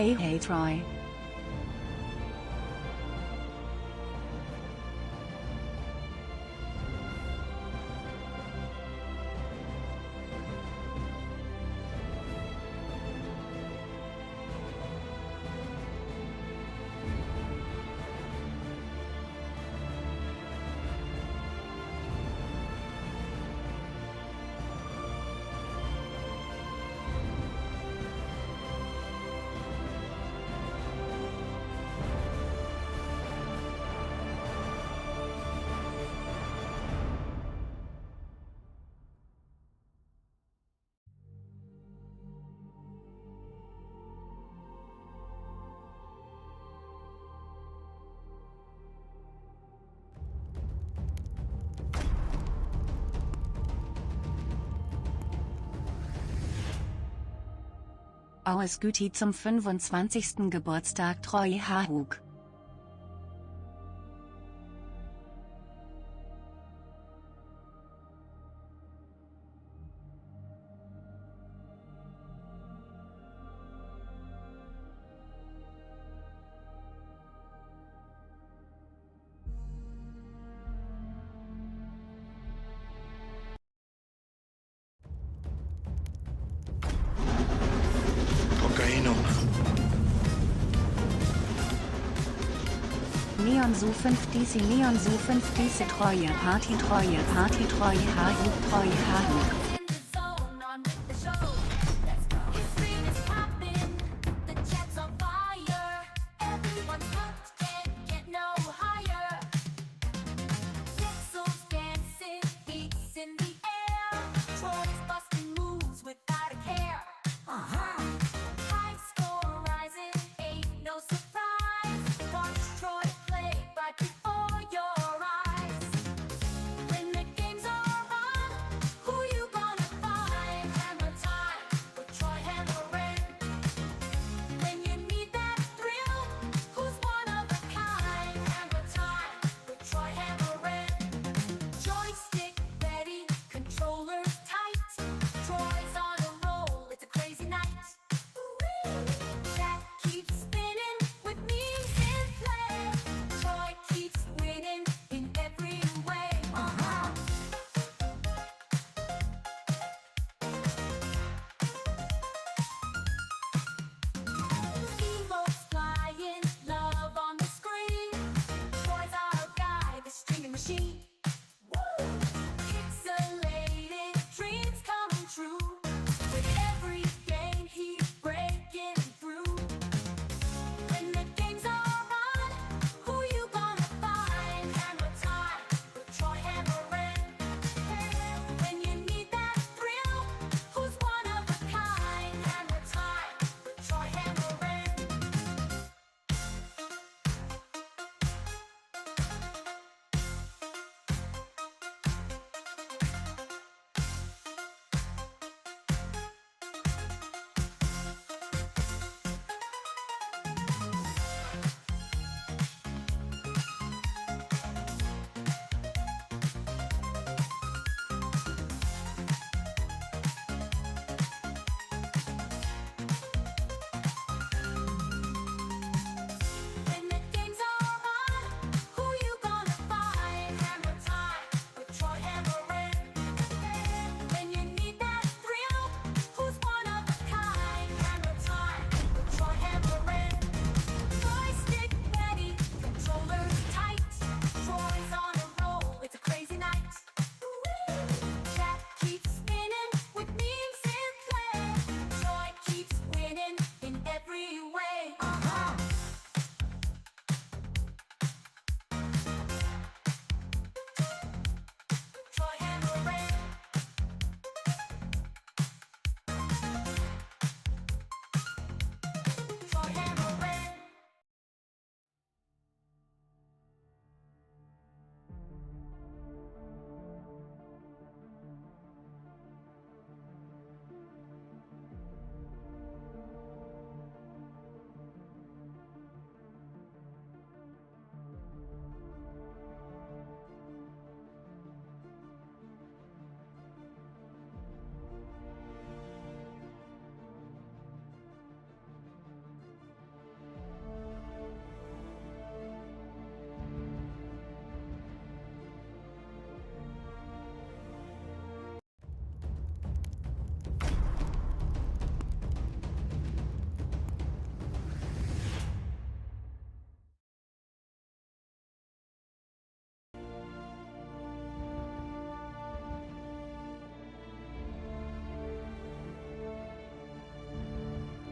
Hey hey Troy. Alles Güti zum 25. Geburtstag Troy Hahug. Kokainum. Neon Su 5 DC Neon Su 5 DC Treue Party Treue Hahug Treue Hahug. Joystick ready.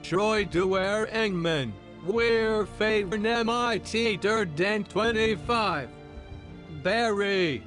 Troy Dwyer Engman. We're favoring MIT third than 25. Barry.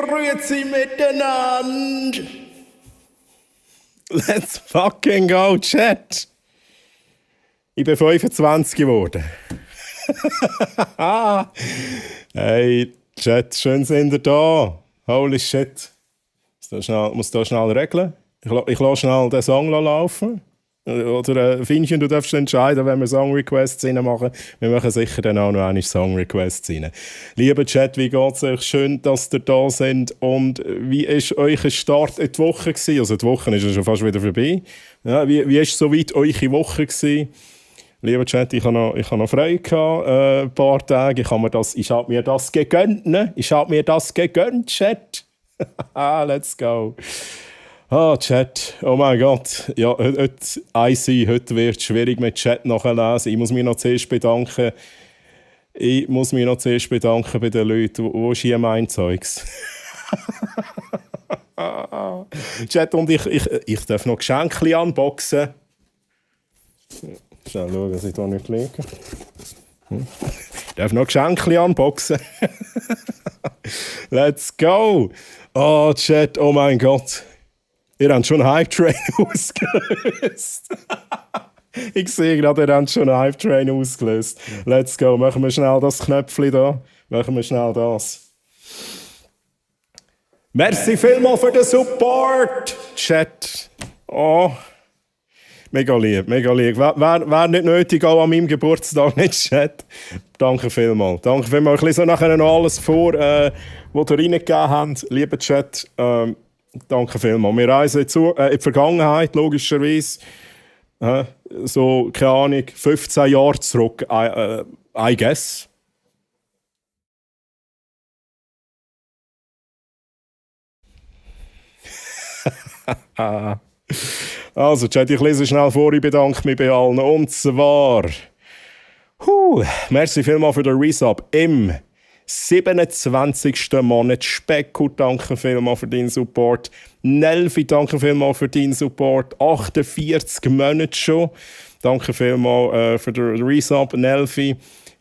Grüezi miteinander! Let's fucking go, Chat! Ich bin 25 geworden. Hey, Chat, schön sind ihr da. Holy shit. Muss da schnell regeln. Ich lasse schnell den Song laufen. Oder Finchen, du darfst entscheiden, wenn wir Song-Requests reinmachen. Wir machen sicher dann auch noch eine Song-Requests rein. Lieber Chat, wie geht's euch? Schön, dass ihr da seid. Und wie war euer Start in die Woche gewesen? Also die Woche ist ja schon fast wieder vorbei. Ja, wie war soweit eure Woche gewesen? Lieber Chat, ich habe noch frei gehabt, ein paar Tage. Ich habe mir das gegönnt, ne? Ich habe mir das gegönnt, Chat. Let's go. Chat. Oh mein Gott. Ja, heute wird es schwierig mit Chat nachlesen. Ich muss mich noch zuerst bedanken. Bei den Leuten, die hier mein Zeugs. Chat, und ich darf noch Geschenke unboxen. Schnell schauen, dass ich da nicht liege. Ich darf noch Geschenke unboxen. Let's go. Oh, Chat, oh mein Gott. Ihr habt schon einen Hype-Train ausgelöst. Ich sehe gerade, ihr habt schon einen Hype-Train ausgelöst. Let's go. Machen wir schnell das Knöpfchen da. Machen wir schnell das. Merci vielmals für den Support, Chat. Oh. Mega lieb, mega lieb. Wäre nicht nötig, auch an meinem Geburtstag nicht, Chat. Danke vielmals. Danke vielmals. Ich lese nachher noch alles vor, was ihr reingegeben habt. Lieber Chat, danke vielmals. Wir reisen in die Vergangenheit, logischerweise. So, keine Ahnung, 15 Jahre zurück, I guess. Also, Chat, ich lese schnell vor, ich bedanke mich bei allen. Und zwar, merci vielmals für den Resub im 27. Monat. Specko, danke vielmals für deinen Support. Nelfi, danke vielmals für deinen Support. 48 Monate schon. Danke vielmals für den Resub, Nelfi.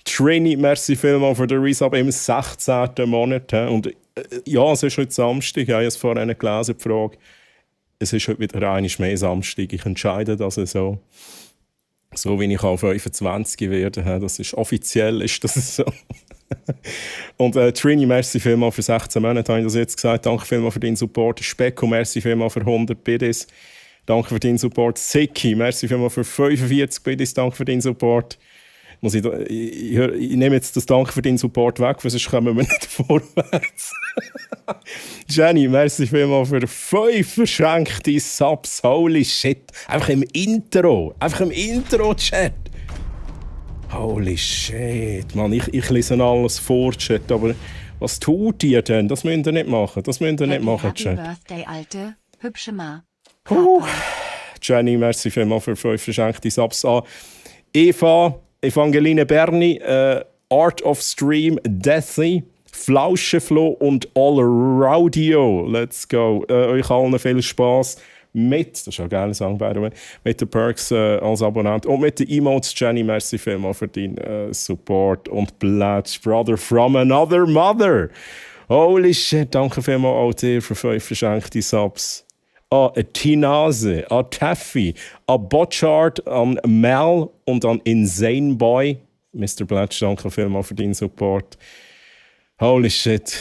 Trini, merci vielmals für den Resub im 16. Monat. Und ja, es ist heute Samstag. Ich habe es vorhin gelesen, die Frage. Es ist heute wieder einmal mehr Samstag. Ich entscheide das so. So wie ich auch 25 werde. Das ist offiziell ist das so. Und Trini, merci vielmals für 16 Monate, habe ich das jetzt gesagt. Danke vielmals für deinen Support. Specko, merci vielmals für 100 Biddies. Danke für deinen Support. Siki, merci vielmals für 45 Biddies. Danke für deinen Support. Ich nehme jetzt das Danke für deinen Support weg, weil sonst kommen wir nicht vorwärts. Jenny, merci vielmals für 5 verschenkte Subs. Holy shit. Einfach im Intro, Chat. Holy shit, Mann. Ich lese alles vor, Chat, aber was tut ihr denn? Das müsst ihr nicht machen. Chat. Happy Birthday, Alte. Hübsche Ma. Jenny, merci vielmals für 5 verschenkte Subs an. Eva, Evangeline Berni, Art of Stream, Deathy, Flauschenflo und All Raudio. Let's go. Euch allen viel Spaß mit, das ist ein geiler Song, by the way, mit den Perks als Abonnent und mit den Emotes. Jenny, merci vielmals für deinen Support und Blatsch, Brother from another mother. Holy shit, danke vielmals auch dir für 5 verschenkte Subs. An Tinase, an Taffy, an Botchard, an Mel und an Insane Boy. Mr. Blatch, danke vielmals für deinen Support. Holy shit.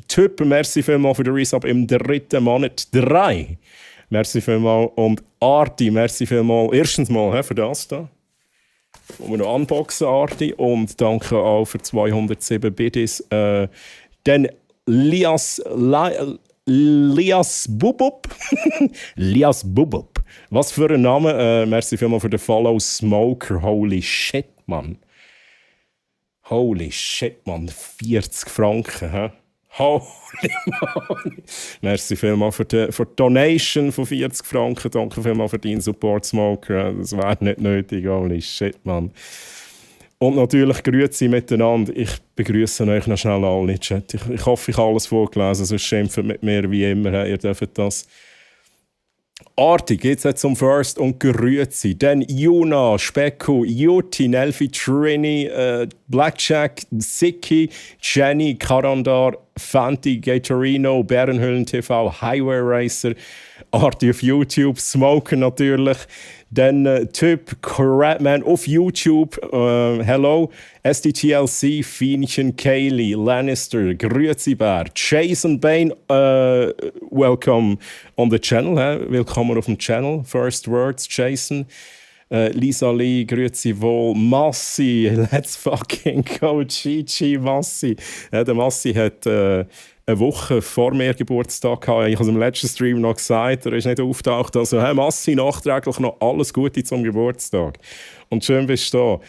Typ, merci vielmals für den Resub im 3. Monat 3. Merci vielmals. Und Arti, merci vielmals. Erstens mal für das hier. Wo wir noch unboxen, Arti. Und danke auch für 207 Biddies. Dann Lias Bubub. Lias Bubub. Was für ein Name. Merci vielmals für den Follow Smoker. Holy shit, Mann. 40 Franken, hä? Holy Mann. Merci vielmals für die Donation von 40 Franken. Danke vielmals für deinen Support, Smoker. Das wäre nicht nötig. Holy shit, Mann. Und natürlich grüezi miteinander. Ich begrüße euch noch schnell alle, Chat. Ich hoffe, ich habe alles vorgelesen, sonst schimpft mit mir wie immer. Ihr dürft das. Artig, geht's jetzt zum First und grüezi. Dann Juna, Specko, Juti, Nelfi, Trini, Blackjack, Siki, Jenny, Karandar, Fanti, Gatorino, Bärenhöhlen TV, Highway Racer, Arti auf YouTube, Smoker natürlich, dann Typ, Crapman auf YouTube, Hello, SDTLC, Fienchen, Kaylee, Lannister, Grüezi Bär, Jason Bain, welcome on the channel, willkommen auf dem Channel, First Words, Jason. Lisa Lee, grüezi wohl, Massi, let's fucking go, Gigi, Massi. Der Massi hat eine Woche vor mir Geburtstag gehabt. Ich habe es im letzten Stream noch gesagt, er ist nicht auftaucht. Also, hey, Massi, nachträglich noch alles Gute zum Geburtstag. Und schön bist du da.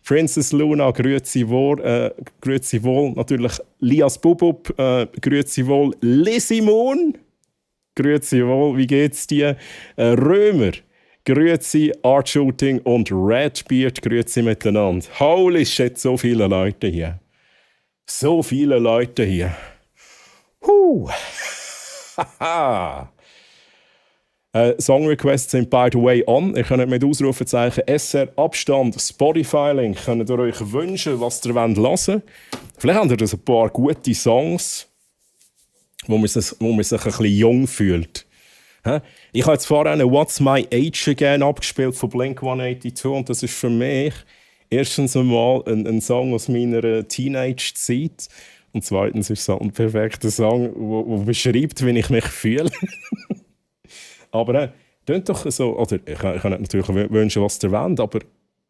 Princess Luna, grüezi wohl. Natürlich Lias Bubub, grüezi wohl. Lizzie Moon, grüezi wohl, wie geht's dir? Römer, grüezi, Art Shooting und Redbeard, grüezi miteinander. Holy shit, so viele Leute hier. So viele Leute hier. Haha. Song Requests sind by the way on. Ihr könnt mit Ausrufezeichen SR Abstand Spotify-Link könnt ihr euch wünschen, was ihr hören wollt. Vielleicht habt ihr ein paar gute Songs, wo man sich ein bisschen jung fühlt. Ich habe jetzt vorhin «What's My Age Again» abgespielt von Blink-182 und das ist für mich erstens einmal ein Song aus meiner Teenage-Zeit und zweitens ist es ein perfekter Song, der beschreibt, wie ich mich fühle. Aber tönt doch so, oder ich kann natürlich wünschen, was ihr wollt, aber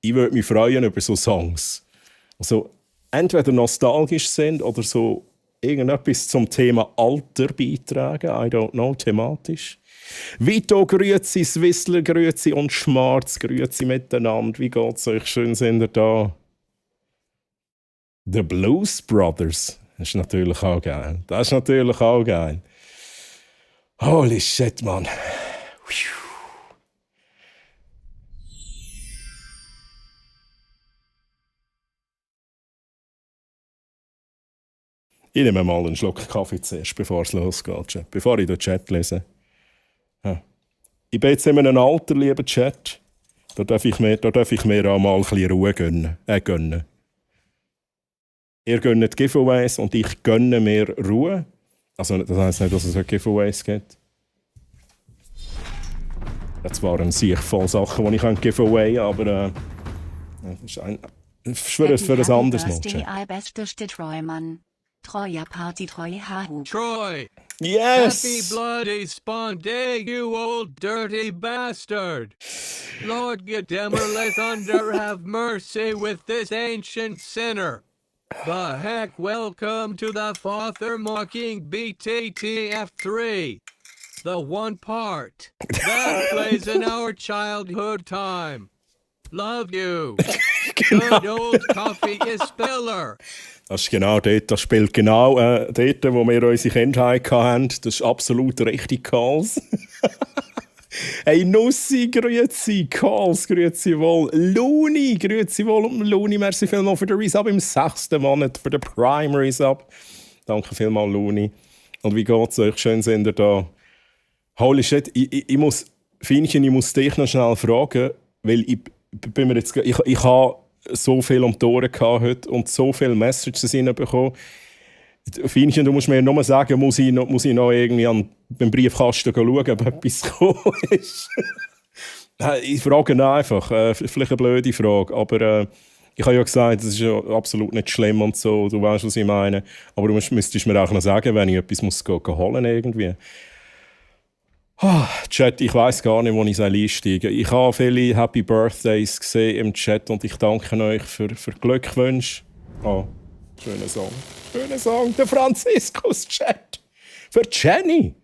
ich würde mich freuen über so Songs. Also entweder nostalgisch sind oder so irgendetwas zum Thema Alter beitragen, I don't know, thematisch. Vito, grüezi, Swissler, grüezi und Schmarz, grüezi miteinander. Wie geht's euch? Schön sind ihr da. The Blues Brothers. Das ist natürlich auch geil. Holy shit, Mann. Ich nehme mal einen Schluck Kaffee zuerst, bevor es losgeht. Bevor ich den Chat lese. Ja. Ich bin jetzt in einem Alter, lieber Chat. Da darf ich mir auch mal ein bisschen Ruhe gönnen. Ihr gönnt Giveaways und ich gönne mir Ruhe. Also das heisst nicht, dass es Giveaways gibt. Das waren sicher voll Sachen, die ich Giveaway, aber das ist für ein anderes Mal. Troja Party, Troy Hahu. Troy! Yes! Happy bloody spawn day, you old dirty bastard! Lord Gedemmerle Thunder, have mercy with this ancient sinner! The heck, welcome to the Father Mocking BTTF3! The one part that plays in our childhood time. Love you! Good old coffee spiller! Das ist genau dort, das spielt genau dort, wo wir unsere Kindheit hatten. Das ist absolut richtig, Calls. Hey, Nussi, grüezi, Calls, grüezi wohl. Luni, grüezi wohl. Luni, merci vielmals für den Resub im 6. Monat, für den Prime Resub. Danke vielmals, Luni. Und wie geht's euch? Schön sind ihr da. Holy shit, ich muss dich noch schnell fragen, weil ich habe so viel um die Ohren heute und so viele Messages reinbekommen. Fienchen, du musst mir nur sagen, muss ich noch irgendwie beim Briefkasten schauen, ob etwas gekommen ist. Ich frage ihn einfach, vielleicht eine blöde Frage, aber ich habe ja gesagt, das ist ja absolut nicht schlimm und so, du weißt, was ich meine. Aber du müsstest mir auch noch sagen, wenn ich etwas muss holen irgendwie. Chat, ich weiss gar nicht, wo ich einsteigen soll. Ich habe viele Happy Birthdays gesehen im Chat und ich danke euch für Glückwünsche. Schöner Song. Der Franziskus-Chat. Für Jenny.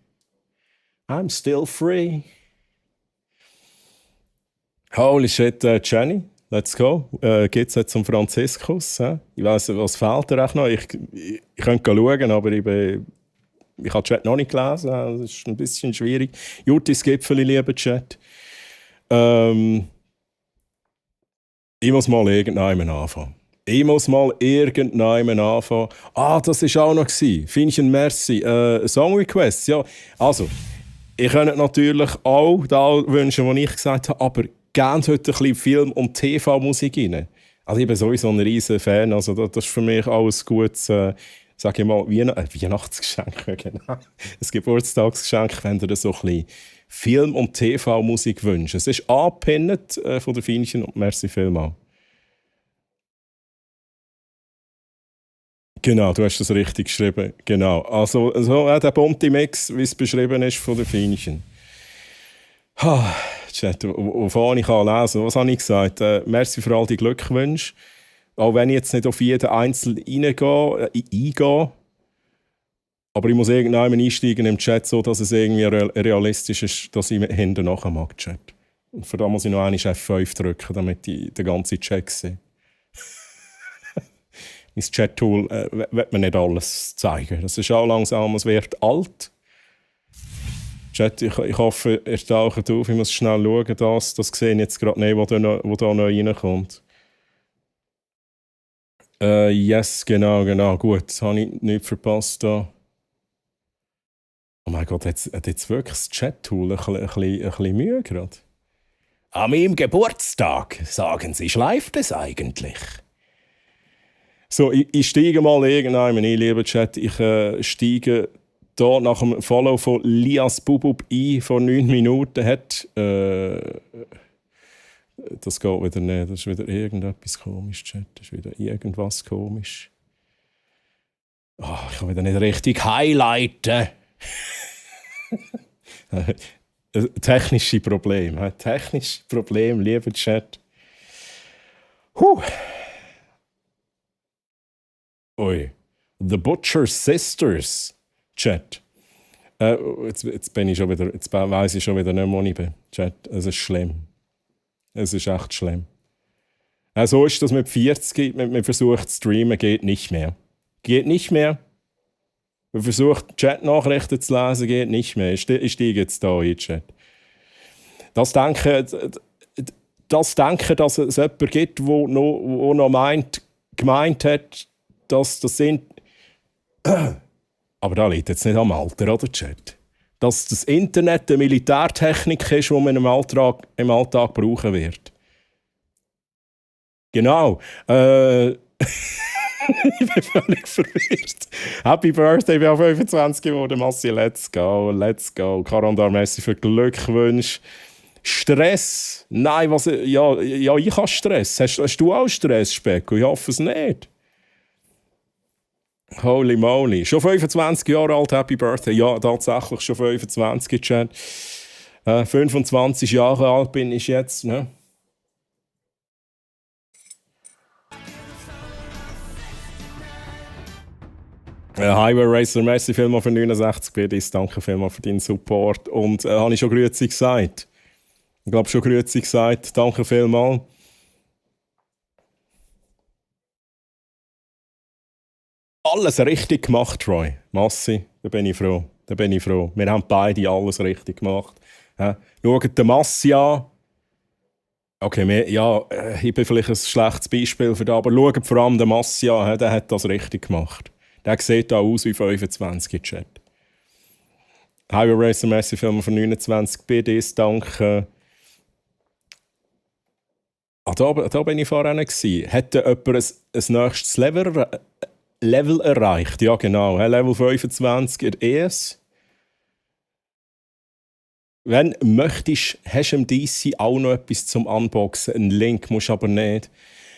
I'm still free. Holy shit, Jenny. Let's go. Geht's jetzt zum Franziskus? Ich weiss, was fehlt dir auch noch? Ich könnte schauen, aber ich habe den Chat noch nicht gelesen. Das ist ein bisschen schwierig. Jutis Gipfeli, lieber Chat. Ich muss mal irgendwann anfangen. Das war auch noch. Fienchen, merci. Song Requests, ja. Also, ich könnte natürlich auch da wünschen, was ich gesagt habe, aber gerne heute ein bisschen Film- und TV-Musik rein. Also ich bin sowieso ein riesen Fan, also das ist für mich alles Gutes. sage ich mal, Weihnachtsgeschenk, ja, genau. Ein Geburtstagsgeschenk, wenn du dir so ein bisschen Film- und TV-Musik wünschst. Es ist angepinnt von der Feinchen und merci vielmals. Genau, du hast das richtig geschrieben. Genau. Also der bunte Mix, wie es beschrieben ist von der Feinchen. Chat, wovon ich lesen kann. Was habe ich gesagt? Merci für all die Glückwünsche. Auch wenn ich jetzt nicht auf jeden Einzelnen eingehe. Aber ich muss irgendwann einsteigen im Chat, so dass es irgendwie realistisch ist, dass ich hinten nachher mag, Chat. Und für das muss ich noch einmal F5 drücken, damit ich den ganzen Chat sehe. Mein Chat-Tool wird mir nicht alles zeigen. Das ist auch langsam, es wird alt. Chat, ich hoffe, ihr taucht auf. Ich muss schnell schauen, das sehe ich jetzt gerade nicht, wo da noch reinkommt. Yes, genau. Gut, das habe ich nicht verpasst da. Oh mein Gott, hat jetzt wirklich das Chat-Tool ein bisschen Mühe gerade? An meinem Geburtstag, sagen Sie, schleift es eigentlich? So, ich steige mal irgendwann ein, lieber Chat. Ich steige hier nach dem Follow von Lias Bubub ein, vor 9 Minuten hat. Das geht wieder nicht. Das ist wieder irgendetwas komisch, Chat. Das ist wieder irgendwas komisch. Oh, ich kann wieder nicht richtig highlighten. Technische Probleme. Technische Probleme, lieber Chat. Ui. The Butcher Sisters. Chat. Jetzt bin ich schon wieder. Jetzt weiss ich schon wieder nicht, wo ich bin. Chat. Es ist schlimm. Es ist echt schlimm. So ist das mit 40. Man versucht zu streamen, geht nicht mehr. Geht nicht mehr. Man versucht Chat-Nachrichten zu lesen, geht nicht mehr. Ich steige jetzt da in den Chat. Das Denken, dass es jemanden gibt, der noch gemeint hat, dass das sind. Aber da liegt jetzt nicht am Alter, oder Chat? Dass das Internet eine Militärtechnik ist, die man im Alltag brauchen wird. Genau. Ich bin völlig verwirrt. Happy Birthday, ich bin auch 25 geworden. Massi, let's go. Karandar, merci für Glückwünsche. Stress? Nein, ja, ich habe Stress. Hast du auch Stress, Specko? Ich hoffe es nicht. Holy moly. Schon 25 Jahre alt, Happy Birthday. Ja, tatsächlich schon 25, Chat. 25 Jahre alt bin ich jetzt, ne? Highway Racer, merci vielmals für 69 BDs, danke vielmals für deinen Support. Und habe ich schon Grüezi gesagt? Ich glaube schon Grüezi gesagt, danke vielmals. Alles richtig gemacht, Roy. Massi, da bin ich froh. Wir haben beide alles richtig gemacht. Schaut den Massi an. Okay, ich bin vielleicht ein schlechtes Beispiel für das, aber schaut vor allem den Massi an, der hat das richtig gemacht. Der sieht auch aus wie 25 Chat. Highway Racer, merci Film von 29 BDs, danke. Da bin ich vorhin. Hat jemand ein nächstes Level erreicht? Ja, genau. Level 25 in ES. Wenn möchtest, hast du im DC auch noch etwas zum Unboxen. Einen Link musst du aber nicht.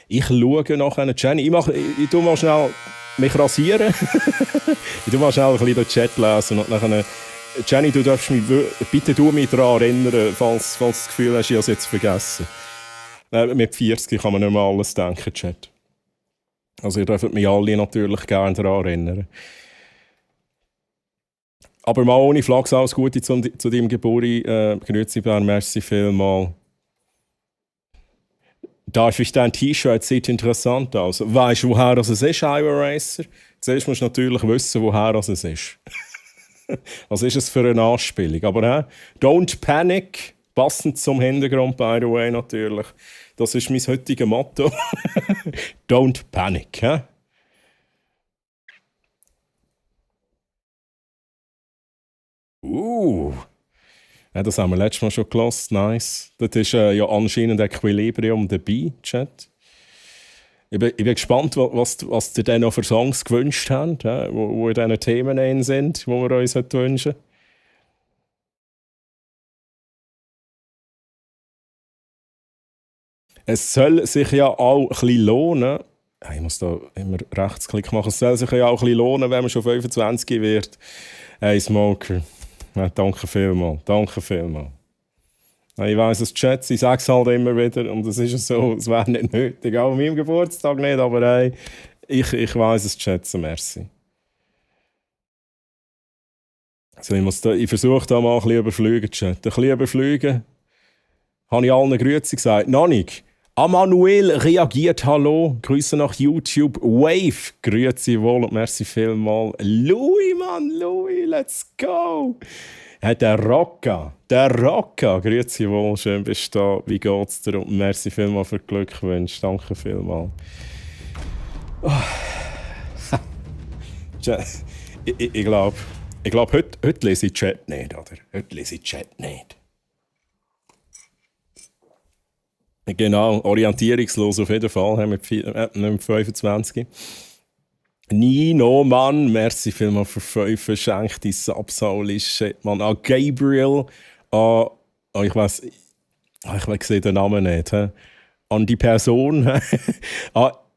Ich schaue nachher. Jenny, ich tue mal schnell mich rasieren. Ich tue mal schnell ein bisschen den Chat lesen. Und nachher, Jenny, du darfst mich bitte daran erinnern, falls du das Gefühl hast, ich habe es jetzt vergessen. Mit 40 kann man nicht mehr alles denken, Chat. Also ihr dürft mich alle natürlich gerne daran erinnern. Aber mal ohne Flachs, alles Gute zu deinem Geburt. Grüezi Bern, merci vielmals. Darf ich dein T-Shirt? Sieht interessant aus. Weißt du, woher das ist, Highway Racer? Zuerst musst du natürlich wissen, woher das ist. Was ist es für eine Anspielung? Aber don't panic. Passend zum Hintergrund, by the way, natürlich. Das ist mein heutiges Motto. Don't panic. Ja, das haben wir letztes Mal schon gehört. Nice. Das ist ja anscheinend Equilibrium dabei, Chat. Ich bin gespannt, was ihr denn noch für Songs gewünscht habt, wo in diesen Themen drin sind, die wir uns wünschen. Es soll sich ja auch ein bisschen lohnen. Ich muss da immer Rechtsklick machen. Es soll sich ja auch ein bisschen lohnen, wenn man schon 25 wird. Hey Smoker, ja, danke vielmals. Danke vielmals. Ich weiss es schätze, ich sage es halt immer wieder und es ist so, es wäre nicht nötig. Auch an meinem Geburtstag nicht, aber hey, ich weiss es schätzen, merci. Also ich versuche da mal ein bisschen überfliegen, Chat. Ein bisschen überfliegen. Habe ich allen Grüezi gesagt? Noch nicht. Amanuel reagiert, hallo. Grüße nach YouTube. Wave, grüezi wohl und merci vielmal. Louis, Mann, Louis, let's go. Der Rocca, grüezi wohl, schön bist du da. Wie geht's dir? Und merci vielmal für die Glückwünsche. Danke vielmal. Oh. Ich glaube, heute lese ich Chat nicht, oder? Heute lese ich Chat nicht. Genau, orientierungslos auf jeden Fall, haben wir mit 25. Nino, Mann, merci vielmals für 5 verschenkte Subs, holy shit, Mann. Gabriel, ich sehe den Namen nicht. An die Person,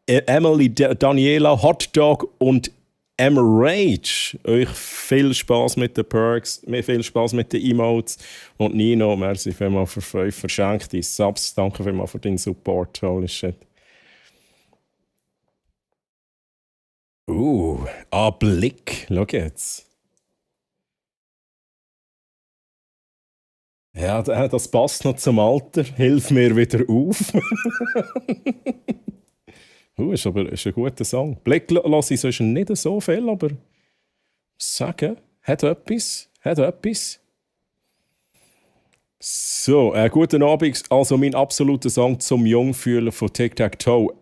Emily, Daniela, Hotdog und Rage. Euch viel Spaß mit den Perks, viel Spaß mit den Emotes. Und Nino, merci vielmals für 5 verschenkte Subs. Danke vielmals für deinen Support, holy shit. Blick, schau jetzt. Ja, das passt noch zum Alter. Hilf mir wieder auf. Ist ein guter Song. Blick lasse ich sonst nicht so viel, aber sagen, hat etwas. So, guten Abend. Also mein absoluter Song zum Jungfühlen von Tic-Tac-Toe.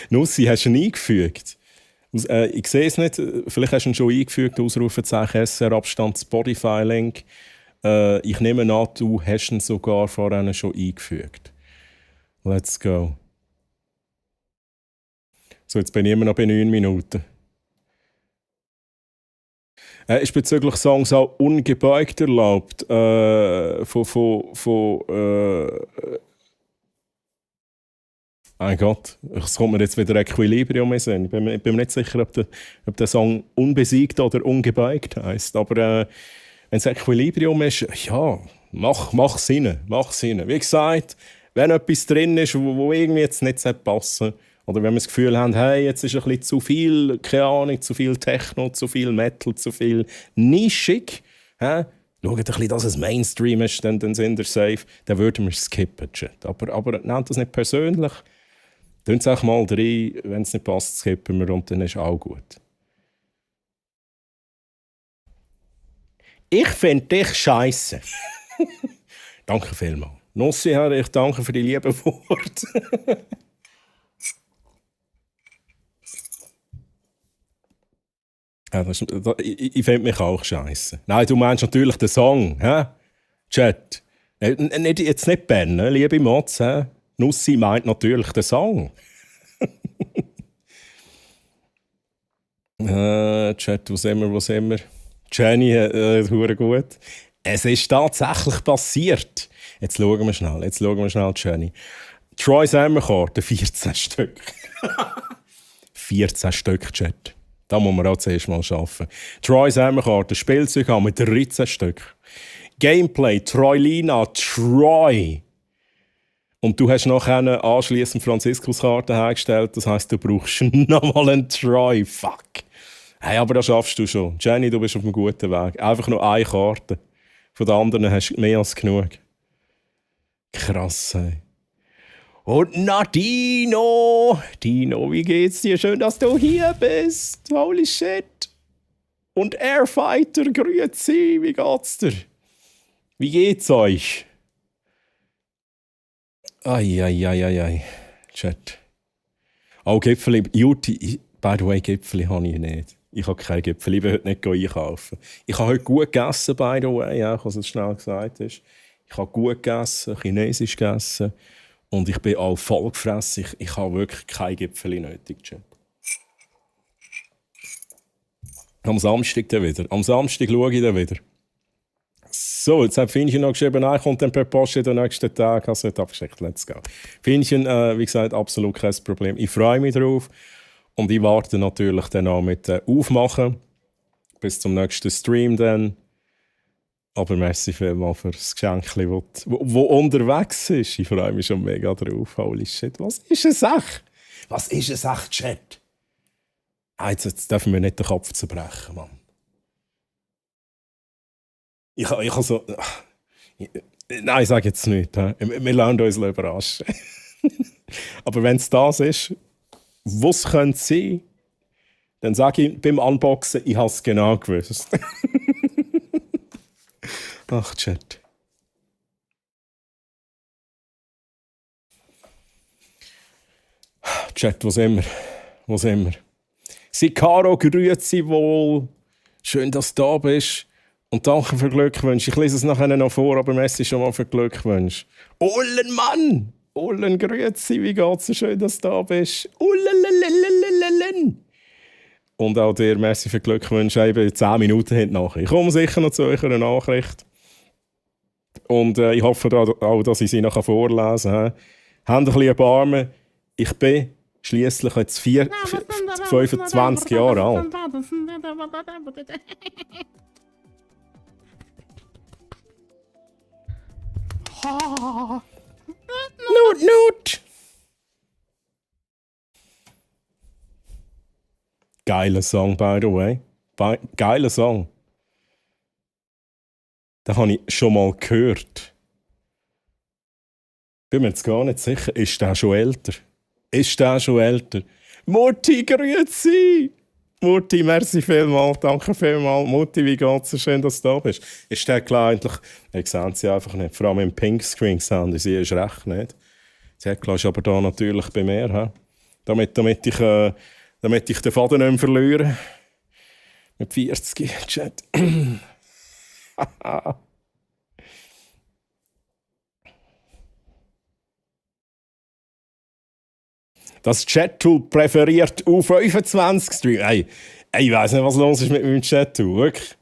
Nussi, hast du ihn eingefügt? Ich sehe es nicht, vielleicht hast du ihn schon eingefügt, Ausrufezeichen SR, Abstand, Spotify-Link. Ich nehme an, du hast ihn sogar vorher schon eingefügt. Let's go. So, jetzt bin ich immer noch bei 9 Minuten. Ist bezüglich Songs auch ungebeugt erlaubt. Mein Gott, es kommt mir jetzt wieder Equilibrium in Sinn. Ich bin mir nicht sicher, ob der Song unbesiegt oder ungebeugt heisst. Aber wenn es Equilibrium ist, ja, mach Sinn. Wie gesagt, wenn etwas drin ist, wo irgendwie jetzt nicht passen sollte, oder wenn wir das Gefühl haben, hey, jetzt ist ein bisschen zu viel, keine Ahnung, zu viel Techno, zu viel Metal, zu viel nischig, schaut ein bisschen, dass es Mainstream ist, dann sind wir safe, dann würden wir skippen. Aber nehmt das nicht persönlich. Tun es auch mal rein, wenn es nicht passt, skippen wir und dann ist auch gut. Ich finde dich scheisse. Danke vielmals. Nussi, ich danke für die lieben Worte. Ja, ich finde mich auch scheisse. Nein, du meinst natürlich den Song, hä? Chat. Jetzt nicht bannen, liebe Mods, hä? Nussi meint natürlich den Song. Chat, wo sind wir? Jenny, hure gut. Es ist tatsächlich passiert. Jetzt schauen wir schnell, Jenny. Troy Sammerkarten, 14 Stück. 14 Stück, Chat. Da muss man auch zuerst mal arbeiten. Troy Sammerkarten, Spielzeug haben wir 13 Stück. Gameplay, Troylina, Troy. Und du hast nachher anschliessend Franziskuskarte hergestellt, das heisst, du brauchst nochmal einen Troy. Fuck. Hey, aber das schaffst du schon. Jenny, du bist auf einem guten Weg. Einfach nur eine Karte. Von den anderen hast du mehr als genug. Krass, hey. Und Dino, wie geht's dir? Schön, dass du hier bist. Holy shit. Und Airfighter, grüezi, wie geht's dir? Wie geht's euch? Chat. Oh, Gipfeli, Juti, by the way, Gipfeli habe ich nicht. Ich habe keinen Gipfel, ich will heute nicht einkaufen. Ich habe heute gut gegessen, by the way, ja, was es schnell gesagt ist. Ich habe gut gegessen, chinesisch gegessen und ich bin auch voll gefressen. Ich habe wirklich kein Gipfel nötig, Chat. Am Samstag dann wieder. Am Samstag schaue ich dann wieder. So, jetzt hat Finnchen noch geschrieben, nein, kommt dann per Post in den nächsten Tag. Hast du nicht abgeschickt, let's go. Finnchen, wie gesagt, absolut kein Problem. Ich freue mich drauf und ich warte natürlich dann auch mit Aufmachen bis zum nächsten Stream dann. Aber merci vielmals für das Geschenk, wo unterwegs ist. Ich freue mich schon mega drauf. Holy shit, was ist es echt? Was ist es echt, Chat? Jetzt dürfen wir nicht den Kopf zerbrechen, Mann. Ich habe so... Nein, ich sage jetzt nicht. Wir lassen uns überraschen. Aber wenn es das ist, was könnte es sein, dann sage ich beim Unboxen, ich habe es genau gewusst. Ach, Chat. Chat, wo sind wir? Wo sind wir? Sikaro, grüezi wohl. Schön, dass du da bist. Und danke für Glückwünsche. Ich lese es nachher noch vor, aber merci schon mal für Glückwünsche. Ullen, Mann! Ullen, grüezi, wie geht's dir? Schön, dass du da bist. Ullen. Und auch dir, merci für Glückwünsche. Eben 10 Minuten hinten nachher. Ich komme sicher noch zu euch eine Nachricht. Und ich hoffe auch, dass ich sie noch vorlesen kann. Habt ein bisschen Erbarmen. Ich bin schliesslich jetzt 25 Jahre alt. Nut. Geiler Song, by the way. Geiler Song. Den habe ich schon mal gehört. Bin mir jetzt gar nicht sicher. Ist der schon älter? Mutti, grüezi! Mutti, merci vielmals, danke vielmals. Mutti, wie geht's dir? Schön, dass du da bist. Ist der klar eigentlich... Ich sehe sie einfach nicht. Vor allem im Pinkscreen sehen sie ist recht nicht. Das ist aber da natürlich bei mir. He? Damit ich den Faden nicht mehr verliere. Mit 40 Chat. Das Chat-Tool präferiert U25-Stream. Ey, ich weiss nicht, was los ist mit meinem Chat-Tool. Wirklich.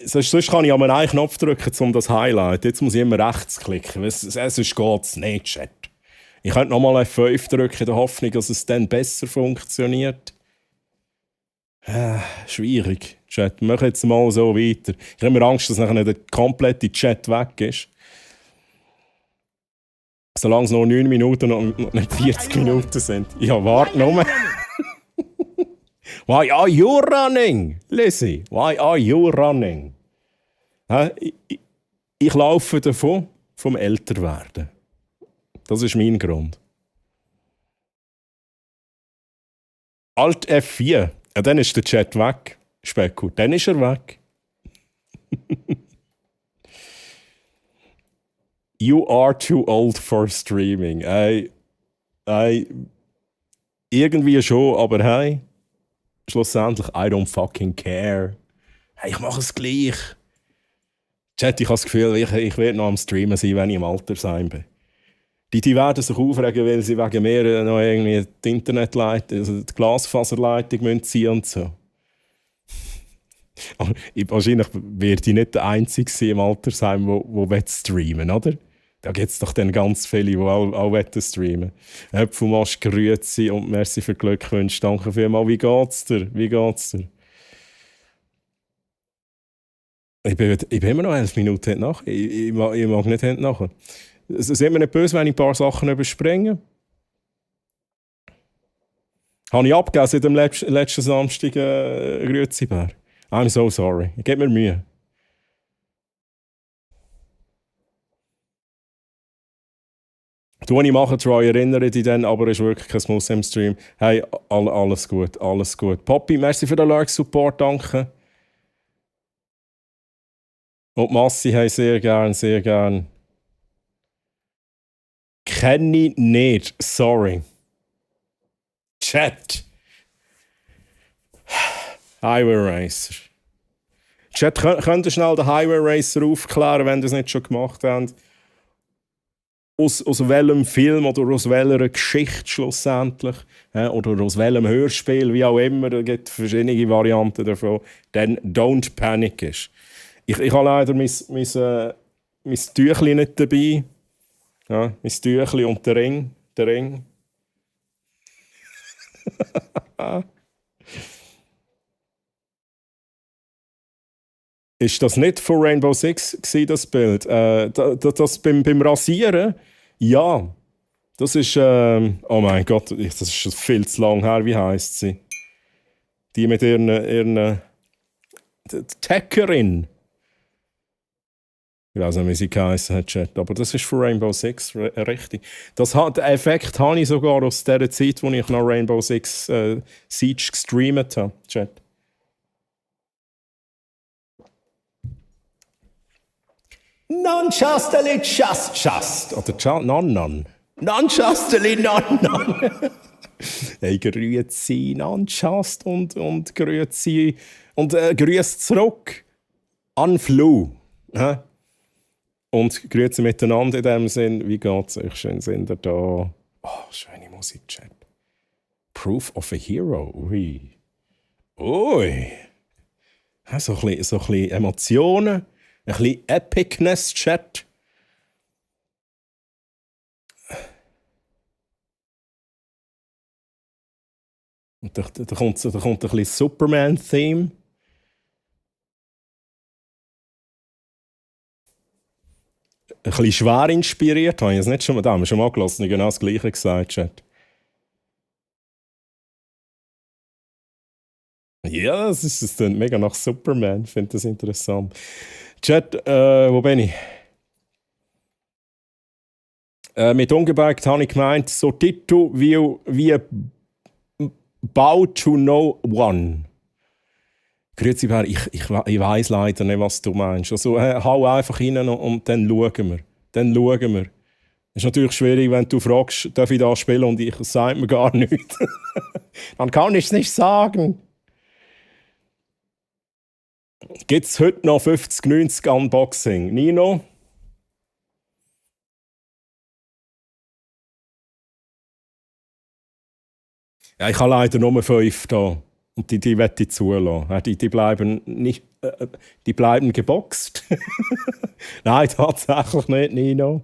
Sonst kann ich an einen Knopf drücken, um das Highlight. Jetzt muss ich immer rechts klicken. Sonst geht es nicht, Chat. Ich könnte nochmal F5 drücken, in der Hoffnung, dass es dann besser funktioniert. Schwierig. Chat, mach jetzt mal so weiter. Ich habe immer Angst, dass nachher der komplette Chat weg ist. Solange es noch 9 Minuten und nicht 40 Minuten sind. Ja, warte noch mal. Why are you running? Lizzie, why are you running? Ich laufe davon, vom Älterwerden. Das ist mein Grund. Alt F4. Ja, dann ist der Chat weg. Specku, dann ist er weg. You are too old for streaming. Irgendwie schon, aber hey, schlussendlich, I don't fucking care. Hey, ich mache es gleich. Chat, ich habe das Gefühl, ich werde noch am Streamen sein, wenn ich im Altersheim bin. Die werden sich aufregen, weil sie wegen mir noch irgendwie die Internetleitung, also die Glasfaserleitung ziehen und so. Aber wahrscheinlich werde ich nicht der Einzige sein im Altersheim, der streamen will, oder? Da gibt es doch dann ganz viele, die auch streamen wollen. Äpfelmasch, grüezi und merci für Glückwünsche. Danke vielmals. Wie geht's dir? Ich bin immer noch 11 Minuten hinten nach. Ich mag nicht hinten nachher. Seid mir nicht böse, wenn ich ein paar Sachen überspringe. Habe ich abgegeben seit dem letzten Samstag Grüezi-Bär? I'm so sorry. Ich gebe mir Mühe. Du, was ich mache, Troy, erinnere dich dann, aber es ist wirklich kein Muss im Stream. Hey, alles gut. Poppy, merci für den Lurk-Support, danke. Und Massi, hey, sehr gern. Kenne ich nicht, sorry. Chat. Highway Racer. Chat, könnt ihr schnell den Highway Racer aufklären, wenn ihr es nicht schon gemacht habt? Aus welchem Film oder aus welcher Geschichte schlussendlich, oder aus welchem Hörspiel, wie auch immer, da gibt es verschiedene Varianten davon, dann Don't Panic ist. Ich habe leider mein Tüchli nicht dabei. Ja, mein Tüchli und der Ring. Ist das nicht von Rainbow Six gewesen, das Bild? Das beim Rasieren? Ja. Das ist, oh mein Gott, das ist schon viel zu lang her. Wie heisst sie? Die mit ihren Tackerin. Ich weiß nicht, wie sie geheißen hat, Chat. Aber das ist von Rainbow Six, richtig. Den Effekt habe ich sogar aus der Zeit, wo ich noch Rainbow Six Siege gestreamt habe, Chat. Non-Chasteli, Chast. Oder Non. Non-Chasteli, Non. Hey, grüezi, Non-Chast und grüezi. Und grüß zurück an Flu. Und grüezi miteinander in dem Sinn. Wie geht's euch? Schön sind ihr da. Oh, schöne Musik, Chat. Proof of a Hero. Ui. So ein bisschen Emotionen. Ein bisschen Epicness, Chat. Und da kommt ein bisschen Superman-Theme. Ein bisschen schwer inspiriert. Habe ich es nicht schon mal, da haben wir schon mal gelassen, genau das Gleiche gesagt, Chat. Ja, das klingt mega nach Superman. Ich finde das interessant. Chat, wo bin ich? Mit ungebeigt habe ich gemeint, so Titel wie Bow to No One. Grüezi, Bär, ich weiss leider nicht, was du meinst. Also hau einfach rein und dann schauen wir. Es ist natürlich schwierig, wenn du fragst, darf ich da spielen und ich sage mir gar nichts. Dann kann ich es nicht sagen. Gibt es heute noch 50-90 Unboxing? Nino? Ja, ich habe leider nur 5 da. Und die möchte ich zulassen. Die bleiben nicht, die bleiben geboxt. Nein, tatsächlich nicht, Nino.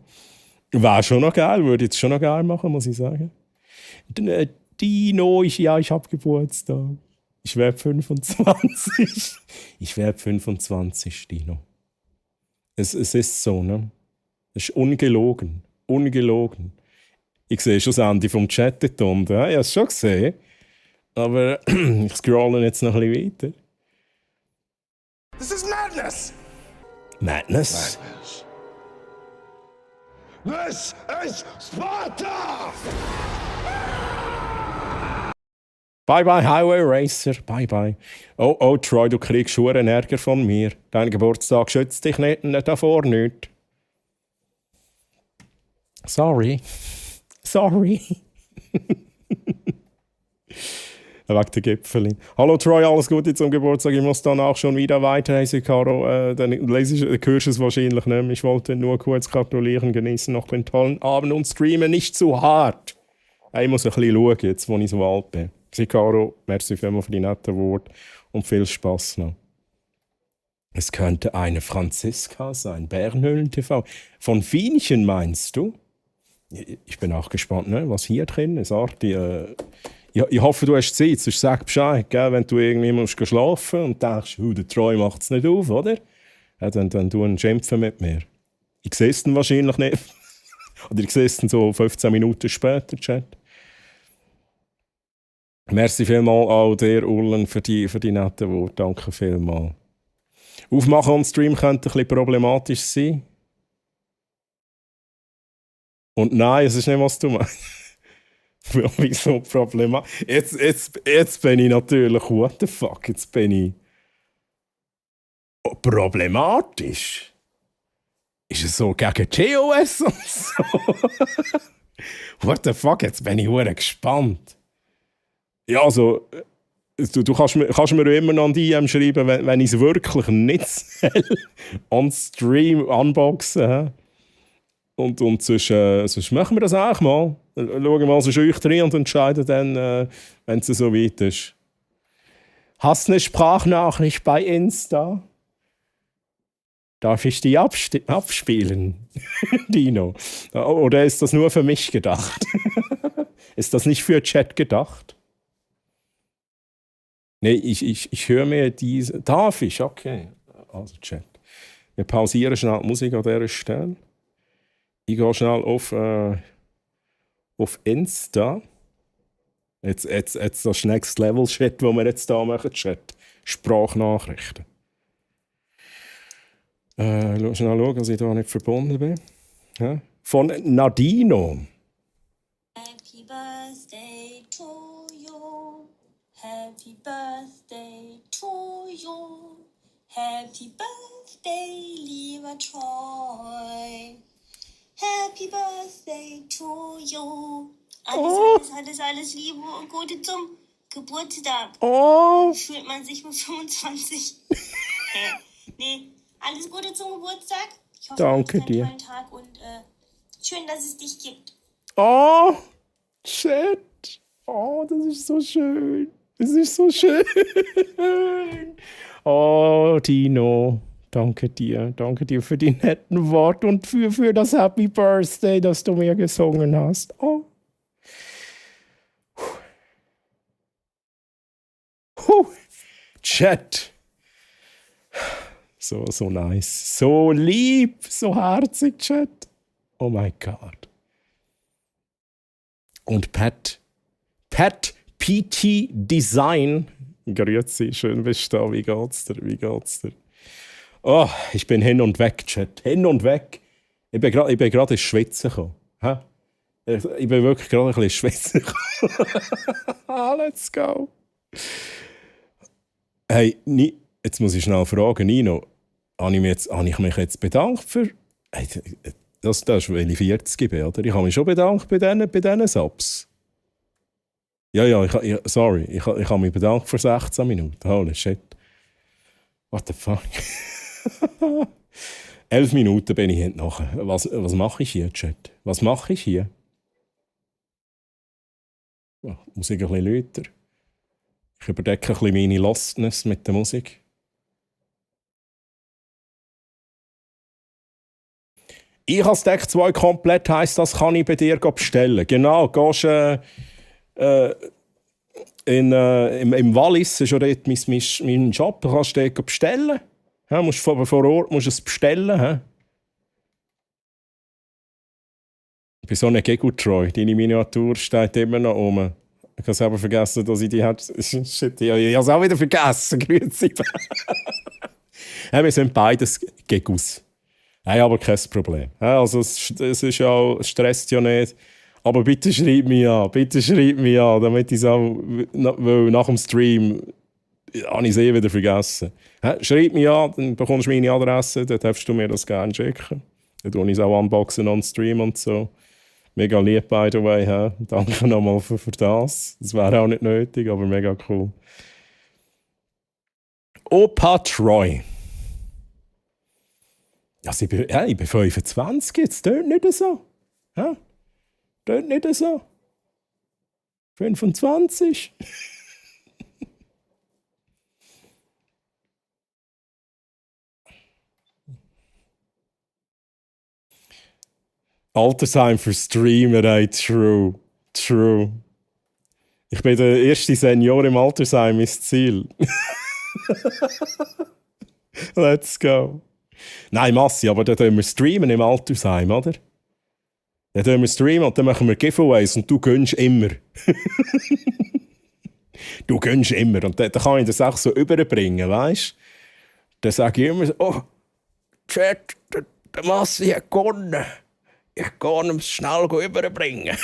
Wäre schon noch geil, würde ich jetzt schon noch geil machen, muss ich sagen. Dino, ich habe Geburtstag. Ich werde 25. Ich werde 25, Dino. Es ist so, ne? Es ist ungelogen. Ich sehe schon das Ende vom Chat dort unten. Ja, ich habe es schon gesehen. Aber ich scrolle jetzt noch ein bisschen weiter. This is madness! Madness? This is Sparta! Bye bye, Highway Racer. Bye bye. Oh, Troy, du kriegst schon einen Ärger von mir. Dein Geburtstag schützt dich nicht davor nicht. Sorry. Wegen der Gipfelin. Hallo Troy, alles Gute zum Geburtstag. Ich muss danach schon wieder weiter. Hey, Caro, dann hörst du es wahrscheinlich nicht mehr. Ich wollte nur kurz gratulieren, genießen noch den tollen Abend und streamen nicht zu hart. Ich muss ein bisschen schauen, jetzt wo ich so alt bin. Caro, merci vielmals für die netten Worte und viel Spass noch. Es könnte eine Franziska sein, Bernhöhlen TV. Von Fienchen meinst du? Ich bin auch gespannt, ne, was hier drin ist. Ich hoffe, du hast Zeit, sonst sag Bescheid, gell, wenn du irgendwie musst schlafen und denkst, der Troy macht es nicht auf, oder? Ja, dann du einen Schimpfen mit mir. Ich sehe es dann wahrscheinlich nicht. Oder ich sehe es dann so 15 Minuten später, Chat. Merci vielmals auch dir, Ullen, für die netten Worte. Danke vielmals. Aufmachen und Stream könnte ein bisschen problematisch sein. Und nein, es ist nicht, was du meinst. Wieso problematisch? Jetzt bin ich natürlich, what the fuck, jetzt bin ich problematisch. Ist es so gegen TOS und so? What the fuck, jetzt bin ich verdammt gespannt. Ja, also, Du kannst mir immer noch an die DM schreiben, wenn ich es wirklich nicht on Stream unboxen. He? Und sonst machen wir das auch mal. Schauen wir mal so euch drin und entscheiden dann, wenn es so weit ist. Hast du eine Sprachnachricht bei Insta? Darf ich die abspielen, Dino? Oder ist das nur für mich gedacht? Ist das nicht für Chat gedacht? Nee, ich höre mir diese... Darf ich? Okay. Also Chat. Wir pausieren schnell die Musik an dieser Stelle. Ich gehe schnell auf Insta. Jetzt das Next Level Chat, wo wir jetzt hier machen. Chat. Sprachnachrichten. Schnell schauen, dass ich da nicht verbunden bin. Ja? Von Nadino. Happy birthday to you. Happy birthday to you. Happy birthday, lieber Troy. Happy birthday to you. Alles Liebe und Gute zum Geburtstag. Oh! Fühlt man sich mit 25? Nee, alles Gute zum Geburtstag. Ich hoffe, Danke du hast einen dir. tollen Tag und schön, dass es dich gibt. Oh! Chat! Oh, das ist so schön. Das ist so schön. Oh, Dino. Danke dir. Danke dir für die netten Worte und für das Happy Birthday, das du mir gesungen hast. Oh. Chat. So nice. So lieb. So herzig, Chat. Oh mein Gott. Und Pat PT Design. Grüezi, schön bist du da. Wie geht's dir? Oh, ich bin hin und weg, Chat. Hin und weg. Ich bin gerade ins Schwitzen gekommen. Hä? Ich bin wirklich gerade ein bisschen ins Schwitzen gekommen. Let's go. Hey, jetzt muss ich schnell fragen, Nino. Habe ich mich jetzt bedankt für... Hey, das ist, weil ich 40 bin, oder? Ich habe mich schon bedankt bei diesen Subs. Ja, sorry. Ich habe mich bedankt für 16 Minuten. Holy shit. What the fuck? 11 Minuten bin ich hinten nachher. Was mache ich hier, Chat? Was mache ich hier? Ja, Musik ein bisschen lauter. Ich überdecke ein bisschen meine Lostness mit der Musik. Ich habe das Deck 2 komplett, heisst, das kann ich bei dir bestellen. Genau, gehst im Wallis, ist ja dort mein Job, du kannst dort bestellen. Ja, musst vor Ort es bestellen. He? Ich bin so ein Gegutreu. Deine Miniatur steht immer noch oben. Ich habe selber vergessen, dass ich die hatte. Shit, ich habe es auch wieder vergessen. Grüezi. Ja, wir sind beides Gegus. Nein, aber kein Problem. Ja, also es stresst ja nicht. Aber bitte schreib mich an, damit ich es auch nach dem Stream habe ich es wieder vergessen. Ja, schreib mich an, dann bekommst du meine Adresse, dann darfst du mir das gerne schicken. Dann tue ich es auch unboxen on Stream und so. Mega lieb, by the way. Ja. Danke nochmal für das. Das wäre auch nicht nötig, aber mega cool. Opa Troy. Also ich bin 25 jetzt, das nicht so. Ja? Das nicht so. 25. Altersheim für Streamer, ey, true. Ich bin der erste Senior im Altersheim, mein Ziel. Let's go. Nein, Massi, aber dann tun wir streamen im Altersheim, oder? Dann tun wir streamen und dann machen wir Giveaways und du gönnst immer. Du gönnst immer. Und dann kann ich das auch so überbringen, weißt du? Dann sage ich immer so, oh, Chat, der Massi hat gewonnen. Ich kann ihm schnell überbringen.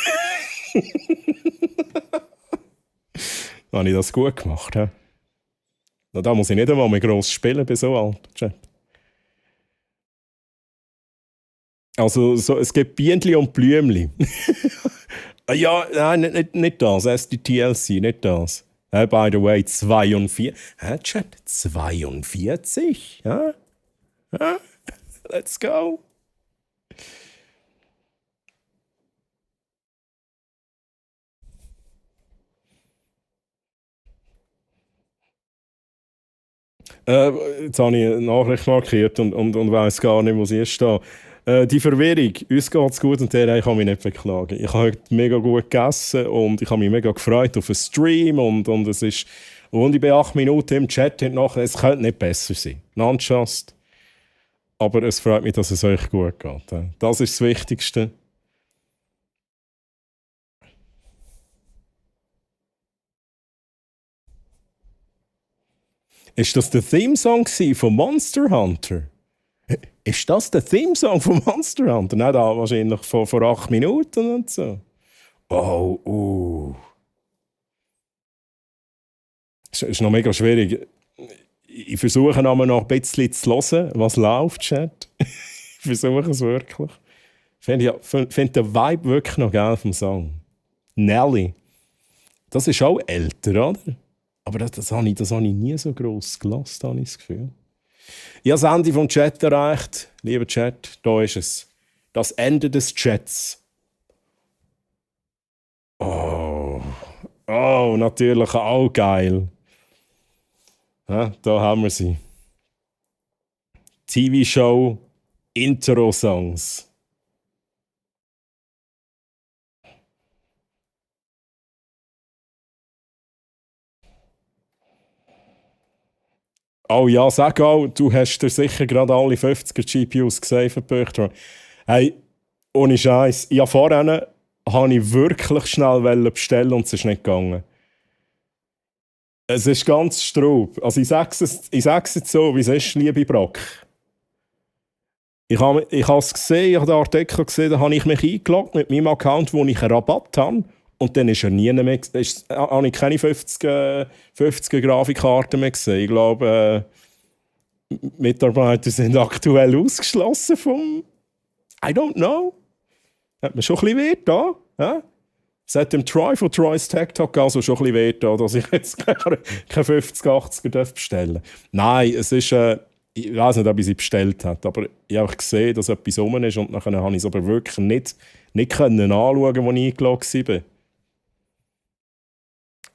Habe ich das gut gemacht, he? Da muss ich nicht einmal mehr gross spielen bei so alt, Chat. Also, es gibt Bienenli und Blümli. Ja, nein, nicht das. SDTLC, nicht das. By the way, 42. Chat, 42? Ja? Ja? Let's go. Jetzt habe ich eine Nachricht markiert und weiss gar nicht, wo sie ist. Die Verwirrung, uns geht es gut und ich kann mich nicht beklagen. Ich habe heute mega gut gegessen und ich habe mich mega gefreut auf einen Stream und es ist... Und ich bin 8 Minuten im Chat nachher, es könnte nicht besser sein. Nonchast. Aber es freut mich, dass es euch gut geht. Das ist das Wichtigste. Ist das der Theme-Song von Monster Hunter? Ist das der Theme-Song von Monster Hunter? Nein, da wahrscheinlich vor 8 Minuten und so. Oh. Es ist noch mega schwierig. Ich versuche aber noch ein bisschen zu hören, was läuft, Chat. Ich versuche es wirklich. Ich finde den Vibe wirklich noch geil vom Song. Nelly. Das ist auch älter, oder? Aber das habe ich nie so gross gelassen, habe ich das Gefühl. Ich habe das Ende vom Chat erreicht. Lieber Chat, da ist es. Das Ende des Chats. Oh, natürlich auch geil. Ja, da haben wir sie. TV-Show Intro-Songs. Oh ja, sag auch, du hast dir sicher gerade alle 50er GPUs gesaved, Böchter. Hey, ohne Scheiß. Ja, vorhin habe ich wirklich schnell bestellen und es ist nicht gegangen. Es ist ganz straub. Also ich sag's jetzt so, wie es ist, liebe Brock. Ich habe es gesehen, ich habe den Artikel gesehen, da habe ich mich eingeloggt mit meinem Account, wo ich einen Rabatt habe. Und dann ist er nie mehr, habe ich keine 50er Grafikkarten mehr gesehen. Ich glaube, Mitarbeiter sind aktuell ausgeschlossen vom... I don't know. Hat mir schon ein bisschen weh da. Ja? Seit dem Troy von Troy's Tech Talk also schon ein bisschen weh da, dass ich jetzt keine 5080er bestellen darf. Nein, es ist... ich weiß nicht, ob ich sie bestellt habe, aber ich habe gesehen, dass etwas rum ist und nachher habe ich es aber wirklich nicht anschauen, als ich eingeloggt war.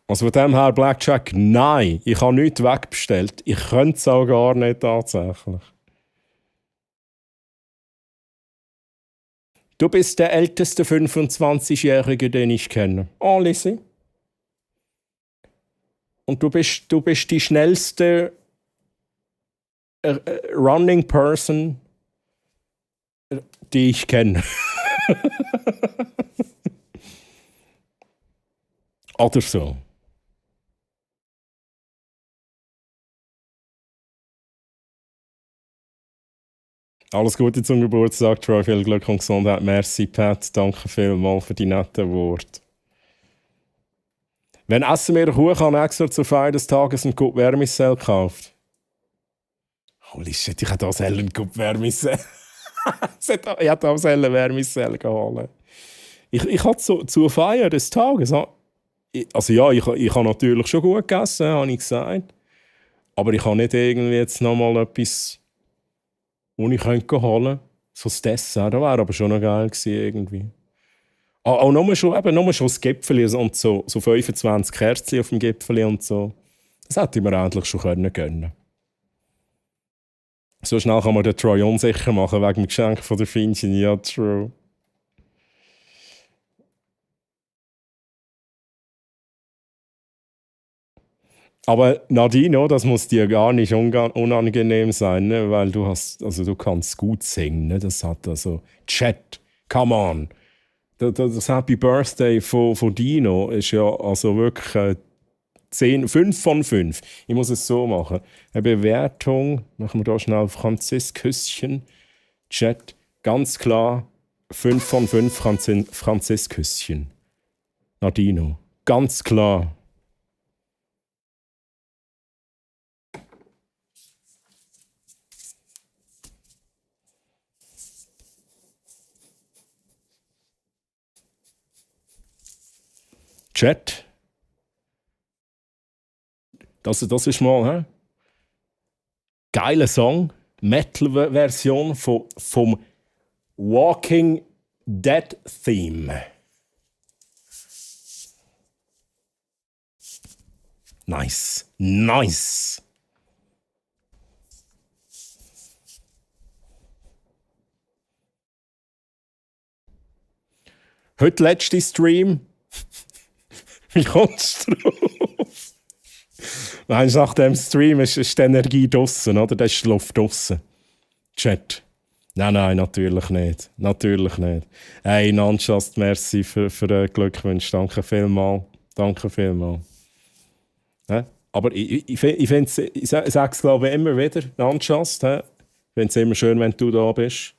Also von dem her, Blackjack, nein, ich habe nichts wegbestellt. Ich könnte es auch gar nicht tatsächlich. Du bist der älteste 25-Jährige, den ich kenne. Oh, Lissy. Und du bist die schnellste Running Person, die ich kenne. Oder so. Alles Gute zum Geburtstag, Troy. Viel Glück und Gesundheit. Merci, Pat. Danke vielmals für die netten Worte. Wenn essen wir Kuchen extra zur Feier des Tages und gut Wärmesell gekauft? Holy shit, ich hätte auch einen gut Wärmesell. Ich hätte auch einen Wärmesell geholt. Ich habe zur Feier des Tages... Also ja, ich habe natürlich schon gut gegessen, habe ich gesagt. Aber ich habe nicht irgendwie jetzt nochmal etwas... wo ich holen könnte. So das Dessert, das wäre aber schon noch geil gewesen irgendwie. Auch nur schon das Gipfeli und so 25 Kerzen auf dem Gipfeli und so. Das hätte ich mir endlich schon gönnen können. So schnell kann man den Troy unsicher machen, wegen dem Geschenk von der Finchen. Ja, true. Aber Nadine, das muss dir gar nicht unangenehm sein, ne? Weil du kannst gut singen, ne? Das hat also Chat, come on. Das Happy Birthday von Dino ist ja also wirklich 5 von 5. Ich muss es so machen. Eine Bewertung, machen wir da schnell Franzisküsschen. Chat, ganz klar 5 von 5 Franzisküsschen. Nadino, ganz klar. Chat, Das ist mal, hä? Geiler Song. Metal-Version vom Walking Dead Theme. Nice. Nice. Heute letzte Stream. Wie kommst du drauf? Meinst du, nach dem Stream ist die Energie draussen, oder? Da ist die Luft draussen. Chat. Nein, natürlich nicht. Natürlich nicht. Hey, Nanchast, merci für den Glückwunsch. Danke vielmals. Danke vielmals. Ja? Aber ich finde es, ich sage es glaube ich immer wieder, Nanchast. Ich finde es immer schön, wenn du da bist.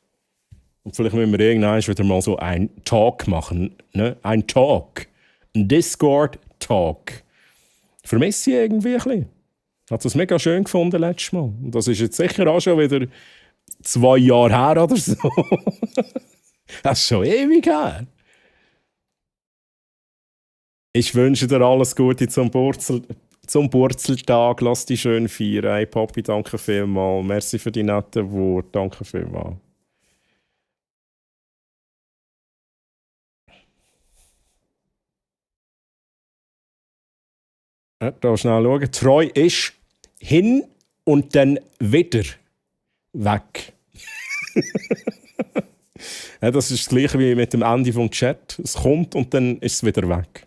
Und vielleicht müssen wir irgendwann wieder mal so einen Talk machen. Ne? Ein Talk. Ein Discord-Talk. Vermisse ich irgendwie ein bisschen. Ich habe das mega schön gefunden letztes Mal. Und das ist jetzt sicher auch schon wieder 2 Jahre her oder so. Das ist schon ewig her. Ich wünsche dir alles Gute zum Burzeltag. Lass dich schön feiern. Hey Papi, danke vielmals. Merci für die netten Worte. Danke vielmals. Ja, da schnell schauen. Treu ist hin und dann wieder weg. Ja, das ist das gleiche wie mit dem Ende vom Chat. Es kommt und dann ist es wieder weg.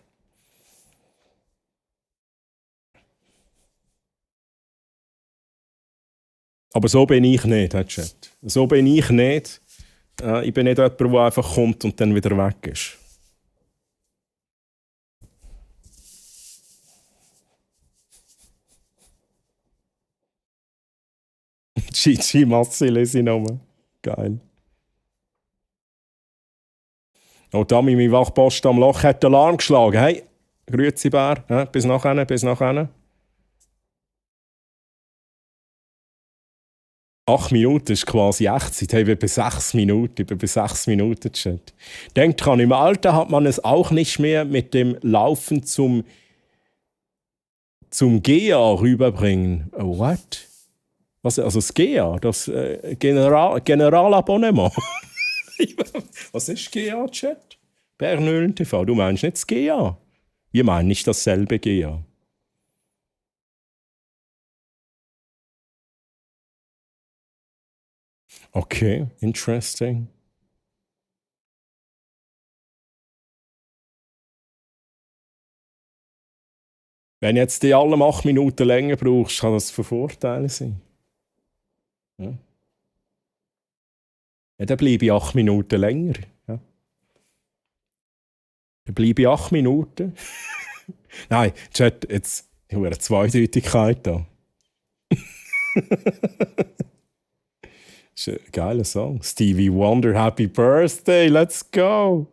Aber so bin ich nicht, Herr Chat. So bin ich nicht. Ich bin nicht jemand, der einfach kommt und dann wieder weg ist. Gigi Massi lese ich nochmal. Geil. Oh, Dami, mein Wachpost am Loch hat den Alarm geschlagen. Hey, grüezi Bär. Ja, bis nachher, bis nachher. 8 Minuten ist quasi Echtzeit. Hey, wir bei 6 Minuten. Ich bin bei 6 Minuten, Chat. Denkt dran, im Alter hat man es auch nicht mehr mit dem Laufen zum GA rüberbringen. Oh, what? Was, also das GA, das Generalabonnement. Was ist GA-Chat? Bernölen TV, du meinst nicht das GA? Wir meinen nicht dasselbe GA. Okay, interesting. Wenn jetzt die alle 8 Minuten länger brauchst, kann das von Vorteil sein. Ja. Ja, dann bleibe ich 8 Minuten länger. Ja. Dann bleibe ich 8 Minuten. Nein, Chat, jetzt haben wir eine Zweideutigkeit da. Das ist ein geiler Song. Stevie Wonder, Happy Birthday, let's go!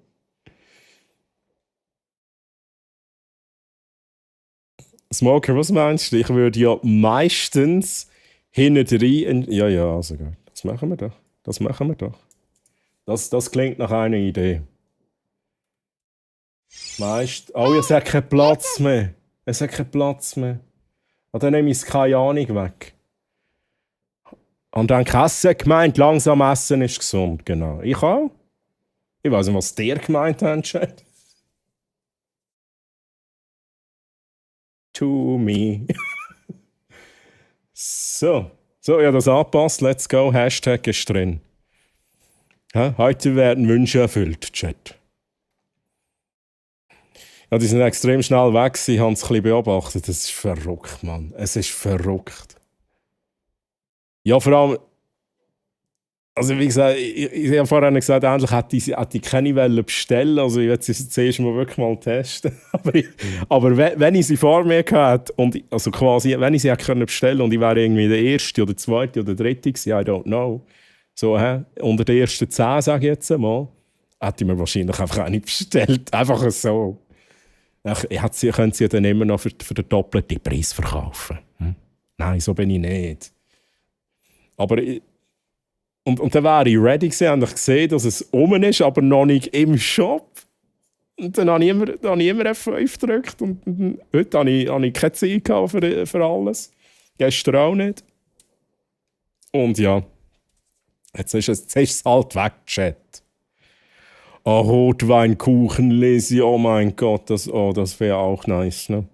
Smoker, was meinst du? Ich würde ja meistens hinten rein. Ja, also gut. Das machen wir doch. Das machen wir doch. Das klingt nach einer Idee. Oh, es hat keinen Platz mehr. Es hat keinen Platz mehr. Und dann nehme ich das keine Ahnung weg. Und dann Kasse gemeint, langsam essen ist gesund. Genau. Ich auch. Ich weiß nicht, was der gemeint hat, Chat. To me. So, ja, das angepasst. Let's go. Hashtag ist drin. Ja, heute werden Wünsche erfüllt, Chat. Ja, die sind extrem schnell weg. Sie haben es ein bisschen beobachtet. Das ist verrückt, Mann. Es ist verrückt. Ja, vor allem, also wie gesagt, ich habe vorhin gesagt, endlich hätte ich keine Welle bestellen. Also ich werde sie zuerst mal wirklich mal testen. aber wenn ich sie vor mir hatte, also quasi, wenn ich sie hätte bestellen und ich wäre irgendwie der Erste oder Zweite oder Dritte gewesen, I don't know. So, unter den ersten 10, sage ich jetzt mal, hätte ich mir wahrscheinlich einfach eine bestellt. Einfach so. Ich könnte sie dann immer noch für den doppelten Preis verkaufen. Nein, so bin ich nicht. Aber und dann wäre ich ready gewesen und ich gesehen, dass es oben ist, aber noch nicht im Shop. Und dann habe ich immer F5 gedrückt und heute habe ich keine Zeit gehabt für alles. Gestern auch nicht. Und ja, jetzt ist es halt weg, Chat. Rotweinkuchen, Lisi, oh mein Gott, das wäre auch nice, ne?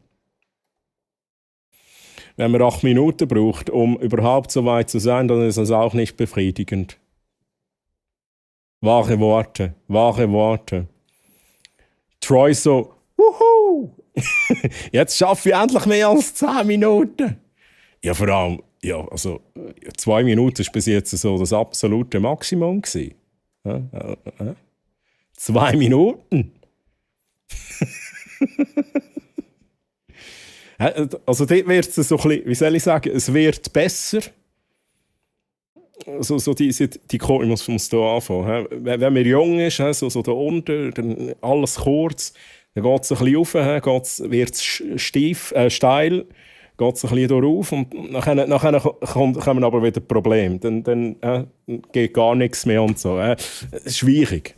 Wenn man 8 Minuten braucht, um überhaupt so weit zu sein, dann ist das auch nicht befriedigend. Wahre Worte, wahre Worte. Troy so, wuhu! Jetzt schaffe ich endlich mehr als 10 Minuten. Ja, vor allem, ja, also 2 Minuten war bis jetzt so das absolute Maximum gewesen. 2 Minuten? Also dort wird es so ein bisschen, wie soll ich sagen, es wird besser. So ich muss hier anfangen. Wenn man jung ist, so da unten, dann alles kurz, dann geht es ein bisschen rauf, wird es steil, geht es ein bisschen rauf und nachher kommen aber wieder Probleme. Dann geht gar nichts mehr und so. Schwierig.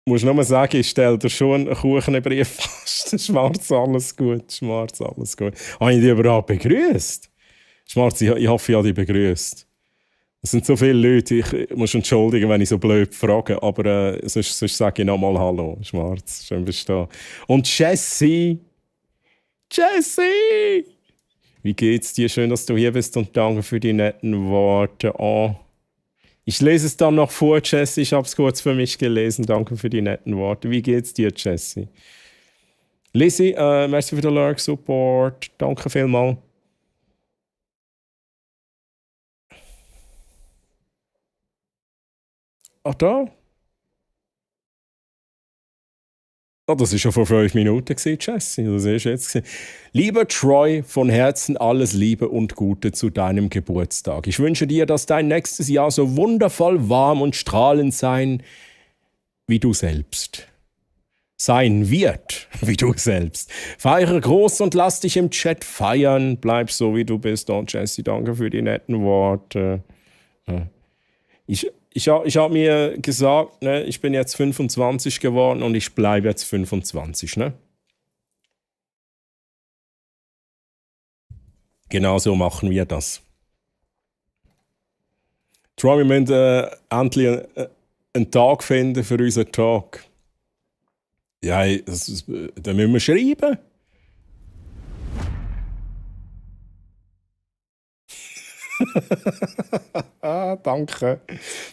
Du musst nur sagen, ich stelle dir schon einen Kuchenbrief fast. Schwarz, alles gut. Schwarz, alles gut. Habe ich dich überhaupt begrüßt? Schwarz, ich hoffe, ich habe dich begrüßt. Es sind so viele Leute, ich muss entschuldigen, wenn ich so blöd frage, aber sonst sage ich nochmal Hallo. Schwarz, schön bist du da. Und Jessie! Jessie! Wie geht's dir? Schön, dass du hier bist und danke für die netten Worte. Oh. Ich lese es dann noch vor, Jessie. Ich habe es kurz für mich gelesen. Danke für die netten Worte. Wie geht's dir, Jessie? Lizzie, merci für den Lurk-Support. Danke vielmals. Ach da? Oh, das war schon vor 5 Minuten, Jessie. Das ist jetzt. Lieber Troy, von Herzen alles Liebe und Gute zu deinem Geburtstag. Ich wünsche dir, dass dein nächstes Jahr so wundervoll warm und strahlend sein wie du selbst. Sein wird, wie du selbst. Feiere groß und lass dich im Chat feiern. Bleib so, wie du bist. Oh, Jessie, danke für die netten Worte. Ich habe mir gesagt, ne, ich bin jetzt 25 geworden und ich bleibe jetzt 25. Ne? Genau so machen wir das. Troy, wir müssen endlich einen Tag finden für unseren Talk. Ja, da müssen wir schreiben. Danke.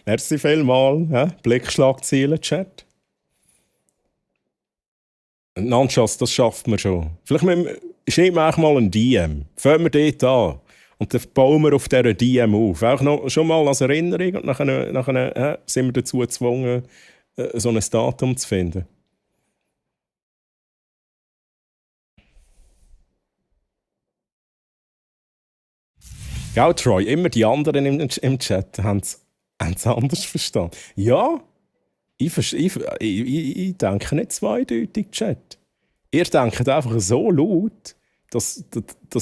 Merci vielmals. Ja? Blickschlagziele, Chat. Nanschas, das schafft man schon. Vielleicht schreiben wir auch mal ein DM. Fangen wir dort an. Und dann bauen wir auf dieser DM auf. Auch noch, schon mal als Erinnerung. Und nachher sind wir dazu gezwungen, so ein Datum zu finden. Gell, Troy, immer die anderen im Chat haben es anders verstanden. Ja, ich denke nicht zweideutig, Chat. Ihr denkt einfach so laut, dass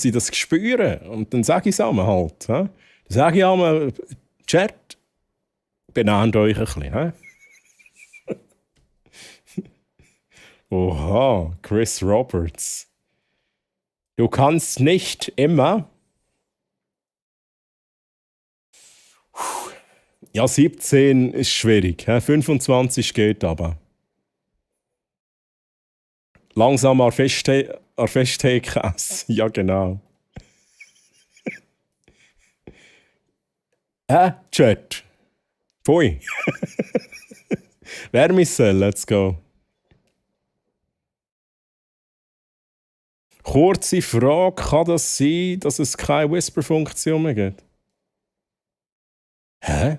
ich das spüre. Und dann sage ich es einmal halt. He? Dann sage ich einmal, Chat, benehmt euch ein bisschen. He? Oha, Chris Roberts. Du kannst nicht immer... Ja, 17 ist schwierig. 25 geht aber. Langsam an Festkäse. Ja, genau. Chat. Pfui. Wärmisse, let's go. Kurze Frage, kann das sein, dass es keine Whisper-Funktion mehr gibt? Hä?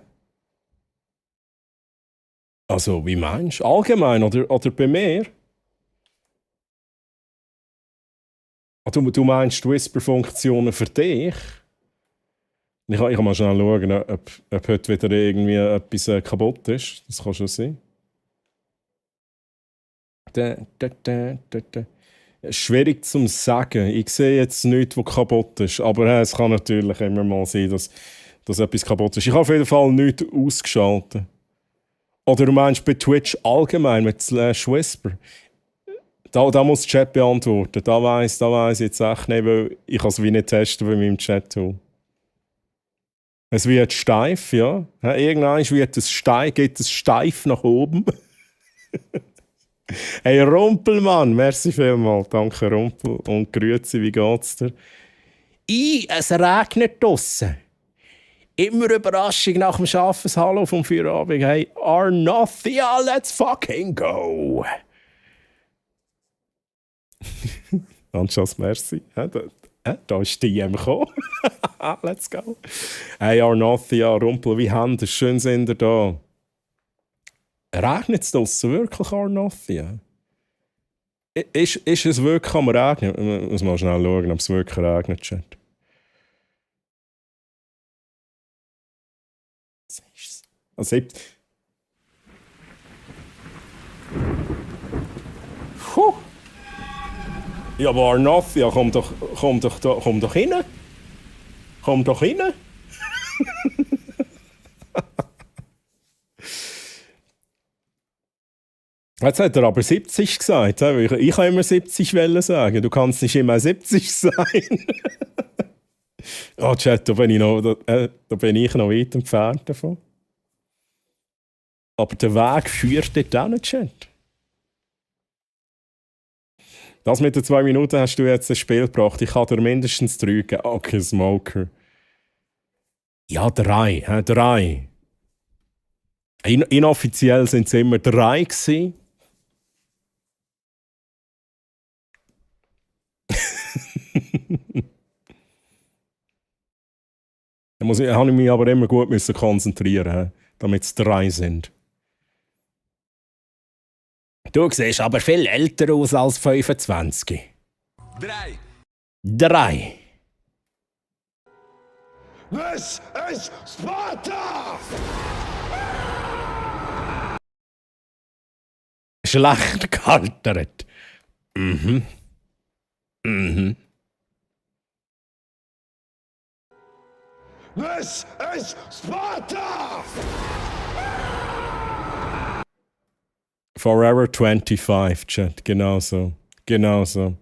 Also, wie meinst du? Allgemein oder bei mir? Du meinst Whisper-Funktionen für dich? Ich kann mal schnell schauen, ob heute wieder irgendwie etwas kaputt ist. Das kann schon sein. Schwierig zu sagen. Ich sehe jetzt nichts, was kaputt ist. Aber es kann natürlich immer mal sein, dass dass etwas kaputt ist. Ich habe auf jeden Fall nichts ausgeschaltet. Oder du meinst bei Twitch allgemein mit /Whisper? Da muss der Chat beantworten. Da weiss ich jetzt echt nicht, weil ich kann es wie nicht testen bei meinem Chat-Tool. Es wird steif, ja. Irgendwann geht es steif nach oben. Hey Rumpelmann, merci vielmals. Danke Rumpel und grüezi, wie geht's dir? Es regnet draussen. Immer Überraschung nach dem Arbeiten, Hallo vom Feierabend. Hey, Arnothia, let's fucking go! Anschluss, merci. Da ist die gekommen. Let's go. Hey, Arnothia, Rumpel, wie haben es? Schön sind ihr da. Regnet es draussen wirklich, Arnothia? Ist es wirklich am Regnen? Ich muss mal schnell schauen, ob es wirklich regnet, Chat. Also, puh. Ja, aber Arnothia, komm doch rein. Komm doch rein. Jetzt hat er aber 70 gesagt. Ich kann immer 70 sagen. Du kannst nicht immer 70 sein. Oh, Chat, da bin ich noch weit entfernt davon. Aber der Weg führt dort auch nicht, Chat. Das mit den 2 Minuten hast du jetzt ins Spiel gebracht. Ich kann dir mindestens 3 geben. Okay, Smoker. Ja, 3. 3. Inoffiziell sind es immer 3 gewesen. Da habe ich mich aber immer gut konzentrieren, damit es 3 sind. Du siehst aber viel älter aus als 25. 3. This is Sparta! Schlecht gealtert. This is Sparta! Forever 25, Chat. Genau so. Dein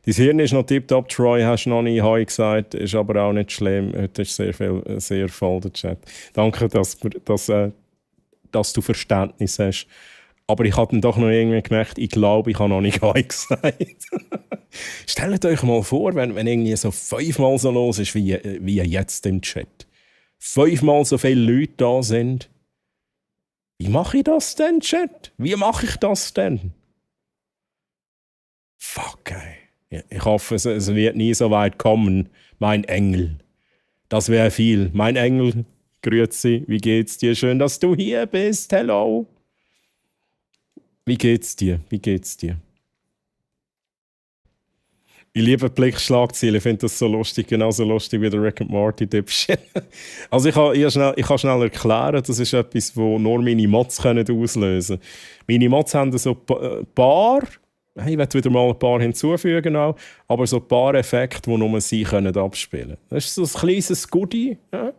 Hirn ist noch tipptopp, Troy, hast du noch nie Hoi gesagt, ist aber auch nicht schlimm. Heute ist sehr voll der Chat. Danke, dass du Verständnis hast. Aber ich habe dann doch noch irgendwie gemerkt, ich glaube, ich habe noch nicht Hoi gesagt. Stellt euch mal vor, wenn irgendwie so 5-mal so los ist wie jetzt im Chat. 5-mal so viele Leute da sind. Wie mache ich das denn, Chat? Wie mache ich das denn? Fuck, ey. Ich hoffe, es wird nie so weit kommen, mein Engel. Das wäre viel. Mein Engel, grüezi, wie geht's dir? Schön, dass du hier bist. Hello. Wie geht's dir? Ich liebe Blickschlagzeilen, ich finde das so lustig, genauso lustig wie der Rick and Morty Dipshit. Also ich kann schnell erklären, das ist etwas, das nur meine Mods auslösen können. Meine Mods haben so ein paar, ich werde wieder mal ein paar hinzufügen, auch, aber so ein paar Effekte, die nur sie abspielen können. Das ist so ein kleines Goodie. Ja?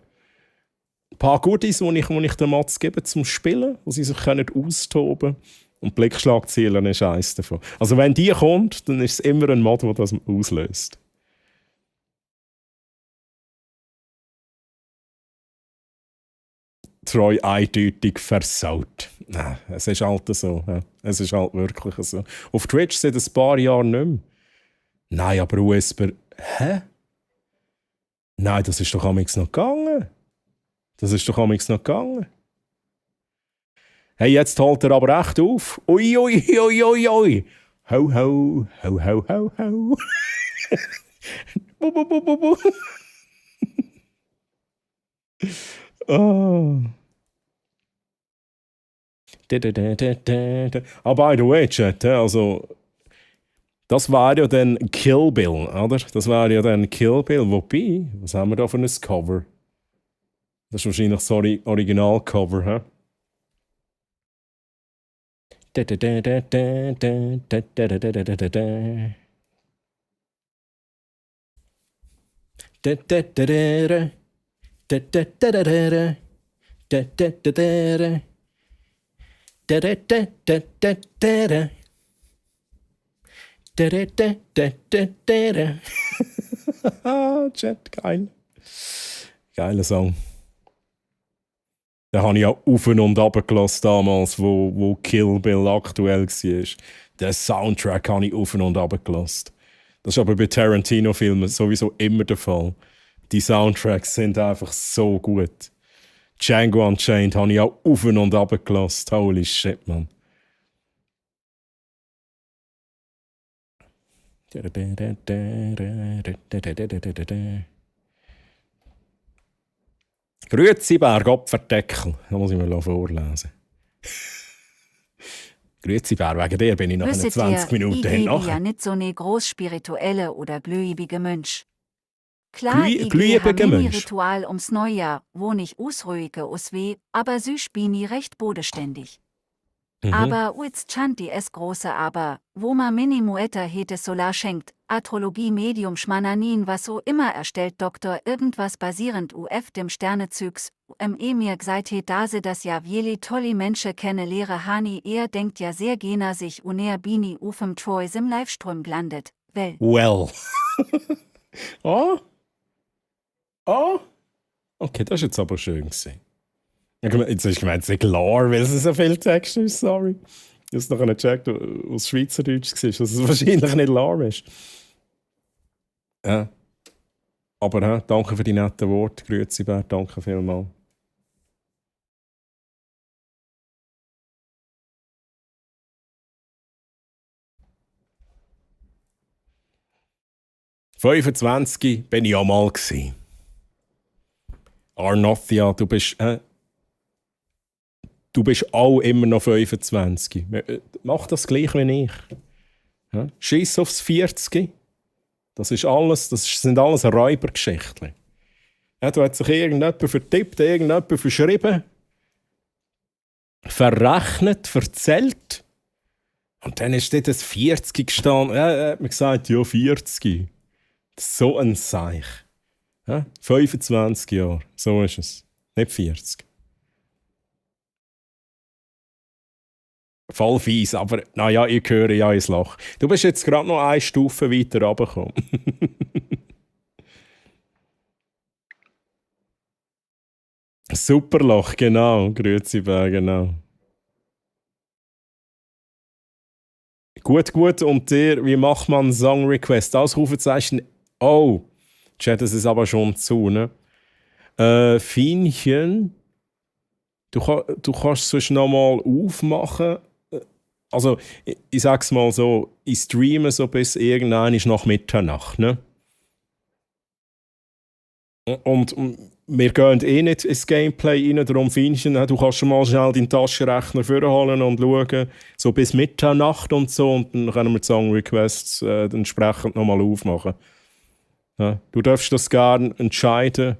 Ein paar Goodies, die ich den Mods gebe zum Spielen, wo sie sich austoben können. Und Blickschlagzeilen ist eins davon. Also wenn die kommt, dann ist es immer ein Mod, der das auslöst. Troy eindeutig versaut. Es ist halt so. Es ist halt wirklich so. Auf Twitch seit ein paar Jahren nicht mehr. Nein, aber Whisper... Hä? Nein, das ist doch amigs noch gegangen. Hey, jetzt holt er aber echt auf. Ui. Ho. Bu. Oh. Ah, by the way, Chat, also das war ja dann Kill Bill, oder? Wobei, was haben wir da für ein Cover? Das ist wahrscheinlich das Original-Cover, hä? Da, da, da, da, da, da. Da, da, da, da, da. Da, da, da, da, da, da, da. Da, da, da, da, da, da, da. Chat, geil. Geiler Song. Den habe ich auch auf und runter gelassen damals, wo Kill Bill aktuell war. Den Soundtrack habe ich auf und runter gelassen. Das ist aber bei Tarantino-Filmen sowieso immer der Fall. Die Soundtracks sind einfach so gut. Django Unchained habe ich auch auf und runter gelassen. Holy shit, man. Grüezi Berg, Opferdeckel. Da muss ich mir vorlesen. Grüezi Bär, wegen dir bin ich nach Wisset 20 ihr, Minuten ich bin ja hinten. nicht so ne großspirituelle oder glühibige Mensch. Klar, ich glühibige habe Mensch. Ritual ums Neujahr, wo nicht ausruhige weh, aber süß bin ich recht bodenständig. Aber uits Chanti es große Aber, wo ma Minimuetta hete Solar schenkt, Astrologie Medium Schmananin was so immer erstellt Doktor irgendwas basierend uf dem Sternezygs, mir gseit het dase das ja wieli tolli Mensche kenne Lehre Hani er denkt ja sehr gena sich uner bini ufem Troy im Livestream glandet, well. Well. Ah? Ah? Okay, das war jetzt aber schön gewesen. Jetzt ist gemeint, es ist klar, weil es so viel Text ist, sorry. Ich habe es noch gecheckt, aus Schweizerdeutsch war, dass es wahrscheinlich nicht klar ist. Ja. Aber danke für die netten Worte, Grüezi Bert, danke vielmals. «25 bin ich auch mal gsi. Arnothia, du bist auch immer noch 25. Mach das gleich wie ich. Ja? Schiss aufs 40. Das sind alles Räubergeschichten. Ja, da hat sich irgendjemand vertippt, irgendjemand verschrieben, verrechnet, erzählt. Und dann ist dort das 40 gestanden. Er hat mir gesagt, ja, 40. Das ist so ein Seich. Ja? 25 Jahre, so ist es. Nicht 40. Voll fies, aber naja, ich höre ja ins Loch. Du bist jetzt gerade noch eine Stufe weiter runtergekommen. Superloch, genau. Grüezi Bär, genau. Gut. Und dir, wie macht man Song Request? Ausrufezeichen. Oh, Chat, das ist aber schon zu, ne? Fienchen, du kannst es sonst noch mal aufmachen. Also, ich sag's mal so, ich streame so bis irgendwann ist nach Mitternacht, ne? Und wir gehen eh nicht ins Gameplay rein, darum Fienchen, du kannst schon mal schnell deinen Taschenrechner vorholen und schauen, so bis Mitternacht und so, und dann können wir die Song Requests entsprechend nochmal aufmachen. Ja, du darfst das gerne entscheiden,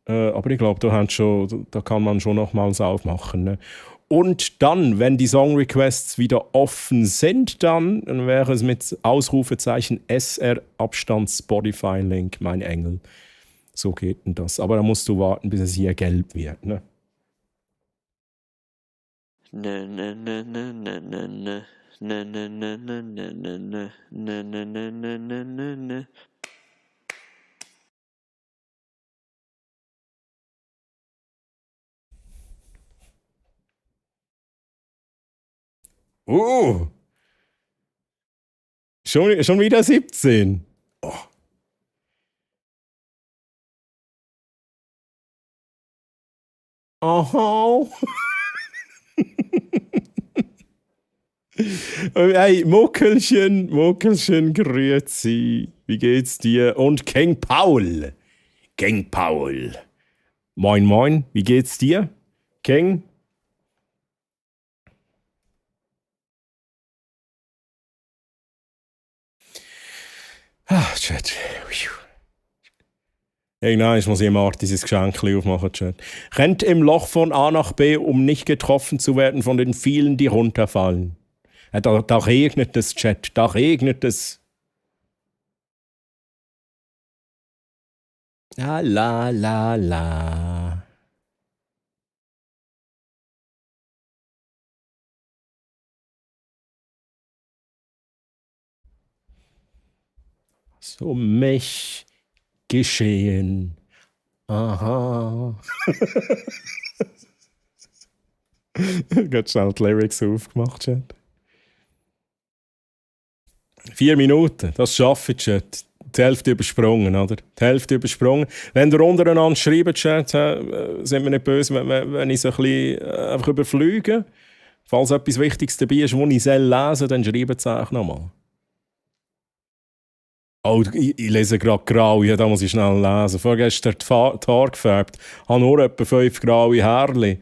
aber ich glaube, da kann man schon nochmals aufmachen. Ne? Und dann, wenn die Song Requests wieder offen sind, dann wäre es mit Ausrufezeichen SR Abstand Spotify Link, mein Engel. So geht denn das. Aber da musst du warten, bis es hier gelb wird. Ne? Schon wieder 17. Oh. Aha. Hey, Muckelchen, grüezi. Wie geht's dir? Und King Paul. Moin, wie geht's dir? King? Chat. Irgendwann muss ich Martin sein Geschenk aufmachen, Chat. Rennt im Loch von A nach B, um nicht getroffen zu werden von den vielen, die runterfallen. Da regnet es, Chat, da regnet es. La la la la. So mich geschehen. Aha. Gerade schnell die Lyrics aufgemacht, Chat. 4 Minuten, das schaffe ich, Chat. Die Hälfte übersprungen, oder? Die Hälfte übersprungen. Wenn ihr untereinander schreibt, Chat, sind wir nicht böse, wenn ich so ein bisschen einfach überfliege. Falls etwas Wichtiges dabei ist, das ich lesen soll, dann schreibt es auch nochmal. Oh, ich lese gerade grau, ja, da muss ich schnell lesen. Vorgestern die Haare gefärbt. Ich habe nur etwa 5 graue Härchen.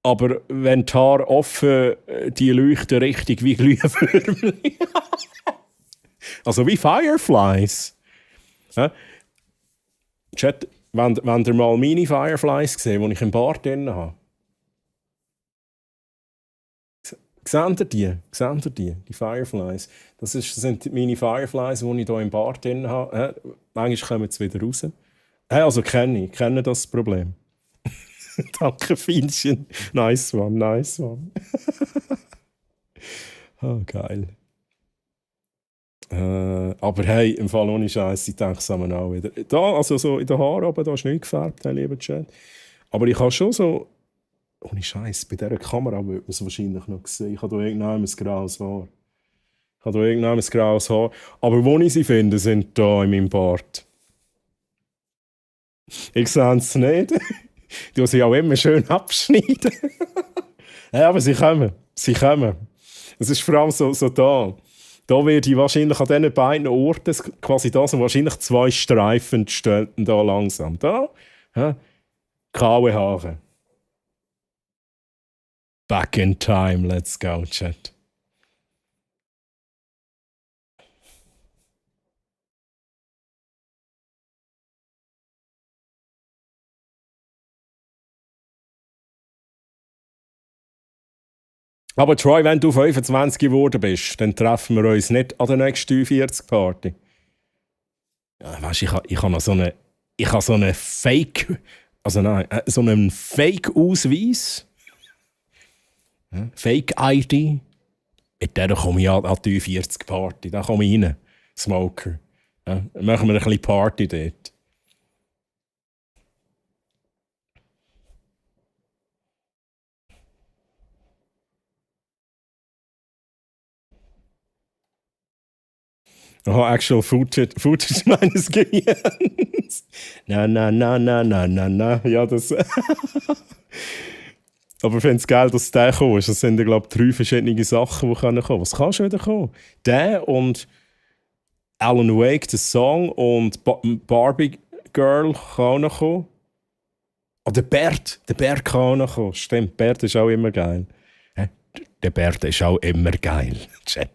Aber wenn die Haare offen, die leuchten richtig wie Glühwürmchen. Also wie Fireflies. Ja? Chat, wenn ihr mal meine Fireflies gesehen, die ich im Bart drin habe. Seht ihr die? Seht ihr die? Die Fireflies. Das sind meine Fireflies, die ich hier im Bart drin habe. Manchmal kommen sie wieder raus. Also kenne das Problem. Danke, Fienchen. Nice one, nice one. Oh, geil. Aber hey, im Fall ohne Scheiß, ich denke es auch wieder. Da, also so in den Haaren oben, da ist nicht gefärbt, lieber Chat. Aber ich habe schon so, ohne Scheiß, bei dieser Kamera würde man es wahrscheinlich noch sehen. Ich habe da irgendwann ein graues Haar. Aber wo ich sie finde, sind da in meinem Bart. Ich sehe es nicht. Die muss ich auch immer schön abschneiden. Ja, aber sie kommen. Es ist vor allem so da. Da werde ich wahrscheinlich an diesen beiden Orten, quasi da sind wahrscheinlich 2 Streifen entstehen, da langsam. Da, graue Haare. Back in time, let's go, Chat. Aber Troy, wenn du 25 geworden bist, dann treffen wir uns nicht an der nächsten 40-Party. Ja, weißt du, ich habe noch so eine Fake... Also nein, so einen Fake-Ausweis. Fake-ID. Mit der komme ich an die 40-Party. Da komme ich rein. Smoker. Ja, dann machen wir ein bisschen Party dort. Oh, actual footage meines Gehirns. Na. Ja, das... Aber ich finde es geil, dass der gekommen ist. Das sind, glaube ich, 3 verschiedene Sachen, die kommen können. Was kann schon wieder kommen? Der und Alan Wake, der Song, und Barbie Girl kann auch noch kommen. Oh, der Bert kann auch noch kommen. Stimmt, Bert ist auch immer geil. Der Bert ist auch immer geil. Chat.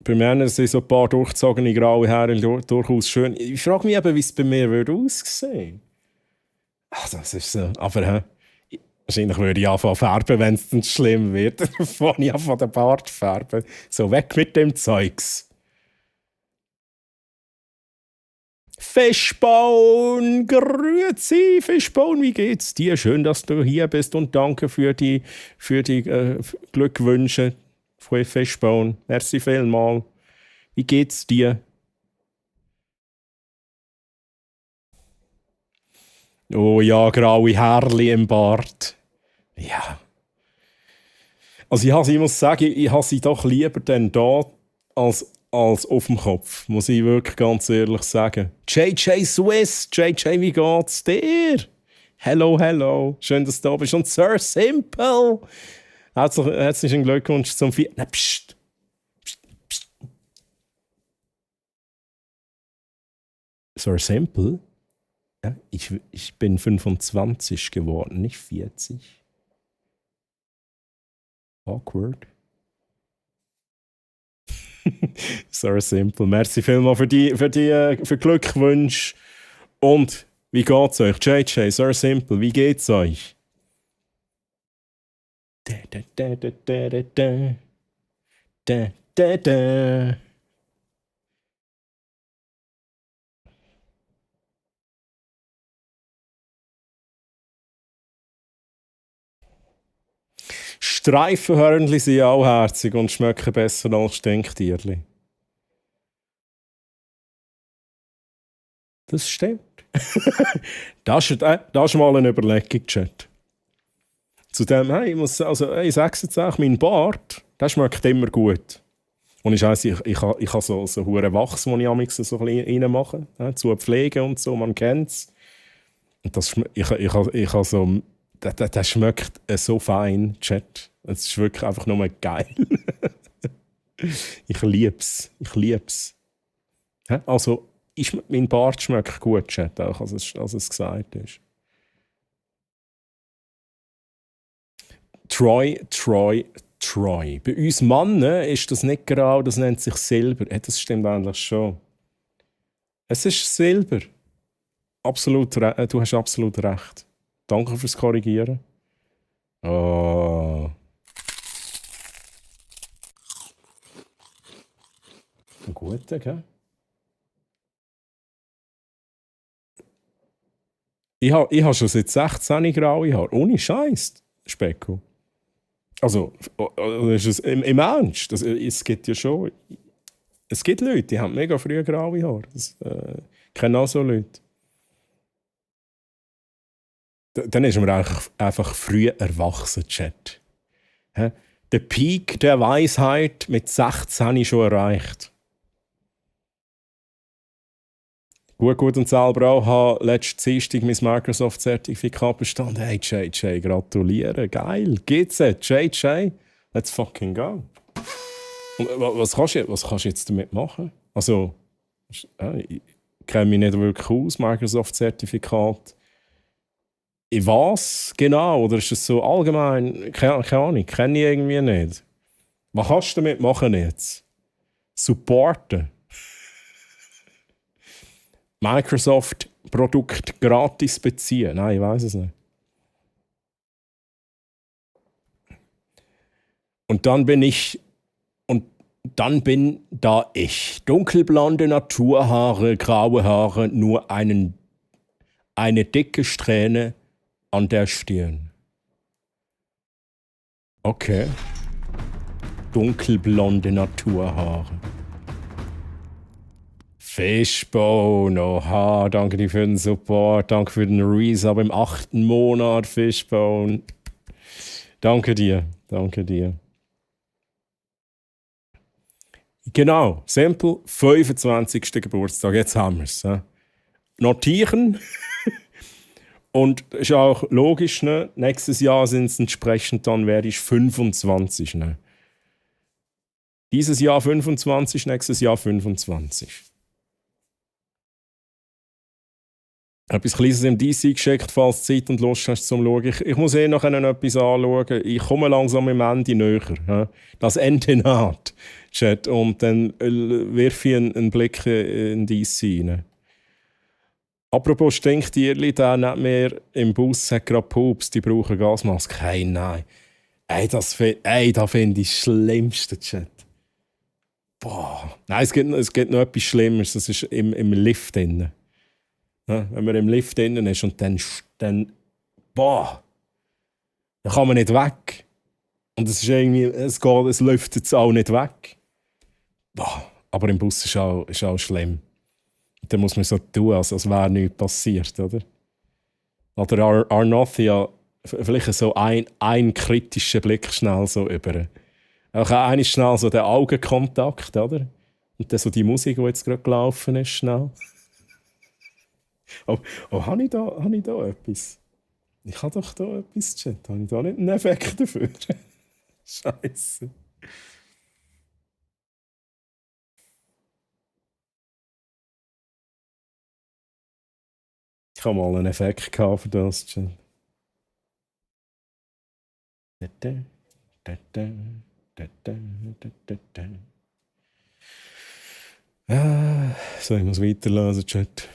Bei mir sind so ein paar durchgezogene graue Haare durchaus schön. Ich frage mich eben, wie es bei mir aussehen würde. Ach, das ist so. Aber wahrscheinlich würde ich anfangen färben, wenn es dann schlimm wird. Dann fange ich an den Bart färben. So, weg mit dem Zeugs. Fishbone, grüezi, Fishbone, wie geht's dir? Schön, dass du hier bist und danke für die Glückwünsche. Fishbone, merci vielmals. Wie geht's dir? Oh ja, graue Härli im Bart. Ja. Also ich muss sagen, ich habe sie doch lieber dann da als auf dem Kopf. Muss ich wirklich ganz ehrlich sagen. JJ Swiss, JJ, wie geht's dir? Hello. Schön, dass du da bist. Und Sir Simple. Herzlichen Glückwunsch zum 4. Na, pst. Sir Simple? Ja, ich bin 25 geworden, nicht 40. Awkward. Sir Simple. Merci vielmals für Glückwünsche. Und wie geht's euch? JJ, Sir Simple, wie geht's euch? Da, da, da. Streifenhörnchen sind auch herzig und schmecken besser als Stinktierli. Das stimmt. Das ist mal eine Überlegung, Chat. Zudem, hey, ich sag's jetzt auch, mein Bart, der schmeckt immer gut. Und ich weiss, ich habe so hure Wachs, den ich amigs so ein bisschen reinmache, zu Pflege und so, man kennt's. Und ich habe so, der schmeckt so fein, Chat. Es ist wirklich einfach nur geil. Ich lieb's. Also, mein Bart schmeckt gut, Chat, auch als es gesagt ist. Troy. Bei uns Männern ist das nicht grau, das nennt sich Silber. Das stimmt eigentlich schon. Es ist Silber. Du hast absolut recht. Danke fürs Korrigieren. Oh. Ein guter, gell? Ich habe schon seit 16 graue Haare. Ohne Scheiß, Specko. Also, ist es im Ernst? Es gibt ja schon. Es gibt Leute, die haben mega früh graue Haare. Ich kenne auch so Leute. Dann ist man einfach früh erwachsen, Chat. Der Peak der Weisheit mit 16 schon erreicht. Gut und selber auch habe letzten Dienstag mein Microsoft-Zertifikat bestanden. Hey, JJ, gratuliere. Geil. Geht's jetzt? JJ, let's fucking go. Und was kannst du jetzt damit machen? Also, ich kenne mich nicht wirklich aus, Microsoft-Zertifikat. In was genau? Oder ist es so allgemein? Keine Ahnung, kenne ich irgendwie nicht. Was kannst du damit machen jetzt? Supporten? Microsoft-Produkt gratis beziehen? Nein, ich weiß es nicht. Und dann bin da ich. Dunkelblonde Naturhaare, graue Haare, nur eine dicke Strähne an der Stirn. Okay. Dunkelblonde Naturhaare. Fishbone, oha, danke dir für den Support, danke für den Resub im 8. Monat, Fishbone. Danke dir. Genau, simpel, 25. Geburtstag, jetzt haben wir es. Notieren. Und das ist auch logisch, ne? Nächstes Jahr sind es entsprechend, dann werde ich 25. Ne? Dieses Jahr 25, nächstes Jahr 25. Ich habe etwas Kleines im DC geschickt, falls du Zeit und Lust hast zum Schauen. Ich muss noch etwas anschauen. Ich komme langsam am Ende näher. Das Ende naht, Chat. Und dann wirf ich einen Blick in DC rein. Apropos Stinktierli, der neben mir im Bus hat gerade Pups, die brauchen Gasmaske. Hey, nein. Da finde ich das Schlimmste, Chat. Boah. Nein, es gibt noch etwas Schlimmeres. Das ist im Lift drin. Ja, wenn man im Lift drin ist und dann boah, dann kann man nicht weg. Und es ist irgendwie, es läuft jetzt auch nicht weg. Boah, aber im Bus ist auch schlimm. Dann muss man so tun, als wäre nichts passiert, oder? Oder Arnothia, vielleicht so ein kritischer Blick schnell so über. Auch einmal schnell so den Augenkontakt, oder? Und dann so die Musik, die jetzt gerade gelaufen ist, schnell. Habe ich da etwas? Ich habe doch da etwas, Chat. Habe ich da nicht einen Effekt dafür? Scheiße. Ich habe mal einen Effekt für das, Chat. So, ich muss weiterlesen, Chat.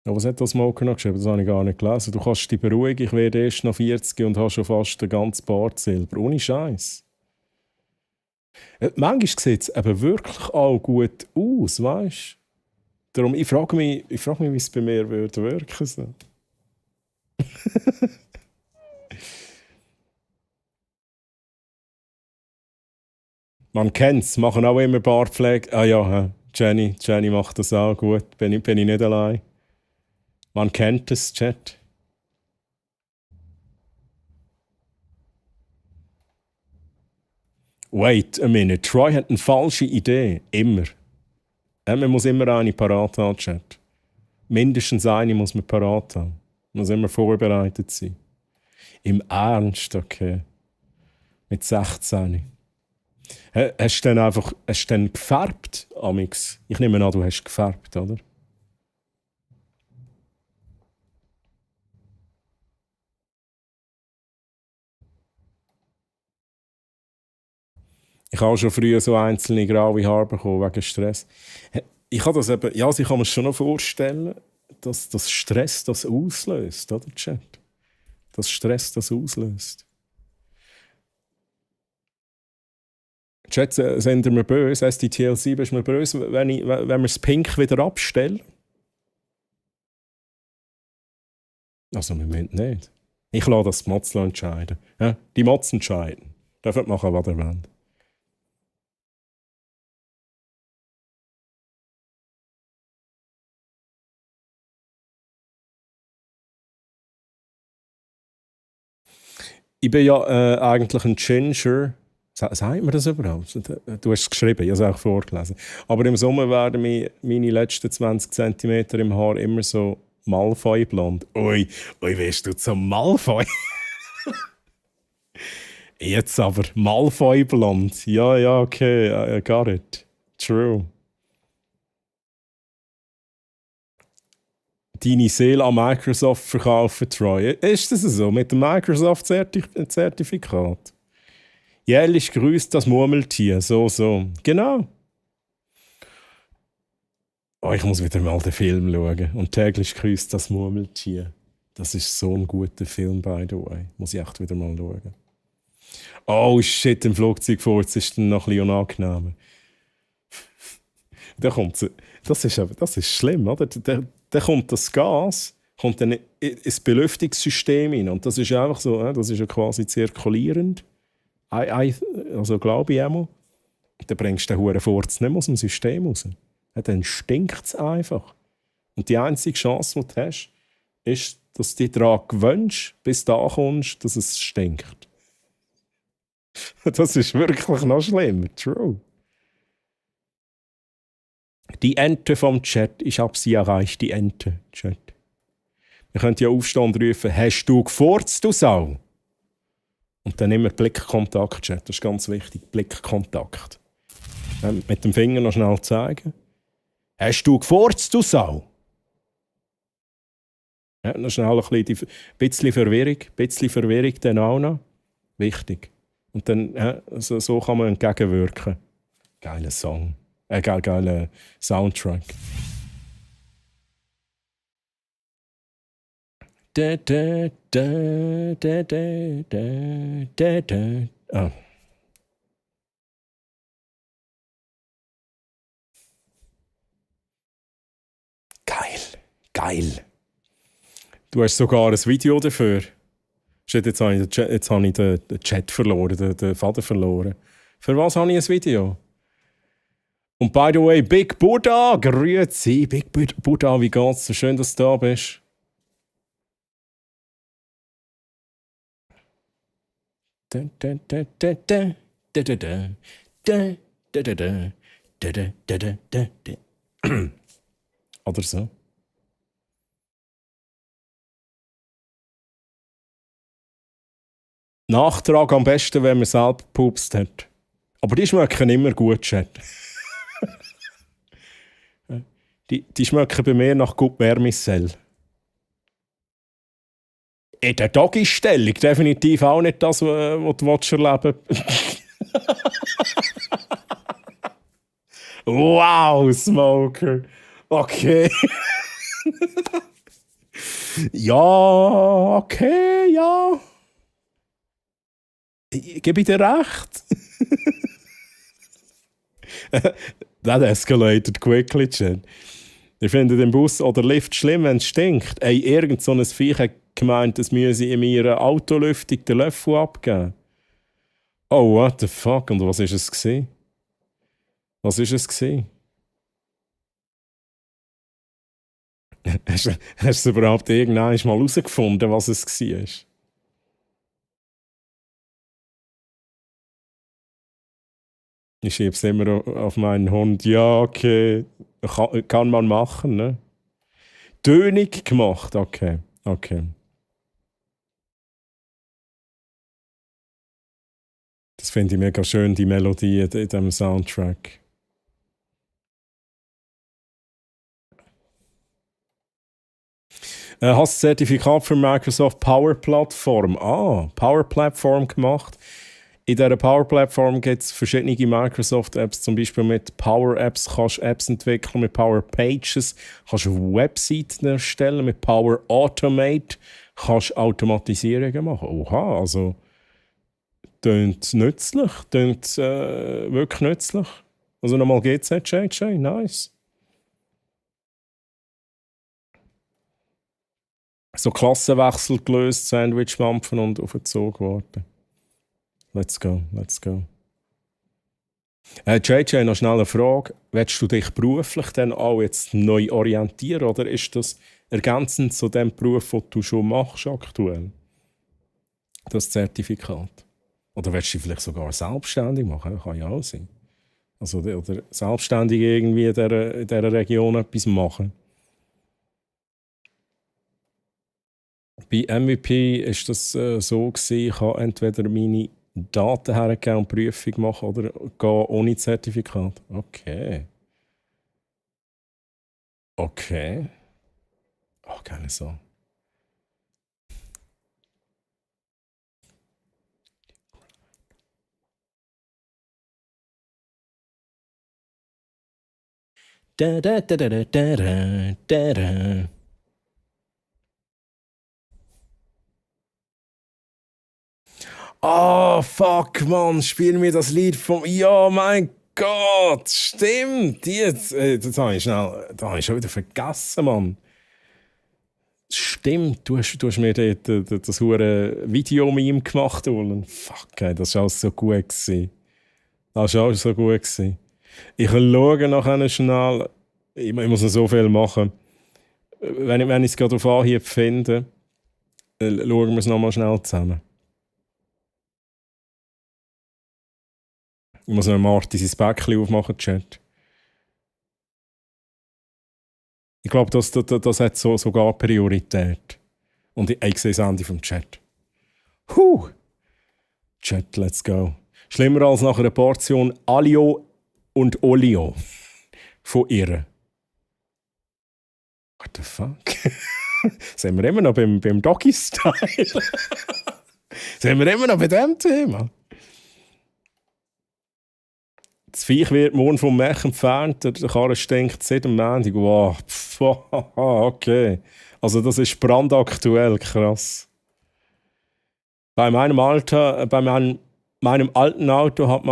Ja, was hat das Smoker noch geschrieben? Das habe ich gar nicht gelesen. Du kannst dich beruhigen, ich werde erst noch 40 und habe schon fast den ganzen Bart Silber. Ohne Scheiß. Manchmal sieht es eben wirklich auch gut aus, weißt du? Darum, ich frage mich, wie es bei mir würde wirken so. Man kennt es, machen auch immer Bartpflege. Ah ja, Jenny macht das auch gut. Bin ich nicht allein. Man kennt es, Chat. Wait a minute, Troy hat eine falsche Idee. Immer. Man muss immer eine parat haben, Chat. Mindestens eine muss man parat haben. Man muss immer vorbereitet sein. Im Ernst, okay. Mit 16. Hast du dann gefärbt, Amix? Ich nehme an, du hast gefärbt, oder? Ich habe schon früher so einzelne graue Haare bekommen, wegen Stress. Ich kann das eben, ja, also ich kann mir schon noch vorstellen, dass das Stress das auslöst, oder, Chat? Dass Stress das auslöst. Chat, sind wir böse? SDTL7 ist mir böse, wenn wir das Pink wieder abstellen? Also, wir müssen nicht. Ich lasse das die Mods entscheiden. Ja? Die Mods entscheiden. Dürfen machen, was ihr wollt. Ich bin ja eigentlich ein Ginger. Sagt man das überhaupt? Du hast es geschrieben, ich habe es auch vorgelesen. Aber im Sommer werden meine letzten 20 cm im Haar immer so Malfoy-blond. Ui, weißt du, so Malfoy? Jetzt aber Malfoy-blond. Ja, okay, I got it. True. Deine Seele an Microsoft verkaufen, Troy. Ist das so? Mit dem Microsoft-Zertifikat? Jährlich grüßt das Murmeltier. So. Genau. Oh, ich muss wieder mal den Film schauen. Und täglich grüßt das Murmeltier. Das ist so ein guter Film, by the way. Muss ich echt wieder mal schauen. Oh shit, im Flugzeugfurz ist dann noch ein bisschen unangenehmer. Da kommt das ist schlimm, oder? Da kommt das Gas kommt dann ins Belüftungssystem rein. Und das ist einfach so, das ist ja quasi zirkulierend. Also glaube ich einmal. Dann bringst du den Huren Furz nicht mehr aus dem System raus. Dann stinkt es einfach. Und die einzige Chance, die du hast, ist, dass du dich daran gewöhnst, bis du da kommst, dass es stinkt. Das ist wirklich noch schlimmer. True. Die Ente vom Chat. Ich habe sie erreicht, die Ente. Chat. Wir können ja aufstehen und rufen, hast du gefurzt, du Sau? Und dann immer Blickkontakt, Chat. Das ist ganz wichtig. Blickkontakt. Mit dem Finger noch schnell zeigen. Hast du gefurzt, du Sau? Ja, dann schnell ein bisschen Verwirrung dann auch noch. Wichtig. Und dann, so kann man entgegenwirken. Geiler Song. Geiler Soundtrack. Oh. Geil. Du hast sogar ein Video dafür. Shit, jetzt habe ich den Chat verloren, den Faden verloren. Für was habe ich ein Video? Und by the way, Big Buddha, grüezi. Big Buddha, wie geht's? So schön, dass du da bist. Oder so. Nachtrag am besten, wenn man selber gepupst hat. Aber die schmecken immer gut, Chat. Die schmecken bei mir nach Gut Vermicell. In der Doggy-Stellung definitiv auch nicht das, was du erleben willst. Wow, Smoker. Okay. Ja, okay, ja. Ich gebe dir recht. That escalated quickly, Jen. Ich finde den Bus oder Lift schlimm, wenn es stinkt. Ey, irgend so ein Viech hat gemeint, es müsse in ihrer Autolüftung den Löffel abgeben. Oh, what the fuck? Und was war es gewesen? Was war es gewesen? Hast du überhaupt irgendwann mal herausgefunden, was es war? Ich schiebe es immer auf meinen Hund. Ja, okay. Kann man machen, ne? Tönig gemacht, okay. Okay. Das finde ich mega schön, die Melodie in diesem Soundtrack. Hast du das Zertifikat für Microsoft Power Plattform? Power Platform gemacht. In dieser Power Platform gibt es verschiedene Microsoft Apps, zum Beispiel mit Power Apps kannst du Apps entwickeln, mit Power Pages kannst du Webseiten erstellen, mit Power Automate kannst du Automatisierungen machen. Oha, also tönt nützlich, tönt wirklich nützlich. Also nochmal GZ, JJ, nice. So Klassenwechsel gelöst, Sandwich-Mampfen und auf den Zug warten. Let's go, let's go. JJ, noch schnell eine Frage. Willst du dich beruflich dann auch jetzt neu orientieren oder ist das ergänzend zu dem Beruf, den du schon machst aktuell? Das Zertifikat. Oder willst du dich vielleicht sogar selbstständig machen? Kann ja auch sein. Also, oder selbstständig irgendwie in dieser Region etwas machen. Bei MVP ist das so gewesen, ich habe entweder meine Daten hergeben und Prüfung machen oder gehen ohne Zertifikat. Okay. Okay. Oh, keine Sorge. Da da da da da da da da. Oh, fuck, Mann, spiel mir das Lied vom... Ja, mein Gott, stimmt. Jetzt habe ich schon wieder vergessen, Mann. Stimmt, du hast mir das hure Video-Meme gemacht, Ulan. Fuck, ey, das war alles so gut gewesen. Das war alles so gut gewesen. Ich schaue nachher schnell. Ich muss noch so viel machen. Wenn ich es gerade auf Anhieb finde, schauen wir es nochmal schnell zusammen. Ich muss noch Martin sein Päckchen aufmachen, Chat. Ich glaube, das hat sogar Priorität. Und ich sehe das Ende vom Chat. Chat, let's go. Schlimmer als nach einer Portion Alio und Olio. Von ihr. What the fuck? Sind wir immer noch beim Doggy-Style? Sind wir immer noch bei dem Thema? Das Viech wird morgen vom Mech entfernt, der Karren stinkt seit dem Montag. Wow, okay. Also das ist brandaktuell, krass. Bei meinem alten Auto hat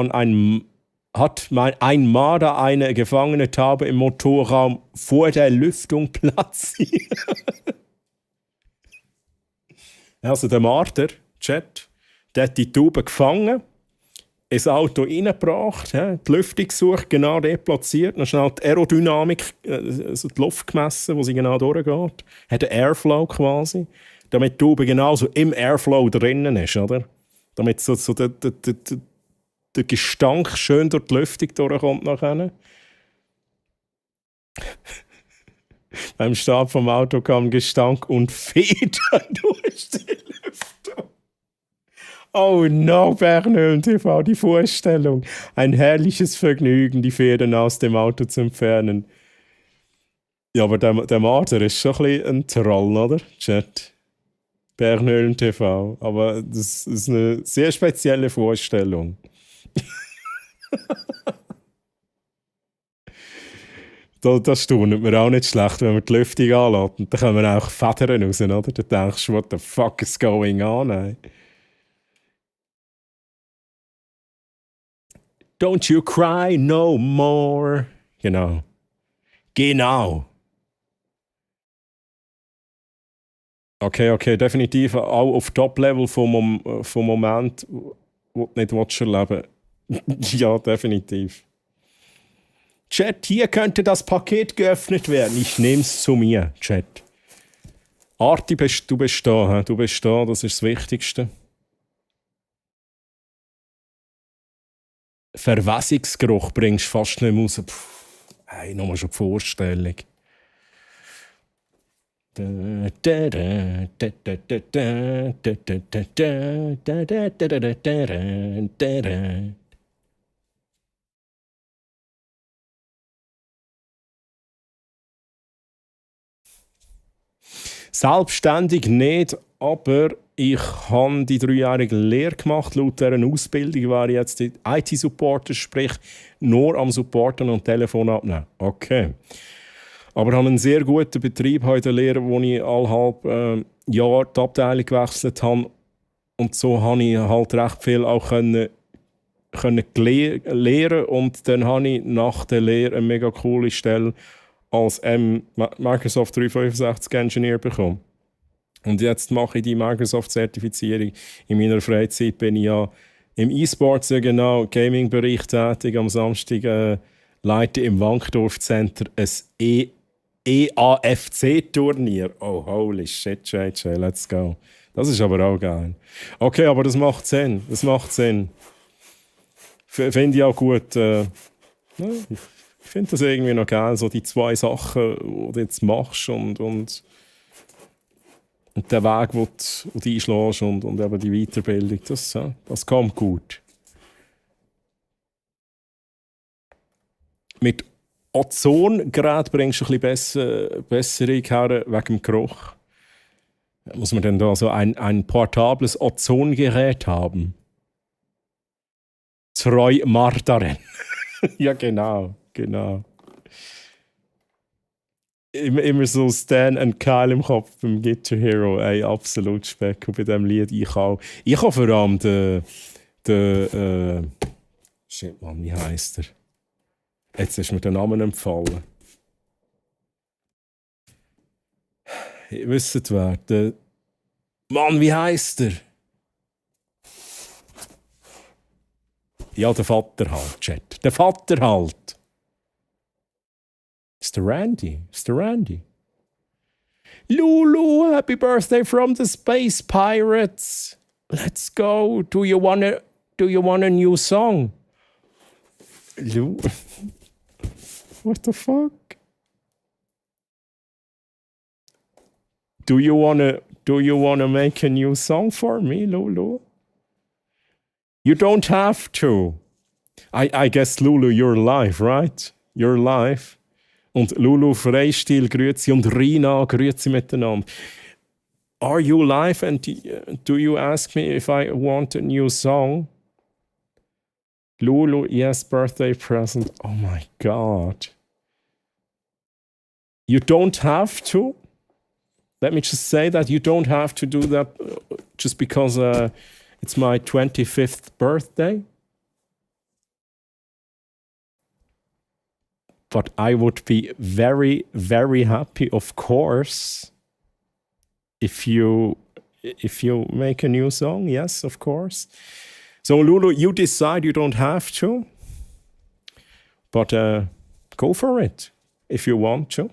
ein Marder eine gefangene Taube im Motorraum vor der Lüftung platziert. Also der Marder, Chat, der hat die Taube gefangen, ins Auto reingebracht, die Lüftung gesucht, genau dort platziert, dann schnell die Aerodynamik, also die Luft gemessen, wo sie genau durchgeht, hat einen Airflow quasi, damit die Taube genauso im Airflow drinnen ist, oder? Damit so der Gestank schön durch die Lüftung durchkommt nachher. Beim Start vom Auto kam Gestank und Federn durch die Lüftung. Oh no, Bernhöhlen TV, die Vorstellung. Ein herrliches Vergnügen, die Federn aus dem Auto zu entfernen. Ja, aber der Marder ist schon ein bisschen ein Troll, oder? Chat. Bernhöhlen TV. Aber das ist eine sehr spezielle Vorstellung. Das staunt mir auch nicht schlecht, wenn man die Lüftung anlässt. Und dann kommen auch Federn raus, oder? Du denkst, what the fuck is going on, ey? Don't you cry no more. Genau. Genau. Okay, definitiv auch auf Top-Level vom Moment, wo du nicht erleben willst. Ja, definitiv. Chat, hier könnte das Paket geöffnet werden. Ich nehme es zu mir, Chat. Arti, du bist da, he? Du bist da, das ist das Wichtigste. Verwässungsgeruch bringst du fast nicht mehr raus. Hey, nochmal schon die Vorstellung. Selbstständig nicht, aber ich habe die 3-jährige Lehre gemacht. Laut dieser Ausbildung war ich jetzt IT-Supporter, sprich nur am Supporten und Telefon abnehmen. Okay. Aber ich habe einen sehr guten Betrieb in der Lehre, wo ich alle halb Jahr die Abteilung gewechselt habe. Und so habe ich halt recht viel auch können lernen. Und dann habe ich nach der Lehre eine mega coole Stelle als Microsoft 365 Engineer bekommen. Und jetzt mache ich die Microsoft-Zertifizierung. In meiner Freizeit bin ich ja im E-Sports, ja genau, Gaming-Bereich tätig. Am Samstag leite im Wankdorf Center ein EAFC-Turnier. Oh, holy shit, JJ, let's go. Das ist aber auch geil. Okay, aber das macht Sinn. Das macht Sinn. Finde ich auch gut. Ich finde das irgendwie noch geil, so die 2 Sachen, die du jetzt machst und den Weg, den du einschlägst und eben die Weiterbildung. Das kommt gut. Mit Ozongerät bringst du ein bisschen Besserung her wegen dem Geruch. Muss man denn da so ein portables Ozongerät haben? Treu Martaren. Ja, genau. Immer so Stan und Kyle im Kopf beim Guitar Hero. Ey, absolut Speck. Und bei diesem Lied ich auch vor allem den shit, Mann, wie heisst er? Jetzt ist mir der Name empfallen. Ihr wisst wer? Der Mann, wie heisst er? Ja, der Vater halt, Chat. Der Vater halt. Ist der Randy? Lulu, happy birthday from the Space Pirates. Let's go. Do you want a new song? Lulu. What the fuck? Do you wanna make a new song for me, Lulu? You don't have to. I guess, Lulu, you're live, right? You're live. Und Lulu Freistil, grüezi, und Rina, grüezi miteinander. Are you live and do you ask me if I want a new song? Lulu, yes, birthday present. Oh my God. You don't have to? Let me just say that you don't have to do that just because it's my 25th birthday. But I would be very, very happy, of course, if you make a new song. Yes, of course. So Lulu, you decide, you don't have to. But go for it, if you want to.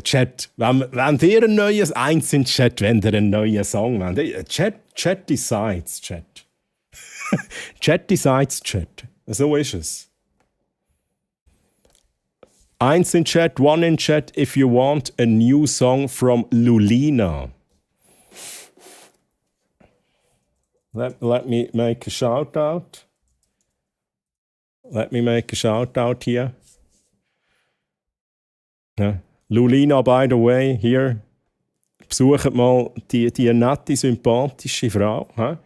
Chat, wenn ihr ein neues, eins in Chat, wenn ihr einen neuen Song wollt. Chat decides, Chat. Chat decides, Chat. So ist es. Eins in Chat, one in Chat, if you want a new song from Lulina. Let me make a shout out. Let me make a shout out here. Ja. Lulina, by the way, hier, besucht mal die nette, sympathische Frau. He?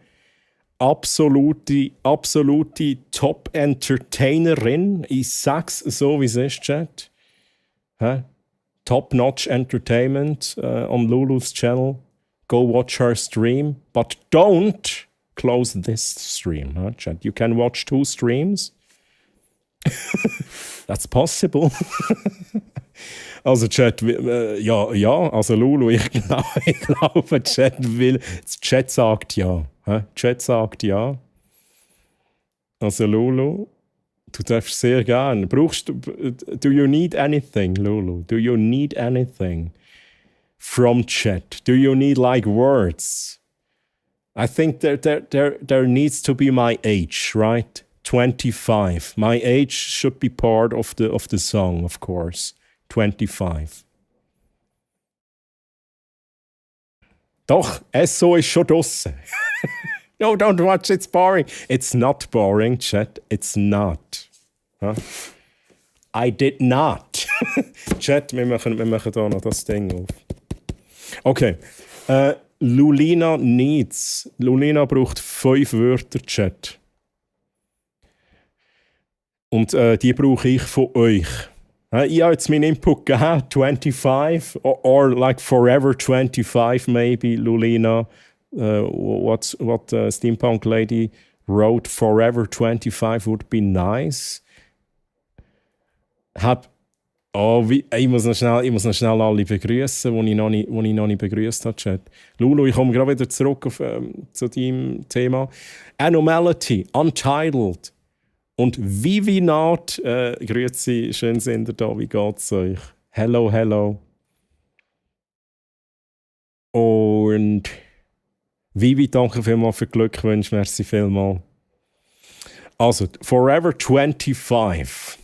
absolute Top-Entertainerin. Ich sag's so, wie es ist, Chat. Top-notch Entertainment on Lulu's channel. Go watch her stream. But don't close this stream, Chat. You can watch 2 streams. That's possible. Also Chat, ja, also Lulu, ich glaube, Chat sagt ja. Chat sagt ja. Also Lulu, du darfst sehr gerne. Do you need anything, Lulu? Do you need anything from Chat? Do you need like words? I think there needs to be my age, right? 25. My age should be part of the song, of course. 25. Doch, SO ist schon draussen. No, don't watch, it's boring. It's not boring, Chat. It's not. Huh? I did not. Chat, wir machen da noch das Ding auf. Okay. Lulina needs. Lulina braucht 5 Wörter, Chat. Und die brauche ich von euch. Ich habe jetzt meinen Input gegeben, 25, or like forever 25 maybe, Lulina. What Steampunk Lady wrote, forever 25 would be nice. Ich muss noch schnell alle begrüßen, die ich noch nicht begrüßt habe, Chat. Lulu, ich komme gerade wieder zurück zu deinem Thema. Anomality, Untitled. Und Vivinat, grüezi, schön sind ihr da, wie geht's euch? Hello, hello. Und Vivi, danke vielmals für Glückwünsche, merci vielmals. Also, Forever 25.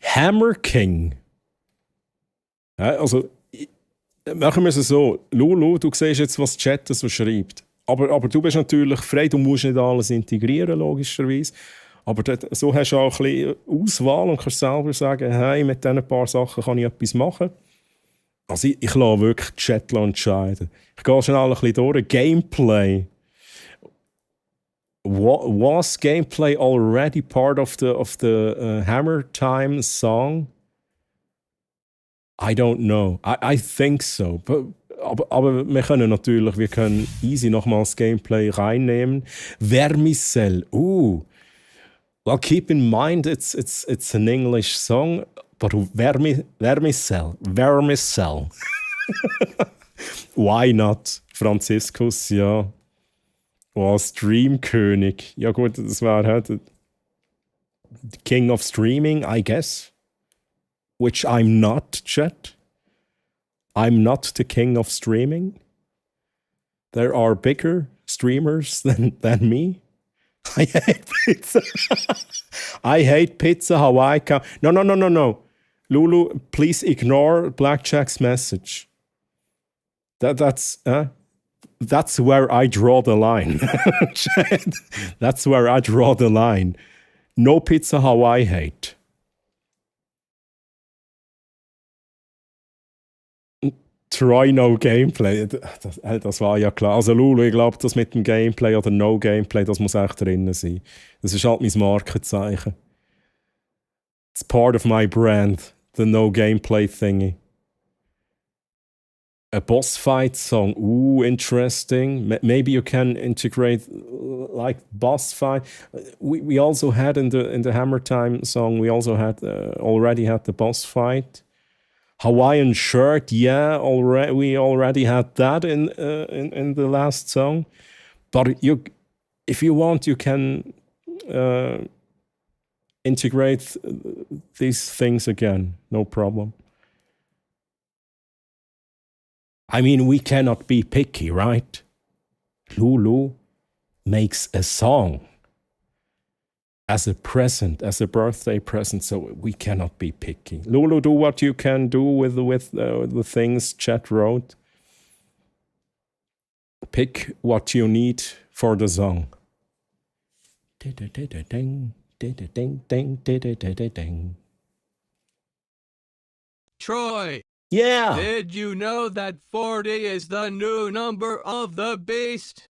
Hammer King. Ja, also, machen wir es so. Lulu, du siehst jetzt, was Chat so schreibt. Aber du bist natürlich frei, du musst nicht alles integrieren, logischerweise. Aber so hast du auch ein bisschen Auswahl und kannst selber sagen, hey, mit diesen paar Sachen kann ich etwas machen. Also ich lasse wirklich die Chat entscheiden. Ich gehe schnell ein bisschen durch. Gameplay. Was Gameplay already part of the Hammer Time song? I don't know. I think so. Aber wir können easy nochmals Gameplay reinnehmen. Vermicell. Well, keep in mind it's an English song, but Vermicell. Why not? Franziskus, ja. Streamkönig. Ja gut, das war halt the King of Streaming, I guess. Which I'm not, Chat. I'm not the king of streaming. There are bigger streamers than me. I hate pizza. I hate pizza Hawaii. No. Lulu, please ignore Blackjack's message. That's where I draw the line. That's where I draw the line. No pizza Hawaii hate. Try no Gameplay. Das war ja klar. Also Lulu, ich glaube, das mit dem Gameplay oder No Gameplay, das muss echt drinnen sein. Das ist halt mein Markenzeichen. It's part of my brand, the No Gameplay thingy. A boss fight song. Interesting. Maybe you can integrate like boss fight. We also had in the Hammer Time song, we also had already had the boss fight. Hawaiian shirt, yeah, we already had that in the last song. But if you want, you can integrate these things again, no problem. I mean, we cannot be picky, right? Lulu makes a song as a present, as a birthday present, so we cannot be picky. Lulu, do what you can do with the things Chat wrote. Pick what you need for the song. Troy, Yeah! Did you know that 40 is the new number of the beast?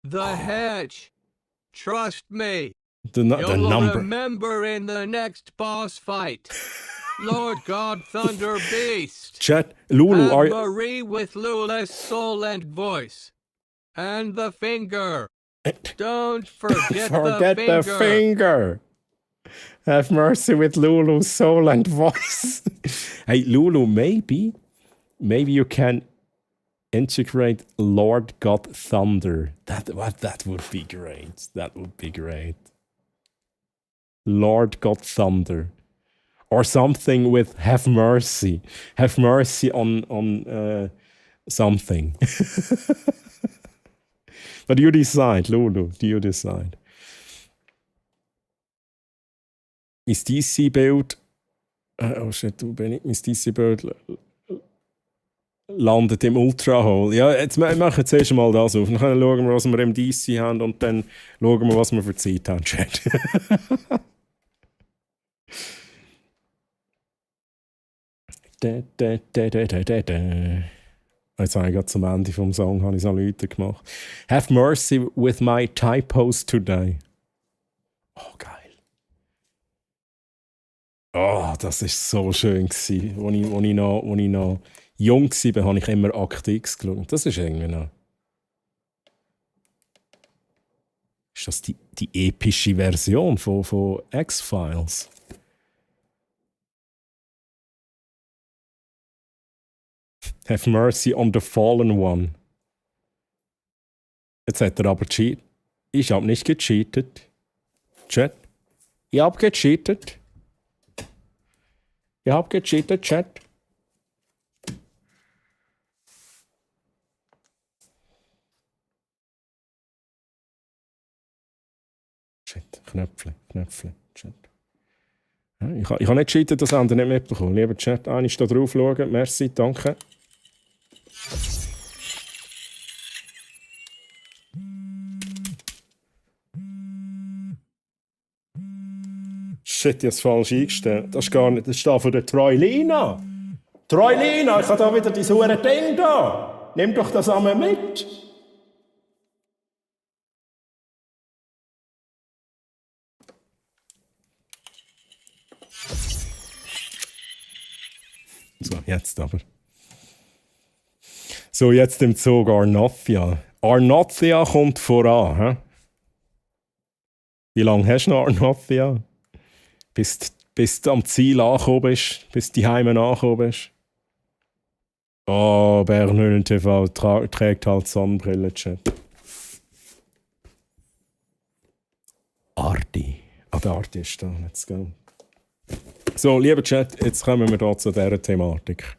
The hedge. Trust me. The You'll number. remember in the next boss fight. Lord God Thunder Beast. Chat, Lulu, And are Marie with Lula's soul and voice. And the finger. Don't forget, forget the the finger. Have mercy with Lulu's soul and voice. Hey, Lulu, maybe you can integrate Lord God Thunder. That would be great. That would be great. Lord God Thunder. Or something with have mercy. Have mercy on something. But you decide, Lulu. You decide. Mein DC-Bild. Oh shit, du bin ich. Mein DC-Bild landet im Ultra-Hole. Ja, jetzt machen wir zuerst mal das auf. Dann schauen wir, was wir im DC haben und dann schauen wir, was wir für Zeit haben, Chat. Jetzt habe ich gerade zum Ende vom Song habe ich so Leute gemacht. Have mercy with my typos today. Oh, geil. Oh, das war so schön. Als ich noch jung war, habe ich immer Akt X geschaut. Das ist irgendwie noch... Ist das die epische Version von X-Files? Have mercy on the fallen one. Jetzt hat er aber cheatet. Ich habe nicht gecheatet. Chat. Ich habe gecheatet. Ich habe gecheatet, Chat. Shit, Knöpfle, Chat. Ja, ich habe nicht gecheatet, das andere nicht mitbekommen. Lieber Chat, einmal da drauf schauen. Merci, danke. Shit, ich habe es falsch eingestellt. Das ist gar nicht, das ist da von der Troilina. Troilina, ich habe da wieder dieses hure Ding da. Nimm doch das einmal mit. So, jetzt aber. So, jetzt im Zug Arnothia. Arnothia kommt voran, hä? Wie lange hast du noch Arnothia? Bis du am Ziel angekommen bist, bis du daheim angekommen bist. Oh, Bernhöhlen TV trägt halt Sonnenbrille, Chat. Arti. Ah, der Arti ist da, let's go. So, lieber Chat, jetzt kommen wir hier zu dieser Thematik.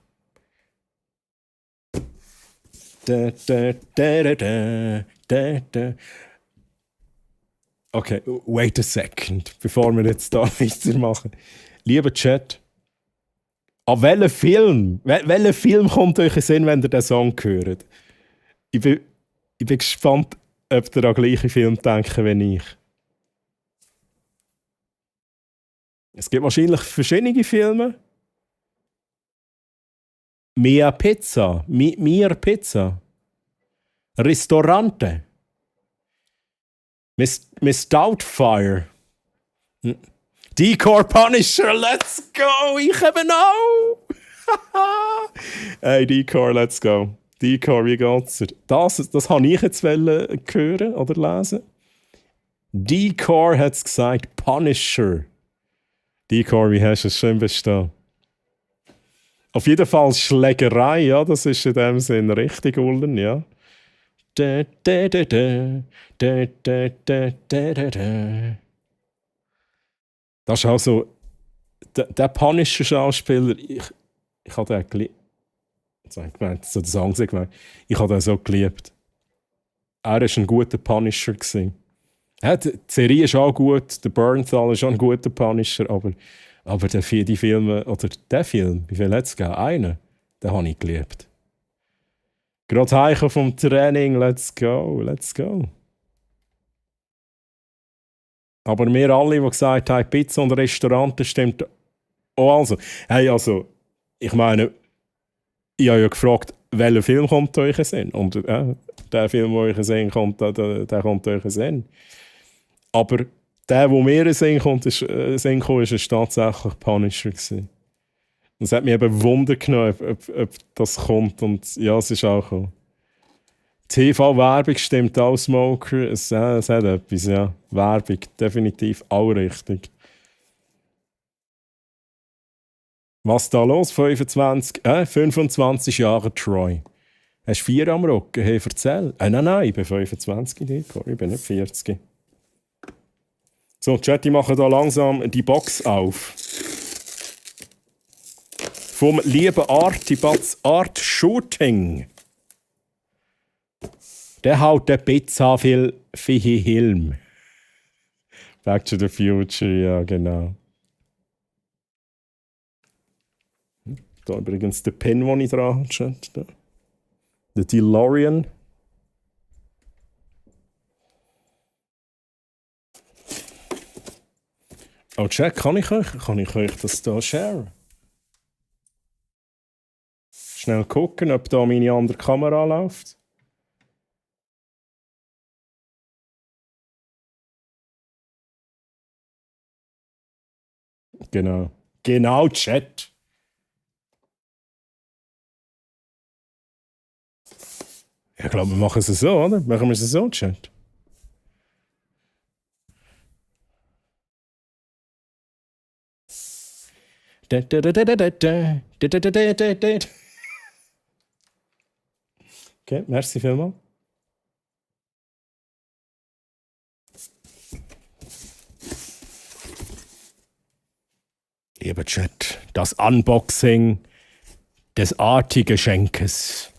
Okay, wait a second, bevor wir jetzt da weitermachen. Lieber Chat, an welchen Film kommt euch in den Sinn, wenn ihr den Song hört? Ich bin gespannt, ob ihr an den gleichen Film denkt wie ich. Es gibt wahrscheinlich verschiedene Filme. Mia Pizza. Mir Pizza. Ristorante. Miss Doubtfire. Decor Punisher, let's go! Ich eben auch! Hey, Decor, let's go. Decor, wie geht's dir? Das habe ich jetzt hören oder lesen. Decor hat es gesagt, Punisher. Decor, wie hast du es schön bestehen? Auf jeden Fall Schlägerei, ja, das ist in dem Sinn richtig ullen, ja. Das ist also der Punisher-Schauspieler, ich habe den geliebt. Jetzt habe ich gemeint, so den Song gemeint. Ich habe den so geliebt. Er war ein guter Punisher. Ja, die Serie ist auch gut, der Bernthal ist auch ein guter Punisher, aber die Filme, oder der Film, wie viel hat es gegeben? Einen, den habe ich geliebt. Gerade heim vom Training, let's go. Aber wir alle, die gesagt haben, Pizza und Restaurant, das stimmt auch also. Hey, also, ich meine, Ich habe ja gefragt, welcher Film kommt euch in den Sinn? Und der Film, der euch in den Sinn kommt, der kommt euch in den Sinn. Aber der mir in den Sinn kommt, ist tatsächlich Punisher gewesen. Und es hat mich eben Wunder genommen, ob das kommt. Und ja, es ist auch gekommen. TV-Werbung stimmt auch, Smoker. Es hat etwas, ja. Werbung, definitiv auch richtig. Was da los? 25 Jahre Troy. Hast du 4 am Rücken? Hey, erzähl. Nein, ich bin 25, Nico. Ich bin nicht 40. So, Chat, ich mache da langsam die Box auf. Vom lieben Art Shooting. Der haut ein bisschen viel Hilm. Back to the Future, ja, genau. Da übrigens der Pen, den ich dran habe. Der DeLorean. Oh, Chat, kann ich euch das hier sharen? Schnell gucken, ob da meine andere Kamera läuft. Genau. Genau, Chat. Ich glaube, wir machen es so, oder? Machen wir es so, Chat. Okay, merci vielmals. Lieber Chat, das Unboxing des Arti-Geschenkes.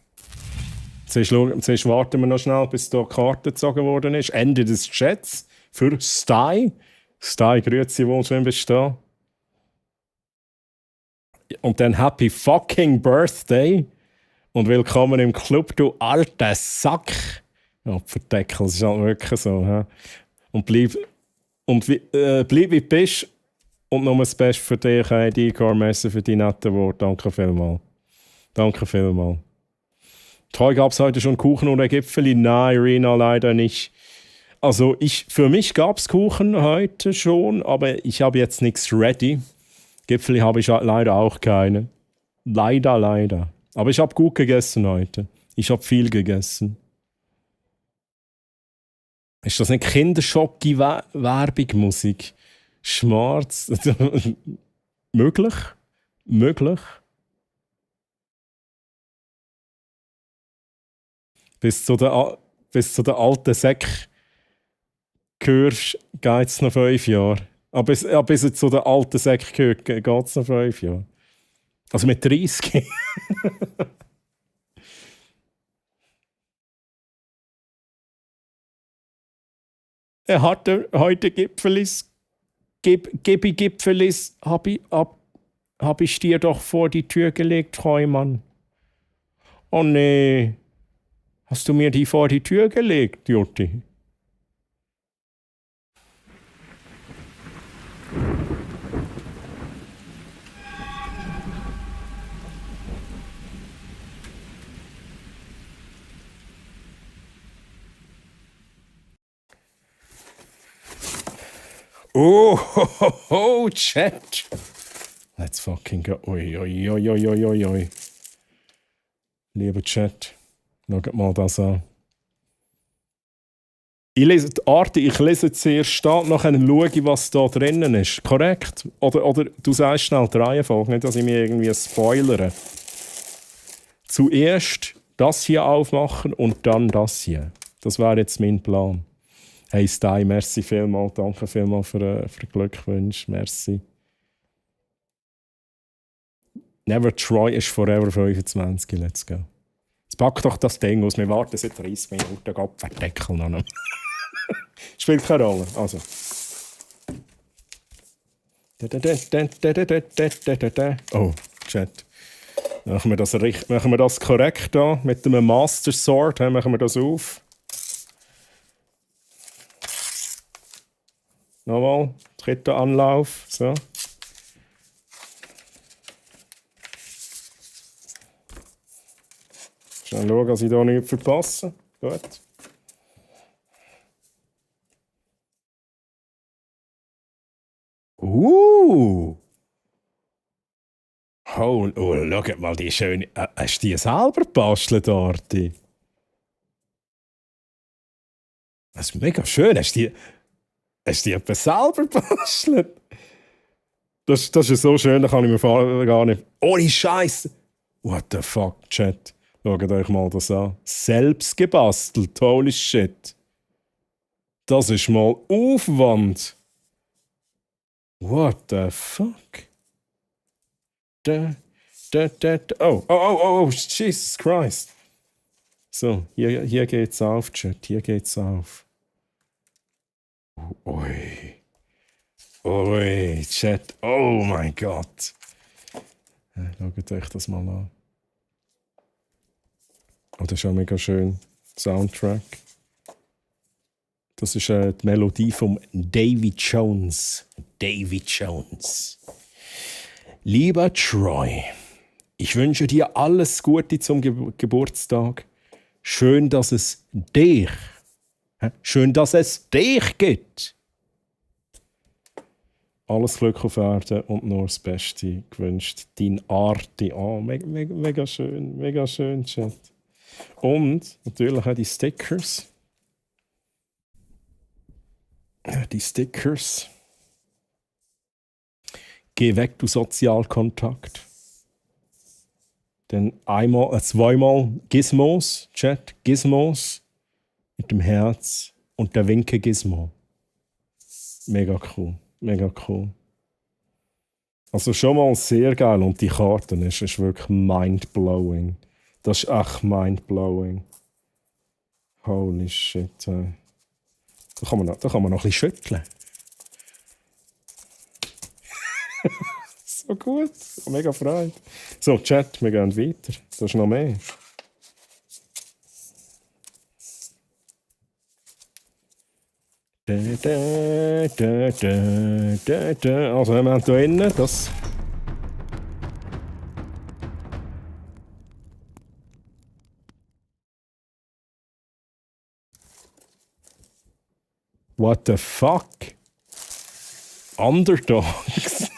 Zuerst warten wir noch schnell, bis da die Karte gezogen worden ist. Ende des Chats für Sty. Sty, grüezi wohl, schön bist du da. Und dann Happy fucking Birthday. Und willkommen im Club, du alter Sack. Ja, Verdeckel, das ist halt wirklich so. He? Und bleib wie du bist. Und nur das Beste für dich, Igor, merci für die netten Worte. Danke vielmals. Danke vielmals. Toll, gab es heute schon Kuchen oder Gipfeli? Nein, Irina, leider nicht. Also, für mich gab es Kuchen heute schon, aber ich habe jetzt nichts ready. Gipfeli habe ich leider auch keine. Leider. Aber ich habe gut gegessen heute. Ich habe viel gegessen. Ist das nicht Kinderschocki-Werbung-Musik? Schmarz? Möglich? Bis zu der alten Säck gehörst, geht es noch 5 Jahre. Aber bis du zu der alten Säck gehört, geht es noch 5 Jahre. Also mit 30. Er hatte heute Gipfelis. Gipfelis hab ich dir doch vor die Tür gelegt, Treumann. Oh nee. Hast du mir die vor die Tür gelegt, Jutti? Oh, Chat. Let's fucking go. Oi. Lieber Chat, schaut mal das an. Ich lese zuerst da, nachher schaue ich, was da drinnen ist. Korrekt? Oder du sagst schnell die Reihenfolge, nicht, dass ich mir irgendwie spoilere. Zuerst das hier aufmachen und dann das hier. Das wäre jetzt mein Plan. Hey Sty, merci vielmals, danke vielmals für Glückwunsch, merci. Never Try ist forever 25, let's go. Jetzt pack doch das Ding aus, wir warten seit 30 Minuten, Gott verdeckeln noch. Spielt keine Rolle, also. Oh, Chat. Machen wir das korrekt da, mit einem Master Sword, machen wir das auf. Nochmal, dritter Anlauf, so. Schnell schauen, dass ich hier nichts verpasse. Gut. Oh, schau mal die schöne... hast du die selber gebastelt, Arti? Das ist mega schön. Hast du die etwas selber gebastelt? Das ist so schön, da kann ich mir gar nicht... Ohne Scheiß! What the fuck, Chat? Schaut euch mal das an. Selbst gebastelt, holy shit. Das ist mal Aufwand. What the fuck? Oh, Jesus Christ. So, hier geht's auf, Chat, hier geht's auf. Ui, Chat, oh mein Gott. Schaut euch das mal an. Oh, das ist auch mega schön. Soundtrack. Das ist die Melodie von Davy Jones. Davy Jones. Lieber Troy, ich wünsche dir alles Gute zum Geburtstag. Schön, dass es dich gibt. Alles Glück auf Erden und nur das Beste gewünscht. Dein Arti. Oh, mega schön, Chat. Und natürlich auch die Stickers. Die Stickers. Geh weg, du Sozialkontakt. Dann zweimal Gizmos, Chat, Gizmos mit dem Herz und der Winke Gizmo. Mega cool. Also schon mal sehr geil und die Karten ist wirklich mindblowing. Das ist echt mindblowing. Holy shit. Da kann man noch ein bisschen schütteln. So gut. Mega Freude. So, Chat, wir gehen weiter. Da ist noch mehr. Also, wir haben hier innen das. What the fuck? Underdogs.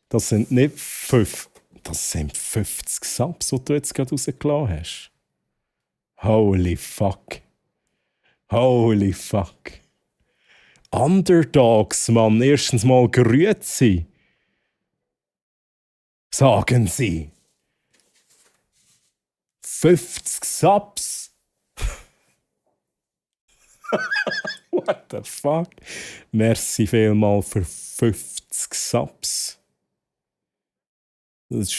Das sind nicht 5. Das sind 50 Subs, die du jetzt gerade rausgelassen hast. Holy fuck. Underdogs, Mann. Erstens mal grüezi. Sagen sie. 50 Subs. What the fuck? Merci vielmal für 50 Subs. Das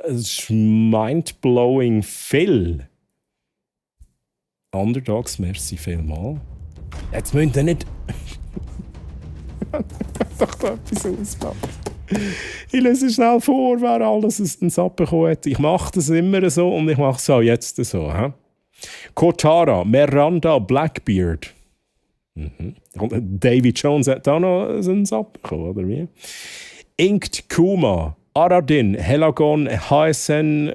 ist mindblowing viel. Underdogs, merci vielmal. Jetzt müsst ihr nicht... doch da etwas ausmachen. Ich lese schnell vor, wer alles einen Sub bekommen hat. Ich mache das immer so und ich mache es auch jetzt so. He? Kotara, Miranda, Blackbeard. Und Davy Jones hat auch noch einen Sub bekommen, oder wie? Inked Kuma, Aradin, Helagon, HSN...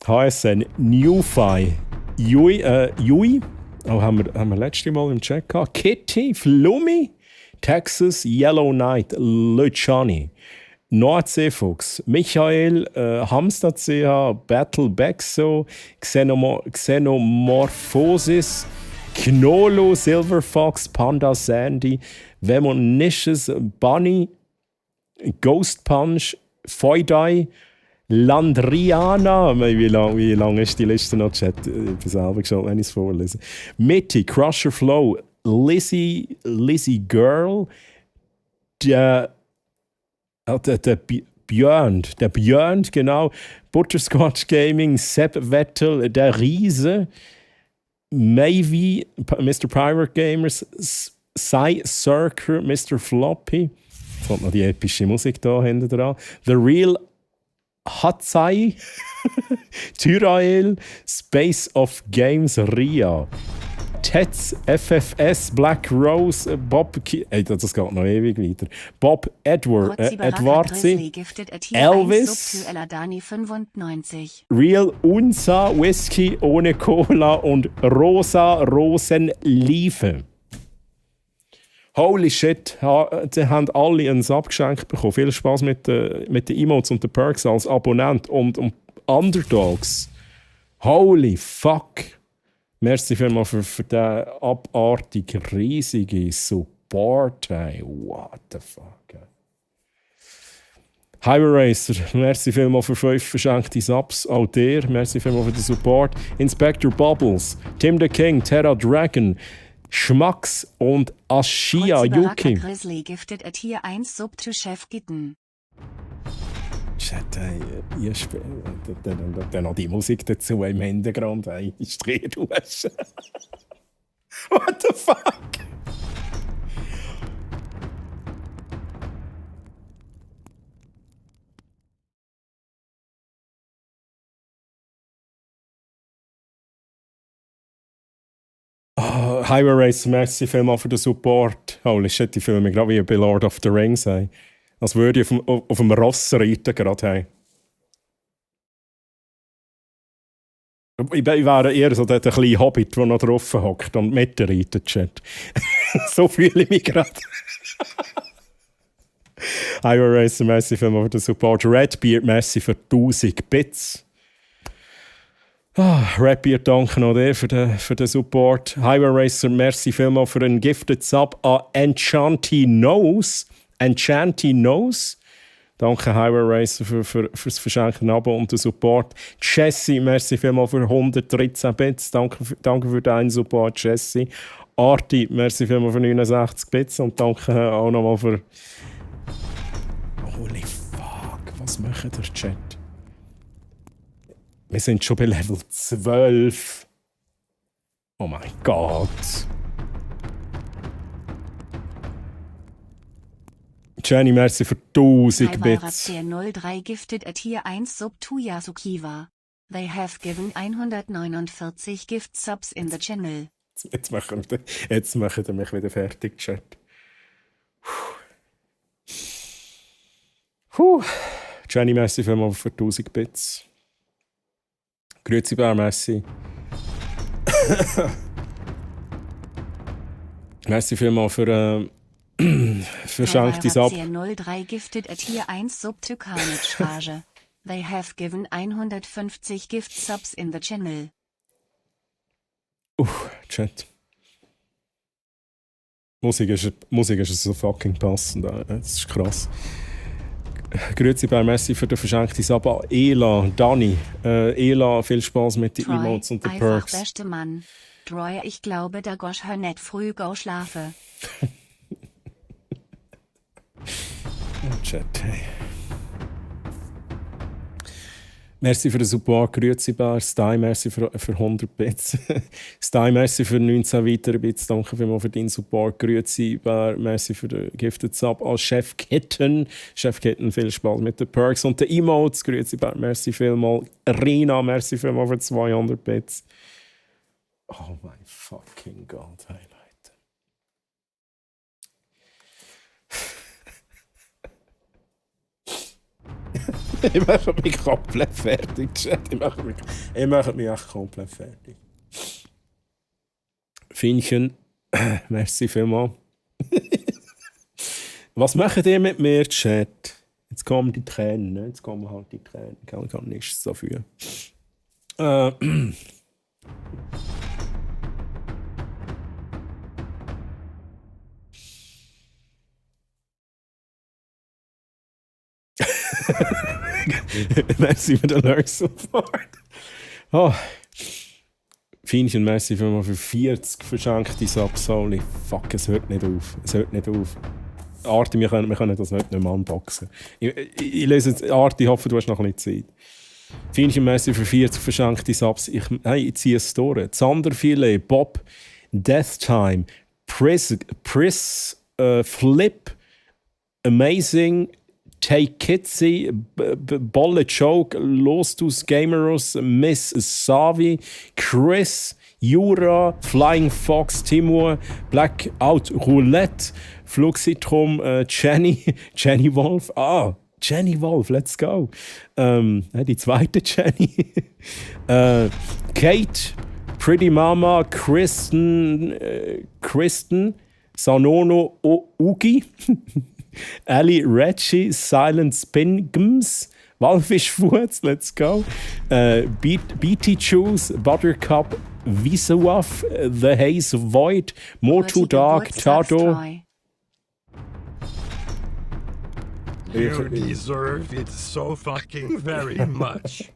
HSN, Newfi, Yui, haben wir letztes Mal im Chat gehabt. Kitty, Flumi, Texas, Yellow Knight, Luciani, Nordseefuchs, Michael, Hamster CH, Battle Bexo, Xenomorphosis, Knolo, Silverfox, Panda Sandy, Vemonicious, Bunny, Ghost Punch, Foidai, Landriana, wie lang ist die Liste noch, Chat? Ich bin selber geschaut, wenn ich es vorlese. Mitty, Crusher Flow, Lizzie Girl, der Björn, genau, Butterscotch Gaming, Sepp Vettel, der Riese, Mavie, Mr. Pirate Gamers, Cy Circer, Mr. Floppy, kommt noch die epische Musik da hinten dran. The Real Hatsai, Tyrael, Space of Games Ria, Tets, FFS, Black Rose, Bob... das geht noch ewig weiter. Bob Edwardsi, Elvis, Real Unsa, Whisky ohne Cola und Rosa Rosenliebe. Holy shit, die haben alle einen Sub geschenkt bekommen. Viel Spaß mit den Emotes und den Perks als Abonnent und Underdogs. Holy fuck. Merci vielmals für den abartig riesigen Support. Hey. What the fuck. Highway Racer, merci vielmals für 5 verschenkte Subs. Auch dir, merci vielmals für den Support. Inspector Bubbles, Tim the King, Terra Dragon, Schmacks und Ashia Yuki. Grizzly gifted a Tier 1 Sub to Chef Gitten. Shit, ey, ihr spielt dann noch die Musik dazu im Hintergrund, ey, die Strehdusche. What the fuck? Highway Racer, merci vielmals für den Support. Holy shit, ich fühle mich gerade wie bei Lord of the Rings. Hey. Als würde ich auf dem Ross reiten gerade. Hey. Ich wäre eher so der kleine Hobbit, der noch drauf hockt und mitreitet. So fühle ich mich gerade. Highway Racer, merci vielmals für den Support. Redbeard, merci für 1000 Bits. Redbeard, danke noch dir für den Support. Highway Racer, merci vielmals für einen Gifted Sub an Enchanty Nose. Danke Highway Racer für das verschenkte Abo und den Support. Jesse, merci vielmals für 113 Bits. Danke für deinen Support, Jesse. Arti, merci vielmals für 69 Bits. Und danke auch nochmal für... Holy fuck, was macht der Chat? Wir sind schon bei Level 12. Oh mein Gott. Jenny, merci für 1000 Bits. 03 gifted a Tier 1 Sub to Yasukiwa. They have given 149 Gift Subs in the channel. Jetzt machen wir mich wieder fertig, Chat. Jenny, merci vielmals für 1000 Bits. Grüezi Bär, merci. Merci vielmals für verschenkte Sub. 03 gifted a Tier 1 Sub to Carnage Rage. They have given 150 Gift Subs in the channel. Chat. Musik ist so fucking passend. Das ist krass. Grüezi Bär, merci für den verschenkten Sub an Ela, Dani. Ela, viel Spaß mit den Emotes und den Perks. Beste Mann. Troy, ich glaube, da gosch hör net früh go schlafe. Chat, hey. Merci für den Support, grüezi Bär. Stei, merci für 100 Bits. Stei, merci für 19 weitere Bits. Danke vielmals für deinen Support. Grüezi Bär, merci für den Gifted Sub an Chef Kitten. Chef Kitten, viel Spaß mit den Perks und den Emotes. Grüezi Bär, merci vielmals. Rina, merci vielmals für 200 Bits. Oh mein fucking Gott, hey Leute. Ich mache mich komplett fertig, Chat. Ich mache mich echt komplett fertig. Finnchen, merci vielmals. Was macht ihr mit mir, Chat? Jetzt kommen die Tränen, ne? Jetzt kommen halt die Tränen. Ich kann nichts dafür. Merci für den Lurk-Support. Oh. Finnchen, merci für 40 verschenkte Subs. Holy fuck, es hört nicht auf. Arti, wir können das nicht mehr unboxen. Ich lese jetzt, Arti, ich hoffe, du hast noch ein bisschen Zeit. Finnchen, merci für 40 verschenkte Subs. Ich ziehe es durch. Zanderfilet, Bob, Death Time, Flip, Amazing, Take Kitsy, Bolle Joke, Lostus Gamerus, Miss Savi, Chris, Jura, Flying Fox, Timur, Blackout Roulette, Fluxitrum, Jenny Wolf. Jenny Wolf, let's go. Die zweite Jenny. Kate, Pretty Mama, Kristen, Sanono Ugi, Ali Reggie, Silent Spingms, Walfischfurz, let's go. BT Choose, Buttercup, Visawaf, The Haze Void, More Too Dark, Tado. You deserve it so fucking very much.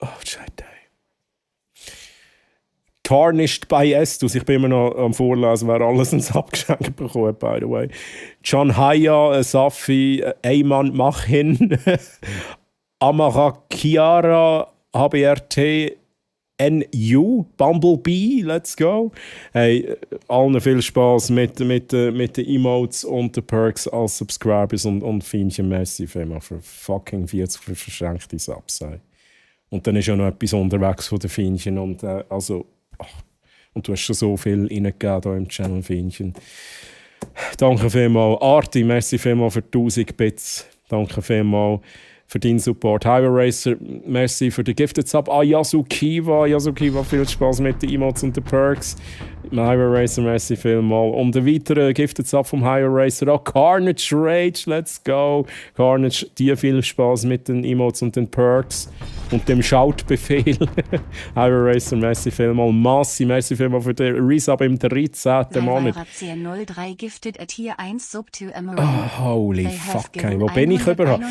Oh, Scheiße. Tarnished by Estus. Ich bin immer noch am Vorlesen, wer alles uns abgeschenkt bekommen, by the way. John Haya, Safi, Eyman Machin, Amara Chiara, HBRT, NU, Bumblebee, let's go. Hey, allen viel Spaß mit den Emotes und den Perks als Subscribers und Fienchen, merci vielmals für fucking 40 verschenkte Subs. Und dann ist ja noch etwas unterwegs von den Fienchen und und du hast schon so viel reingegeben hier im Channel Fienchen. Danke vielmals. Arti, merci vielmals für 1000 Bits. Danke vielmals für deinen Support. Highway Racer, merci für den Gifted Sub. Yasukiwa, viel Spaß mit den Emotes und den Perks. Highway Racer, merci vielmals. Und ein weiterer Gifted Sub vom Highway Racer, Carnage Rage, let's go. Carnage, dir viel Spaß mit den Emotes und den Perks. Und dem Schautbefehl. Highway Racer, merci vielmals. Massi, merci vielmals für den Resub im 13. Monat. 03 gifted at Tier 1 Sub to Emerald. Holy fuck, ey, wo bin ich überhaupt?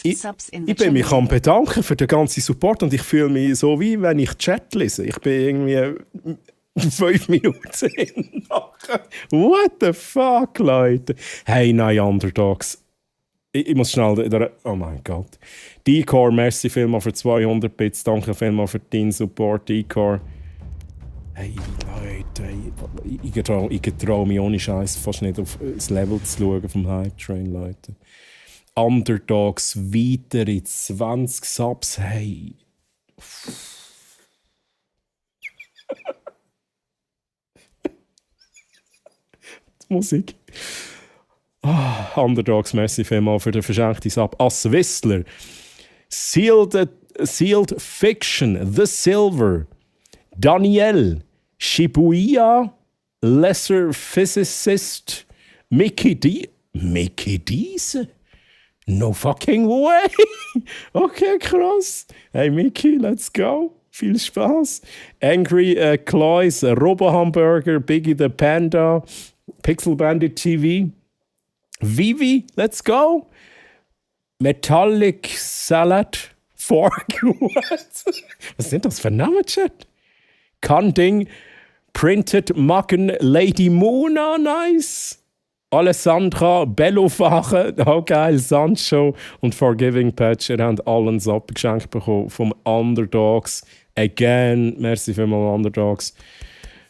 Ich bin mich am bedanken für den ganzen Support und ich fühle mich so, wie wenn ich Chat lese. Ich bin irgendwie 5 Minuten nachher. What the fuck, Leute? Hey, nein, Underdogs. Ich muss schnell... Oh mein Gott. Decor, merci vielmals für 200 Bits. Danke vielmals für deinen Support, Decor. Hey, Leute, ich getraue mich ohne Scheiß fast nicht auf das Level zu schauen vom Hype Train, Leute. Underdogs, weitere 20 Subs, hey. Die Musik. Underdogs, merci vielmals für den verschenkten Sub. As Whistler, Sealed Fiction, The Silver, Daniel, Shibuya, Lesser Physicist, Mickey Deese? No fucking way! Okay, krass. Hey Mickey, let's go. Viel Spaß. Angry Cloys, Robo Hamburger, Biggie the Panda, Pixel Bandit TV, Vivi, let's go. Metallic Salad, Fork, what? Was sind das für Namen, Chat? Kanding, Printed Macken, Lady Mona, nice. Alessandra, Bellofache, oh geil, Sancho und Forgiving Patch. Ihr habt allen Sub geschenkt bekommen vom Underdogs. Again, merci vielmals Underdogs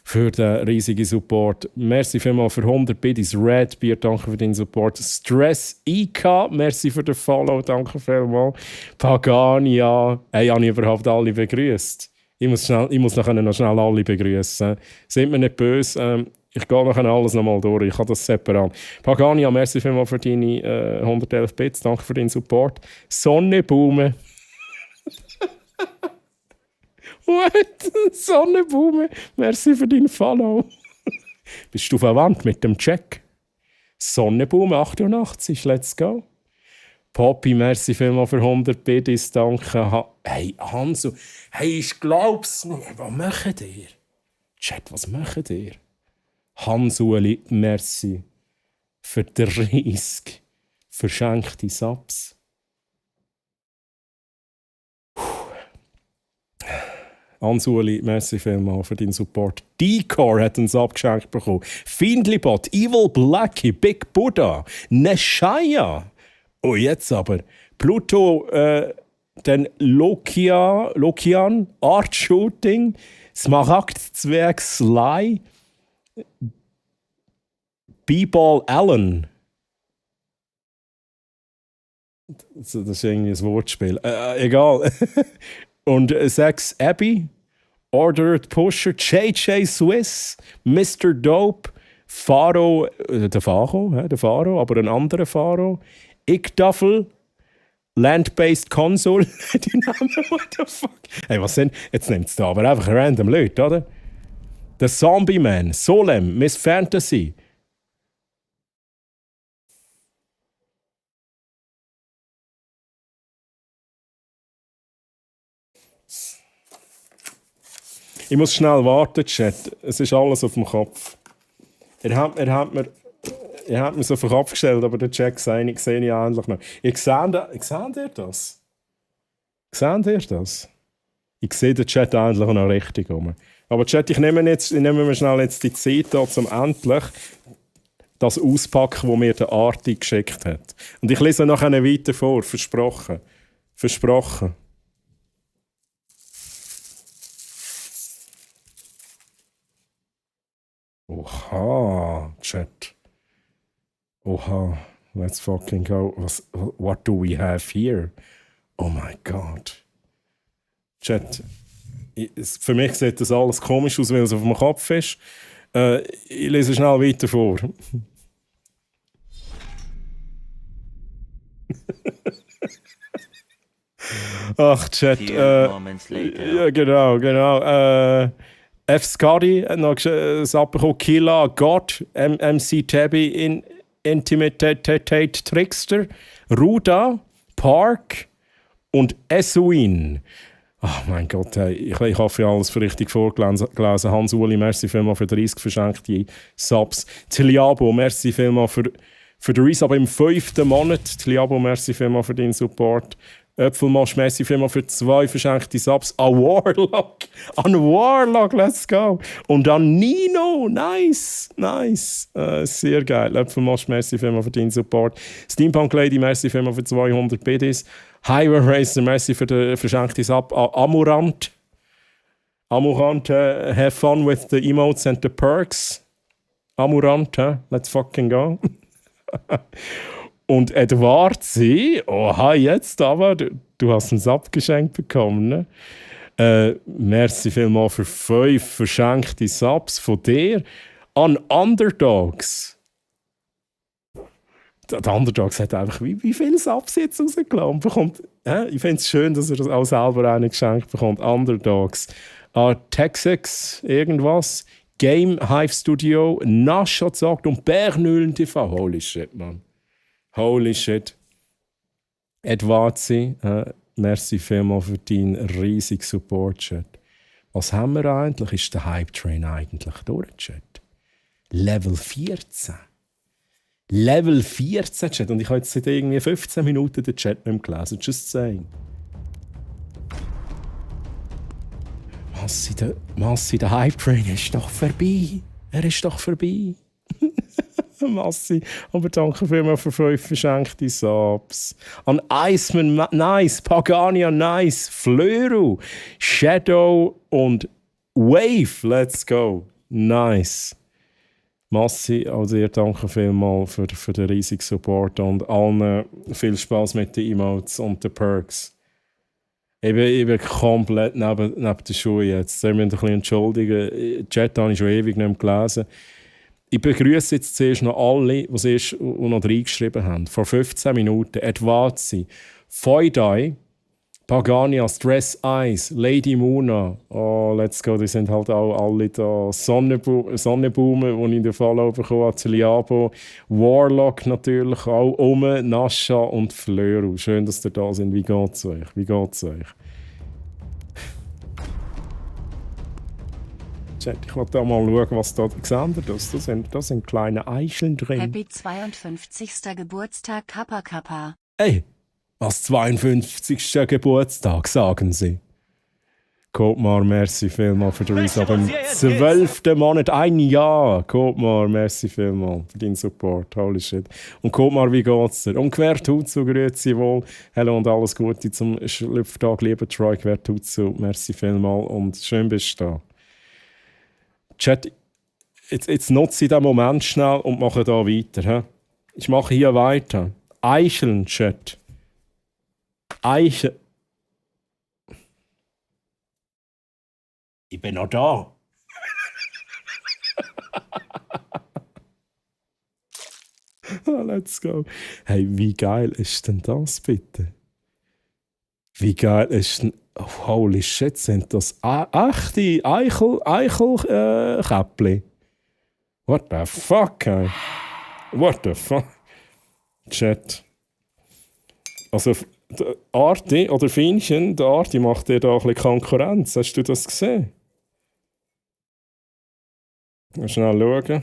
für den riesigen Support. Merci vielmals für 100 Biddies. Red Beer, danke für den Support. Stress IK, merci für den Follow, danke vielmals. Pagania, hey, habe ich überhaupt alle begrüßt? Ich muss nachher noch schnell alle begrüßen. Sind mir nicht böse. Ich gehe nachher alles nochmal durch. Ich habe das separat. Pagania, merci vielmals für deine 111 Bits. Danke für deinen Support. Sonnebaume. What? Sonnebaume. Merci für deinen Follow. Bist du verwandt mit dem Check? Sonnebaume 88, let's go. Poppy, merci vielmals für 100 Bits. Danke. Hey, Hansu. Hey, ich glaub's nicht. Was macht ihr? Chat, was macht ihr? Hansueli, merci für 30 verschenkte Subs. Hansueli, merci vielmals für deinen Support. Decor hat einen Sub geschenkt bekommen. Findlibot, Evil Blackie, Big Buddha, Neshaya. Oh, jetzt aber. Pluto, dann Lokian, Art Shooting, Smaragd Zwerg Sly, B-Ball Allen. Das ist irgendwie ein Wortspiel. Egal. Und 6 Abby, Ordered Pusher, JJ Swiss, Mr. Dope, Faro, der Faro, aber ein anderer Faro, Ickduffel, Land-Based Console. Die Namen, what the fuck? Hey, was sind? Jetzt nimmt es da aber einfach random Leute, oder? Der Zombie Man, Solem, Miss Fantasy. Ich muss schnell warten, Chat. Es ist alles auf dem Kopf. Er hat mir so auf den Kopf gestellt, aber der Chat sehe ich endlich noch. Seht ihr das? Seht ihr das? Ich sehe den Chat endlich noch richtig um. Aber Chat, ich nehme mir schnell jetzt die Zeit da, um endlich das auspacken, was mir der Arti geschickt hat. Und ich lese nachher weiter vor, versprochen. Versprochen. Oha, Chat. Oha, let's fucking go. What do we have here? Oh my God. Chat, für mich sieht das alles komisch aus, weil es auf dem Kopf ist. Ich lese schnell weiter vor. Ach, Chat. Ja, genau. F. Scotty hat noch ein abbekommen. Killa, God, MC Tabby, Intimate Trickster, Ruda, Park und Esuin. Oh mein Gott, hey. Ich hoffe, ich habe alles richtig vorgelesen. Hans-Uli, merci vielmals für 30 verschenkte Subs. Tiliabo, merci vielmals für den Resub im 5. Monat. Tiliabo, merci vielmals für deinen Support. Äpfelmosch, merci vielmals für 2 verschenkte Subs. An Warlock, let's go. Und an Nino, nice. Sehr geil. Äpfelmosch, merci vielmals für deinen Support. Steampunk Lady, merci vielmals für 200 Biddies. Highway Racer, merci für den verschenkten Sub. Amurant, have fun with the emotes and the perks. Amurant, let's fucking go. Und Edward C. Oha, jetzt aber, du hast einen Sub geschenkt bekommen, ne? Merci vielmals für 5 verschenkte Subs von dir an Underdogs. Der Underdogs hat einfach wie viele Subs jetzt rausgelassen bekommt. Ich finde es schön, dass er das auch selber einen geschenkt bekommt. Underdogs. Texas, irgendwas. Game Hive Studio, Nash hat gesagt und Bernühlen TV. Holy shit, man. Holy shit. Edwazi, merci vielmals für deinen riesigen Support, Chat. Was haben wir eigentlich? Ist der Hype-Train eigentlich durch, Chat? Level 14. Level 14, Chat. Und ich habe jetzt seit irgendwie 15 Minuten den Chat nicht mehr gelesen. Just saying. Massi, der Hype-Train ist doch vorbei. Er ist doch vorbei. Massi, aber danke vielmals für 5 verschenkte Subs. An Iceman, nice. Pagania, nice. Flöru, Shadow und Wave, let's go. Nice. Massi, also ihr danke vielmals für den riesigen Support und allen viel Spaß mit den Emotes und den Perks. Ich bin komplett neben den Schuhen jetzt. Sie müssen ein bisschen entschuldigen. Den Chat habe ich schon ewig nicht mehr gelesen. Ich begrüße jetzt zuerst noch alle, die sich noch reingeschrieben haben. Vor 15 Minuten. Edwazi, Feudai, Pagania, Stress Eyes, Lady Muna. Oh, let's go. Die sind halt auch alle da. Sonnenblumen, die ich in den Follow bekommen habe. Tiliabo, Warlock natürlich auch. Nascha und Flöru. Schön, dass ihr da sind. Wie geht's euch? Ich will da mal schauen, was da gesendet ist. Da sind kleine Eicheln drin. Happy 52. Geburtstag Kappa Kappa. Ey, was 52. Geburtstag, sagen Sie? Kotmar, merci vielmals für den Resub im 12. Monat, ein Jahr. Kotmar, merci vielmals für deinen Support, holy shit. Und Kotmar, wie geht's dir? Und quer tut so, grüezi wohl. Hallo und alles Gute zum Schlüpftag, lieber Troy, quer tut so, merci vielmals und schön bist du da. Chat, jetzt nutze ich den Moment schnell und mache da weiter. He? Ich mache hier weiter. Eicheln-Chat. Eichel. Ich bin noch da. Let's go. Hey, wie geil ist denn das bitte? Wie geil ist denn... Oh, holy shit, sind das echte Eichel-Käppli? What the fuck, ey? What the fuck? Chat. Also, der Arti oder Fienchen, der Arti macht dir da ein bisschen Konkurrenz. Hast du das gesehen? Mal schnell schauen.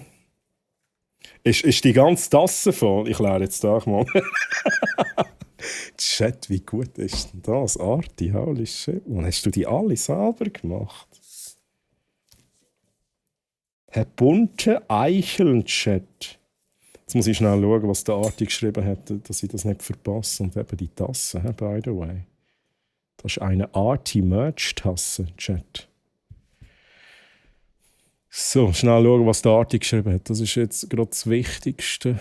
Ist die ganze Tasse voll? Ich lerne jetzt da mal. Chat, wie gut ist denn das? Arti, holy shit. Man, hast du die alle selber gemacht? Herr bunte Eicheln-Chat. Jetzt muss ich schnell schauen, was der Arti geschrieben hat, dass ich das nicht verpasse. Und eben die Tasse, by the way. Das ist eine Arti-Merch-Tasse, Chat. So, schnell schauen, was der Arti geschrieben hat. Das ist jetzt gerade das Wichtigste.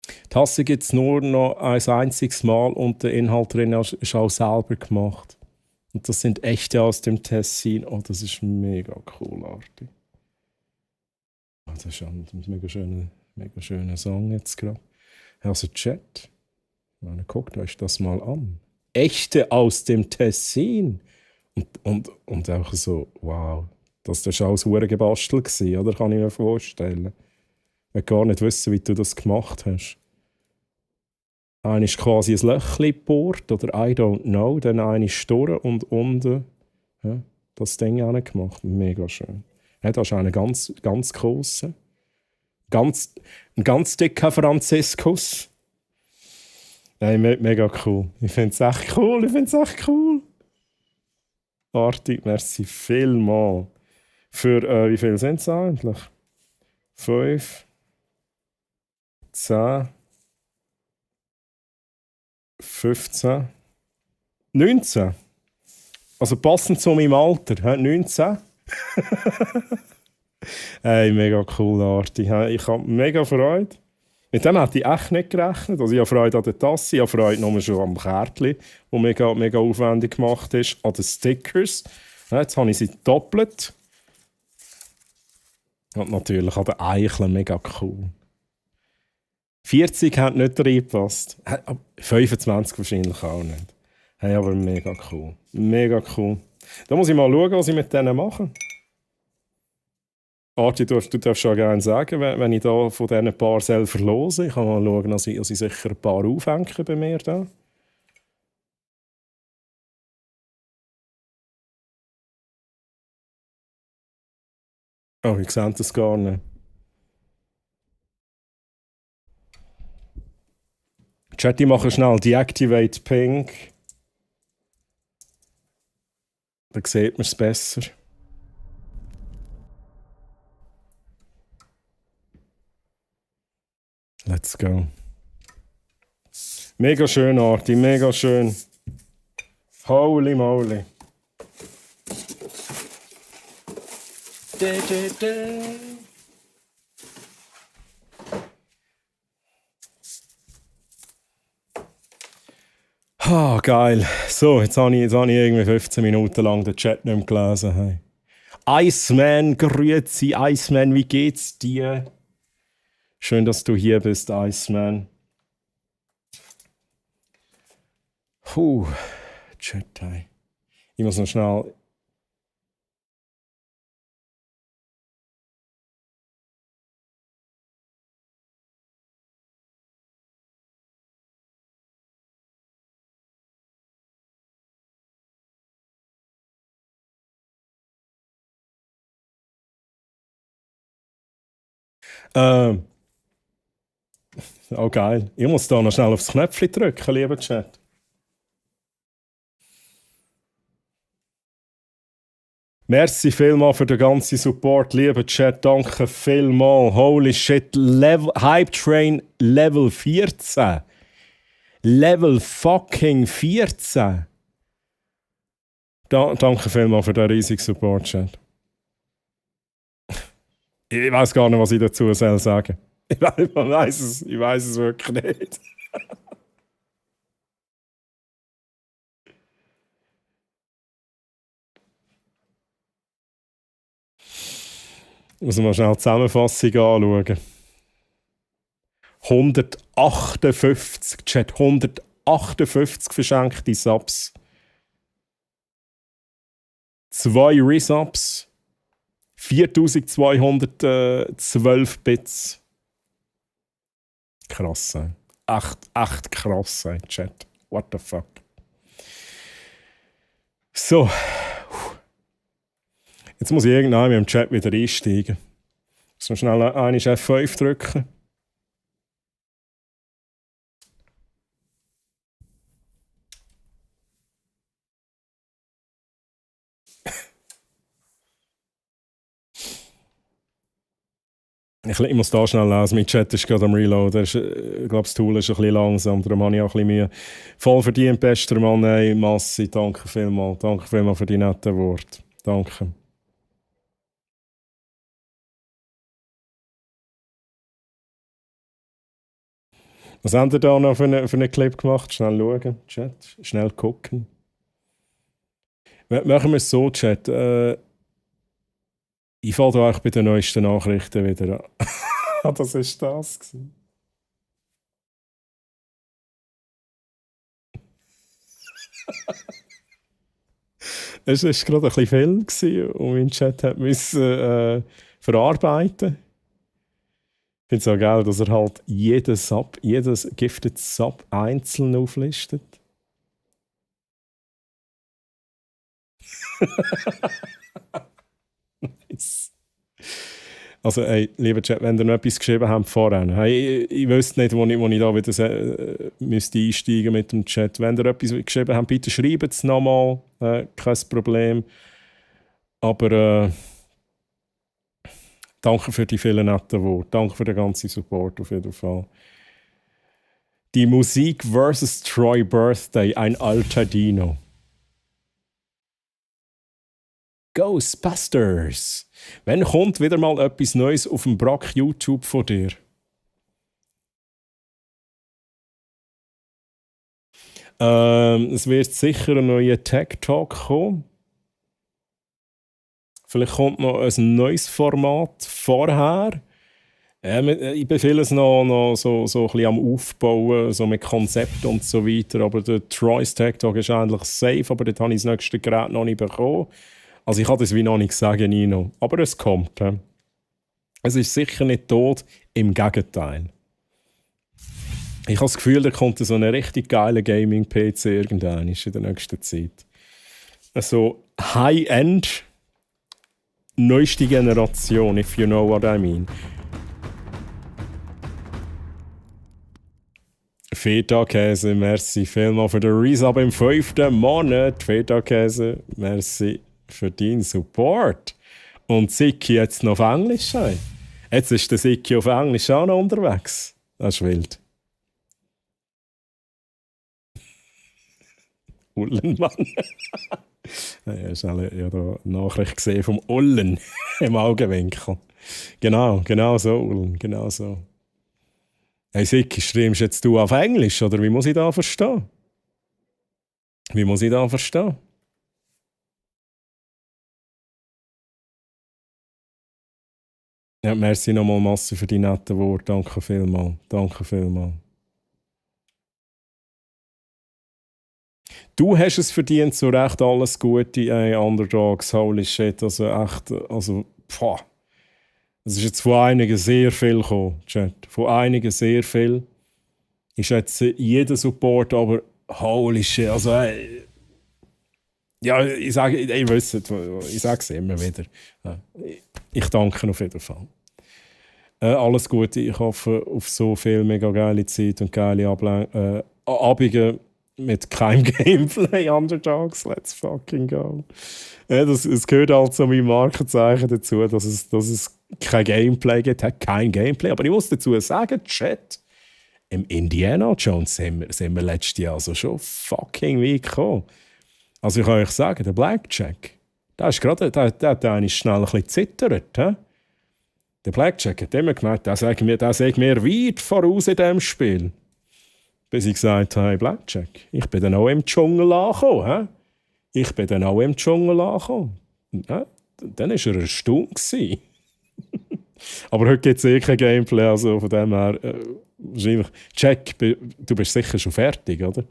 Die Tasse gibt es nur noch ein einziges Mal und der Inhalt drin ist auch selber gemacht. Und das sind echte aus dem Tessin. Oh, das ist mega cool, Arti. Oh, das ist ein mega schöner Song jetzt gerade. Also Chat, guckt euch das mal an. Echte aus dem Tessin. Und auch so, wow. Das war auch ein gebastelt, oder? Kann ich mir vorstellen. Ich will gar nicht wissen, wie du das gemacht hast. Einer ist quasi ein Löchchen gebohrt, oder I don't know. Dann einer ist durch und unten das Ding auch nicht gemacht. Mega schön. Ja, das ist einer ganz grossen. Ein ganz dicker Franziskus. Nein, mega cool. Ich finde es echt cool. Arti, merci vielmals. Für, wie viel sind es eigentlich? 5, 10, 15, 19. Also passend zu meinem Alter, 19. Hey, mega cool, Arti. Ich habe mega Freude. Mit dem hätte ich echt nicht gerechnet. Also ich habe Freude an der Tasse, ich habe Freude nur schon am Kärtchen, das mega aufwendig gemacht ist, an den Stickers. Jetzt habe ich sie doppelt. Und natürlich an den Eicheln, mega cool. 40 hat nicht reingepasst. 25 wahrscheinlich auch nicht. Hey, aber mega cool. Mega cool. Da muss ich mal schauen, was ich mit denen mache. Arti, du darfst schon gerne sagen, wenn ich da von diesen paar selber verlose. Ich kann mal schauen, dass ich sicher ein paar aufhänge bei mir da. Oh, ich sehe das gar nicht. Chat, ich mache schnell Deactivate Pink. Dann sieht man es besser. Let's go. Mega schön, Arti, mega schön. Holy moly. Ah, geil. So, jetzt habe ich irgendwie 15 Minuten lang den Chat nicht mehr gelesen. Hey. Iceman, grüezi. Iceman, wie geht's dir? Schön, dass du hier bist, Iceman. Chat, hey. Ich muss noch schnell... Oh geil. Ich muss da noch schnell aufs Knöpfchen drücken, lieber Chat. Merci vielmal für den ganzen Support, lieber Chat. Danke vielmal. Holy shit. Hype Train Level 14. Level fucking 14. Danke vielmal für den riesigen Support, Chat. Ich weiß gar nicht, was ich dazu sagen soll. Ich weiß es wirklich nicht. Muss man mal schnell die Zusammenfassung anschauen. 158, Chat, 158 verschenkte Subs. 2 Resubs. 4212 Bits. Krass, ey. Echt krass, ey, Chat. What the fuck. So. Jetzt muss ich irgendwann im Chat wieder einsteigen. Muss man schnell eine F5 drücken. Ich muss da schnell lesen. Mein Chat ist gerade am Reloaden. Ich glaube, das Tool ist ein bisschen langsam. Darum habe ich auch ein bisschen Mühe. Voll verdient, bester Mann. Hey, Massi, danke vielmals. Danke vielmals für die netten Worte. Danke. Was habt ihr da noch für einen Clip gemacht? Schnell schauen, Chat. Schnell gucken. Machen wir es so, Chat. Ich fange euch bei den neuesten Nachrichten wieder an. Das war das. Es war gerade ein bisschen viel und mein Chat musste verarbeiten. Ich finde es auch geil, dass er halt jedes Gifted Sub einzeln auflistet. Nice. Also, hey, lieber Chat, wenn ihr noch etwas geschrieben habt vorhin, hey, ich wüsste nicht, wo ich da wieder müsste einsteigen mit dem Chat. Wenn ihr etwas geschrieben habt, bitte schreibt es nochmal, kein Problem. Aber danke für die vielen netten Worte, danke für den ganzen Support auf jeden Fall. Die Musik versus Troy Birthday, ein alter Dino. Ghostbusters! Wann kommt wieder mal etwas Neues auf dem Brack YouTube von dir? Es wird sicher ein neuer Tech Talk kommen. Vielleicht kommt noch ein neues Format vorher. Ich bin vieles noch so ein bisschen am Aufbauen, so mit Konzept und so weiter. Aber der Troy's Tech Talk ist eigentlich safe, aber dort habe ich das nächste Gerät noch nicht bekommen. Also ich kann das wie noch nicht sagen, Nino. Aber es kommt. Es ist sicher nicht tot, im Gegenteil. Ich habe das Gefühl, da kommt so eine richtig geile Gaming-PC irgendwann in der nächsten Zeit. Also High-End, neueste Generation, if you know what I mean. Feta-Käse, merci vielmals für den Resub im 5. Monat. Feta-Käse, merci für deinen Support. Und Siki jetzt noch auf Englisch. Hey. Jetzt ist der Siki auf Englisch auch noch unterwegs. Das ist wild. Ullenmann. Ich habe ja da eine Nachricht gesehen vom Ullen im Augenwinkel. Genau so, Ullen, genau so. Hey Siki, streamst jetzt du auf Englisch, oder wie muss ich da verstehen? Ja, merci nochmal, Masse, für die netten Worte. Danke vielmals. Du hast es verdient, zu Recht alles Gute, ey, Underdogs, holy shit, also echt, also, pah. Es ist jetzt von einigen sehr viel gekommen, Chat. Von einigen sehr viel. Ich schätze jeden Support, aber holy shit, also, ey. Ja, ich sage es immer wieder. Ich danke auf jeden Fall. Alles Gute, ich hoffe auf so viel mega geile Zeit und geile Abende mit keinem Gameplay, Underdogs, let's fucking go. Es gehört halt zu meinem Markenzeichen dazu, dass es kein Gameplay gibt, hat kein Gameplay. Aber ich muss dazu sagen, Chat, im Indiana Jones sind wir letztes Jahr also schon fucking weit gekommen. Also ich kann euch sagen, der Blackjack, der hat eigentlich schnell ein bisschen zittert. Der Blackjack hat immer gemeint, der sagt mir weit voraus in diesem Spiel. Bis ich gesagt habe, hey Blackjack, ich bin dann auch im Dschungel angekommen. Ich bin dann auch im Dschungel angekommen. Ja, dann war er erstaunt. Aber heute gibt es kein Gameplay, also von dem her, wahrscheinlich, Jack, du bist sicher schon fertig, oder?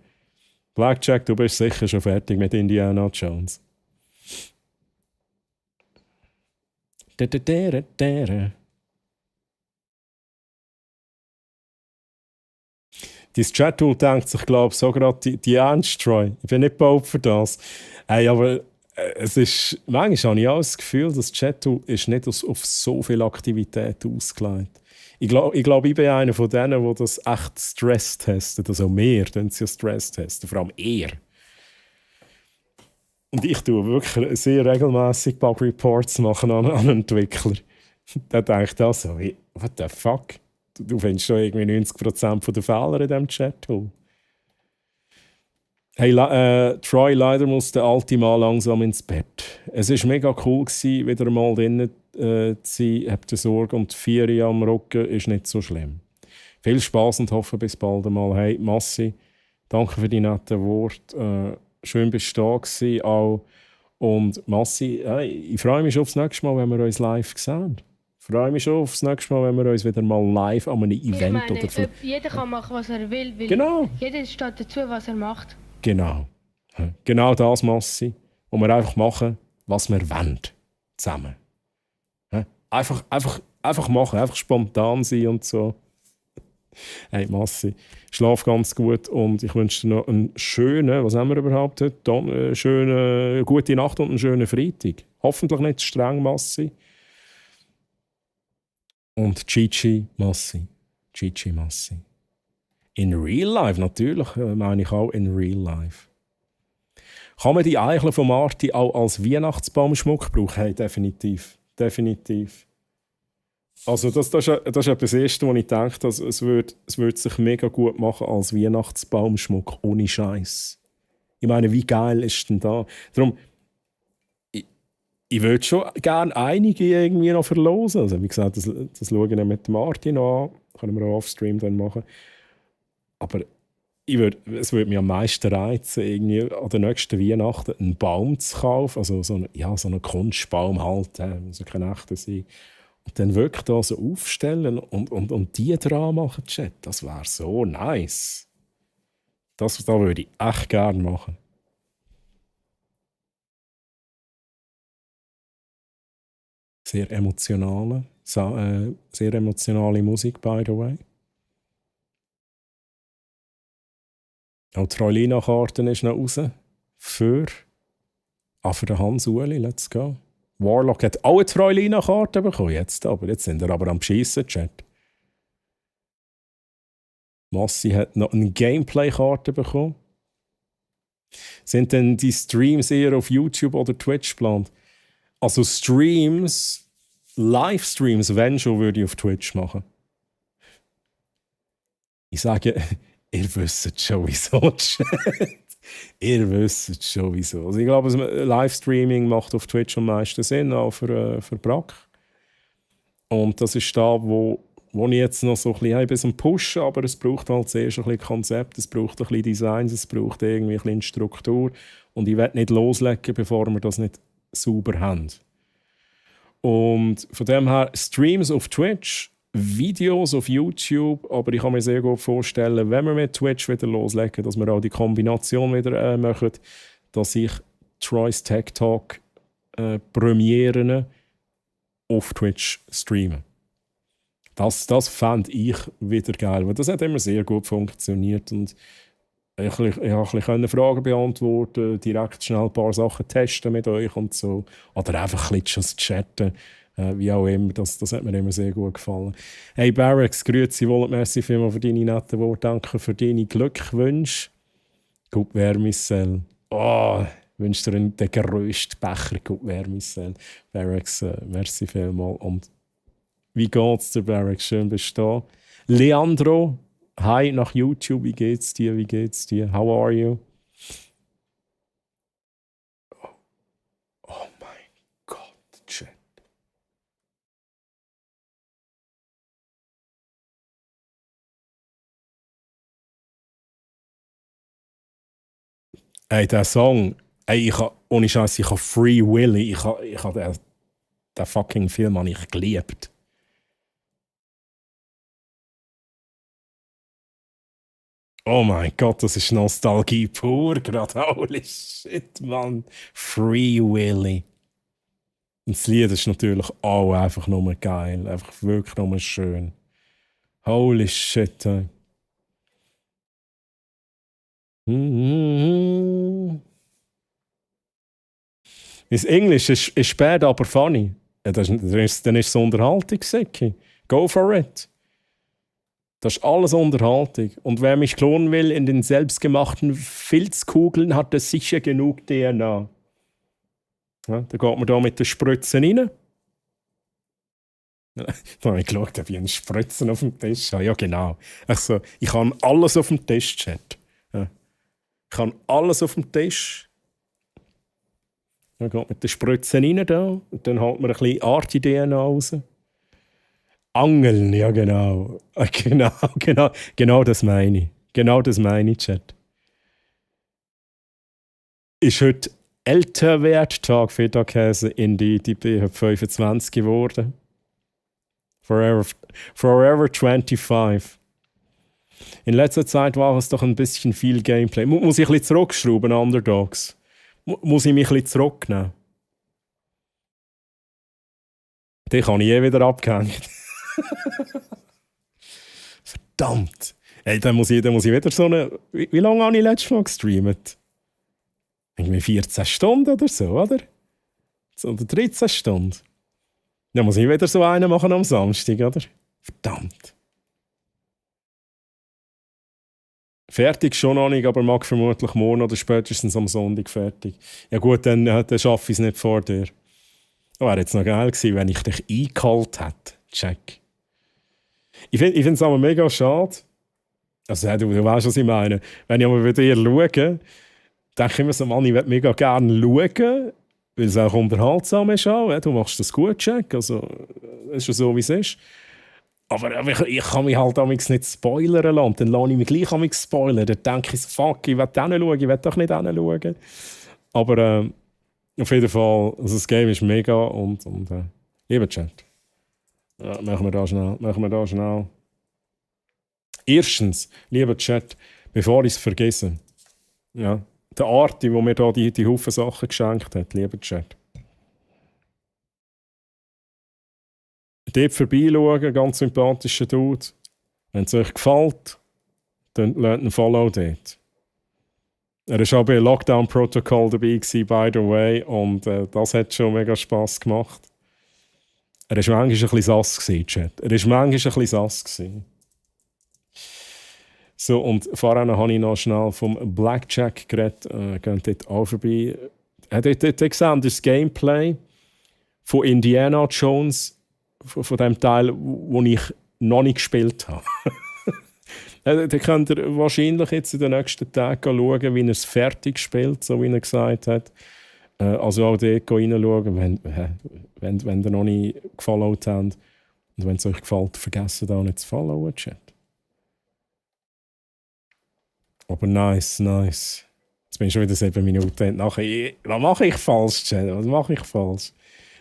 Blackjack, du bist sicher schon fertig mit Indiana Jones. Dein Chat-Tool denkt sich, glaube ich, so gerade die Ernst, Troy. Ich bin nicht gebaut für das. Hey, aber es ist, manchmal habe ich auch das Gefühl, das Chat-Tool ist nicht auf so viel Aktivität ausgelegt. Ich glaube, ich bin einer von denen, die das echt Stress testen. Also wir tun sie ja Stress testen, vor allem er. Und ich tue wirklich sehr regelmäßig Bug-Reports machen an Entwickler. Da denkt er so, what the fuck? Du findest schon irgendwie 90% der Fehler in diesem Chat-Tool. Hey, Troy, leider muss der alte Mann langsam ins Bett. Es war mega cool, wieder mal drinnen zu sein. Habt ihr Sorge und die 4 am Rücken ist nicht so schlimm. Viel Spass und hoffe bis bald einmal. Hey, Massi, danke für die netten Worte. Schön bist du da gewesen, auch. Und Massi, hey, ich freue mich schon aufs nächste Mal, wenn wir uns live sehen. Ich freue mich schon aufs nächste Mal, wenn wir uns wieder mal live an einem Event Ich meine, oder jeder kann machen, was er will, weil genau. jeder steht dazu, was er macht. Genau. Genau das, Massi. Und wir einfach machen, was wir wollen. Zusammen. Einfach machen, einfach spontan sein und so. Hey, Massi, schlaf ganz gut und ich wünsche dir noch einen schönen, was haben wir überhaupt heute? Eine schöne, gute Nacht und einen schönen Freitag. Hoffentlich nicht zu streng, Massi. Und Chichi Massi. Chichi Massi. In real life, natürlich, meine ich auch in real life. Kann man die Eichel von Marti auch als Weihnachtsbaumschmuck brauchen? Hey, definitiv. Definitiv. Also das ist etwas das Erste, was ich denke, dass es würde sich mega gut machen als Weihnachtsbaumschmuck, ohne Scheiß. Ich meine, wie geil ist denn da? Darum, ich würde schon gerne einige irgendwie noch verlosen. Also wie gesagt, das schaue ich mit Martin an. Können wir auch offstream dann machen. Aber es würde mich am meisten reizen, irgendwie an der nächsten Weihnachten einen Baum zu kaufen. Also so einen Kunstbaum halt, muss ja kein echter sein. Und dann wirklich da so aufstellen und die dran machen, Chat. Das wäre so nice. Das würde ich echt gerne machen. Sehr emotionale Musik, by the way. Auch die Troilina-Karte ist noch raus. Für den Hans-Uli, let's go. Warlock hat auch eine Troilina-Karte bekommen. Jetzt sind wir aber am Beschissen, Chat. Massi hat noch eine Gameplay-Karte bekommen. Sind denn die Streams eher auf YouTube oder Twitch geplant? Also Streams, Livestreams, wenn schon, würde ich auf Twitch machen. Ich sage, ihr wisst schon wieso, Chat. Ihr wisst schon wieso. Also ich glaube, Livestreaming macht auf Twitch am meisten Sinn, auch für Brack. Und das ist da, wo ich jetzt noch so ein bisschen pushen, aber es braucht halt zuerst ein bisschen Konzept, es braucht ein bisschen Designs, es braucht irgendwie ein bisschen Struktur. Und ich werde nicht loslegen, bevor wir das nicht sauber haben. Und von dem her, Streams auf Twitch, Videos auf YouTube, aber ich kann mir sehr gut vorstellen, wenn wir mit Twitch wieder loslegen, dass wir auch die Kombination wieder machen, dass ich Troy's Tech Talk Premieren auf Twitch streame. Das fände ich wieder geil, weil das hat immer sehr gut funktioniert und ich konnte Fragen beantworten, direkt schnell ein paar Sachen testen mit euch und so, oder einfach ein bisschen chatten. Wie auch immer, das hat mir immer sehr gut gefallen. Hey Barracks, grüezi wohl, merci vielmals für deine netten Worte, danke für deine Glückwünsche. Gut Wärmissel. Oh, ich wünsche dir den grössten Becher Gut Wärmissel. Barracks, merci vielmals. Und wie geht's dir, Barracks? Schön bist du da. Leandro, hi nach YouTube, wie geht's dir? How are you? Oh mein Gott, Chat. Ey, der Song, ey, ohne Scheiß, ich habe Free Willy, ich habe den fucking Film habe ich geliebt. Oh mein Gott, das ist Nostalgie pur, gerade. Holy shit, Mann. Free Willy. Und das Lied ist natürlich auch einfach nur geil. Einfach wirklich nur schön. Holy shit, ey. Das Englisch ist spät, aber funny. Ja, dann ist es Unterhaltung, Seki. Go for it. Das ist alles Unterhaltung. Und wer mich klonen will in den selbstgemachten Filzkugeln, hat es sicher genug DNA. Ja, da geht man da mit den Spritzen rein. Da habe ich geschaut, ob ich einen Spritzen auf dem Tisch habe. Ja, genau. Also, ich habe alles auf dem Tisch, Chat. Ja. Ich habe alles auf dem Tisch. Dann geht mit den Spritzen rein da. Und dann holt man ein bisschen Arti-DNA raus. Angeln, ja genau. Genau das meine ich. Genau das meine ich, Chat. Ist heute älter Werttag für Feta-Käse in die bin 25 geworden. Forever 25. In letzter Zeit war es doch ein bisschen viel Gameplay. Muss ich ein bisschen zurückschrauben, Underdogs? Muss ich mich ein bisschen zurücknehmen? Den kann ich wieder abgehängt. Verdammt! Ey, dann muss ich wieder so eine. Wie lange habe ich letztes Mal gestreamt? Irgendwie 14 Stunden oder so, oder? Oder 13 Stunden. Dann muss ich wieder so einen machen am Samstag, oder? Verdammt! Fertig schon noch nicht, aber mag vermutlich morgen oder spätestens am Sonntag fertig. Ja gut, dann schaffe ich es nicht vor dir. Wäre jetzt noch geil gewesen, wenn ich dich eingeholt hätte. Check. Ich finde es aber mega schade. Also, du weißt, was ich meine. Wenn ich aber bei dir schaue, denke ich mir so, Mann, ich würde mega gerne schauen, weil es auch unterhaltsam ist. Auch. Du machst das gut, Check. Also, es ist schon so, wie es ist. Aber ich kann mich halt damals nicht spoilern lassen. Dann lasse ich mich gleich damals spoilern. Dann denke ich so, fuck, ich will hinschauen, ich will doch nicht hinschauen. Aber auf jeden Fall, also das Game ist mega und lieber Chat. Ja, machen wir da schnell. Erstens, lieber Chat, bevor ich es vergesse. Ja, der Arti, der mir da die Haufen Sachen geschenkt hat, lieber Chat. Dort vorbeischauen, ganz sympathischer Dude. Wenn es euch gefällt, dann lasst einen Follow dort. Er war auch bei Lockdown Protocol dabei, by the way, und das hat schon mega Spass gemacht. Er war manchmal ein bisschen sass, Chat. So, und vorhin habe ich noch schnell vom Blackjack geredet. Geht dort auch vorbei. Dort gesehen, das Gameplay von Indiana Jones, von dem Teil, wo ich noch nicht gespielt habe. Da könnt ihr wahrscheinlich jetzt in den nächsten Tagen schauen, wie er es fertig spielt, so wie er gesagt hat. Also auch dort reinschauen, wenn ihr noch nicht gefollowt habt. Und wenn es euch gefällt, vergesst da nicht zu followen, Chat. Aber nice. Jetzt bin ich schon wieder 7 Minuten nachher. Was mache ich falsch, Chat? Was mache ich falsch?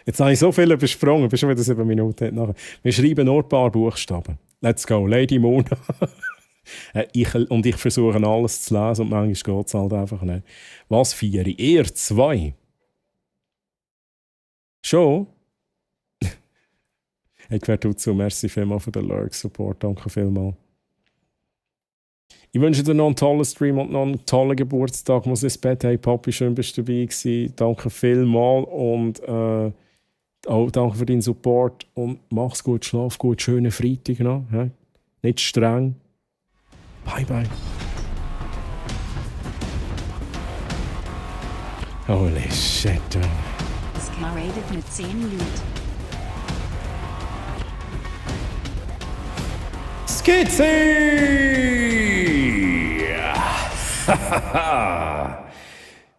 Jetzt habe ich so viel übersprungen, bin schon wieder 7 Minuten nachher. Wir schreiben nur ein paar Buchstaben. Let's go, Lady Mona. Ich versuche alles zu lesen und manchmal geht es halt einfach nicht. Was feiere ich? Eher 2. Schon? Ich werde dazu. Merci vielmals für den Lurk-Support. Danke vielmals. Ich wünsche dir noch einen tollen Stream und noch einen tollen Geburtstag. Muss ins Bett. Hey Papi, schön bist du dabei gewesen. Danke vielmals und auch danke für deinen Support. Und mach's gut, schlaf gut, schönen Freitag noch. He? Nicht streng. Bye, bye. Holy shit. Skarated mit 10 Loot. Skizzy!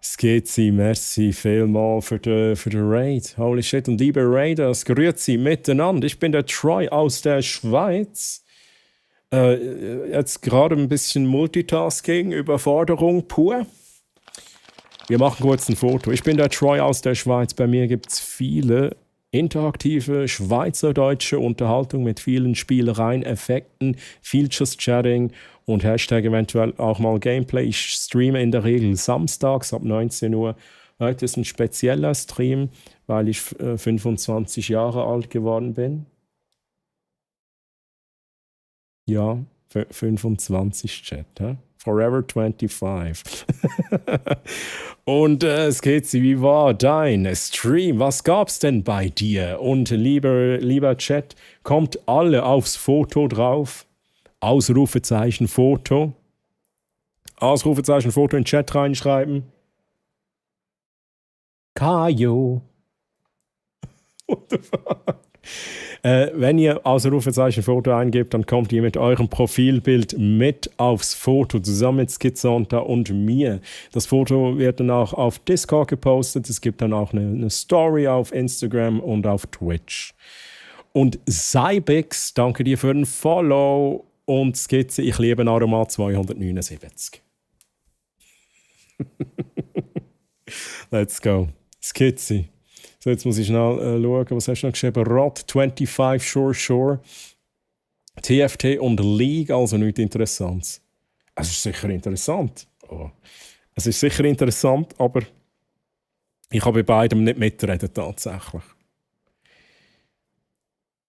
Skizzy, merci vielmal für den Raid. Holy shit. Und liebe Raiders, grüezi miteinander. Ich bin der Troy aus der Schweiz. Jetzt gerade ein bisschen Multitasking, Überforderung pur. Wir machen kurz ein Foto. Ich bin der Troy aus der Schweiz. Bei mir gibt es viele interaktive schweizerdeutsche Unterhaltung mit vielen Spielereien, Effekten, viel Just Chatting und Hashtag eventuell auch mal Gameplay. Ich streame in der Regel samstags ab 19 Uhr. Heute ist ein spezieller Stream, weil ich 25 Jahre alt geworden bin. Ja, 25 Chat. Hä? Forever 25. Und es geht sie, wie war dein Stream? Was gab's denn bei dir? Und lieber Chat, kommt alle aufs Foto drauf. Ausrufezeichen Foto. Ausrufezeichen Foto in den Chat reinschreiben. Kajo. What the fuck? Wenn ihr Ausrufezeichen Foto eingebt, dann kommt ihr mit eurem Profilbild mit aufs Foto, zusammen mit Skizonta und mir. Das Foto wird dann auch auf Discord gepostet. Es gibt dann auch eine Story auf Instagram und auf Twitch. Und Cybix, danke dir für den Follow. Und Skizze, ich liebe Aromat 279. Let's go. Skizze. So, jetzt muss ich schnell schauen, was hast du noch geschrieben? Rod25 Sure. TFT und League, also nichts Interessantes. Es ist sicher interessant. Oh. Es ist sicher interessant, aber ich habe bei beidem nicht mitreden tatsächlich.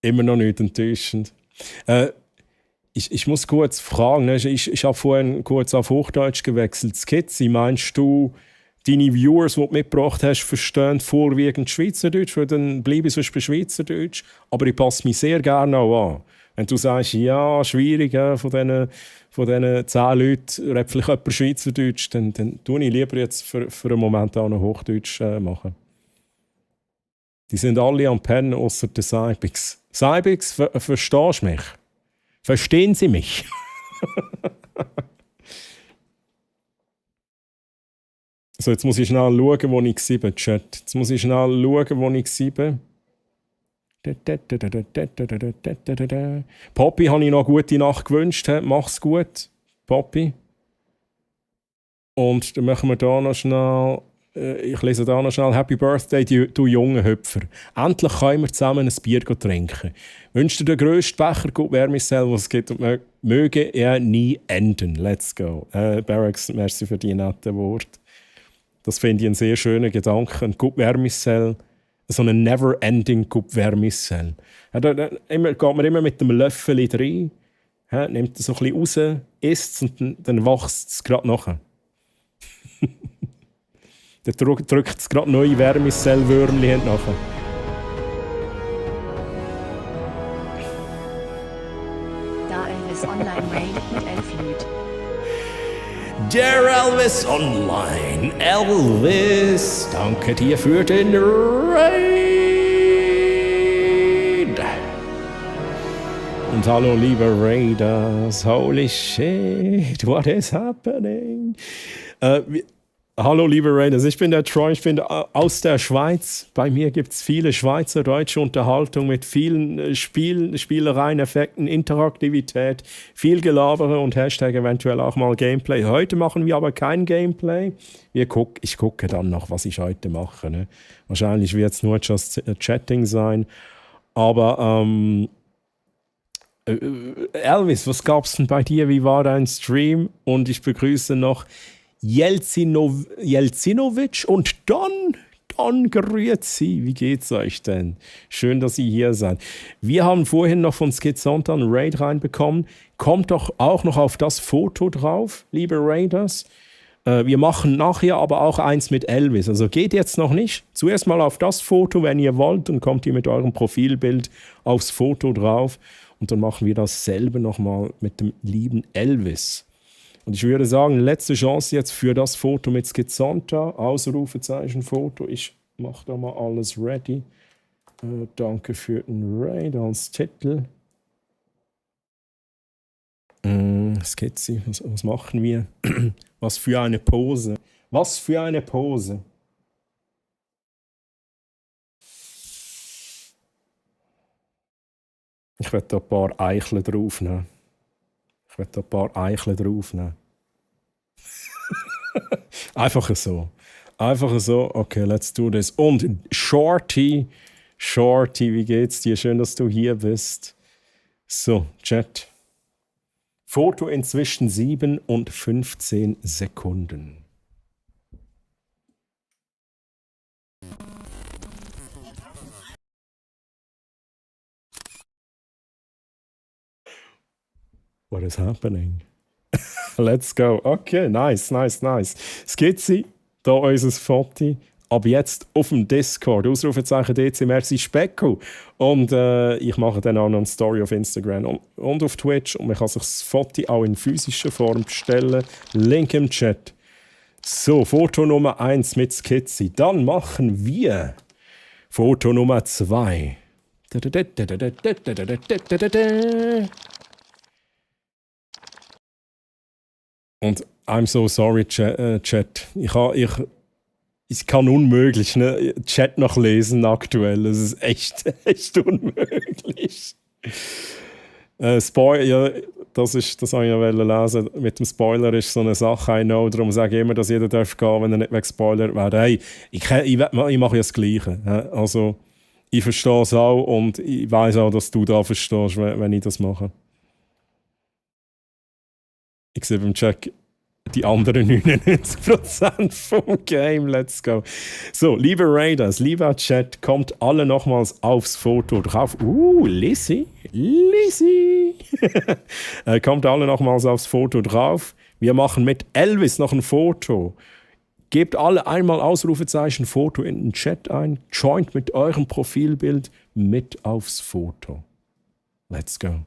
Immer noch nicht enttäuschend. Ich muss kurz fragen, ne? Ich habe vorhin kurz auf Hochdeutsch gewechselt. Skizzi, meinst du, deine Viewers, die du mitgebracht hast, verstehen vorwiegend Schweizerdeutsch, weil dann bleibe ich sonst bei Schweizerdeutsch. Aber ich passe mich sehr gerne auch an. Wenn du sagst, ja, schwierig, ja, von diesen 10 Leuten redet vielleicht jemand Schweizerdeutsch, dann tue ich lieber jetzt für einen Moment auch noch Hochdeutsch machen. Die sind alle am Pennen, außer der Cybix. Cybix, verstehst du mich? Verstehen Sie mich? So, jetzt muss ich schnell schauen, wo ich 7 Chat. Jetzt muss ich schnell schauen, wo ich 7. Poppy, habe ich noch eine gute Nacht gewünscht. Mach's gut, Poppy. Und dann machen wir da noch schnell. Ich lese da noch schnell. Happy Birthday, du junge Hüpfer. Endlich können wir zusammen ein Bier trinken. Wünsche dir den grössten Becher, gut Wärmesell, was es gibt, und möge er nie enden. Let's go. Barracks, merci für die netten Worte. Das finde ich einen sehr schönen Gedanken. Ein Coup Vermicelle, so eine never-ending Coup Vermicelle. Ja, geht man immer mit dem Löffel rein, ja, nimmt es so ein bisschen raus, isst es und dann wächst es gerade nachher. Dann drückt es gerade neue Vermicelle-Würmchen nachher. Da Elvis Online Raid mit 11 Lüd. Der Elvis Online. Elvis, danke dir für den Raid. Und hallo liebe Raiders, holy shit, what is happening? Hallo liebe Raiders, ich bin der Troy, ich bin aus der Schweiz. Bei mir gibt es viele schweizerdeutsche Unterhaltung mit vielen Spielereien, Effekten, Interaktivität, viel Gelabere und Hashtag eventuell auch mal Gameplay. Heute machen wir aber kein Gameplay. Ich gucke dann noch, was ich heute mache. Ne? Wahrscheinlich wird es nur Just Chatting sein. Aber Elvis, was gab es denn bei dir? Wie war dein Stream? Und ich begrüße noch Jelzinovic und Don Grüezi. Wie geht's euch denn? Schön, dass ihr hier seid. Wir haben vorhin noch von Skizonta einen Raid reinbekommen. Kommt doch auch noch auf das Foto drauf, liebe Raiders. Wir machen nachher aber auch eins mit Elvis. Also geht jetzt noch nicht. Zuerst mal auf das Foto, wenn ihr wollt, dann kommt ihr mit eurem Profilbild aufs Foto drauf. Und dann machen wir dasselbe nochmal mit dem lieben Elvis. Und ich würde sagen, letzte Chance jetzt für das Foto mit Skizonta. Ausrufezeichen Foto. Ich mache da mal alles ready. Danke für den Raid als Titel. Skizzi, was machen wir? Was für eine Pose. Was für eine Pose. Ich werde da ein paar Eicheln draufnehmen. Einfach so. Einfach so, okay, let's do this. Und Shorty, wie geht's dir? Schön, dass du hier bist. So, Chat. Foto inzwischen 7 und 15 Sekunden. What is happening? Let's go. Okay, nice. Skizzi, da unser Foto. Ab jetzt auf dem Discord. Ausrufezeichen DC Merci Specko. Und ich mache dann auch noch eine Story auf Instagram und auf Twitch. Und man kann sich das Foto auch in physischer Form bestellen. Link im Chat. So, Foto Nummer 1 mit Skizzi. Dann machen wir Foto Nummer 2. Und I'm so sorry, Chat. Ich kann unmöglich ne, Chat noch lesen aktuell. Das ist echt unmöglich. Spoiler, ja, das wollte ich ja lesen. Mit dem Spoiler ist so eine Sache, I know. Darum sage ich immer, dass jeder darf gehen, wenn er nicht gespoilert wird. Hey, ich mache ja das Gleiche. Also, ich verstehe es auch und ich weiß auch, dass du da verstehst, wenn ich das mache. Ich sehe beim Check die anderen 99% vom Game. Let's go. So, liebe Raiders, lieber Chat, kommt alle nochmals aufs Foto drauf. Lizzie. Kommt alle nochmals aufs Foto drauf. Wir machen mit Elvis noch ein Foto. Gebt alle einmal Ausrufezeichen Foto in den Chat ein. Joint mit eurem Profilbild mit aufs Foto. Let's go.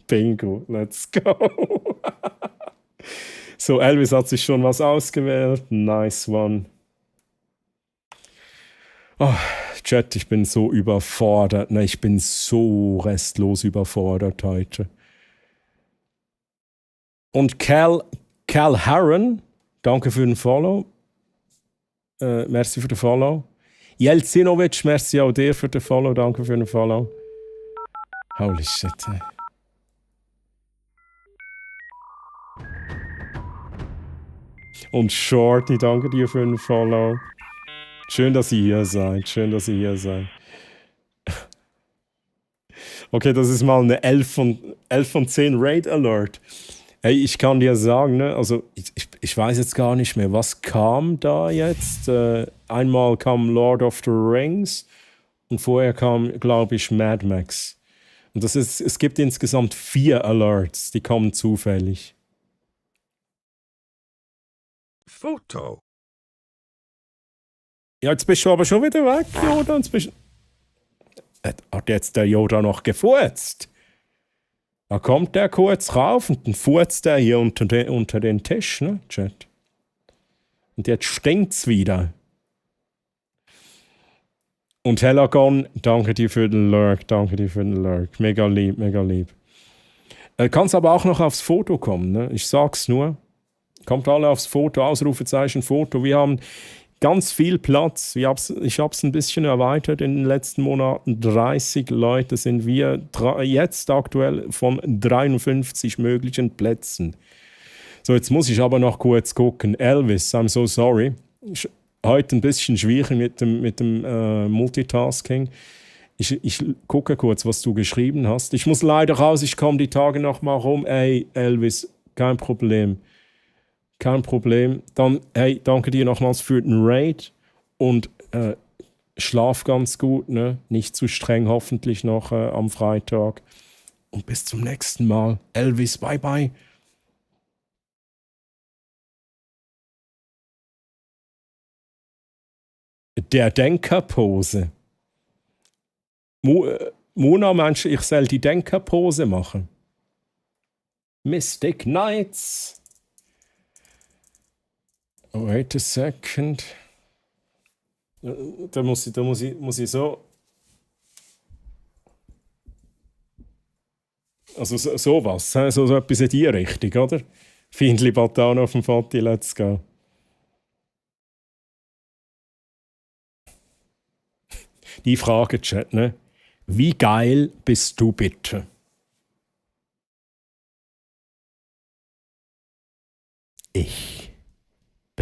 Bingo, let's go. So, Elvis hat sich schon was ausgewählt. Nice one. Oh, Chat, ich bin so überfordert. Ne, ich bin so restlos überfordert heute. Und Cal Harron, danke für den Follow. Merci für den Follow. Jelzinovic, merci auch dir für den Follow. Danke für den Follow. Holy shit, ey. Und Shorty, danke dir für den Follow. Schön, dass ihr hier seid. Okay, das ist mal eine 11 von 10 Raid Alert. Hey, ich kann dir sagen, ne, also ich weiß jetzt gar nicht mehr, was kam da jetzt. Einmal kam Lord of the Rings und vorher kam, glaube ich, Mad Max. Und es gibt insgesamt 4 Alerts, die kommen zufällig. Foto. Ja, jetzt bist du aber schon wieder weg, Yoda. Hat jetzt der Yoda noch gefurzt? Da kommt der kurz rauf und dann furzt der hier unter den Tisch, ne, Chat? Und jetzt stinkt's wieder. Und Helagon, danke dir für den Lurk. Mega lieb. Kannst aber auch noch aufs Foto kommen, ne? Ich sag's nur. Kommt alle aufs Foto, Ausrufezeichen Foto. Wir haben ganz viel Platz. Ich hab's ein bisschen erweitert in den letzten Monaten. 30 Leute sind wir jetzt aktuell von 53 möglichen Plätzen. So, jetzt muss ich aber noch kurz gucken. Elvis, I'm so sorry. Heute ein bisschen schwierig mit dem Multitasking. Ich gucke kurz, was du geschrieben hast. Ich muss leider raus, ich komme die Tage noch mal rum. Ey, Elvis, kein Problem. Dann, hey, danke dir nochmals für den Raid und schlaf ganz gut, ne? Nicht zu streng hoffentlich noch am Freitag. Und bis zum nächsten Mal. Elvis, bye bye. Der Denkerpose. Mona, meinst du, ich soll die Denkerpose machen? Mystic Knights. Wait a second. Da muss ich so. Also sowas. So etwas in die Richtung, oder? Findli Batan auf dem Foto, let's go. Die Frage, Chat, ne? Wie geil bist du bitte? Ich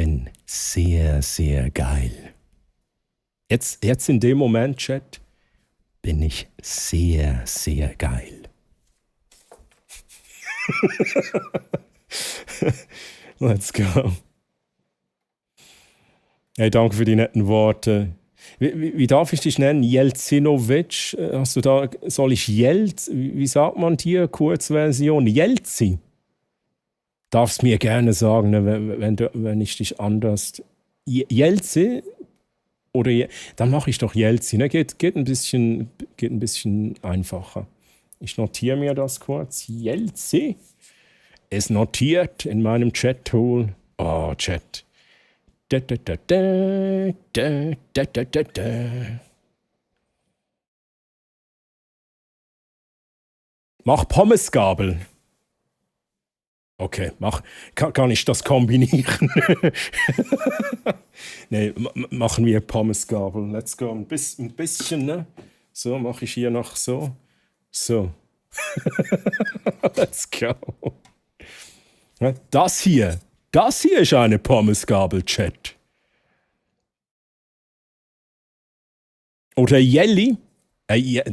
bin sehr, sehr geil. Jetzt in dem Moment, Chat, bin ich sehr, sehr geil. Let's go. Hey, danke für die netten Worte. Wie darf ich dich nennen? Jelzinovic? Hast du da, soll ich wie sagt man hier? Kurzversion. Jelzi. Darfst mir gerne sagen, ne, wenn ich dich anders. Jelzi? Oder dann mache ich doch Jelzi. Ne? Geht ein bisschen einfacher. Ich notiere mir das kurz. Jelzi ist notiert in meinem Chat-Tool. Oh, Chat. Da, da, da, da, da, da, da, da, da. Mach Pommesgabel. Okay, kann ich das kombinieren? Nee, machen wir Pommesgabel. Let's go. Ein bisschen, ne? So, mache ich hier noch so. So. Let's go. Das hier ist eine Pommesgabel, Chat. Oder Jelly.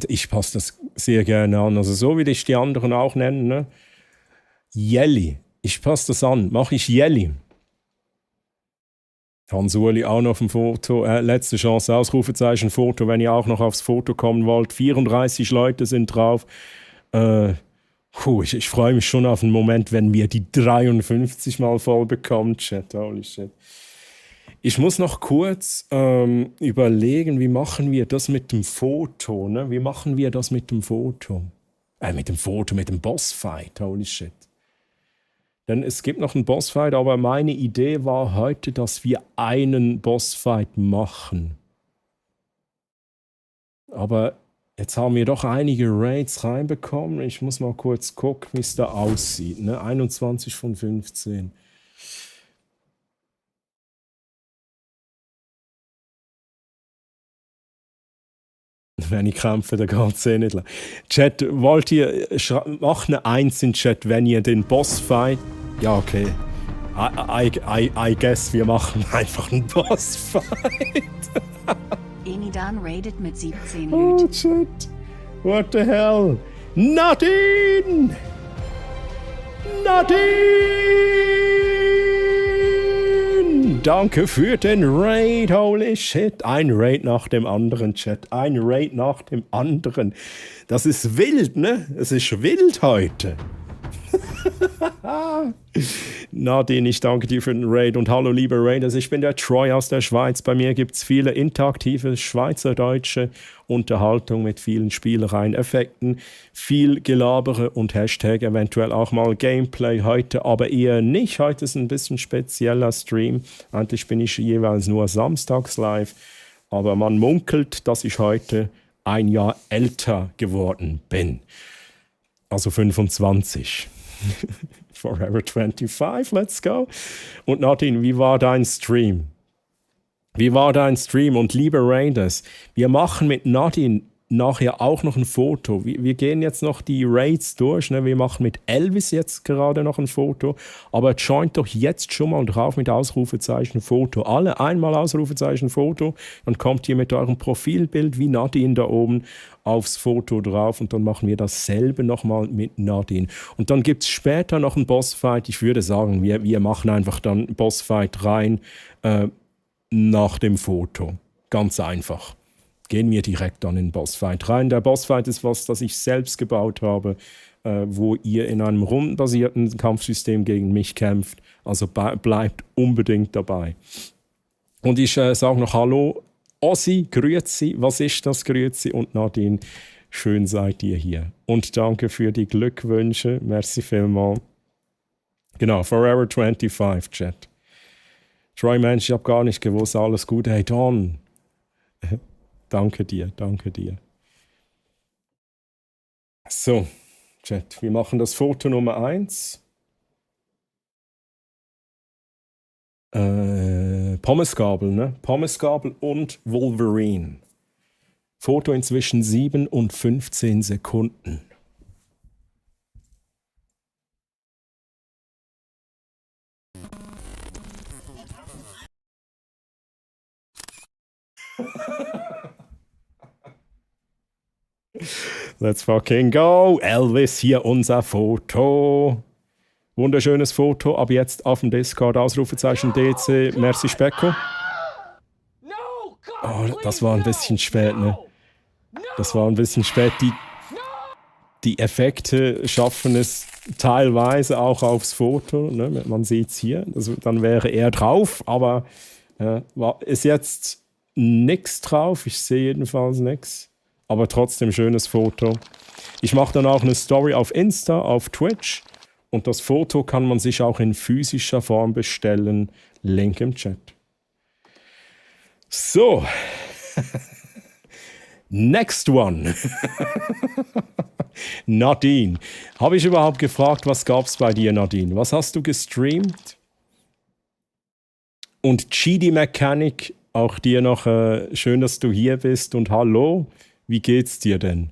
Ich passe das sehr gerne an. Also so wie dich die anderen auch nennen, ne? Jelly. Ich passe das an. Mache ich Jelly. Hans-Uli auch noch auf dem Foto. Letzte Chance, Ausrufezeichen, Foto, wenn ihr auch noch aufs Foto kommen wollt. 34 Leute sind drauf. Ich freue mich schon auf den Moment, wenn wir die 53 mal voll bekommen. Chat, holy shit. Ich muss noch kurz überlegen, wie machen wir das mit dem Foto? Ne? Wie machen wir das mit dem Foto? Mit dem Bossfight, holy shit. Denn es gibt noch einen Bossfight, aber meine Idee war heute, dass wir einen Bossfight machen. Aber jetzt haben wir doch einige Raids reinbekommen. Ich muss mal kurz gucken, wie es da aussieht. Ne? 21 von 15. Wenn ich kämpfe, dann geht es nicht lang. Chat, wollt ihr, macht eine 1 in Chat, wenn ihr den Bossfight... Ja, okay. I guess, wir machen einfach einen Bossfight. Enidan raided mit 17 Oh, Lüt. Chat. What the hell? Nadine! Danke für den Raid, holy shit. Ein Raid nach dem anderen, Chat. Ein Raid nach dem anderen. Das ist wild, ne? Es ist wild heute. Nadine, ich danke dir für den Raid und hallo liebe Raiders, ich bin der Troy aus der Schweiz. Bei mir gibt es viele interaktive schweizerdeutsche Unterhaltung mit vielen Spielereien, Effekten, viel Gelabere und Hashtag, eventuell auch mal Gameplay heute, aber eher nicht. Heute ist ein bisschen spezieller Stream. Eigentlich bin ich jeweils nur samstags live, aber man munkelt, dass ich heute ein Jahr älter geworden bin. Also 25. Forever 25, let's go. Und Nadine, wie war dein Stream? Und liebe Raiders, wir machen mit Nadine nachher auch noch ein Foto. Wir gehen jetzt noch die Raids durch. Ne? Wir machen mit Elvis jetzt gerade noch ein Foto. Aber joint doch jetzt schon mal drauf mit Ausrufezeichen Foto. Alle einmal Ausrufezeichen Foto. Dann kommt ihr mit eurem Profilbild wie Nadine da oben aufs Foto drauf. Und dann machen wir dasselbe nochmal mit Nadine. Und dann gibt es später noch einen Bossfight. Ich würde sagen, wir machen einfach dann einen Bossfight rein nach dem Foto. Ganz einfach. Gehen wir direkt dann in den Bossfight rein. Der Bossfight ist was, das ich selbst gebaut habe, wo ihr in einem rundenbasierten Kampfsystem gegen mich kämpft. Also bleibt unbedingt dabei. Und ich sage noch Hallo, Ossi, Grüezi, was ist das, Grüezi? Und Nadine, schön seid ihr hier. Und danke für die Glückwünsche, merci vielmals. Genau, Forever 25, Chat. Troy, Mensch, ich habe gar nicht gewusst, alles Gute. Hey, Don. Danke dir. So, Chat, wir machen das Foto Nummer 1. Pommesgabel, ne? Pommesgabel und Wolverine. Foto inzwischen 7 und 15 Sekunden. Let's fucking go. Elvis, hier unser Foto. Wunderschönes Foto. Ab jetzt auf dem Discord. Ausrufezeichen DC. Merci, Specko. Oh, das war ein bisschen spät, ne? Das war ein bisschen spät. Die Effekte schaffen es teilweise auch aufs Foto. Ne? Man sieht es hier. Also, dann wäre er drauf, aber ist jetzt nichts drauf. Ich sehe jedenfalls nichts. Aber trotzdem schönes Foto. Ich mache dann auch eine Story auf Insta, auf Twitch. Und das Foto kann man sich auch in physischer Form bestellen. Link im Chat. So. Next one. Nadine. Habe ich überhaupt gefragt, was gab es bei dir, Nadine? Was hast du gestreamt? Und GD Mechanic, auch dir noch schön, dass du hier bist und hallo. Wie geht's dir denn?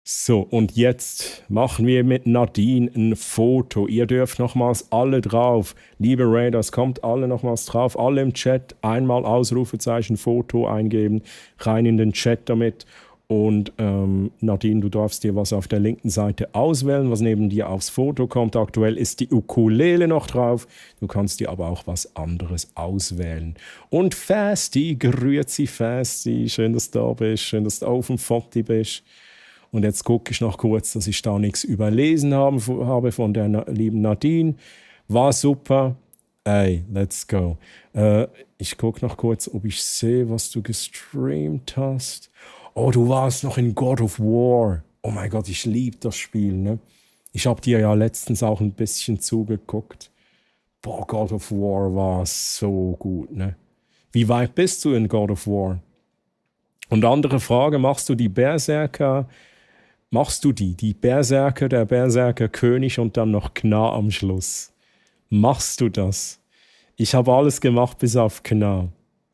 So, und jetzt machen wir mit Nadine ein Foto. Ihr dürft nochmals alle drauf. Liebe Raiders, kommt alle nochmals drauf. Alle im Chat einmal Ausrufezeichen Foto eingeben. Rein in den Chat damit. Und Nadine, du darfst dir was auf der linken Seite auswählen, was neben dir aufs Foto kommt. Aktuell ist die Ukulele noch drauf. Du kannst dir aber auch was anderes auswählen. Und Fasti, grüezi Fasti. Schön, dass du da bist. Schön, dass du auf dem Foto bist. Und jetzt gucke ich noch kurz, dass ich da nichts überlesen habe von der lieben Nadine. War super. Ey, let's go. Ich gucke noch kurz, ob ich sehe, was du gestreamt hast. Oh, du warst noch in God of War. Oh mein Gott, ich liebe das Spiel, ne? Ich habe dir ja letztens auch ein bisschen zugeguckt. Boah, God of War war so gut, ne? Wie weit bist du in God of War? Und andere Frage, machst du die Berserker, der Berserker König und dann noch Gna am Schluss? Machst du das? Ich habe alles gemacht bis auf Gna.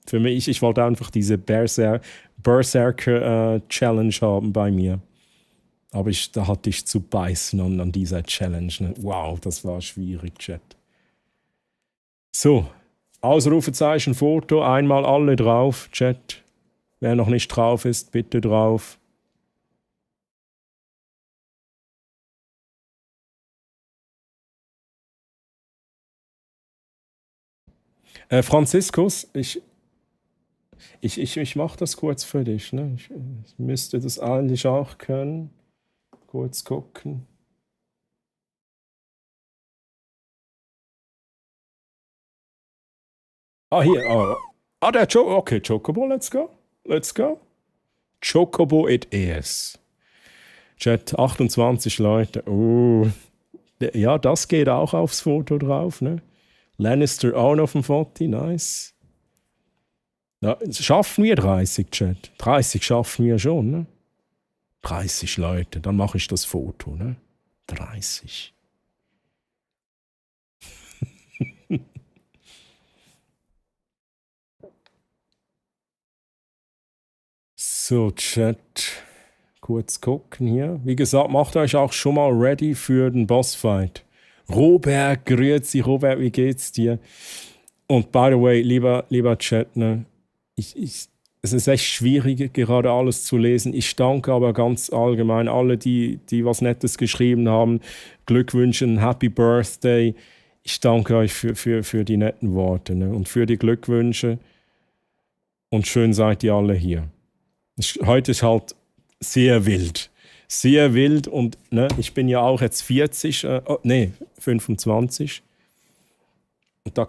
Für mich, ich wollte einfach diese Berserker-Challenge haben bei mir. Aber da hatte ich zu beißen an dieser Challenge. Ne? Wow, das war schwierig, Chat. So, Ausrufezeichen, Foto, einmal alle drauf, Chat. Wer noch nicht drauf ist, bitte drauf. Franziskus, ich mache das kurz für dich. Ne? Ich müsste das eigentlich auch können. Kurz gucken. Ah, hier. Der okay, Chocobo, let's go. Let's go. Chocobo it is. Chat, 28 Leute. Ja, das geht auch aufs Foto drauf, ne? Lannister auch auf dem Foto, nice. Ja, schaffen wir 30, Chat? 30 schaffen wir schon, ne? 30 Leute, dann mache ich das Foto, ne? 30. So, Chat. Kurz gucken hier. Wie gesagt, macht euch auch schon mal ready für den Bossfight. Robert, grüezi, Robert, wie geht's dir? Und by the way, lieber Chat, ne? Es ist echt schwierig, gerade alles zu lesen. Ich danke aber ganz allgemein alle, die was Nettes geschrieben haben. Glückwünschen, Happy Birthday. Ich danke euch für die netten Worte, ne? Und für die Glückwünsche. Und schön seid ihr alle hier. Heute ist halt sehr wild. Sehr wild und ne, ich bin ja auch jetzt 40, 25. Und da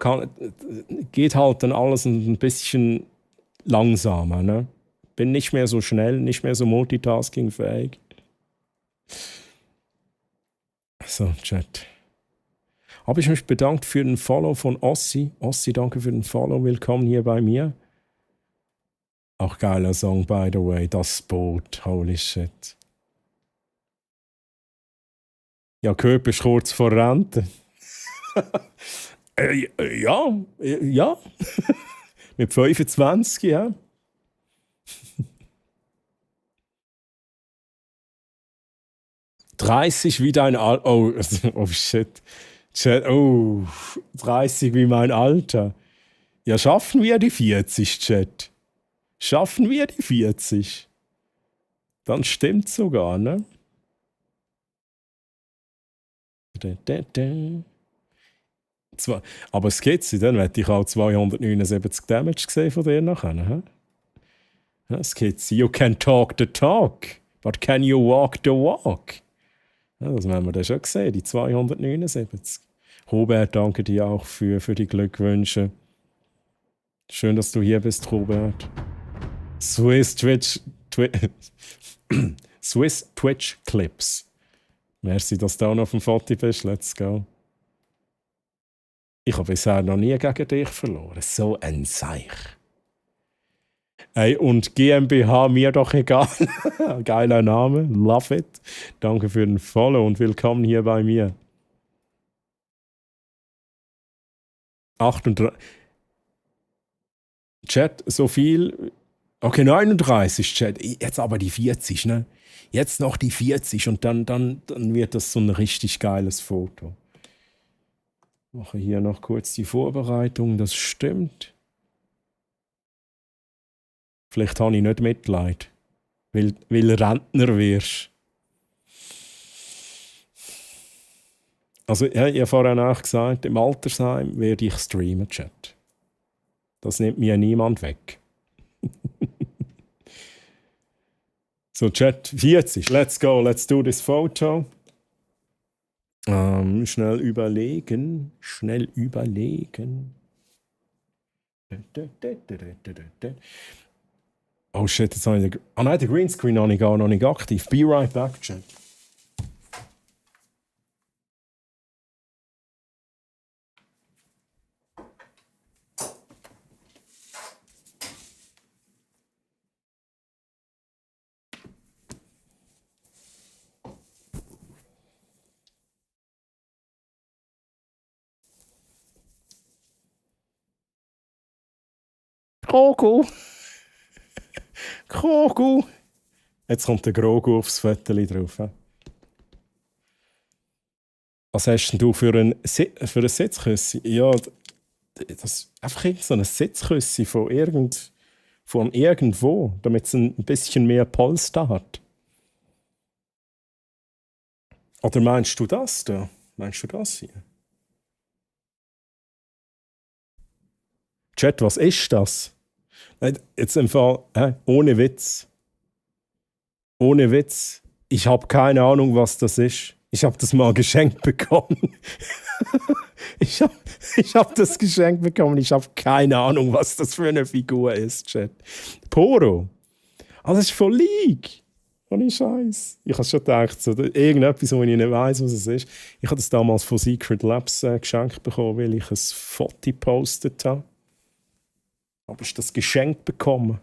geht halt dann alles ein bisschen langsamer. Ne? Bin nicht mehr so schnell, nicht mehr so multitaskingfähig. So, Chat. Habe ich mich bedankt für den Follow von Ossi. Ossi, danke für den Follow. Willkommen hier bei mir. Auch geiler Song, by the way. Das Boot. Holy shit. Ja, Köp ist kurz vor Rente. Ja. Mit 25, ja. «30 wie dein Alter.» Oh shit. 30 wie mein Alter. Ja, schaffen wir die 40, Chat? Schaffen wir die 40? Dann stimmt's sogar, ne? Aber es geht sie, dann hätte ich auch 279 Damage gesehen von dir nachher. He? Ja, es geht sie. You can talk the talk, but can you walk the walk? Ja, das haben wir dann schon gesehen, die 279. Robert, danke dir auch für die Glückwünsche. Schön, dass du hier bist, Robert. Swiss Twitch Clips. Merci, dass du auch noch auf dem Foto bist. Let's go. Ich habe bisher noch nie gegen dich verloren. So ein Seich. Hey, und GmbH mir doch egal. Geiler Name. Love it. Danke für den Follow und willkommen hier bei mir. 38. Chat, so viel. Okay, 39, Chat. Jetzt aber die 40, ne? Jetzt noch die 40 und dann wird das so ein richtig geiles Foto. Mache hier noch kurz die Vorbereitung, das stimmt. Vielleicht habe ich nicht Mitleid, weil Rentner wirst. Also, ja, ich habe vorhin auch gesagt, im Altersheim werde ich streamen, Chat. Das nimmt mir niemand weg. So, Chat, 40. Let's go, let's do this photo. Schnell überlegen. Oh shit, jetzt habe ich nein, der Greenscreen habe ich gar noch nicht aktiv. Be right back, Chat. Grogu. Jetzt kommt der Grogu aufs Foto drauf. Was hast denn du für ein Sitzküssi? Ja, das ist einfach so ein Sitzküssi von irgendwo, damit es ein bisschen mehr Polster hat. Oder meinst du das da? Meinst du das hier? Chat, was ist das? Jetzt im Fall, ohne Witz. Ohne Witz. Ich habe keine Ahnung, was das ist. Ich habe das mal geschenkt bekommen. ich hab das geschenkt bekommen. Ich habe keine Ahnung, was das für eine Figur ist, Chat. Poro. Ah, das ist voll League. Ohne Scheiß. Ich habe schon gedacht, so, irgendetwas, wo ich nicht weiss, was es ist. Ich habe das damals von Secret Labs geschenkt bekommen, weil ich ein Foto gepostet habe. Habe ich das geschenkt bekommen.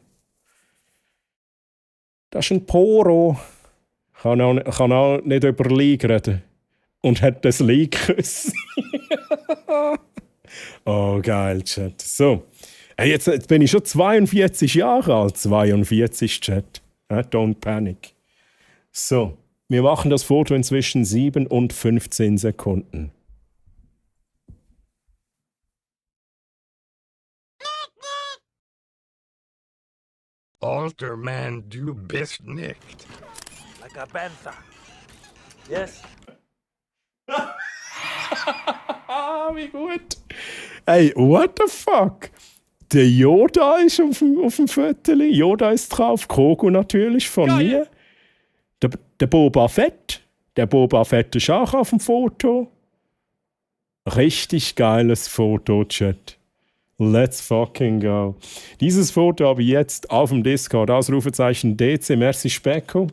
Das ist ein Poro. Ich kann auch nicht über League reden. Und hat das League geküsst. Oh, geil, Chat. So. Hey, jetzt bin ich schon 42 Jahre alt. 42, Chat. Don't panic. So. Wir machen das Foto inzwischen 7 und 15 Sekunden. Alter man, du bist nicht. Like a panther. Yes. Wie gut. Hey, what the fuck? Der Yoda ist auf dem Foto. Yoda ist drauf. Grogu natürlich von mir. Der Boba Fett. Der Boba Fett ist auch auf dem Foto. Richtig geiles Foto, Chat. Let's fucking go. Dieses Foto habe ich jetzt auf dem Discord. Ausrufezeichen DC. Merci Specko.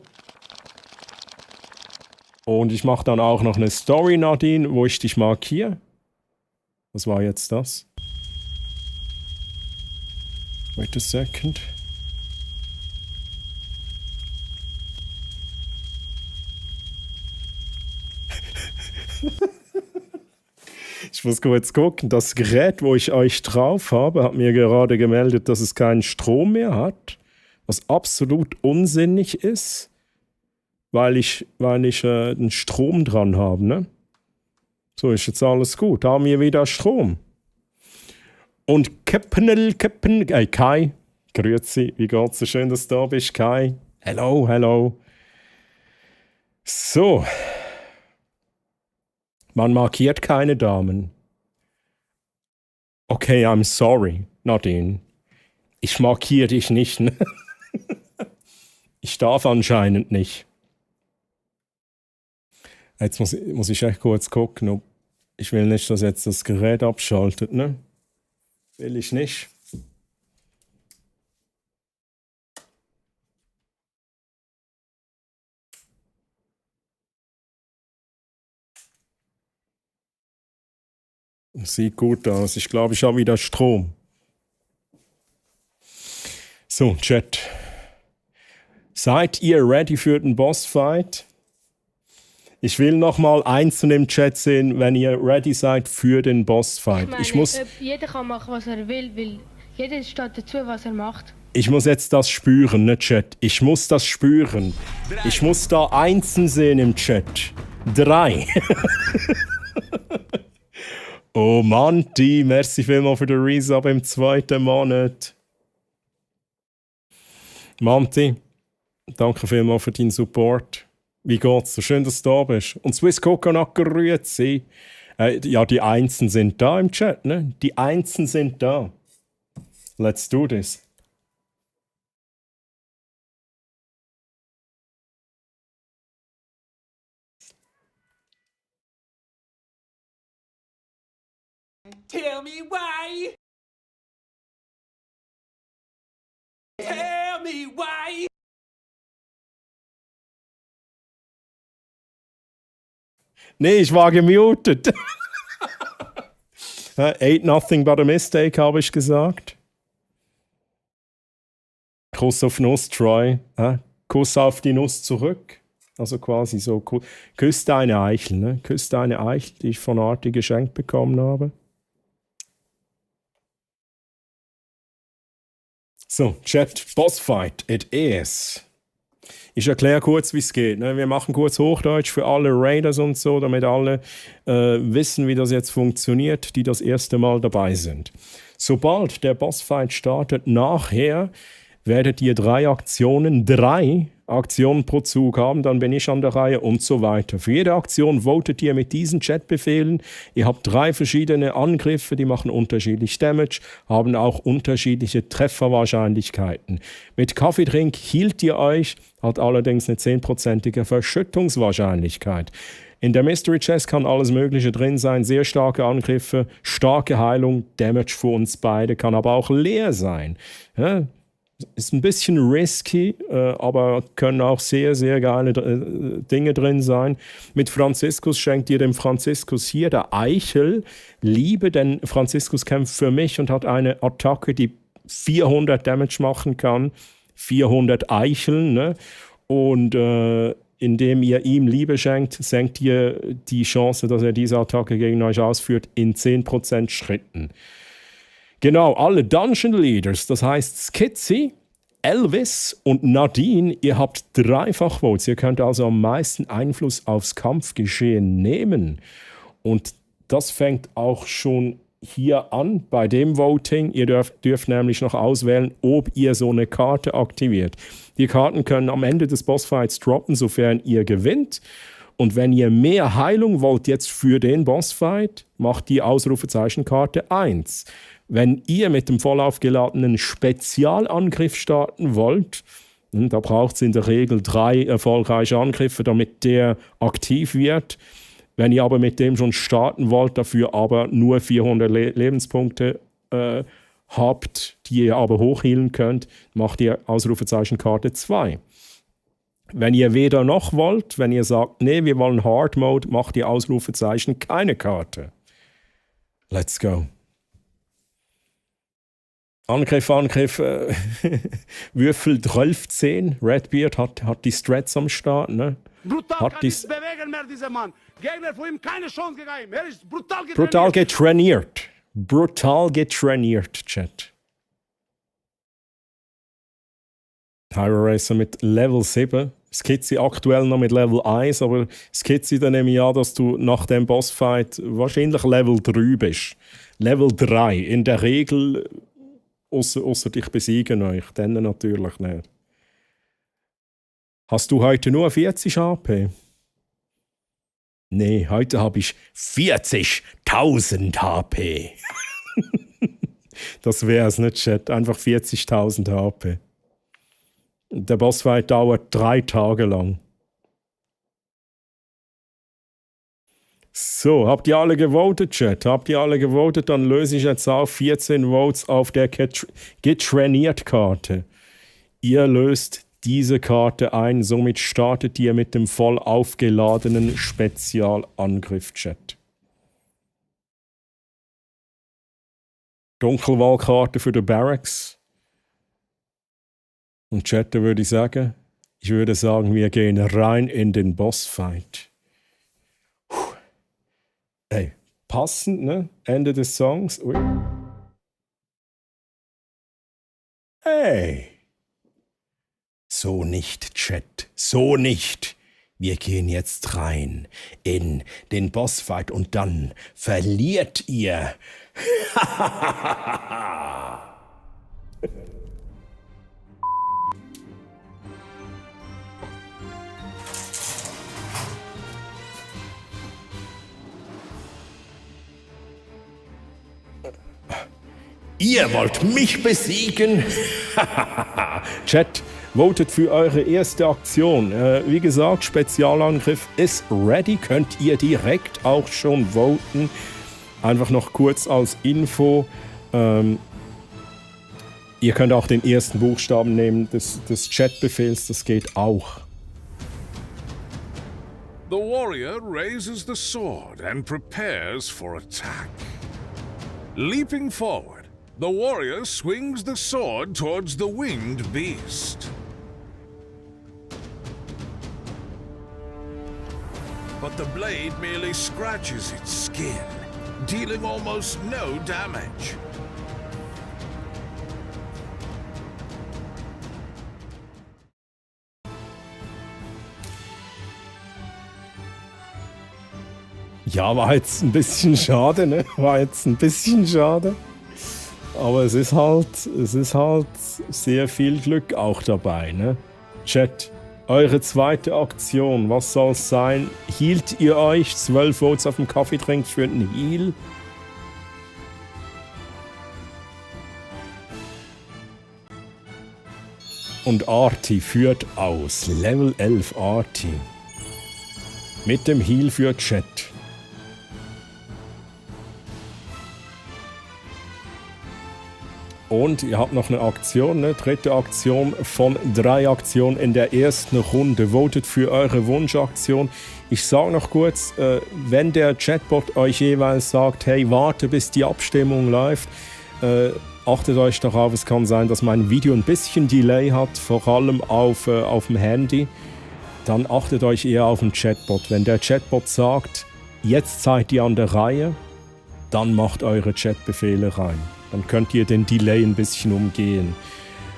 Und ich mache dann auch noch eine Story, Nadine, wo ich dich markiere. Was war jetzt das? Wait a second. Ich muss kurz gucken. Das Gerät, wo ich euch drauf habe, hat mir gerade gemeldet, dass es keinen Strom mehr hat. Was absolut unsinnig ist, weil ich den Strom dran habe. Ne? So ist jetzt alles gut. Da haben wir wieder Strom. Und Kai, grüezi, wie geht's? So schön, dass du da bist, Kai. Hello, hello. So. Man markiert keine Damen. Okay, I'm sorry, Nadine. Ich markiere dich nicht, ne? Ich darf anscheinend nicht. Jetzt muss ich echt kurz gucken. Ich will nicht, dass jetzt das Gerät abschaltet, ne? Will ich nicht. Sieht gut aus. Ich glaube, ich habe wieder Strom. So, Chat. Seid ihr ready für den Bossfight? Ich will nochmal einzeln im Chat sehen, wenn ihr ready seid für den Bossfight. Ich meine, jeder kann machen, was er will, weil jeder steht dazu, was er macht. Ich muss jetzt das spüren, ne, Chat? Ich muss das spüren. Ich muss da einzeln sehen im Chat. 3. Oh Manti, merci vielmals für den Resub im 2. Monat. Manti, danke vielmals für deinen Support. Wie geht's? So schön, dass du da bist. Und Swiss Coconut grüezi. Ja, die Einsen sind da im Chat, ne? Die Einsen sind da. Let's do this. Tell me why. Tell me why. Nee, ich war gemutet. Ain't nothing but a mistake, habe ich gesagt. Kuss auf Nuss, Troy. Kuss auf die Nuss zurück. Also quasi so, küss deine Eichel, ne? Küss deine Eichel, die ich von Arti geschenkt bekommen habe. So, Chat, Bossfight, it is. Ich erkläre kurz, wie es geht. Ne? Wir machen kurz Hochdeutsch für alle Raiders und so, damit alle wissen, wie das jetzt funktioniert, die das erste Mal dabei sind. Sobald der Bossfight startet, nachher werdet ihr 3 Aktionen pro Zug haben, dann bin ich an der Reihe und so weiter. Für jede Aktion votet ihr mit diesen Chatbefehlen. Ihr habt 3 verschiedene Angriffe, die machen unterschiedlich Damage, haben auch unterschiedliche Trefferwahrscheinlichkeiten. Mit Kaffeetrink hielt ihr euch, hat allerdings eine 10%ige Verschüttungswahrscheinlichkeit. In der Mystery Chest kann alles Mögliche drin sein, sehr starke Angriffe, starke Heilung, Damage für uns beide, kann aber auch leer sein. Ja? Ist ein bisschen risky, aber können auch sehr, sehr geile Dinge drin sein. Mit Franziskus schenkt ihr dem Franziskus hier der Eichel Liebe, denn Franziskus kämpft für mich und hat eine Attacke, die 400 Damage machen kann. 400 Eicheln, ne? Und indem ihr ihm Liebe schenkt, senkt ihr die Chance, dass er diese Attacke gegen euch ausführt, in 10% Schritten. Genau, alle Dungeon Leaders, das heißt Skizzy, Elvis und Nadine, ihr habt 3-fach Votes. Ihr könnt also am meisten Einfluss aufs Kampfgeschehen nehmen. Und das fängt auch schon hier an bei dem Voting. Ihr dürft nämlich noch auswählen, ob ihr so eine Karte aktiviert. Die Karten können am Ende des Bossfights droppen, sofern ihr gewinnt. Und wenn ihr mehr Heilung wollt jetzt für den Bossfight, macht die Ausrufezeichenkarte 1. Wenn ihr mit dem voll aufgeladenen Spezialangriff starten wollt, da braucht es in der Regel 3 erfolgreiche Angriffe, damit der aktiv wird. Wenn ihr aber mit dem schon starten wollt, dafür aber nur 400 Lebenspunkte habt, die ihr aber hochhealen könnt, macht ihr Ausrufezeichenkarte 2. Wenn ihr weder noch wollt, wenn ihr sagt, nee, wir wollen Hard Mode, macht ihr Ausrufezeichen keine Karte. Let's go. Angriff. Würfel 12. Redbeard hat die Strats am Start, ne? Brutal kann nicht bewegen mehr, dieser Mann. Gegner von ihm keine Chance gegeben. Er ist brutal getrainiert. Brutal getrainiert, Chat. Hyro Racer mit Level 7. Skizzy aktuell noch mit Level 1, aber Skizzy, dann nehme ich an, dass du nach dem Bossfight wahrscheinlich Level 3 bist. Level 3. In der Regel, außer dich besiegen euch, dann natürlich nicht. Hast du heute nur 40 AP? Nee, heute habe ich 40.000 HP. Das wäre es nicht, Chat. Einfach 40.000 HP. Der Bossfight dauert 3 Tage lang. So, habt ihr alle gewotet, Chat? Habt ihr alle gewotet? Dann löse ich jetzt auf 14 Votes auf der Getrainiert-Karte. Ihr löst diese Karte ein, somit startet ihr mit dem voll aufgeladenen Spezialangriff-Chat. Dunkelwahlkarte für die Barracks. Und Chat, da würde ich sagen, wir gehen rein in den Bossfight. Ey, passend, ne? Ende des Songs. Ui. Hey! So nicht, Chat. So nicht. Wir gehen jetzt rein in den Bossfight und dann verliert ihr. Ihr wollt mich besiegen? Chat, votet für eure erste Aktion. Wie gesagt, Spezialangriff ist ready. Könnt ihr direkt auch schon voten. Einfach noch kurz als Info. Ihr könnt auch den ersten Buchstaben nehmen des Chatbefehls. Das geht auch. The warrior raises the sword and prepares for attack. Leaping forward, the warrior swings the sword towards the winged beast. But the blade merely scratches its skin, dealing almost no damage. Ja, war jetzt ein bisschen schade, ne? Aber es ist halt sehr viel Glück auch dabei, ne? Chat, eure zweite Aktion, was soll es sein? Hielt ihr euch 12 Votes auf dem Kaffeetrink für einen Heal? Und Arti führt aus. Level 11 Arti. Mit dem Heal für Chat. Und ihr habt noch eine Aktion, ne? Dritte Aktion von 3 Aktionen in der ersten Runde. Votet für eure Wunschaktion. Ich sage noch kurz, wenn der Chatbot euch jeweils sagt, hey, warte bis die Abstimmung läuft, achtet euch darauf, es kann sein, dass mein Video ein bisschen Delay hat, vor allem auf dem Handy. Dann achtet euch eher auf den Chatbot. Wenn der Chatbot sagt, jetzt seid ihr an der Reihe, dann macht eure Chatbefehle rein. Dann könnt ihr den Delay ein bisschen umgehen.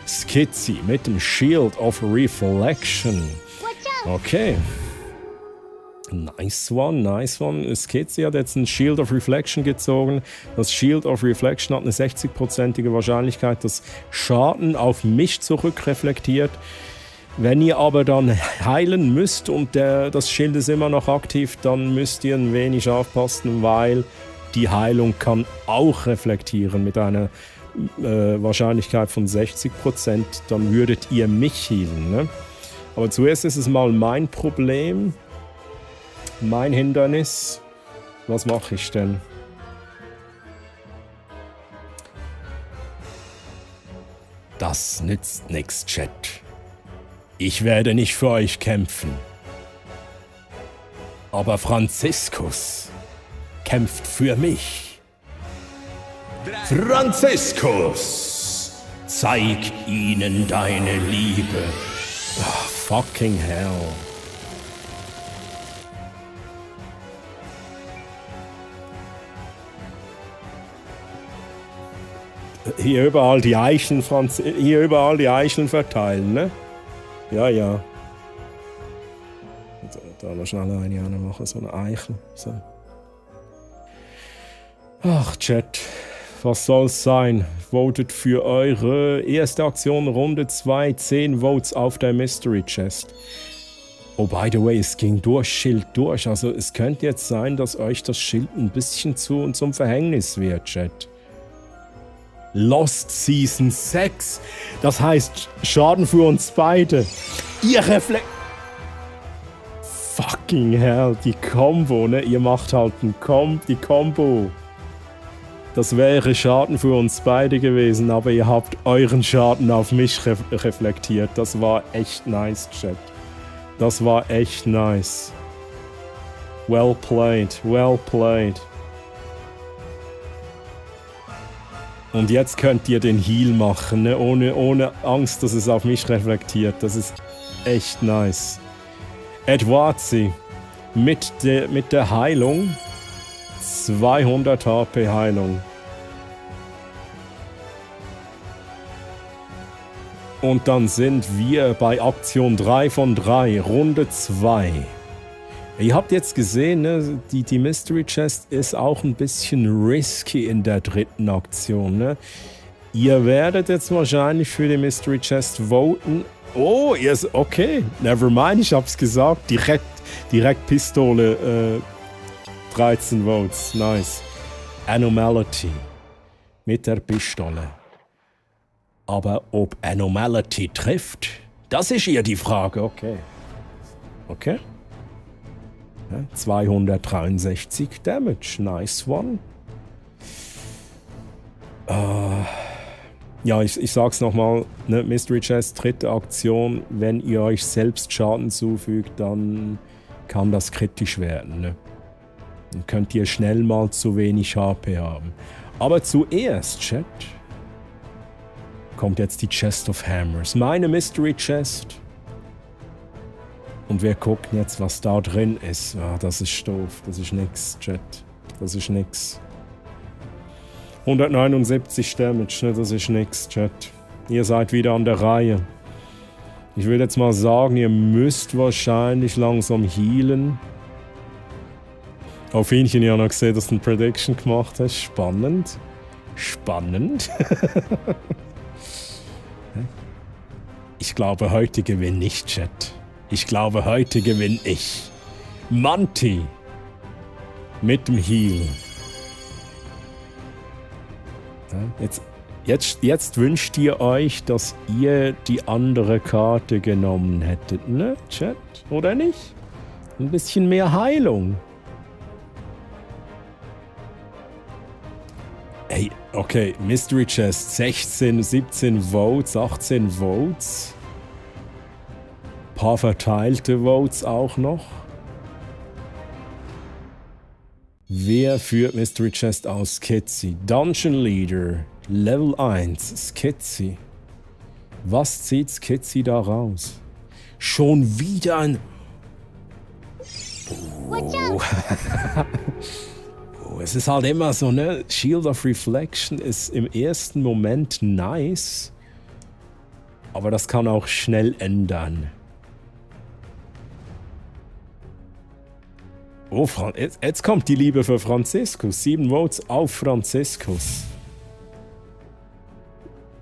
Skizzy mit dem Shield of Reflection. Okay. Nice one. Skizzy hat jetzt ein Shield of Reflection gezogen. Das Shield of Reflection hat eine 60%ige Wahrscheinlichkeit, dass Schaden auf mich zurückreflektiert. Wenn ihr aber dann heilen müsst und das Schild ist immer noch aktiv, dann müsst ihr ein wenig aufpassen, weil die Heilung kann auch reflektieren mit einer Wahrscheinlichkeit von 60%. Dann würdet ihr mich healen. Ne? Aber zuerst ist es mal mein Problem, mein Hindernis. Was mache ich denn? Das nützt nichts, Chat. Ich werde nicht für euch kämpfen. Aber Franziskus kämpft für mich. Franziskus, zeig ihnen deine Liebe. Oh, fucking hell. Hier überall die Eicheln verteilen, ne? Ja. noch schnell eine machen, so eine Eichel. So. Ach, Chat, was soll's sein? Votet für eure erste Aktion Runde 2, 10 Votes auf der Mystery Chest. Oh, by the way, es ging durch, Schild durch. Also es könnte jetzt sein, dass euch das Schild ein bisschen zum Verhängnis wird, Chat. Lost Season 6. Das heißt, Schaden für uns beide. Ihr Reflex... Fucking hell, die Combo, ne? Ihr macht halt die Combo. Das wäre Schaden für uns beide gewesen, aber ihr habt euren Schaden auf mich reflektiert. Das war echt nice, Chat. Das war echt nice. Well played, well played. Und jetzt könnt ihr den Heal machen, ne? ohne Angst, dass es auf mich reflektiert. Das ist echt nice. Edwardsy mit der Heilung. 200 HP Heilung. Und dann sind wir bei Aktion 3 von 3, Runde 2. Ihr habt jetzt gesehen, ne, die Mystery Chest ist auch ein bisschen risky in der dritten Aktion. Ne? Ihr werdet jetzt wahrscheinlich für die Mystery Chest voten. Oh, okay, never mind, ich hab's gesagt. Direkt Pistole, 13 Votes, nice. Anomality mit der Pistole. Aber ob Anomality trifft, das ist hier die Frage, okay. Okay. Ja, 263 Damage, nice one. Ja, ich sag's nochmal, ne, Mystery Chest, dritte Aktion, wenn ihr euch selbst Schaden zufügt, dann kann das kritisch werden. Ne? Dann könnt ihr schnell mal zu wenig HP haben. Aber zuerst, Chat, kommt jetzt die Chest of Hammers. Meine Mystery Chest. Und wir gucken jetzt, was da drin ist. Ah, das ist doof. Das ist nix, Chat. Das ist nix. 179 Damage, ne? Das ist nix, Chat. Ihr seid wieder an der Reihe. Ich würde jetzt mal sagen, ihr müsst wahrscheinlich langsam healen. Auf Hähnchen ja noch gesehen, dass du eine Prediction gemacht hast. Spannend. Spannend. Ich glaube, heute gewinne ich, Chat. Ich glaube, heute gewinne ich. Manti. Mit dem Heal. Jetzt wünscht ihr euch, dass ihr die andere Karte genommen hättet, ne, Chat? Oder nicht? Ein bisschen mehr Heilung. Ey, okay, Mystery Chest, 16, 17 Votes, 18 Votes. Paar verteilte Votes auch noch. Wer führt Mystery Chest aus? Skizzy. Dungeon Leader, Level 1, Skizzy. Was zieht Skizzy da raus? Schon wieder ein... Oh. Es ist halt immer so, ne? Shield of Reflection ist im ersten Moment nice, aber das kann auch schnell ändern. Oh, jetzt kommt die Liebe für Franziskus. 7 Votes auf Franziskus.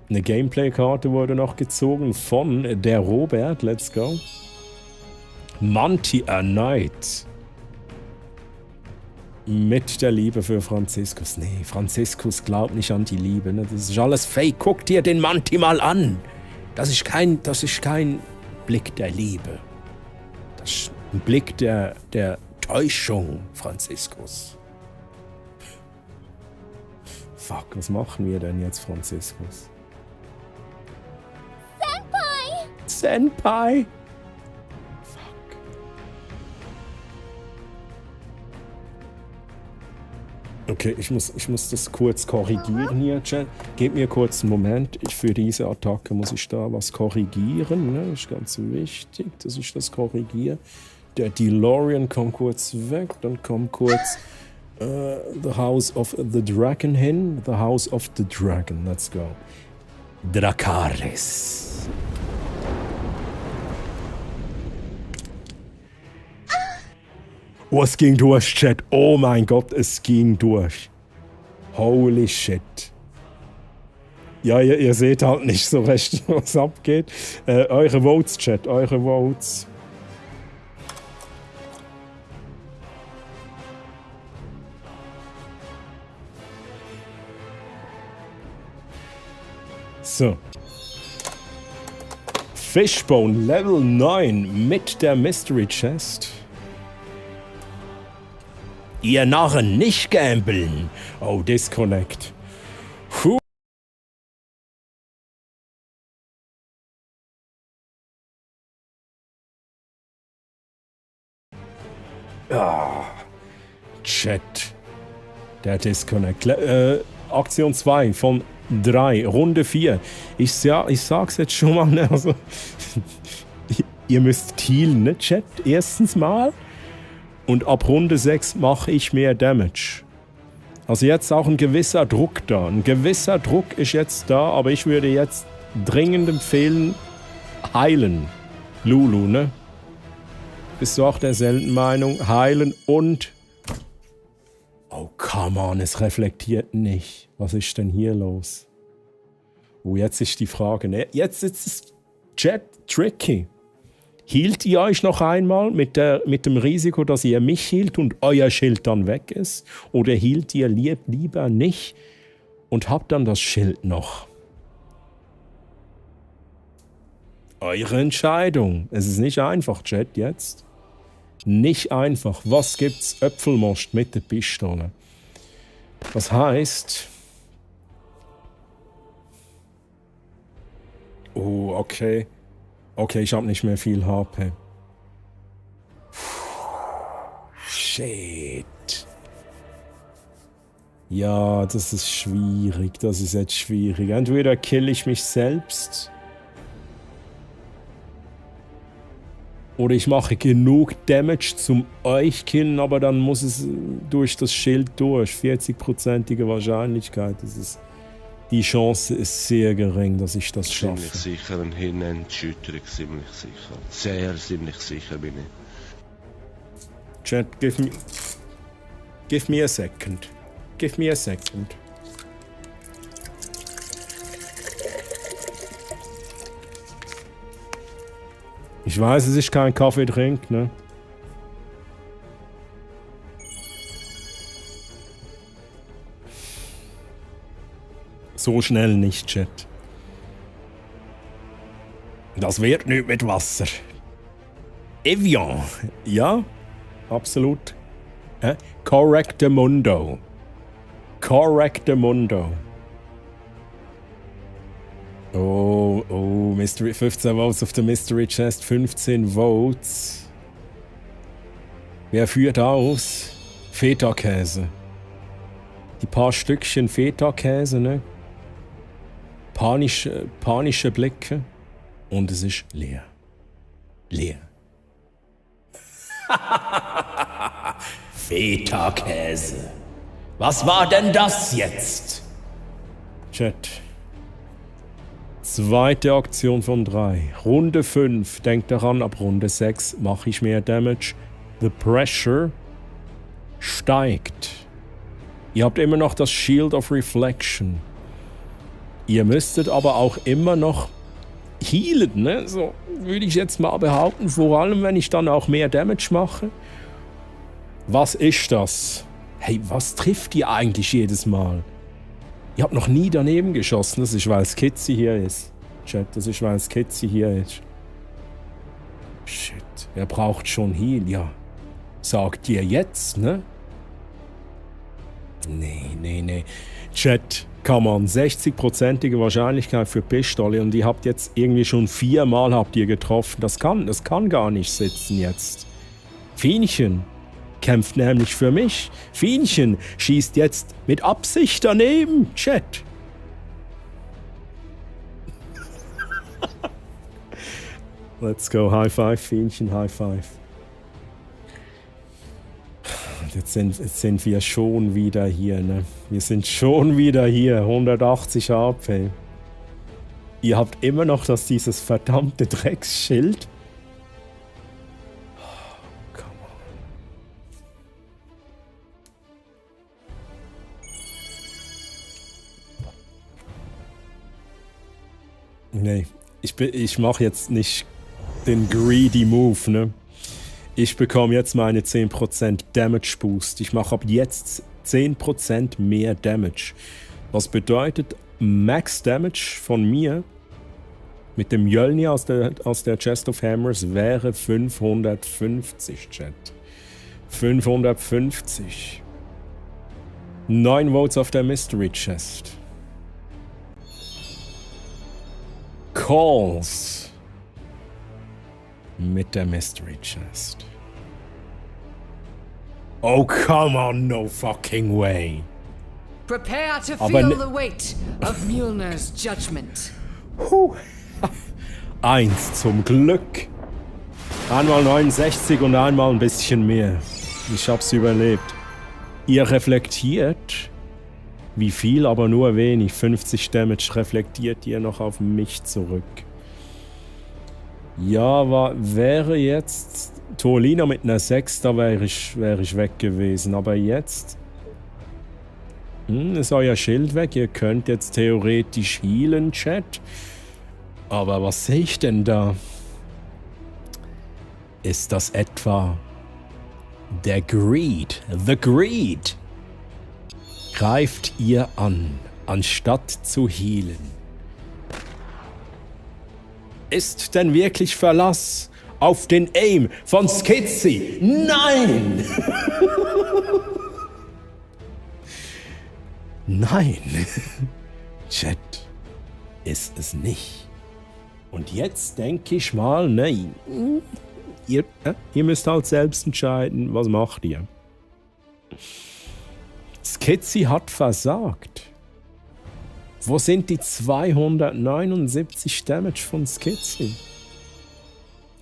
Eine Gameplay-Karte wurde noch gezogen von der Robert. Let's go. Manti erneut. Mit der Liebe für Franziskus. Nee, Franziskus glaubt nicht an die Liebe. Ne? Das ist alles fake. Guck dir den Manti mal an. Das ist kein Blick der Liebe. Das ist ein Blick der Täuschung, Franziskus. Fuck, was machen wir denn jetzt, Franziskus? Senpai! Senpai! Okay, ich muss das kurz korrigieren hier, Chat. Gebt mir kurz einen Moment. Für diese Attacke muss ich da was korrigieren. Ne? Das ist ganz wichtig, dass ich das korrigiere. Der DeLorean kommt kurz weg. Dann kommt kurz The House of the Dragon hin. The House of the Dragon. Let's go. Dracarys. Oh, es ging durch, Chat. Oh mein Gott, es ging durch. Holy shit. Ja, ihr seht halt nicht so recht, was abgeht. Eure Votes, Chat, eure Votes. So. Fishbone Level 9 mit der Mystery Chest. Ihr Narren, nicht gambeln. Oh, Disconnect. Puh. Ah. Chat. Der Disconnect. Aktion 2 von 3, Runde 4. Ich sag's jetzt schon mal, ne? Also, ihr müsst healen, ne, Chat? Erstens mal. Und ab Runde 6 mache ich mehr Damage. Also jetzt auch ein gewisser Druck da. Ein gewisser Druck ist jetzt da, aber ich würde jetzt dringend empfehlen, heilen. Lulu, ne? Bist du auch derselben Meinung? Heilen und... Oh, come on, es reflektiert nicht. Was ist denn hier los? Oh, jetzt ist die Frage, ne? Jetzt ist es Chat tricky. Hielt ihr euch noch einmal mit dem Risiko, dass ihr mich hielt und euer Schild dann weg ist? Oder hielt ihr lieber nicht und habt dann das Schild noch? Eure Entscheidung. Es ist nicht einfach, Chat, jetzt. Nicht einfach. Was gibt's? Äpfelmost mit der Pistole. Das heißt... Oh, okay. Okay, ich habe nicht mehr viel HP. Shit. Ja, das ist schwierig. Das ist jetzt schwierig. Entweder kill ich mich selbst. Oder ich mache genug Damage zum euch killen, aber dann muss es durch das Schild durch. 40%ige Wahrscheinlichkeit. Die Chance ist sehr gering, dass ich das schaffe. Ziemlich sicher eine Hirnentschütterung, ziemlich sicher. Sehr ziemlich sicher bin ich. Chat, give me a second. Give me a second. Ich weiß, es ist kein Kaffeetrink, ne? So schnell nicht, Chat. Das wird nicht mit Wasser. Evian. Ja, absolut. Correctamundo. Correctamundo. Oh, Mystery, 15 Votes auf der Mystery Chest, 15 Votes. Wer führt aus? Feta-Käse. Die paar Stückchen Feta-Käse, ne? Panische Blicke. Und es ist leer. Leer. Feta-Käse. Was war denn das jetzt? Chat. Zweite Aktion von 3. Runde 5. Denkt daran, ab Runde 6 mache ich mehr Damage. The pressure steigt. Ihr habt immer noch das Shield of Reflection. Ihr müsstet aber auch immer noch healen, ne? So würde ich jetzt mal behaupten. Vor allem, wenn ich dann auch mehr Damage mache. Was ist das? Hey, was trifft ihr eigentlich jedes Mal? Ihr habt noch nie daneben geschossen. Das ist, weil Skizzy hier ist. Chat, das ist, weil Skizzy hier ist. Shit, er braucht schon Heal, ja. Sagt ihr jetzt, ne? Nee. Chat, come on. 60%ige Wahrscheinlichkeit für Pistole und ihr habt jetzt irgendwie schon 4-mal habt ihr getroffen. Das kann gar nicht sitzen jetzt. Fienchen kämpft nämlich für mich. Fienchen schießt jetzt mit Absicht daneben. Chat. Let's go. High five, Fienchen, high five. Jetzt sind wir schon wieder hier, ne? Wir sind schon wieder hier. 180 HP. Ihr habt immer noch dieses verdammte Drecksschild. Nee, ich mache jetzt nicht den greedy Move, ne? Ich bekomme jetzt meine 10% Damage Boost. Ich mache ab jetzt 10% mehr Damage. Was bedeutet, Max Damage von mir mit dem Mjölnir aus der Chest of Hammers wäre 550, Chat. 550. 9 Votes auf der Mystery Chest. Calls mit der Mystery Chest. Oh, come on, no fucking way. Prepare to Aber feel the weight of Mjolnir's judgment. 1 zum Glück. Einmal 69 und einmal ein bisschen mehr. Ich hab's überlebt. Ihr reflektiert. Wie viel, aber nur wenig. 50 Damage reflektiert ihr noch auf mich zurück. Ja, wäre jetzt Tolina mit einer 6, da wäre ich weg gewesen. Aber jetzt ist euer Schild weg. Ihr könnt jetzt theoretisch healen, Chat. Aber was sehe ich denn da? Ist das etwa der Greed? The Greed! Greift ihr an, anstatt zu healen? Ist denn wirklich Verlass auf den Aim von Skizzy? Nein! Nein! Chat, ist es nicht. Und jetzt denke ich mal, nein. Ihr müsst halt selbst entscheiden, was macht ihr. Skizzy hat versagt. Wo sind die 279 Damage von Skizzy?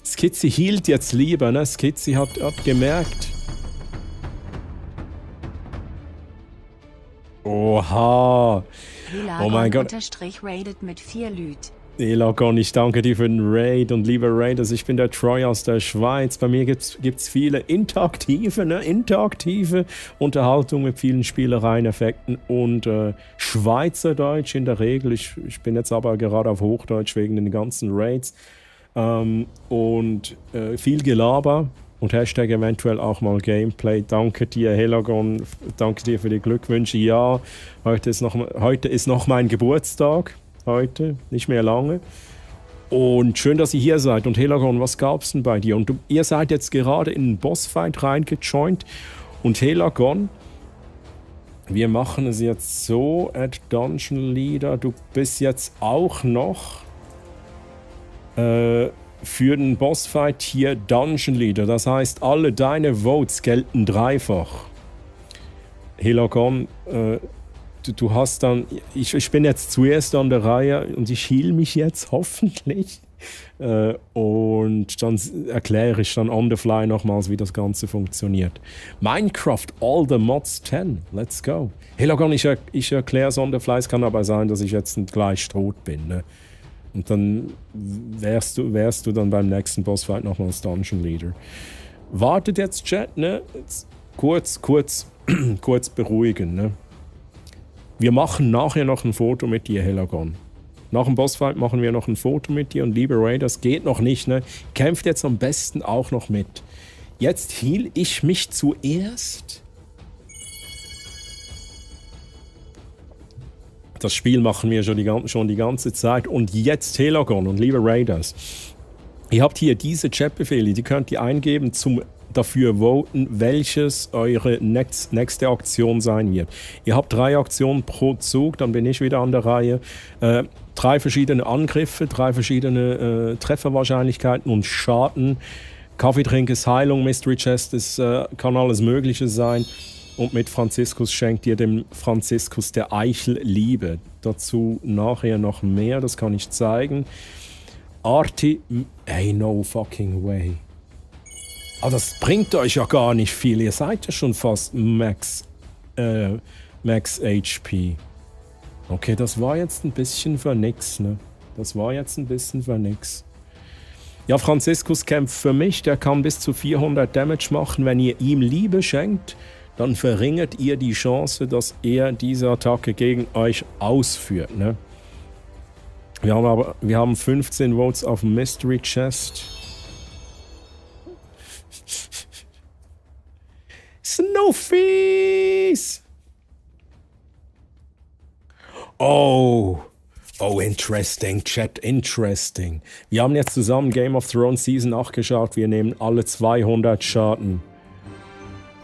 Skizzy hielt jetzt lieber, ne? Skizzy hat gemerkt. Oha! Oh mein Gott. _rated mit 4 Lüt. Elagon, ich danke dir für den Raid und liebe Raiders, ich bin der Troy aus der Schweiz. Bei mir gibt's viele interaktive Unterhaltung mit vielen Spielereien, Effekten und Schweizerdeutsch in der Regel. Ich bin jetzt aber gerade auf Hochdeutsch wegen den ganzen Raids. Und viel Gelaber und Hashtag eventuell auch mal Gameplay. Danke dir, Elagon, danke dir für die Glückwünsche. Ja, heute ist noch mein Geburtstag. Heute, nicht mehr lange. Und schön, dass ihr hier seid. Und Helagon, was gab's denn bei dir? Und ihr seid jetzt gerade in den Bossfight reingejoint. Und Helagon, wir machen es jetzt so, Add Dungeon Leader, du bist jetzt auch noch für den Bossfight hier Dungeon Leader. Das heißt, alle deine Votes gelten dreifach. Helagon, du hast dann, ich bin jetzt zuerst an der Reihe und ich heal mich jetzt hoffentlich. Und dann erkläre ich dann on the fly nochmals, wie das Ganze funktioniert. Minecraft All the Mods 10, let's go. Hey Logan, ich erkläre es on the fly, es kann aber sein, dass ich jetzt gleich tot bin. Ne? Und dann wärst du dann beim nächsten Bossfight nochmals Dungeon Leader. Wartet jetzt, Chat, ne? Jetzt kurz beruhigen, ne? Wir machen nachher noch ein Foto mit dir, Helagon. Nach dem Bossfight machen wir noch ein Foto mit dir und liebe Raiders, geht noch nicht, ne? Kämpft jetzt am besten auch noch mit. Jetzt heal ich mich zuerst. Das Spiel machen wir schon die ganze Zeit. Und jetzt Helagon und liebe Raiders. Ihr habt hier diese Chatbefehle, die könnt ihr eingeben zum dafür voten, welches eure nächste Aktion sein wird. Ihr habt 3 Aktionen pro Zug, dann bin ich wieder an der Reihe. 3 verschiedene Angriffe, 3 verschiedene Trefferwahrscheinlichkeiten und Schaden. Kaffeetrink ist Heilung, Mystery Chest kann alles Mögliche sein. Und mit Franziskus schenkt ihr dem Franziskus der Eichel Liebe. Dazu nachher noch mehr, das kann ich zeigen. Arti, hey, no fucking way. Aber das bringt euch ja gar nicht viel. Ihr seid ja schon fast Max HP. Okay, das war jetzt ein bisschen für nix, ne? Ja, Franziskus kämpft für mich. Der kann bis zu 400 Damage machen. Wenn ihr ihm Liebe schenkt, dann verringert ihr die Chance, dass er diese Attacke gegen euch ausführt, ne? Wir haben 15 Votes auf Mystery Chest. Snowfies! Oh, interesting, Chat, interesting. Wir haben jetzt zusammen Game of Thrones Season 8 geschaut. Wir nehmen alle 200 Schaden.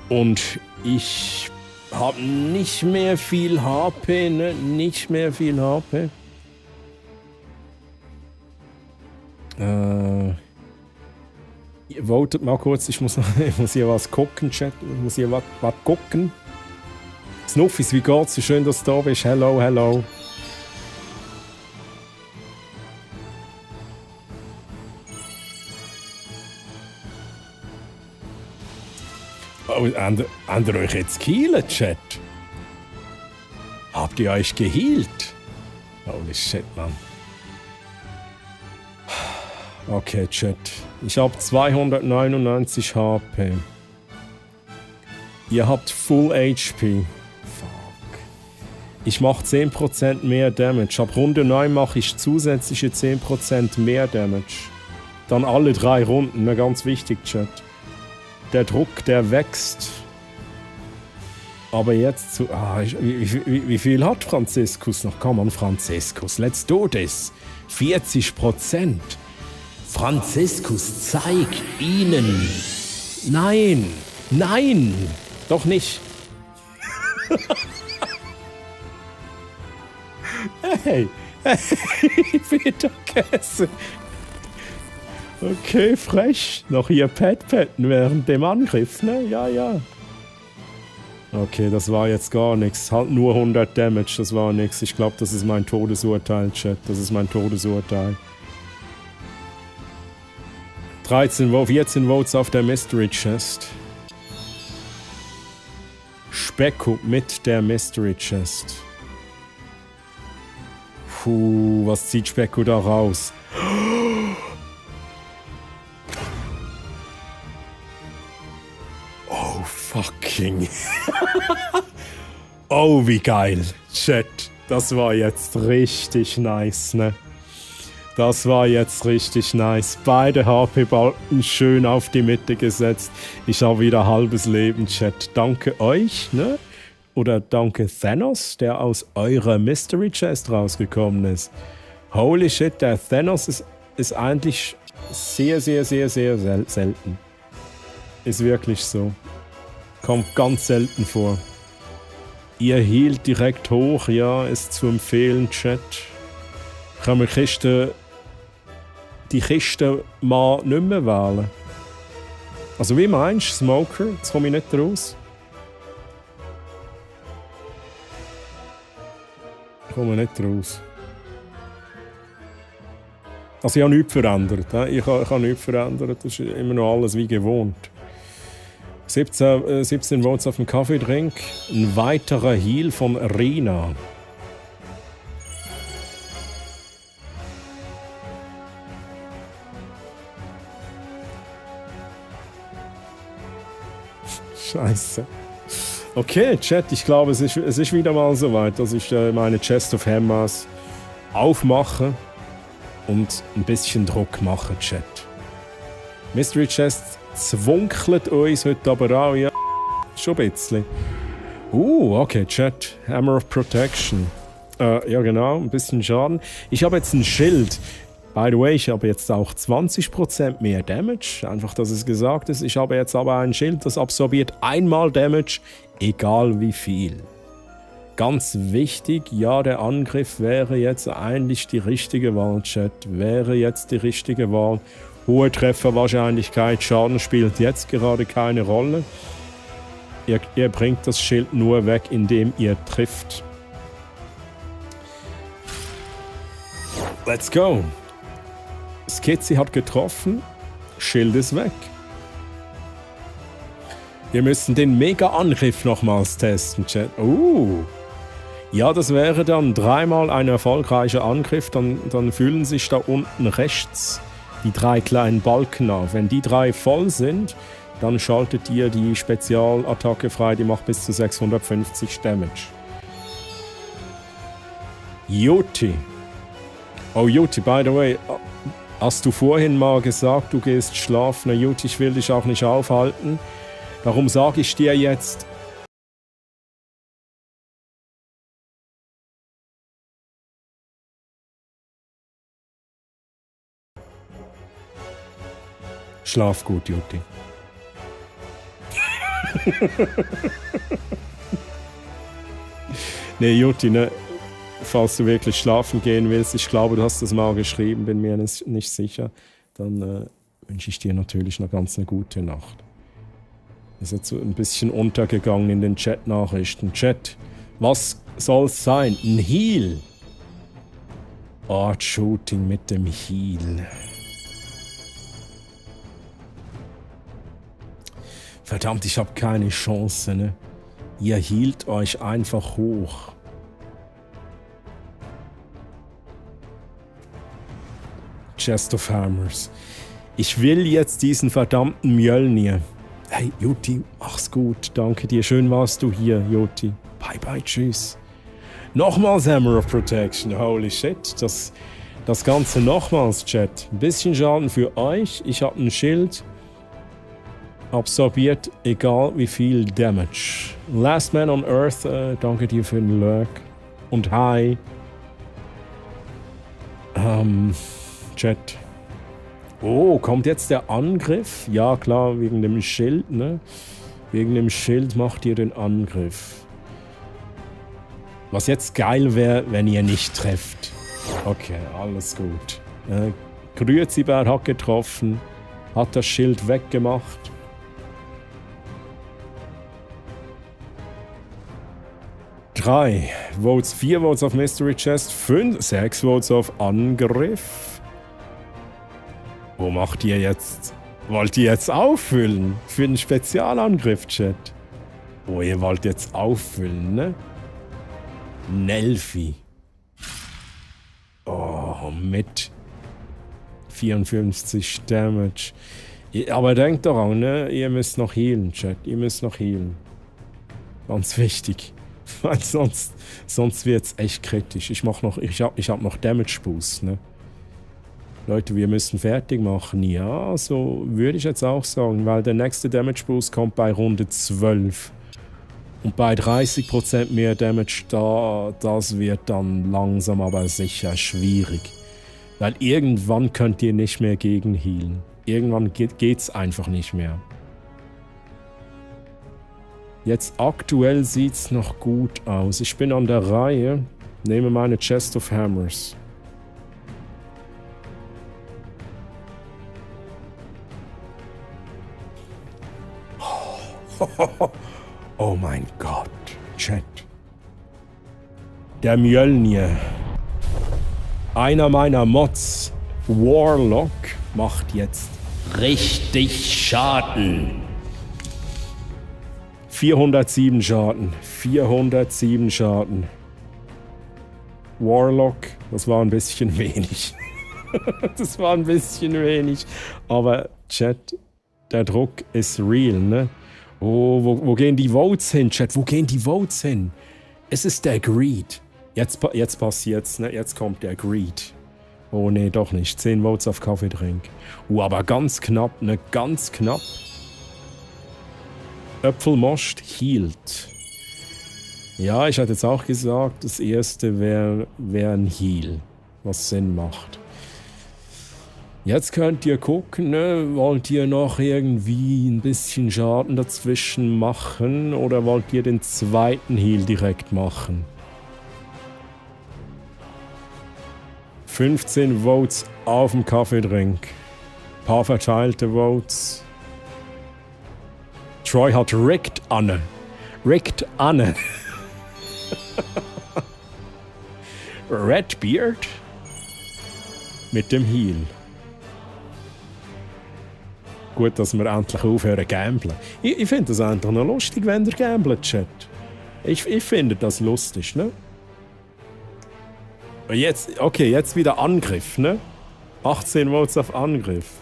Und ich habe nicht mehr viel HP, ne? Nicht mehr viel HP. Votet mal kurz, ich muss hier was gucken, Chat. Ich muss hier was gucken. Snuffis, wie geht's? Wie schön, dass du da bist. Hello, hello. Oh, habt ihr euch jetzt geheilt, Chat? Habt ihr euch geheilt? Holy shit, Mann. Okay, Chat. Ich habe 299 HP. Ihr habt Full HP. Fuck. Ich mache 10% mehr Damage. Ab Runde 9 mache ich zusätzliche 10% mehr Damage. Dann alle 3 Runden. Na, ganz wichtig, Chat. Der Druck, der wächst. Aber jetzt zu... wie viel hat Franziskus noch? Komm on, Franziskus. Let's do this. 40%. Franziskus, zeig ihnen. Nein, nein, doch nicht. Hey, Feta-Käse. Okay, frech. Noch hier Pet-Petten während dem Angriff, ne? Ja, ja. Okay, das war jetzt gar nichts. Halt nur 100 Damage, das war nichts. Ich glaube, das ist mein Todesurteil, Chat. Das ist mein Todesurteil. 14 Votes auf der Mystery Chest. Specko mit der Mystery Chest. Puh, was zieht Specko da raus? Oh, fucking. Oh, wie geil. Chat, das war jetzt richtig nice, ne? Das war jetzt richtig nice. Beide HP-Balken schön auf die Mitte gesetzt. Ich habe wieder halbes Leben, Chat. Danke euch, ne? Oder danke Thanos, der aus eurer Mystery Chest rausgekommen ist. Holy shit, der Thanos ist eigentlich sehr, sehr, sehr, sehr selten. Ist wirklich so. Kommt ganz selten vor. Ihr hielt direkt hoch, ja, ist zu empfehlen, Chat. Kann man die Kiste mal nicht mehr wählen. Also wie meinst du, Smoker? Jetzt komme ich nicht raus. Ich komme nicht raus. Also ich habe nichts verändert. Ich habe nichts verändert. Das ist immer noch alles wie gewohnt. 17 Votes auf dem Kaffeedrink. Ein weiterer Heal von Rina. Scheiße. Okay, Chat, ich glaube, es ist wieder mal soweit, dass ich meine Chest of Hammers aufmache und ein bisschen Druck mache, Chat. Mystery Chest zwunkelt uns heute aber auch, ja, schon ein bisschen. Okay, Chat, Hammer of Protection. Ja genau, ein bisschen Schaden. Ich habe jetzt ein Schild. By the way, ich habe jetzt auch 20% mehr Damage. Einfach, dass es gesagt ist. Ich habe jetzt aber ein Schild, das absorbiert einmal Damage, egal wie viel. Ganz wichtig, ja, der Angriff wäre jetzt eigentlich die richtige Wahl, Chat. Wäre jetzt die richtige Wahl. Hohe Trefferwahrscheinlichkeit, Schaden spielt jetzt gerade keine Rolle. Ihr bringt das Schild nur weg, indem ihr trifft. Let's go! Skizzy hat getroffen, Schild ist weg. Wir müssen den Mega-Angriff nochmals testen, Chat. Ja, das wäre dann 3-mal ein erfolgreicher Angriff, dann füllen sich da unten rechts die 3 kleinen Balken auf. Wenn die 3 voll sind, dann schaltet ihr die Spezialattacke frei, die macht bis zu 650 Damage. Juti. Oh, Juti, by the way, hast du vorhin mal gesagt, du gehst schlafen? Juti, ich will dich auch nicht aufhalten. Darum sage ich dir jetzt... Schlaf gut, Juti. Nee, Juti, ne? Falls du wirklich schlafen gehen willst, ich glaube, du hast das mal geschrieben, bin mir nicht sicher, dann wünsche ich dir natürlich eine ganz gute Nacht. Ist jetzt so ein bisschen untergegangen in den Chat-Nachrichten. Chat, was soll's sein? Ein Heal? Art Shooting mit dem Heal. Verdammt, ich habe keine Chance, ne? Ihr hielt euch einfach hoch. Chest of Hammers. Ich will jetzt diesen verdammten Mjölnir. Hey, Juti, mach's gut. Danke dir. Schön warst du hier, Juti. Bye, bye, tschüss. Nochmals Hammer of Protection. Holy shit. Das Ganze nochmals, Chat. Ein bisschen Schaden für euch. Ich habe ein Schild. Absorbiert, egal wie viel Damage. Last Man on Earth, danke dir für den Lurk. Und hi. Chat. Oh, kommt jetzt der Angriff? Ja, klar, wegen dem Schild, ne? Wegen dem Schild macht ihr den Angriff. Was jetzt geil wäre, wenn ihr nicht trefft. Okay, alles gut. Grüezi-Bär hat getroffen. Hat das Schild weggemacht. 3 Votes, 4 Votes auf Mystery Chest, 6 Votes auf Angriff. Wo macht ihr jetzt? Wollt ihr jetzt auffüllen? Für den Spezialangriff, Chat. Oh, ihr wollt jetzt auffüllen, ne? Nelfi. Oh, mit 54 Damage. Aber denkt daran, ne? Ihr müsst noch healen, Chat. Ihr müsst noch healen. Ganz wichtig. Weil sonst wird es echt kritisch. Ich hab noch Damage Boost, ne? Leute, wir müssen fertig machen. Ja, so würde ich jetzt auch sagen, weil der nächste Damage Boost kommt bei Runde 12. Und bei 30% mehr Damage das wird dann langsam aber sicher schwierig. Weil irgendwann könnt ihr nicht mehr gegen healen. Irgendwann geht's einfach nicht mehr. Jetzt aktuell sieht's noch gut aus. Ich bin an der Reihe. Nehme meine Chest of Hammers. Oh mein Gott. Chat. Der Mjölnir. Einer meiner Mods, Warlock, macht jetzt richtig Schaden. 407 Schaden. 407 Schaden. Warlock, das war ein bisschen wenig. Das war ein bisschen wenig. Aber Chat, der Druck ist real, ne? Oh, wo gehen die Votes hin, Chat? Wo gehen die Votes hin? Es ist der Greed. Jetzt passiert's, ne? Jetzt kommt der Greed. Oh, nee, doch nicht. 10 Votes auf Kaffeetrink. Aber ganz knapp, ne? Ganz knapp. Äpfelmost hielt. Ja, ich hatte jetzt auch gesagt, das erste wäre ein Heal, was Sinn macht. Jetzt könnt ihr gucken, ne? Wollt ihr noch irgendwie ein bisschen Schaden dazwischen machen oder wollt ihr den zweiten Heal direkt machen? 15 Votes auf dem Kaffeedrink. Paar verteilte Votes. Troy hat Rigged Anne. Rigged Anne. Redbeard mit dem Heal. Gut, dass wir endlich aufhören zu gamblen. Ich finde das einfach noch lustig, wenn ihr gambelt, Chat. Ich finde das lustig, ne? Jetzt, okay, jetzt wieder Angriff, ne? 18 Votes auf Angriff.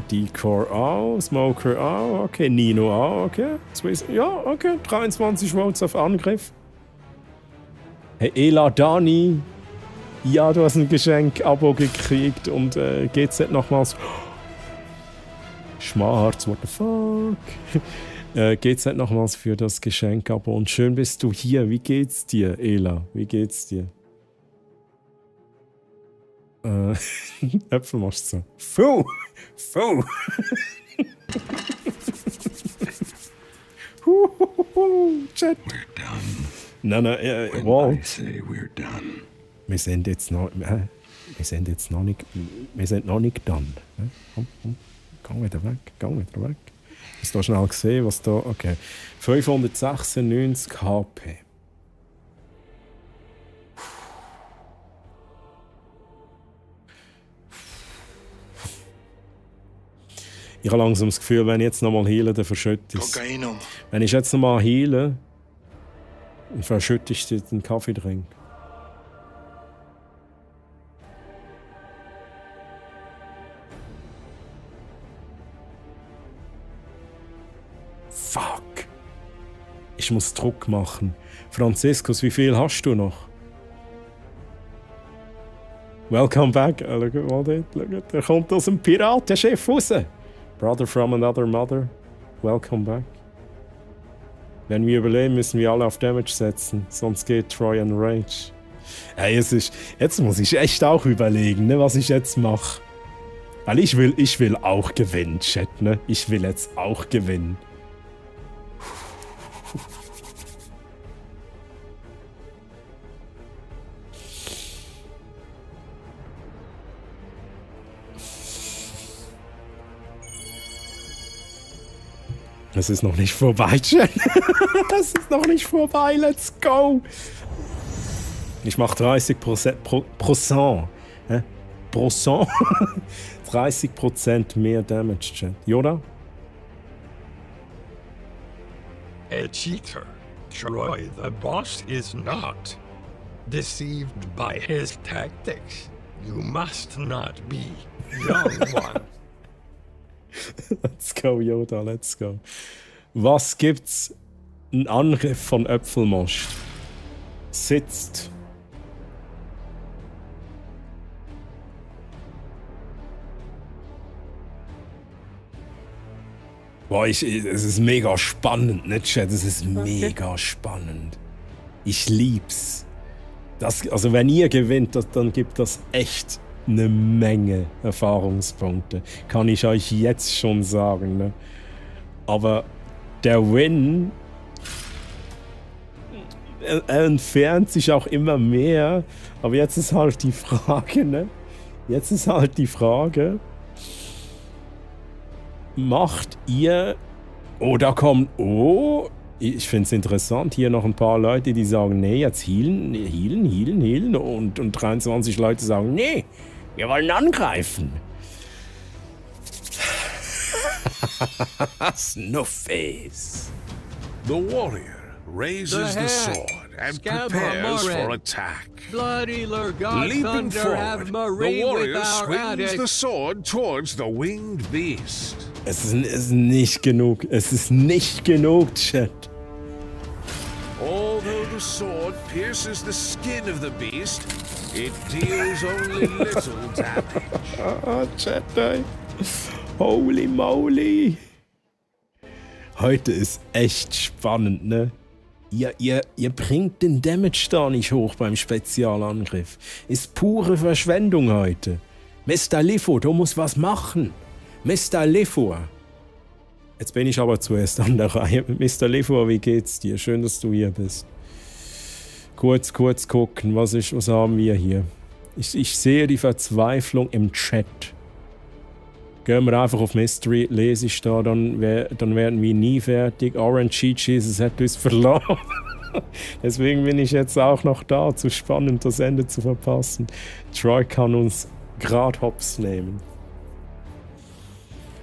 Decor auch, Smoker auch, okay, Nino auch, okay. Ja, okay, 23 Votes auf Angriff. Hey, Ela Dani. Ja, du hast ein Geschenk-Abo gekriegt und GZ nochmals. Schmarz, what the fuck? GZ nochmals für das Geschenk-Abo und schön bist du hier. Wie geht's dir, Ela? Wie geht's dir? Äpfel machst du so. Fu! Chat. We're done. Nein, When Walt. I say we're done. Wir sind noch nicht done. Komm, geh wieder weg. Hast du schnell gesehen, was da... Okay. 596 HP. Ich habe langsam das Gefühl, wenn ich jetzt nochmal heile, dann verschütte ich es. Kokainum. Wenn ich jetzt nochmal heile, dann verschütte ich den Kaffeetrink. Fuck. Ich muss Druck machen. Franziskus, wie viel hast du noch? Welcome back. Look at all that. Look at, der kommt aus dem Piratenschiff raus. Brother from another mother. Welcome back. Wenn wir überleben, müssen wir alle auf Damage setzen. Sonst geht Troy and Rage. Hey, jetzt muss ich echt auch überlegen, ne, was ich jetzt mache. Weil ich will auch gewinnen, Chat. Ne? Ich will jetzt auch gewinnen. Es ist noch nicht vorbei, Chat. Es ist noch nicht vorbei. Let's go. Ich mache 30% Prozent. 30% mehr Damage, Chat. Yoda? A cheater. Troy, the boss is not deceived by his tactics. You must not be, young one. Let's go, Yoda, let's go. Was gibt's? Ein Angriff von Äpfelmost. Sitzt. Boah, es ist mega spannend, ne, Chat? Es ist mega spannend. Ich lieb's. Also wenn ihr gewinnt, dann gibt das echt eine Menge Erfahrungspunkte. Kann ich euch jetzt schon sagen. Ne? Aber der Win er entfernt sich auch immer mehr. Aber jetzt ist halt die Frage, ne? Jetzt ist halt die Frage, macht ihr... Oh, da kommt... Oh... Ich finde es interessant, hier noch ein paar Leute, die sagen, nee, jetzt healen. Und 23 Leute sagen, nee, wir wollen angreifen. Snufface. The warrior raises the sword and prepares for attack. Bloody Lord God, Leaping thunder, have forward, Marie the warrior without swings the addict. sword towards the winged beast. Es ist nicht genug. Es ist nicht genug, Chat. Although the sword pierces the skin of the beast, it deals only little damage. Chat, ey. Holy moly. Heute ist echt spannend, ne? Ihr bringt den Damage da nicht hoch beim Spezialangriff. Ist pure Verschwendung heute. Mr. Lifo, du musst was machen. Mr. Lifo. Jetzt bin ich aber zuerst an der Reihe. Mr. Lifo, wie geht's dir? Schön, dass du hier bist. Kurz gucken, was haben wir hier? Ich sehe die Verzweiflung im Chat. Gehen wir einfach auf Mystery, lese ich da, dann werden wir nie fertig. Orange Jesus hat uns verloren. Deswegen bin ich jetzt auch noch da, zu spannend das Ende zu verpassen. Troy kann uns grad hops nehmen.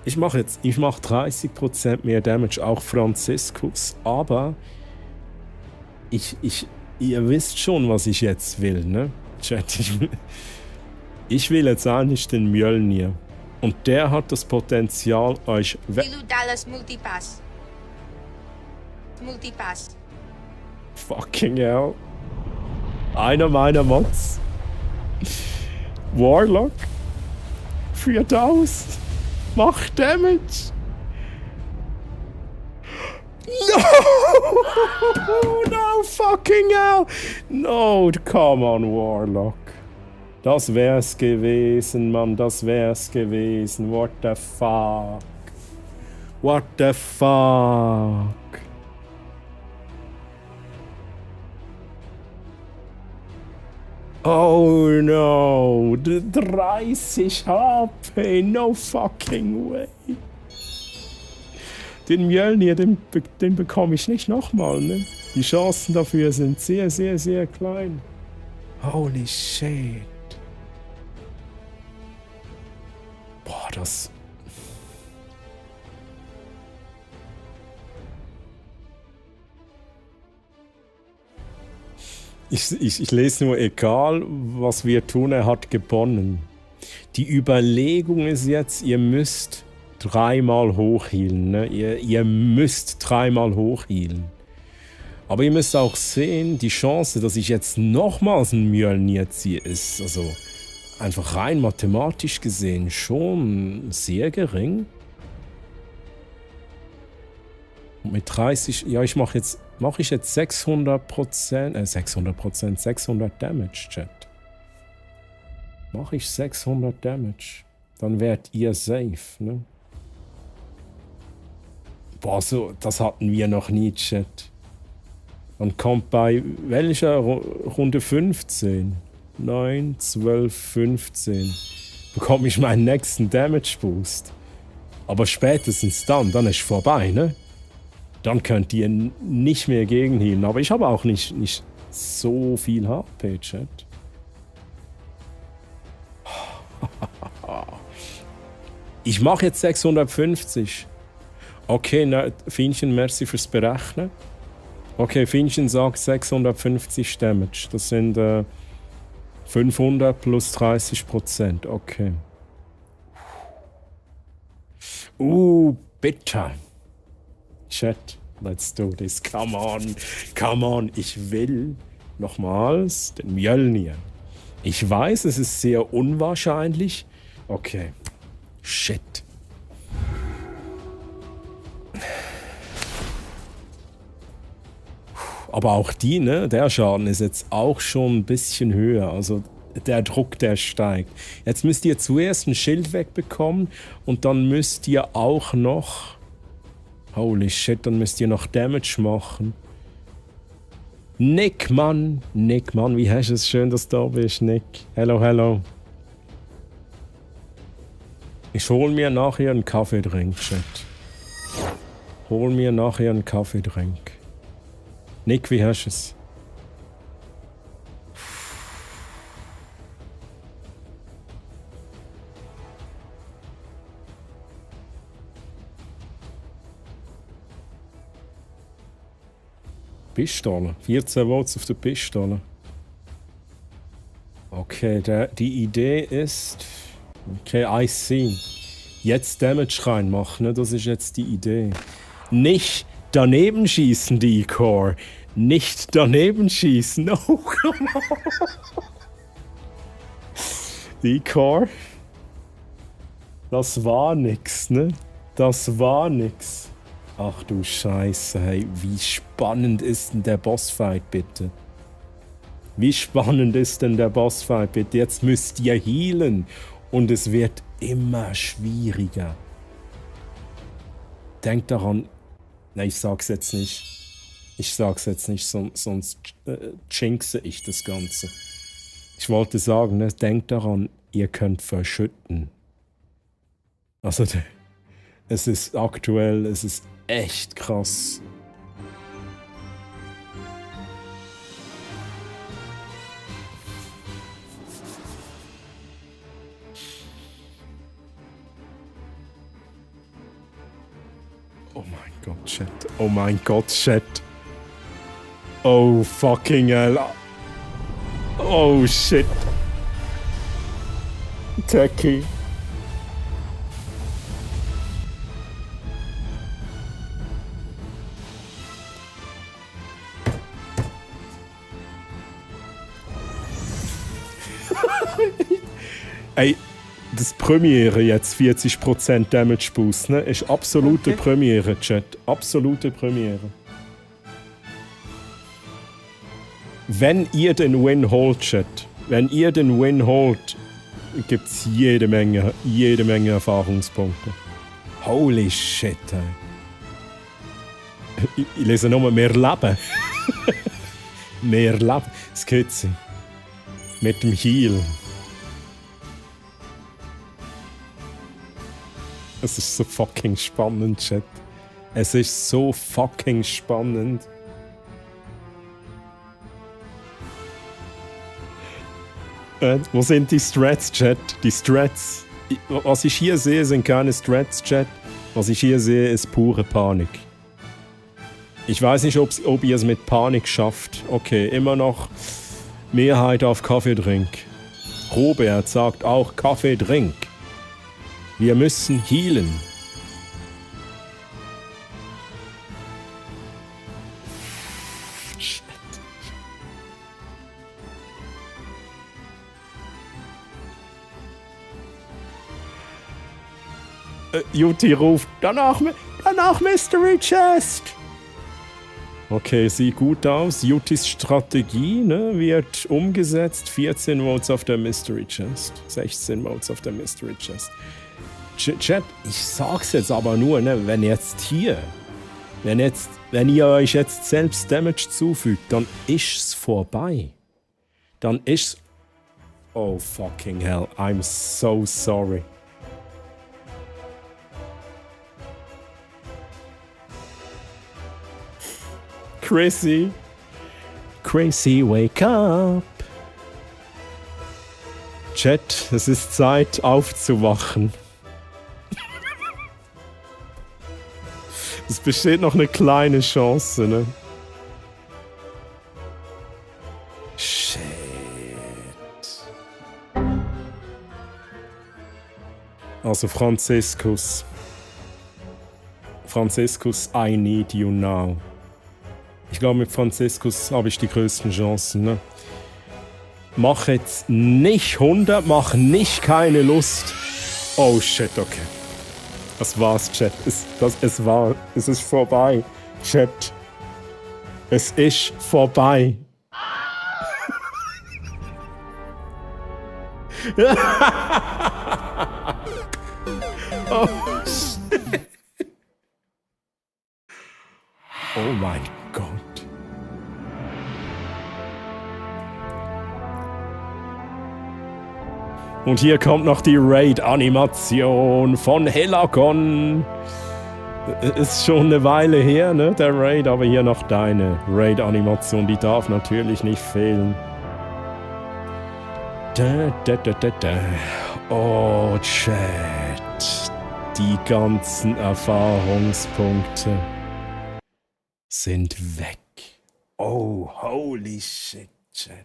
Ich mache 30% mehr Damage, auch Franziskus, aber ihr wisst schon, was ich jetzt will, ne? Chat, ich will jetzt eigentlich den Mjölnir. Und der hat das Potenzial, euch Dallas Multipass. Multipass. Fucking hell. Einer meiner Mods. Warlock. Führt aus. Macht Damage. No! No fucking hell! No, come on, Warlock. Das wär's gewesen, Mann, das wär's gewesen. What the fuck? What the fuck? Oh no, 30 HP, no fucking way. Den Mjölnir, den bekomme ich nicht nochmal, ne? Die Chancen dafür sind sehr, sehr, sehr klein. Holy shit. Boah, das... Ich lese nur, egal was wir tun, er hat gewonnen. Die Überlegung ist jetzt, ihr müsst 3-mal hochhealen. Ne? Ihr müsst 3-mal hochhealen. Aber ihr müsst auch sehen, die Chance, dass ich jetzt nochmals einen Mjölnir ziehe, ist also einfach rein mathematisch gesehen schon sehr gering. Und mit 30, ja, mache ich jetzt 600 Damage, Chat. Mache ich 600 Damage, dann werdet ihr safe, ne? Boah, so, das hatten wir noch nie, Chat. Dann kommt bei welcher Runde 15? 9, 12, 15. Bekomme ich meinen nächsten Damage Boost. Aber spätestens dann ist vorbei, ne? Dann könnt ihr nicht mehr gegenhealen. Aber ich habe auch nicht so viel HP, Chat. Ich mache jetzt 650. Okay, na, Fienchen, merci fürs Berechnen. Okay, Fienchen sagt 650 Damage. Das sind 500 plus 30%. Okay. Bitter. Chat, let's do this. Come on. Come on. Ich will nochmals den Mjölnir. Ich weiß, es ist sehr unwahrscheinlich. Okay. Shit. Aber auch die, ne, der Schaden ist jetzt auch schon ein bisschen höher. Also der Druck, der steigt. Jetzt müsst ihr zuerst ein Schild wegbekommen und dann müsst ihr auch noch... Holy shit, dann müsst ihr noch Damage machen. Nick, Mann, wie hast du es? Schön, dass du da bist, Nick. Hello, hello. Ich hol mir nachher einen Kaffeedrink, Chat. Hol mir nachher einen Kaffeedrink. Nick, wie hast du es? Pistole. 14 Volts auf der Pistole. Okay, die Idee ist... Okay, I see. Jetzt Damage reinmachen, ne? Das ist jetzt die Idee. Nicht daneben schießen, die Core. Nicht daneben schießen. Oh, come on. Die Core. Das war nix, ne? Das war nix. Ach du Scheiße, hey, wie spannend ist denn der Bossfight, bitte? Wie spannend ist denn der Bossfight, bitte? Jetzt müsst ihr healen und es wird immer schwieriger. Denkt daran, nein, ich sag's jetzt nicht. Ich sag's jetzt nicht, sonst jinxe ich das Ganze. Ich wollte sagen, ne, denkt daran, ihr könnt verschütten. Also, es ist aktuell, es ist echt krass. Oh mein Gott, Chat. Oh mein Gott, Chat. Oh fucking hell. Oh shit. Techie. Ey, das Premiere jetzt 40% Damage Boost, ne? Ist absolute Premiere, Chat. Absolute Premiere. Wenn ihr den Win holt, Chat, wenn ihr den Win holt, gibt's jede Menge Erfahrungspunkte. Holy shit, ey. Ich lese nur mehr Leben. Mehr Leben. Skizze. Mit dem Heal. Es ist so fucking spannend, Chat. Es ist so fucking spannend. Wo sind die Strats, Chat? Die Strats. Was ich hier sehe, sind keine Strats, Chat. Was ich hier sehe, ist pure Panik. Ich weiß nicht, ob ihr es mit Panik schafft. Okay, immer noch Mehrheit auf Kaffeedrink. Robert sagt auch Kaffeedrink. Wir müssen healen. Shit. Juti ruft, danach Mystery Chest. Okay, sieht gut aus. Jutis Strategie, ne, wird umgesetzt. 14 Votes auf der Mystery Chest. 16 Votes auf der Mystery Chest. Chat, ich sag's jetzt aber nur, ne, wenn ihr euch jetzt selbst Damage zufügt, dann ist's vorbei. Dann ist's... Oh fucking hell, I'm so sorry. Chrissy, wake up. Chat, es ist Zeit aufzuwachen. Es besteht noch eine kleine Chance, ne? Shit. Also Franziskus, I need you now. Ich glaube, mit Franziskus habe ich die größten Chancen, ne? Mach jetzt nicht 100, mach nicht keine Lust. Oh shit, okay. Das war's, Chat. Es ist vorbei, Chat. Es ist vorbei. Oh shit. Oh mein Gott. Und hier kommt noch die Raid-Animation von Helagon. Ist schon eine Weile her, ne, der Raid, aber hier noch deine Raid-Animation, die darf natürlich nicht fehlen. Oh, Chat. Die ganzen Erfahrungspunkte sind weg. Oh, holy shit, Chat.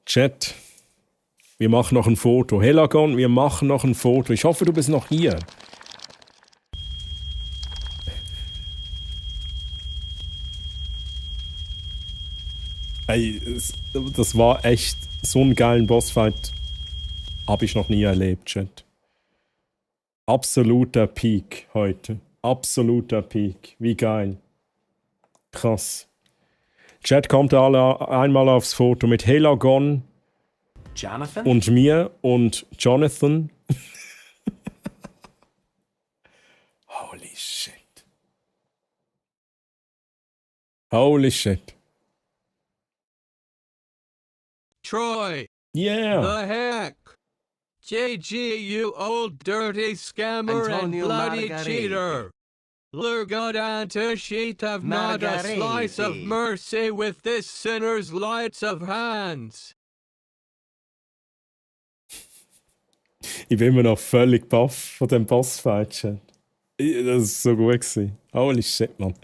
Chat, wir machen noch ein Foto. Helagon, wir machen noch ein Foto. Ich hoffe, du bist noch hier. Ey, das war echt so einen geilen Bossfight. Habe ich noch nie erlebt, Chat. Absoluter Peak heute. Absoluter Peak. Wie geil. Krass. Chat, kommt alle einmal aufs Foto mit Helagon Jonathan? Und mir und Jonathan. Holy shit. Holy shit. Troy. Yeah. The heck? JG, you old dirty scammer Antonio and bloody Margariti. cheater. Lurgodanta sheet of not a slice of Margariti. mercy with this sinner's lights of hands. Ich bin immer noch völlig baff von dem Bossfight, Chat. Das ist so gut gewesen. Holy shit, man.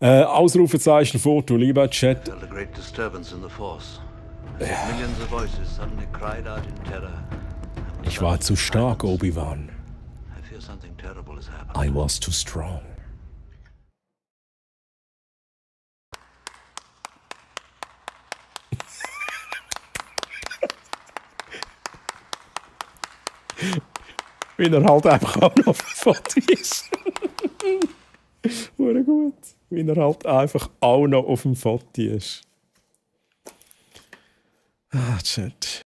Ausrufezeichen Foto, lieber Chat. Felt a great disturbance in the force. Millions of voices suddenly cried out in terror. Ich war zu stark, Obi-Wan. I fear something terrible has happened. I was too strong. Weil er halt einfach auch noch auf dem Foto ist. Hure gut. Weil er halt einfach auch noch auf dem Foto ist. Ah, shit.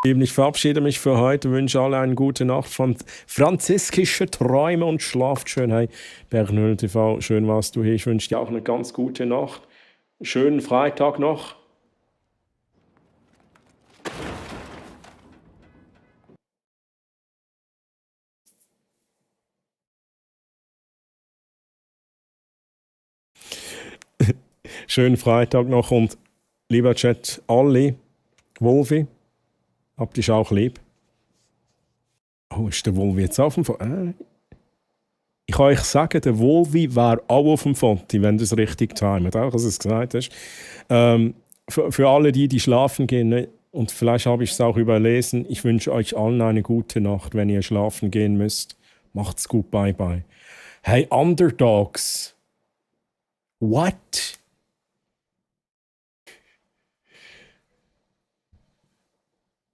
Ich verabschiede mich für heute, wünsche alle eine gute Nacht von französischen Träume und schlaft schön. Hey, Bernhöhl TV, schön warst du hier. Ich wünsche dir auch eine ganz gute Nacht. Schönen Freitag noch. Schönen Freitag noch und lieber Chat, alle, Wolfi, habt ihr auch lieb? Oh, ist der Wolfi jetzt auf dem Foto? Ich kann euch sagen, der Wolfi war auch auf dem Foto, wenn du es richtig timet, auch als du es gesagt hast. Für alle die schlafen gehen, ne? Und vielleicht habe ich es auch überlesen, ich wünsche euch allen eine gute Nacht, wenn ihr schlafen gehen müsst. Macht's gut, bye bye. Hey, Underdogs. What?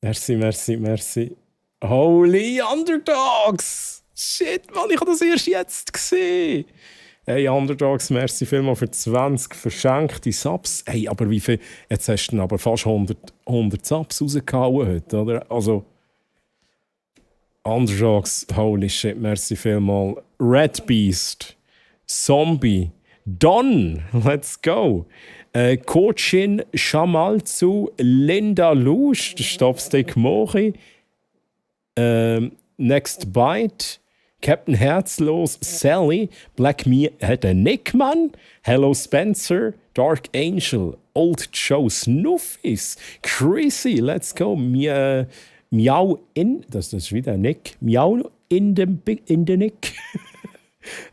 Merci. Holy Underdogs! Shit, Mann, ich habe das erst jetzt gesehen. Hey, Underdogs, merci vielmals für 20 verschenkte Subs. Hey, aber wie viel? Jetzt hast du aber fast 100 Subs rausgehauen heute, oder? Also, Underdogs, holy shit, merci vielmals. Red Beast, Zombie, Don, let's go. Kochin Shamalzu, Linda Lusch, Stopstick Mori, Next Bite, Captain Herzlos, Sally, Black Me, Nickman, Hello Spencer, Dark Angel, Old Joe, Snuffies, Chrissy, let's go, Miau in, das ist wieder Nick, Miau in den Nick.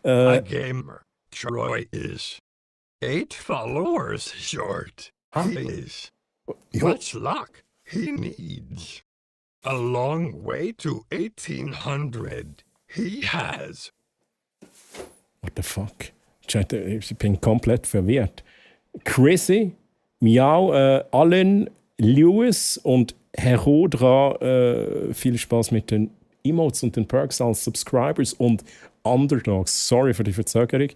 A gamer, Troy is 8 followers short. Please. Much luck. He needs a long way to 1800. He has. What the fuck? Chat, ich bin komplett verwirrt. Chrissy, Miau, Allen, Lewis und Herodra, viel Spaß mit den Emotes und den Perks als Subscribers und Underdogs. Sorry für die Verzögerung.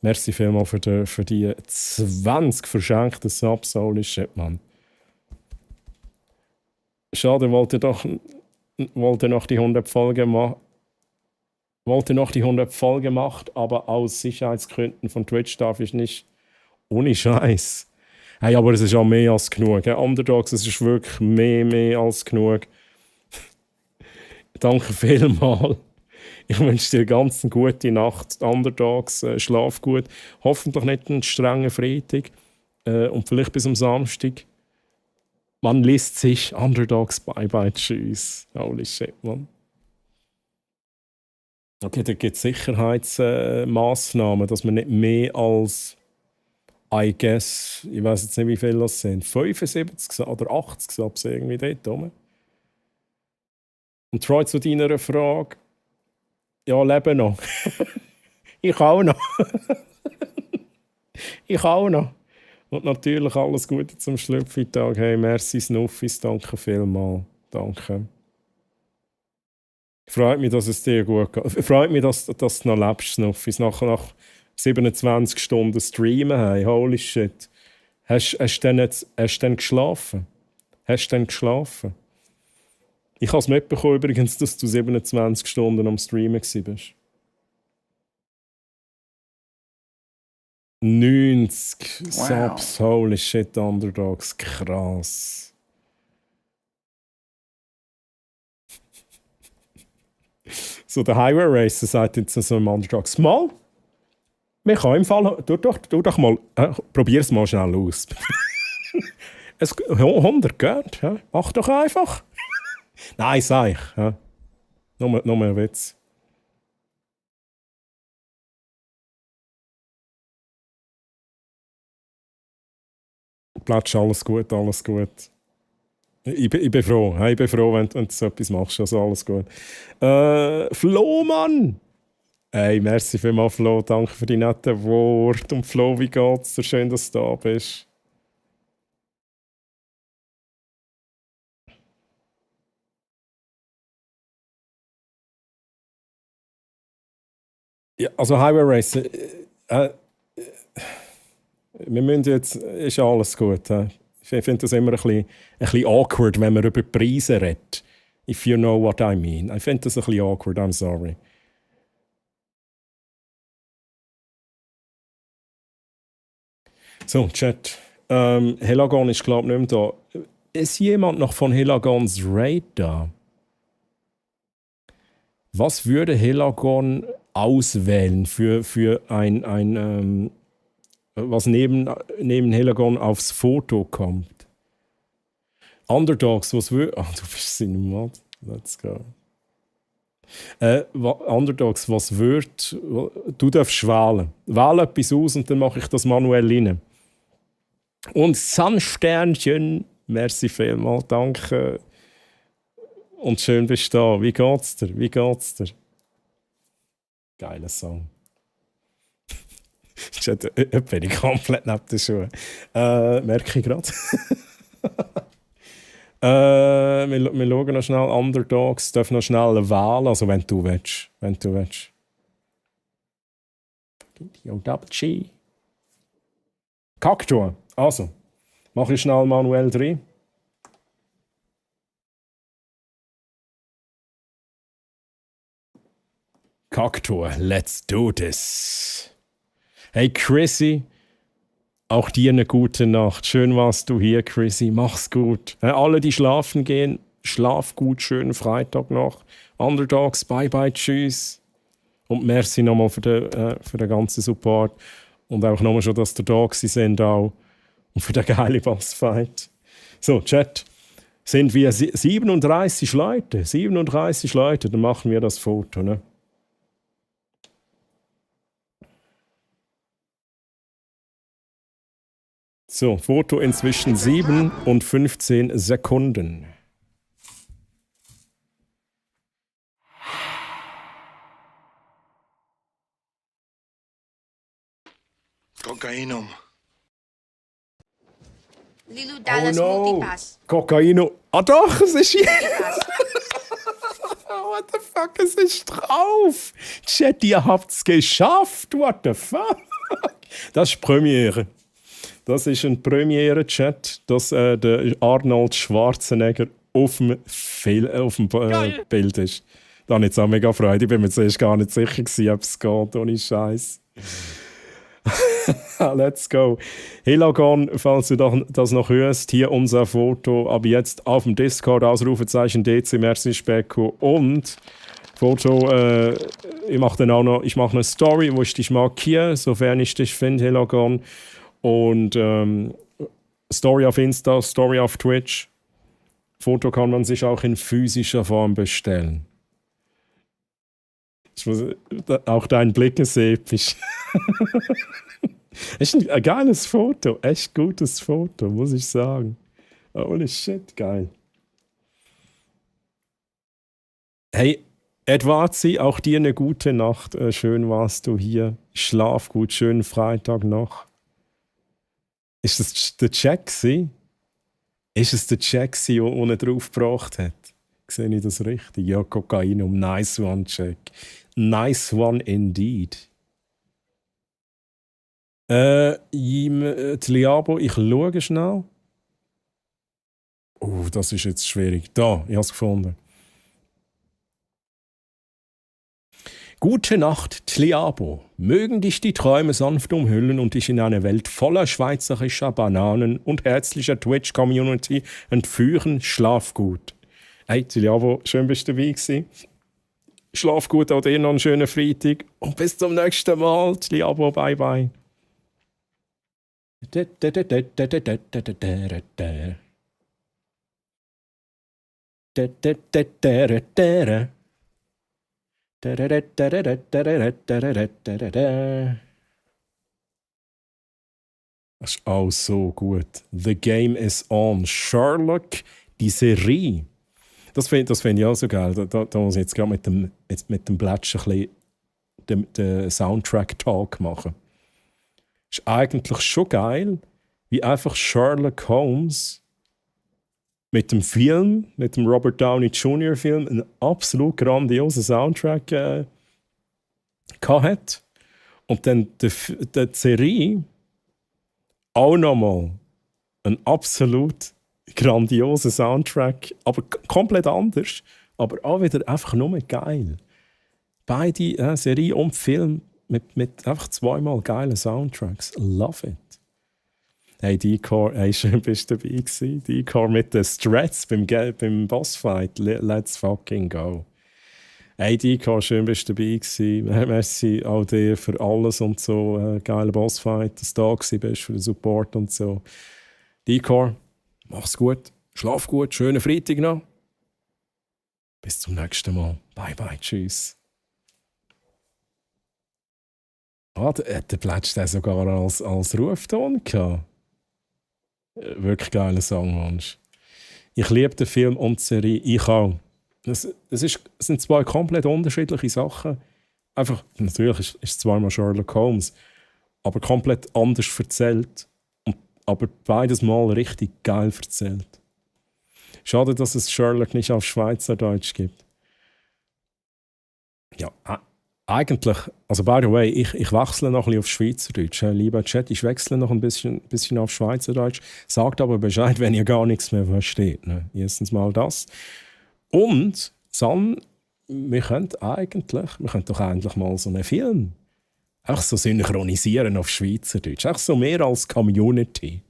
Merci vielmals für die 20 verschenkten Subs. Holy shit, Mann. Schade, wollte noch die 100 Folgen machen. Wollte noch die 100 Folgen gemacht, aber aus Sicherheitsgründen von Twitch darf ich nicht. Ohne Scheiß. Hey, aber es ist auch mehr als genug. Underdogs, es ist wirklich mehr als genug. Danke vielmals. Ich wünsche dir ganz eine gute Nacht. Underdogs, schlaf gut. Hoffentlich nicht einen strengen Freitag. Und vielleicht bis am Samstag. Man liest sich. Underdogs, bye bye, tschüss. Holy shit, man. Okay, da gibt es Sicherheitsmaßnahmen, dass man nicht mehr als, I guess, ich weiß jetzt nicht, wie viele das sind, 75 oder 80 Subs irgendwie dort rum. Und Troy, zu deiner Frage, ja, lebe noch. Ich auch noch. Ich auch noch. Und natürlich alles Gute zum Schlüpfitag. Hey, merci Snuffis, danke vielmals. Danke. Freut mich, dass es dir gut geht. Freut mich, dass du noch lebst, Snuffis. Nach 27 Stunden Streamen. Hey, holy shit. Hast du denn geschlafen? Hast du denn geschlafen? Ich habe es mitbekommen übrigens, dass du 27 Stunden am Streamen warst. 90 Subs, holy shit, Underdogs, krass. So, der Highway Racer sagt jetzt so im Underdogs, mal, wir können im Fall, tu doch mal, probier es mal schnell aus. 100 geht, ja? Mach doch einfach. Nein, sag ich. Ja. Nur ein Witz. Platsch, alles gut, alles gut. Ich bin froh, wenn du so etwas machst, also alles gut. Flo, Mann! Hey, merci vielmals, Flo, danke für die netten Worte. Und Flo, wie geht's dir? Schön, dass du da bist. Ja, also Highway Racer, wir müssen jetzt, ist ja alles gut. Ich finde das immer ein bisschen awkward, wenn man über Preise redet. If you know what I mean. Ich finde das ein bisschen awkward, I'm sorry. So, Chat. Helagon ist, glaube ich, nicht mehr da. Ist jemand noch von Helagons Raid da? Was würde Helagon auswählen für ein was neben Helagon aufs Foto kommt? Underdogs, was würde... Ah, du bist in Mod. Let's go. Underdogs, was würde... Du darfst wählen. Wähle etwas aus und dann mache ich das manuell rein. Und Sunsternchen, merci vielmals, danke. Und schön bist du da. Wie geht's dir? Wie geht's dir? Geiler Song. Jetzt bin ich komplett neben den Schuhen. Merke ich gerade. Wir schauen noch schnell. Underdogs dürfen noch schnell wählen, also wenn du willst. Wenn du willst. Double G. Kaktor. Also, mache ich schnell manuell drin. Kaktor, let's do this. Hey Chrissy, auch dir eine gute Nacht. Schön warst du hier, Chrissy. Mach's gut. Alle, die schlafen gehen, schlaf gut. Schönen Freitag noch. Underdogs, bye bye, tschüss. Und merci nochmal für den ganzen Support. Und auch nochmal schon, dass ihr da sind auch. Und für den geilen Bossfight. So, Chat. Sind wir 37 Leute? 37 Leute, dann machen wir das Foto, ne? So, Foto inzwischen 7 und 15 Sekunden. Kokainum. Lilu Oh Dallas no! Multipass. Kokaino. Ah doch, es ist hier! What the fuck, es ist drauf! Chat, ihr habt's geschafft! What the fuck? Das ist Premiere. Das ist ein Premiere-Chat, dass der Arnold Schwarzenegger auf dem Bild ist. Da habe ich jetzt auch mega Freude. Ich bin mir zuerst gar nicht sicher gewesen, ob es geht, ohne Scheiß. Let's go. Helagon, falls du das noch hörst, hier unser Foto. Aber jetzt auf dem Discord, Ausrufezeichen DC, merci Specko. Und Foto, ich mache eine Story, wo ich dich markiere, sofern ich dich finde, Helagon. Und Story auf Insta, Story auf Twitch. Foto kann man sich auch in physischer Form bestellen. Auch dein Blick ist episch. Echt ein geiles Foto, echt gutes Foto, muss ich sagen. Holy shit, geil. Hey, Edwarzi, auch dir eine gute Nacht. Schön warst du hier. Schlaf gut, schönen Freitag noch. Ist das der Check gewesen? Ist es der Check gewesen, der ohne drauf gebracht hat? Sehe ich das richtig? Ja, Kokainum, nice one, Check. Nice one indeed. Tliabo, ich schaue schnell. Oh, das ist jetzt schwierig. Da, ich habe es gefunden. Gute Nacht, Tliabo. Mögen dich die Träume sanft umhüllen und dich in eine Welt voller schweizerischer Bananen und herzlicher Twitch-Community entführen. Schlaf gut. Hey, Tliabo, schön bist du dabei gewesen. Schlaf gut, auch dir noch einen schönen Freitag. Und bis zum nächsten Mal. Tliabo, bye bye. Das ist auch so gut. The Game is on. Sherlock, die Serie. Das find ich auch so geil. Da muss ich jetzt gerade mit dem Blättchen ein bisschen den Soundtrack-Talk machen. Ist eigentlich schon geil, wie einfach Sherlock Holmes mit dem Film, mit dem Robert Downey Jr. Film, einen absolut grandiosen Soundtrack hatte. Und dann die Serie auch nochmal ein absolut grandioser Soundtrack, aber komplett anders, aber auch wieder einfach nur geil. Beide, Serie und Film, mit einfach zweimal geilen Soundtracks. Love it. Hey, Decor, hey, schön bist du dabei gewesen. Decor mit den Strats beim Bossfight. Let's fucking go. Hey, Decor, schön bist du dabei gewesen. Merci auch dir für alles und so. Geiler Bossfight, dass du da gewesen bist, für den Support und so. Decor, mach's gut. Schlaf gut. Schönen Freitag noch. Bis zum nächsten Mal. Bye, bye. Tschüss. Der Plätsch der sogar als Rufton gehabt. Wirklich geiler Songwunsch. Ich liebe den Film und die Serie. Ich auch. Es sind zwei komplett unterschiedliche Sachen. Einfach, natürlich ist es zweimal Sherlock Holmes, aber komplett anders erzählt. Aber beides Mal richtig geil erzählt. Schade, dass es Sherlock nicht auf Schweizerdeutsch gibt. Ja, eigentlich, also by the way, ich wechsle noch ein bisschen auf Schweizerdeutsch. Lieber Chat, ich wechsle noch ein bisschen auf Schweizerdeutsch. Sagt aber Bescheid, wenn ihr gar nichts mehr versteht. Ne? Erstens mal das. Und dann, wir können doch eigentlich mal so einen Film einfach so synchronisieren auf Schweizerdeutsch. Einfach so mehr als Community.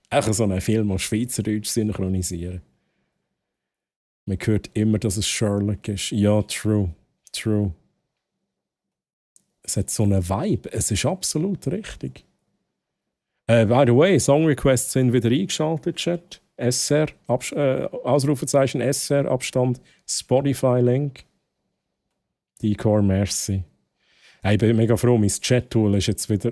Einfach so einen Film auf Schweizerdeutsch synchronisieren. Man hört immer, dass es Sherlock ist. Ja, true. Es hat so einen Vibe. Es ist absolut richtig. By the way, Song Requests sind wieder eingeschaltet, Chat. SR, Ausrufezeichen SR, Abstand, Spotify-Link. Decor, merci. Ich bin mega froh, mein Chat-Tool ist jetzt wieder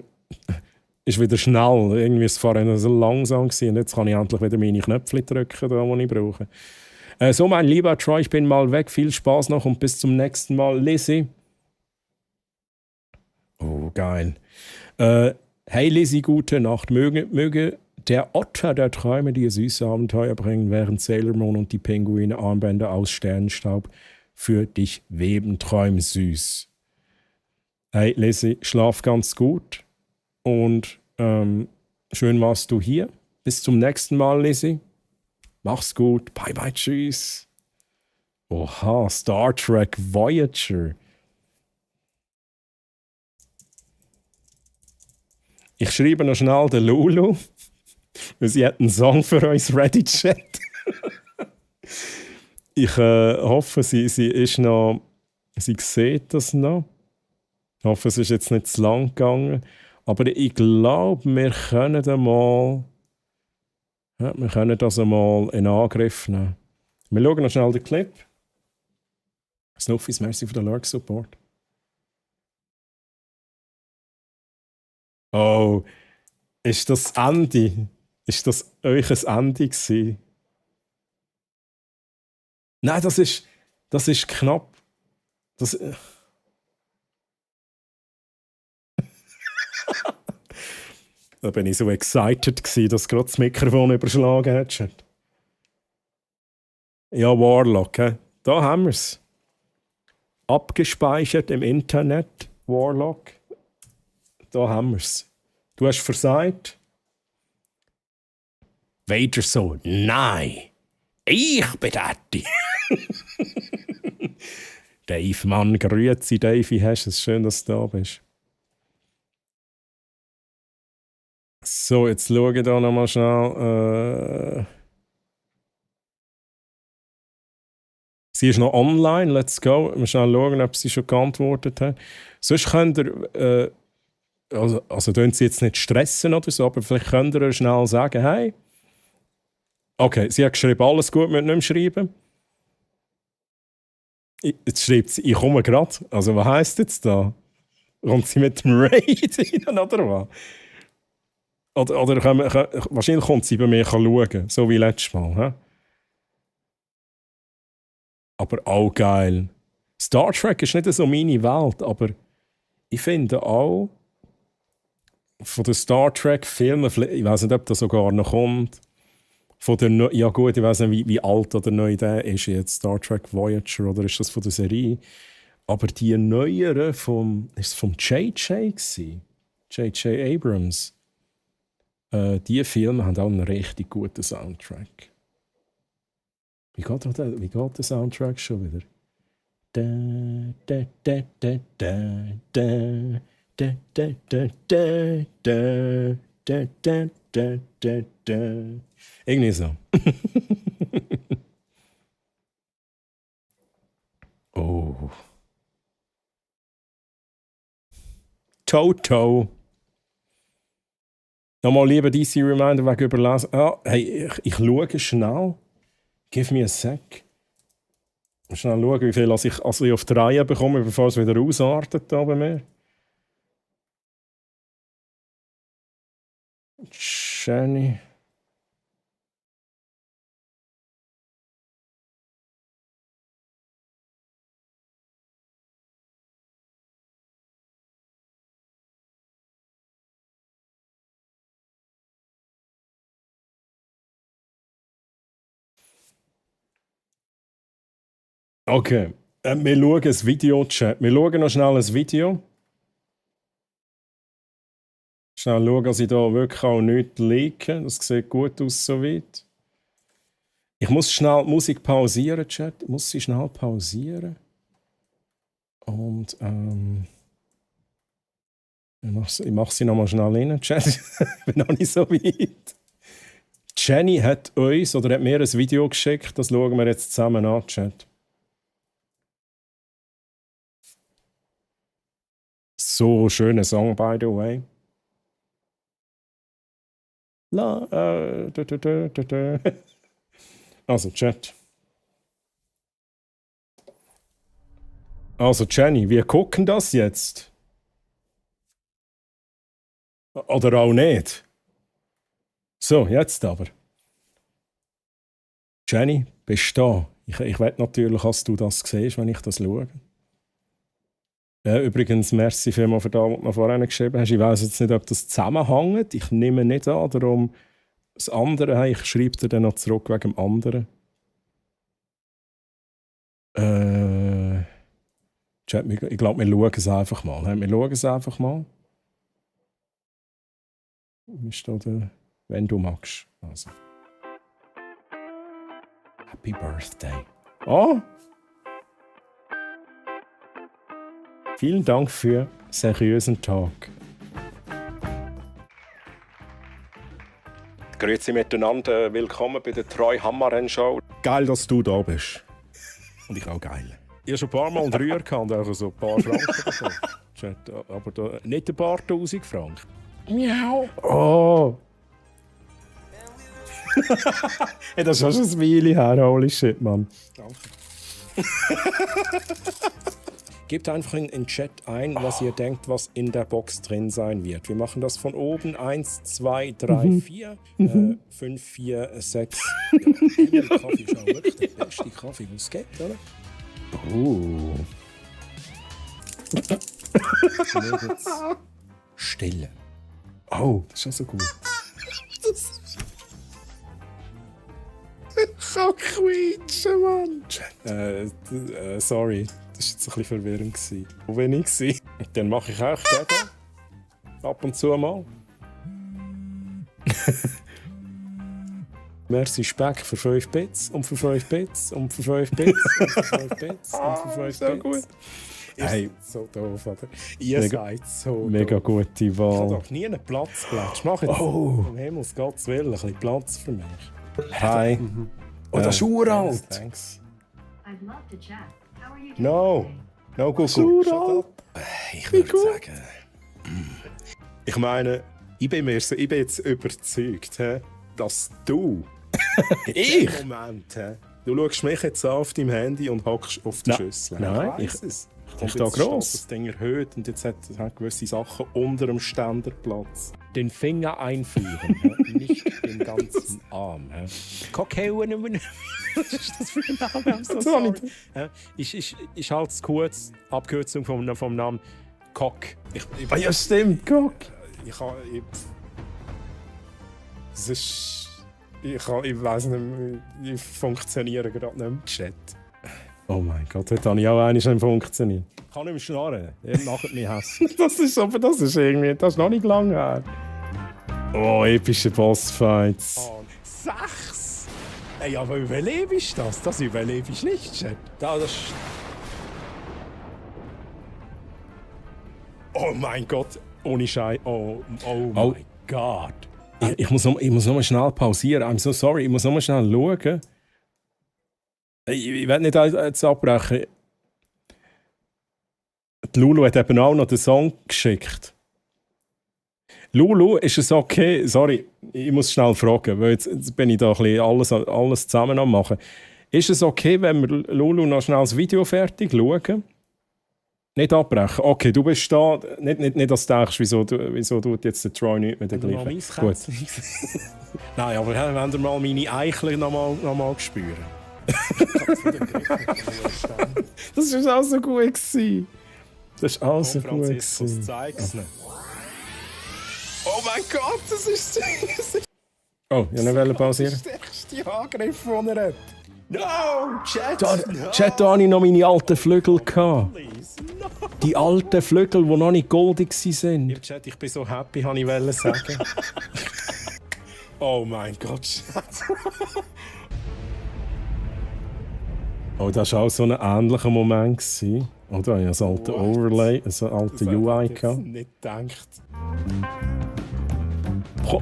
schnell. Irgendwie war es vorher so langsam gewesen, und jetzt kann ich endlich wieder meine Knöpfe drücken, die ich brauche. So, mein lieber Troy, ich bin mal weg. Viel Spaß noch und bis zum nächsten Mal. Lizzie. Oh, geil. Hey Lizzie, gute Nacht. Möge der Otter der Träume dir süße Abenteuer bringen, während Sailor Moon und die Pinguine Armbänder aus Sternenstaub für dich weben. Träum süß. Hey Lizzie, schlaf ganz gut und schön warst du hier. Bis zum nächsten Mal, Lizzie. Mach's gut. Bye bye, tschüss. Oha, Star Trek Voyager. Ich schreibe noch schnell der Lulu, weil sie hat einen Song für uns ready, Chat. Ich hoffe, sie sieht das noch. Ich hoffe, es ist jetzt nicht zu lang gegangen. Aber ich glaube, wir können das einmal in Angriff nehmen. Wir schauen noch schnell den Clip. Snuffis, merci für den Lurk-Support. Oh, ist das Ende? Ist das euch ein Ende gewesen? Nein, das ist knapp. Da bin ich so excited gewesen, dass gerade das Mikrofon überschlagen hat. Ja, Warlock, da haben wir es. Abgespeichert im Internet, Warlock. Da haben wir es. Du hast versagt. Vader so, nein, ich bin Daddy. Dave, Mann, grüezi, Davey, hast es schön, dass du da bist. So, jetzt schaue ich da nochmal schnell. Sie ist noch online, let's go. Wir schnell schauen, ob sie schon geantwortet hat. Sonst könnt ihr, also tun sie jetzt nicht stressen oder so, aber vielleicht könnt ihr schnell sagen, hey, okay, sie hat geschrieben, alles gut mit nicht schreiben. Jetzt schreibt sie, ich komme gerade. Also was heisst jetzt da? Kommt sie mit dem Raid rein oder was? Oder wahrscheinlich kommt sie bei mir schauen, so wie letztes Mal. He? Aber auch geil. Star Trek ist nicht so meine Welt, aber ich finde auch, von den Star Trek-Filmen, ich weiß nicht, ob das sogar noch kommt, ja gut, ich weiß nicht, wie alt oder neu der ist jetzt, Star Trek Voyager, oder ist das von der Serie? Aber die neueren ist es vom JJ gewesen? J.J. Abrams. Die Filme haben auch einen richtig guten Soundtrack. Wie geht der Soundtrack schon wieder? Da, da, da, da, da, da, da, da, da, da, da, da, da, da, da, da. Irgendwie so. Oh. Toto. Nochmal lieber DC Reminder wegen Überlesen. Hey, ich schaue schnell. Give me a sec. Schnell schauen, wie viel ich auf die Reihe bekomme, bevor es wieder ausartet da bei mir. Jenny. Okay, wir schauen ein Video-Chat. Wir schauen noch schnell ein Video. Schnell schauen, dass ich da wirklich auch nichts leake. Das sieht gut aus soweit. Ich muss schnell die Musik pausieren, Chat. Ich muss sie schnell pausieren. Und ich mache sie nochmal schnell rein, Chat. Ich bin noch nicht so weit. Jenny hat uns oder hat mir ein Video geschickt. Das schauen wir jetzt zusammen an, Chat. So schöner Song, by the way. Also, Chat. Also, Jenny, wir gucken das jetzt. Oder auch nicht. So, jetzt aber. Jenny, bist du da? Ich will natürlich, dass du das siehst, wenn ich das schaue. Übrigens, merci vielmals für das, was du vorhin geschrieben hast. Ich weiss jetzt nicht, ob das zusammenhängt. Ich nehme nicht an, darum das andere, ich schreibe dir dann noch zurück wegen dem anderen. Ich glaube, wir schauen es einfach mal. Wir schauen es einfach mal. Wie steht da? Wenn du magst. Also. Happy Birthday. Oh! Vielen Dank für seriösen Talk. Grüezi miteinander, willkommen bei der Troy Hammer Show. Geil, dass du da bist. Und ich auch geil. Ich habe schon ein paar Mal einen Dreier gehabt, auch so ein paar Franken bekommen. Aber da, nicht ein paar 1000 Franken. Miau. Oh. Hey, das ist auch schon ein Weile her, holy shit, Mann. Danke. Gebt einfach in den Chat ein, was ihr denkt, was in der Box drin sein wird. Wir machen das von oben. 1, 2, 3, 4, 5, 4, 6. Der Kaffee ist auch wirklich der beste Kaffee, den es gibt, oder? Stille. Oh, das ist schon so gut. Ich kann quietschen, Mann. Sorry. Das war jetzt ein bisschen verwirrend. Wo bin ich? Dann mache ich auch den. Ab und zu mal. Merci Speck für 5 Bits und für 5 Bits und für 5 Bits und für 5 Bits und für 5 Bits. So gut. Hey, so doof, oder? Ihr seid so mega doof. Gute Wahl. Ich habe doch nie einen Platz gelassen. Mach jetzt um Himmels Gottes Willen ein bisschen Platz für mich. Hi. Oh, das ist uralt. Thanks. No, Google. Shut up. Ich würde sagen, ich meine, ich bin jetzt überzeugt, dass du in dem Moment, du schaust mich jetzt an auf deinem Handy und hockst auf die Schüssel. Nein, ich weiß es. Ich da gross. Das Ding erhöht und jetzt hat gewisse Sachen unter dem Ständer Platz. Den Finger einführen, nicht den ganzen Arm. Was ist das für ein Name? So sorry. Ich halte es kurz, Abkürzung vom Namen Cock. Ja, stimmt, Cock. Ich weiss nicht, ich funktioniere gerade nicht im Chat. Oh mein Gott, heute habe ich auch einmal nicht funktioniert. Kann nicht mehr schnarren. Ihr macht mich hässlich. Das ist noch nicht lange her. Oh, epische Bossfights. Oh, 6! Ey, aber überlebe ich das? Das überlebe ich nicht, Chat. Oh mein Gott, ohne Scheiß. Oh mein Gott. Ich muss noch mal schnell pausieren. I'm so sorry, ich muss noch mal schnell schauen. Ich will nicht jetzt abbrechen. Die Lulu hat eben auch noch den Song geschickt. Lulu, ist es okay? Sorry, ich muss schnell fragen, weil jetzt bin ich da ein bisschen alles zusammen am machen. Ist es okay, wenn wir Lulu noch schnell das Video fertig schauen? Nicht abbrechen. Okay, du bist da. Nicht dass du denkst, wieso tut jetzt der Troy nicht mit der gleichen. Gut. Nein, aber wenn ihr mal meine Eichel noch mal spüren. Das war auch so gut. Das war auch so gut. Oh mein Gott, das ist... Oh, ich wollte pausieren. Das ist der stärkste Angriff, den er hat. No, Chat! Chat, da hatte ich noch meine alten Flügel. Die alten Flügel, die noch nicht goldig waren. Ja, Chat, ich bin so happy, wollte ich sagen. Oh mein Gott, Chat. Oh, das war auch so ein ähnlicher Moment. Oder? Ich hatte ein altes Overlay, ein altes UI. Ich hätte nicht gedacht.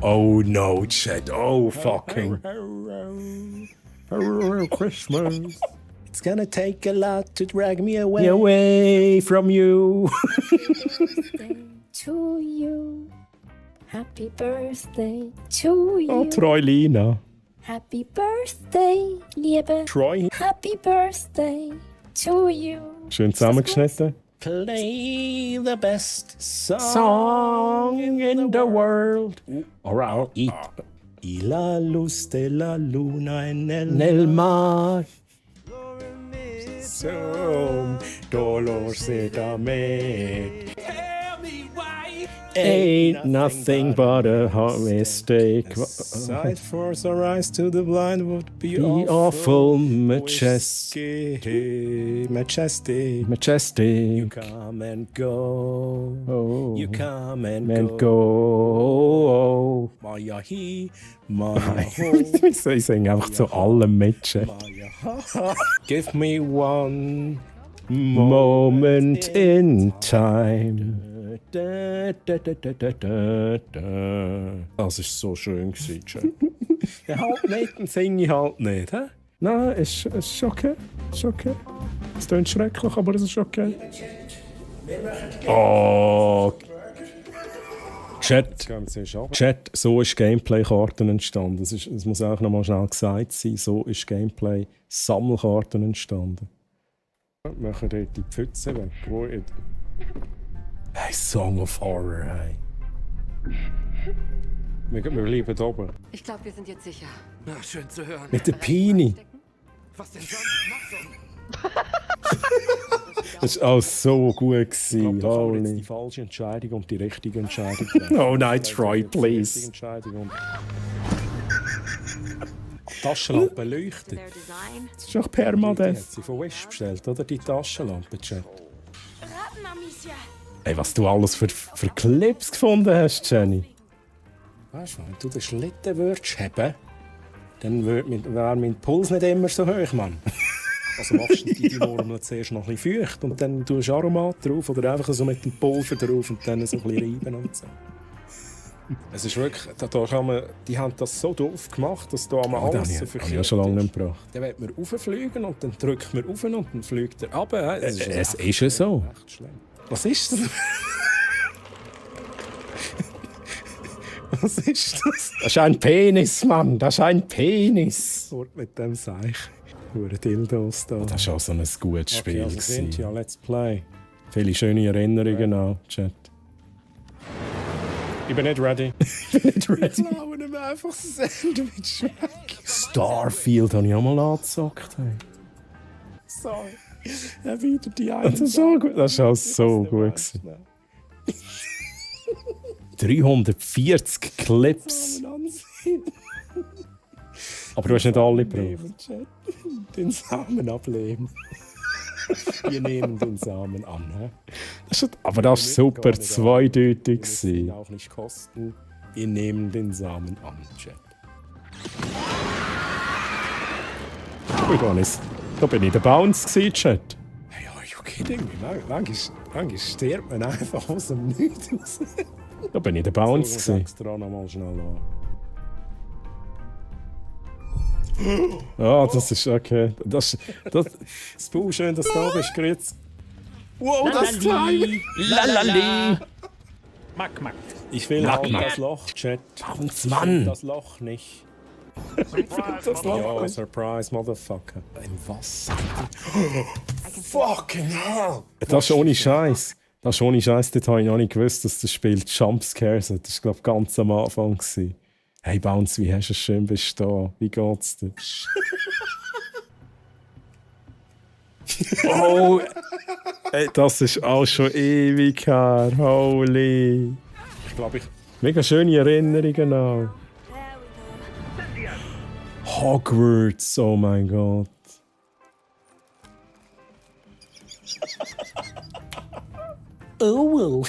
Oh no, Chat. Oh fucking. Christmas. It's gonna take a lot to drag me away from you. To you. Happy birthday to you. Oh, Troilina. Happy birthday, liebe Troy. Happy birthday to you. Schön zusammengeschnitten. Play the best song in the world. Alright. Y la luz de la luna en el mar. Dolor se dame. Ain't nothing but a hard mistake. Sight force our eyes to the blind would be awful majestic. You come and go. Oh. You come and go. Maya he, Maya ho. Ich singe einfach zu allem mit. Give me one moment in time. Das war so schön, Chat. Ja, halt nicht, dann singe ich halt nicht. He? Nein, ist okay. Ist okay. Es klingt schrecklich, aber es ist okay. Oh! Chat, so ist Gameplay-Karten entstanden. Das muss auch noch mal schnell gesagt sein. So ist Gameplay-Sammelkarten entstanden. Wir machen dort die Pfütze weg. Hey, Song of Horror, hey. Wir bleiben oben. Ich glaube, wir sind jetzt sicher. Na, schön zu hören. Mit der Pini. Was denn sonst? Mach so. Das war auch so gut. Ich glaube, die falsche Entscheidung und die richtige Entscheidung. Oh nein, Troy, please. Die Taschenlampe leuchtet. Das ist doch permanent. Die hat sie von Wish bestellt, oder? Die Taschenlampe, Chat. Ey, was du alles für Clips gefunden hast, Jenny. Weißt du, wenn du den Schlitten würdest haben, dann wäre mein Puls nicht immer so hoch, Mann. Also machst du die Murmel zuerst noch ein bisschen feucht und dann tust du Aromat drauf oder einfach so mit dem Pulver drauf und dann so ein bisschen reiben und so. Es ist wirklich, die haben das so doof gemacht, dass da einmal alles so verkehrt ist. Ja, schon lange nicht gebracht. Dann wird man rauffliegen und dann drückt man rauf und dann fliegt er runter. Es ist ja so. Echt schlimm. Was ist das? Was ist das? Das ist ein Penis, Mann. Das ist ein Penis. Mit dem Seich. Hure Dildos da. Das war auch so ein gutes Spiel. Okay, also ja, let's play. Viele schöne Erinnerungen auch, Chat. Ich bin nicht ready. Ich bin nicht ready. Wir klauen ihm einfach das Sandwich weg. Starfield habe ich auch mal angezockt. Hey. Sorry. Ja, wieder die eine. Das war auch so gut. 340 Clips. Aber du hast nicht alle gebraucht. Den Samen ableben. Wir nehmen den Samen an. Hä? Aber das war super zweideutig. Wir müssen ihn auch nicht kosten. Wir nehmen den Samen an, Chat. Da bin ich der Bounce, Chat. Hey, are you kidding me? Manchmal stirbt man einfach aus dem Nichts raus. Da bin ich der Bounce. So, extra nochmal schnell an. Ah, das ist okay. Das Buh, schön, dass du da bist, Grüß. Wow, das Teil! Lalali! Mack. Ich will auch das Loch, Chat. Mann! Das Loch nicht. Das Loch. Ja, Surprise, Motherfucker. Ein was? Fucking hell! Das ist ohne Scheiß. Das habe ich noch nicht gewusst, dass das Spiel Jumpscares hat. Das war, glaube ich, ganz am Anfang gewesen. Hey Bounce, wie hast du es schön bist du da? Wie geht's dir? Oh! Ey, das ist auch schon ewig her. Holy! Ich glaube, mega schöne Erinnerungen auch. Hogwarts, oh mein Gott. Oh well.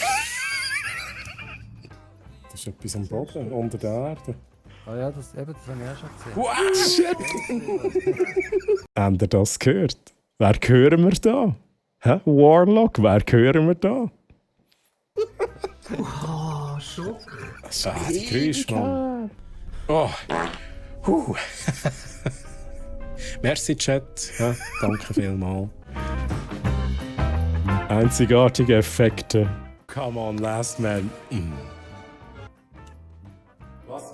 Das ist etwas am Boden, unter der Erde. Ah ja, das habe ich auch schon gesehen. Wow, habt ihr das gehört? Wer hören wir da? Hä? Warlock, wer hören wir da? Oh, Schock. Das ist Geräusch, Mann. Oh. Merci, Chat. Ja, danke vielmals. Einzigartige Effekte. Come on, last man.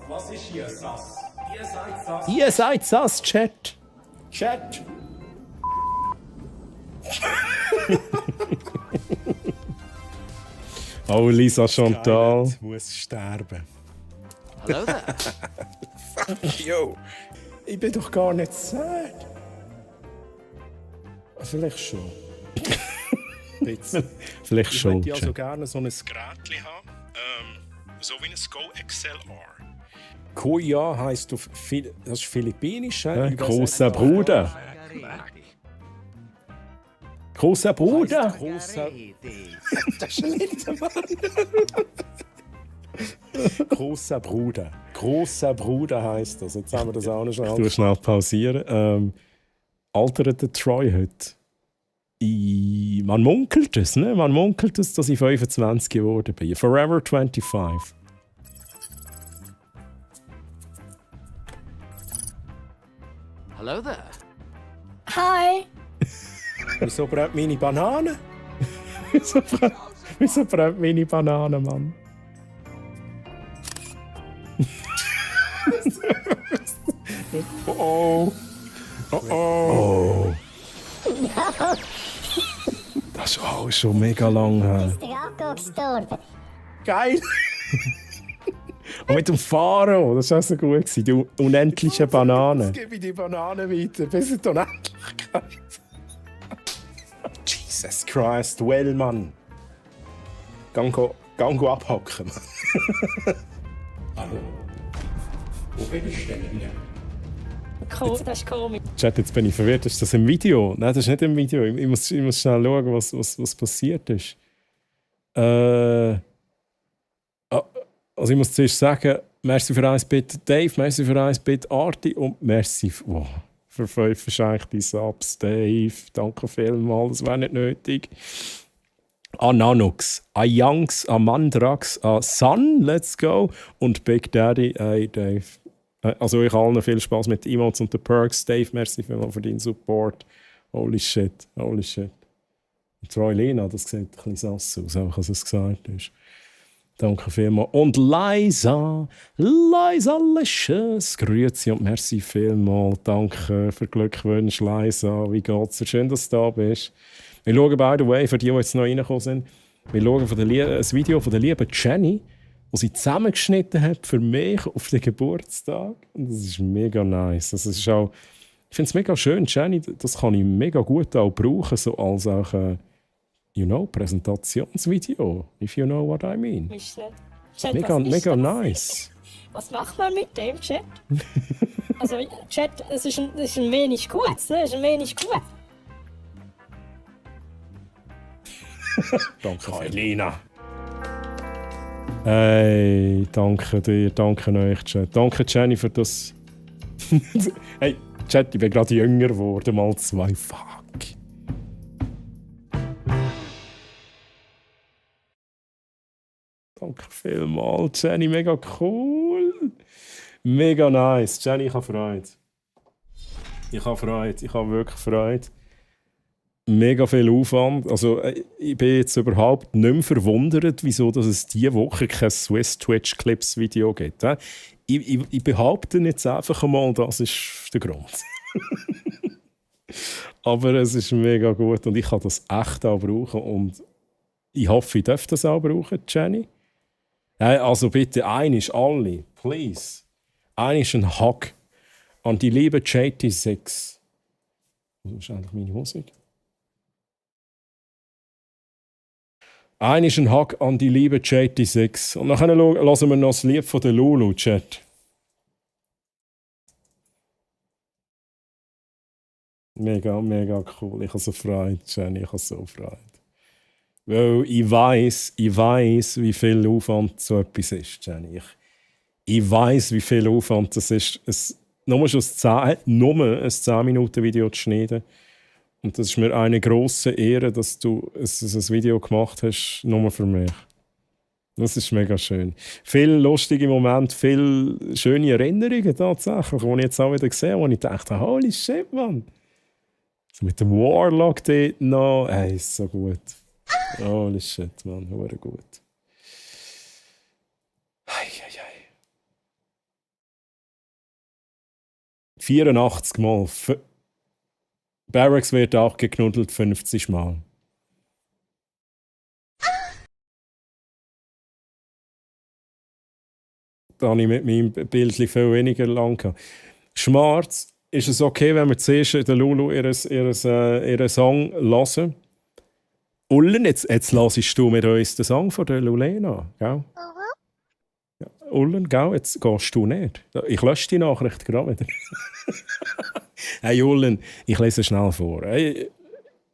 Was ist hier Sass? Ihr seid Sass. Ihr seid Sass, Chat. Chat. Oh, Lisa Chantal. Muss sterben. Hallo da. Fuck you. Ich bin doch gar nicht sad. Vielleicht schon. Vielleicht schon. Ich würde also gerne so ein Gerät haben. So wie ein Go XLR. Kuya heisst auf das ist philippinisch. Ja, großer Bruder. Großer Bruder. Das ist ein Lied, Mann. Großer Bruder. Großer Bruder heisst das. Jetzt haben wir das auch noch schnell. Du schnell pausieren. Altert der Troy heute? Man munkelt es, ne? Man munkelt es, dass ich 25 geworden bin. Forever 25. Hallo da. Hi. Wieso brennt meine Banane? Wieso brennt meine Banane, Mann? Oh. Das ist auch schon mega lang her. Ist der Akku gestorben? Geil! Und mit dem Faro, das war auch so gut. Die unendliche Banane. Jetzt gebe ich die Banane weiter, bis in die Unendlichkeit. Jesus Christ, well, Mann. Gang abhacken. Hallo. Wo bin ich denn hier? Cool, das ist komisch. Chat, jetzt bin ich verwirrt. Ist das im Video? Nein, das ist nicht im Video. Ich muss schnell schauen, was passiert ist. Also ich muss zuerst sagen, merci für 1 Bit Dave, merci für 1 Bit Arti und merci für 5 verschenkte Subs, Dave. Danke vielmals, das wäre nicht nötig. An Nanux, an Youngs, an Mandrax, an Sun, let's go. Und Big Daddy, hey Dave. Also euch allen viel Spaß mit Emotes und den Perks. Dave, merci vielmals für deinen Support. Holy shit. Und Troy Lena, das sieht ein bisschen sass aus, einfach als es gesagt ist. Danke vielmals. Und Liza Licious, grüezi und merci vielmals. Danke für Glückwünsche, Liza. Wie geht's dir? Schön, dass du da bist. Wir schauen, by the way, für die jetzt noch reingekommen sind, wir schauen ein Video von der lieben Jenny, das sie zusammengeschnitten hat für mich auf den Geburtstag. Und das ist mega nice. Das ist auch, ich finde es mega schön, Jenny, das kann ich mega gut auch brauchen, so als auch Präsentationsvideo, if you know what I mean. Chat, mega nice. Was macht man mit dem Chat? Also Chat, es ist ein wenig kurz, ne? Es ist ein wenig kurz. Danke, Elina. Hey, danke dir, danke euch, Chat. Danke, Jenny, für das. Hey, Chat, ich bin gerade jünger geworden, mal 2. Fuck. Danke vielmals, Jenny, mega cool. Mega nice. Jenny, ich habe Freude. Ich habe wirklich Freude. Mega viel Aufwand. Also, ich bin jetzt überhaupt nicht mehr verwundert, wieso dass es diese Woche kein Swiss Twitch Clips Video gibt. Ich behaupte jetzt einfach einmal, das ist der Grund. Aber es ist mega gut und ich kann das echt auch brauchen. Und ich hoffe, ich darf das auch brauchen, Jenny. Also bitte, einisch alle, please. Einisch ein Hug an die liebe JT6. Das ist eigentlich meine Musik. Einisch ein Hug an die liebe JT6. Und nachher hören wir noch das Lied von der Lulu, Chat. Mega, mega cool. Ich habe so Freude, Jenny. Ich habe so Freude. Weil ich weiss, wie viel Aufwand so etwas ist, Jenny. Ich weiss, wie viel Aufwand das ist. Nur schon ein 10-Minuten-Video zu schneiden. Und das ist mir eine grosse Ehre, dass du ein Video gemacht hast, nur für mich. Das ist mega schön. Viele lustige Momente, viele schöne Erinnerungen tatsächlich, die ich jetzt auch wieder gesehen habe, wo ich dachte, holy shit, Mann. So mit dem Warlock dort noch. Hey, ist so gut. Holy shit, Mann, hure gut. 84 Mal. Barracks wird auch geknuddelt 50 Mal. Da habe ich mit meinem Bild viel weniger lang gehabt. Schmarz, ist es okay, wenn wir zuerst der Lulu ihren Song hören? Ullen, jetzt hörst du mit uns den Song von der Lulena, gell? Ja, Ullen, gell? Jetzt gehst du nicht. Ich lösche die Nachricht gerade wieder. Hey Ullen, ich lese es schnell vor. Hey,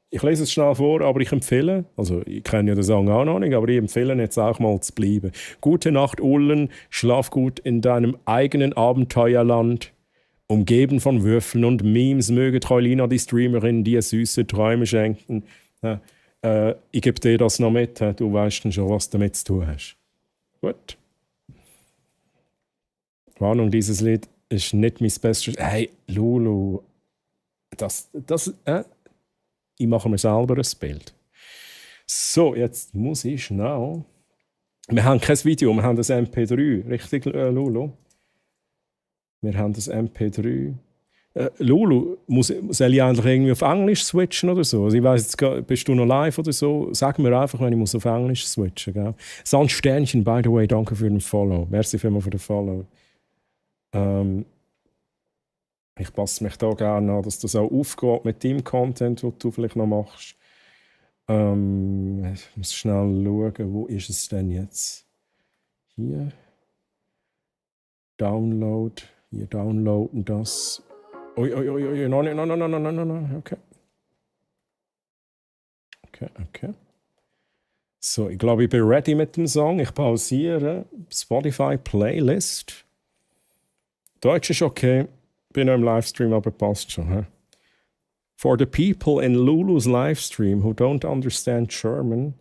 ich lese es schnell vor, aber ich empfehle, also ich kenne ja den Song auch noch nicht, aber ich empfehle jetzt auch mal zu bleiben. Gute Nacht, Ullen, schlaf gut in deinem eigenen Abenteuerland. Umgeben von Würfeln und Memes möge Treulina, die Streamerin, dir süße Träume schenken. Ich gebe dir das noch mit, du weißt dann schon, was du damit zu tun hast. Gut. Warnung, dieses Lied ist nicht mein bestes. Hey, Lulu, ich mache mir selber ein Bild. So, jetzt muss ich schnell. Wir haben kein Video, wir haben das MP3. Richtig, Lulu? Wir haben das MP3. Lulu, soll ich eigentlich irgendwie auf Englisch switchen oder so? Also ich weiss jetzt, bist du noch live oder so? Sag mir einfach, wenn ich muss auf Englisch switchen muss. San Sternchen, by the way, danke für den Follow. Merci vielmals für den Follow. Ich passe mich da gerne an, dass das auch aufgeht mit dem Content, den du vielleicht noch machst. Ich muss schnell schauen, wo ist es denn jetzt? Hier. Download. Wir downloaden das. Ui, no. Okay. So, ich glaube, ich bin ready mit dem Song. Ich pausiere. Spotify Playlist. Deutsch ist okay. Bin noch im Livestream, aber passt schon. He? For the people in Lulu's Livestream who don't understand German,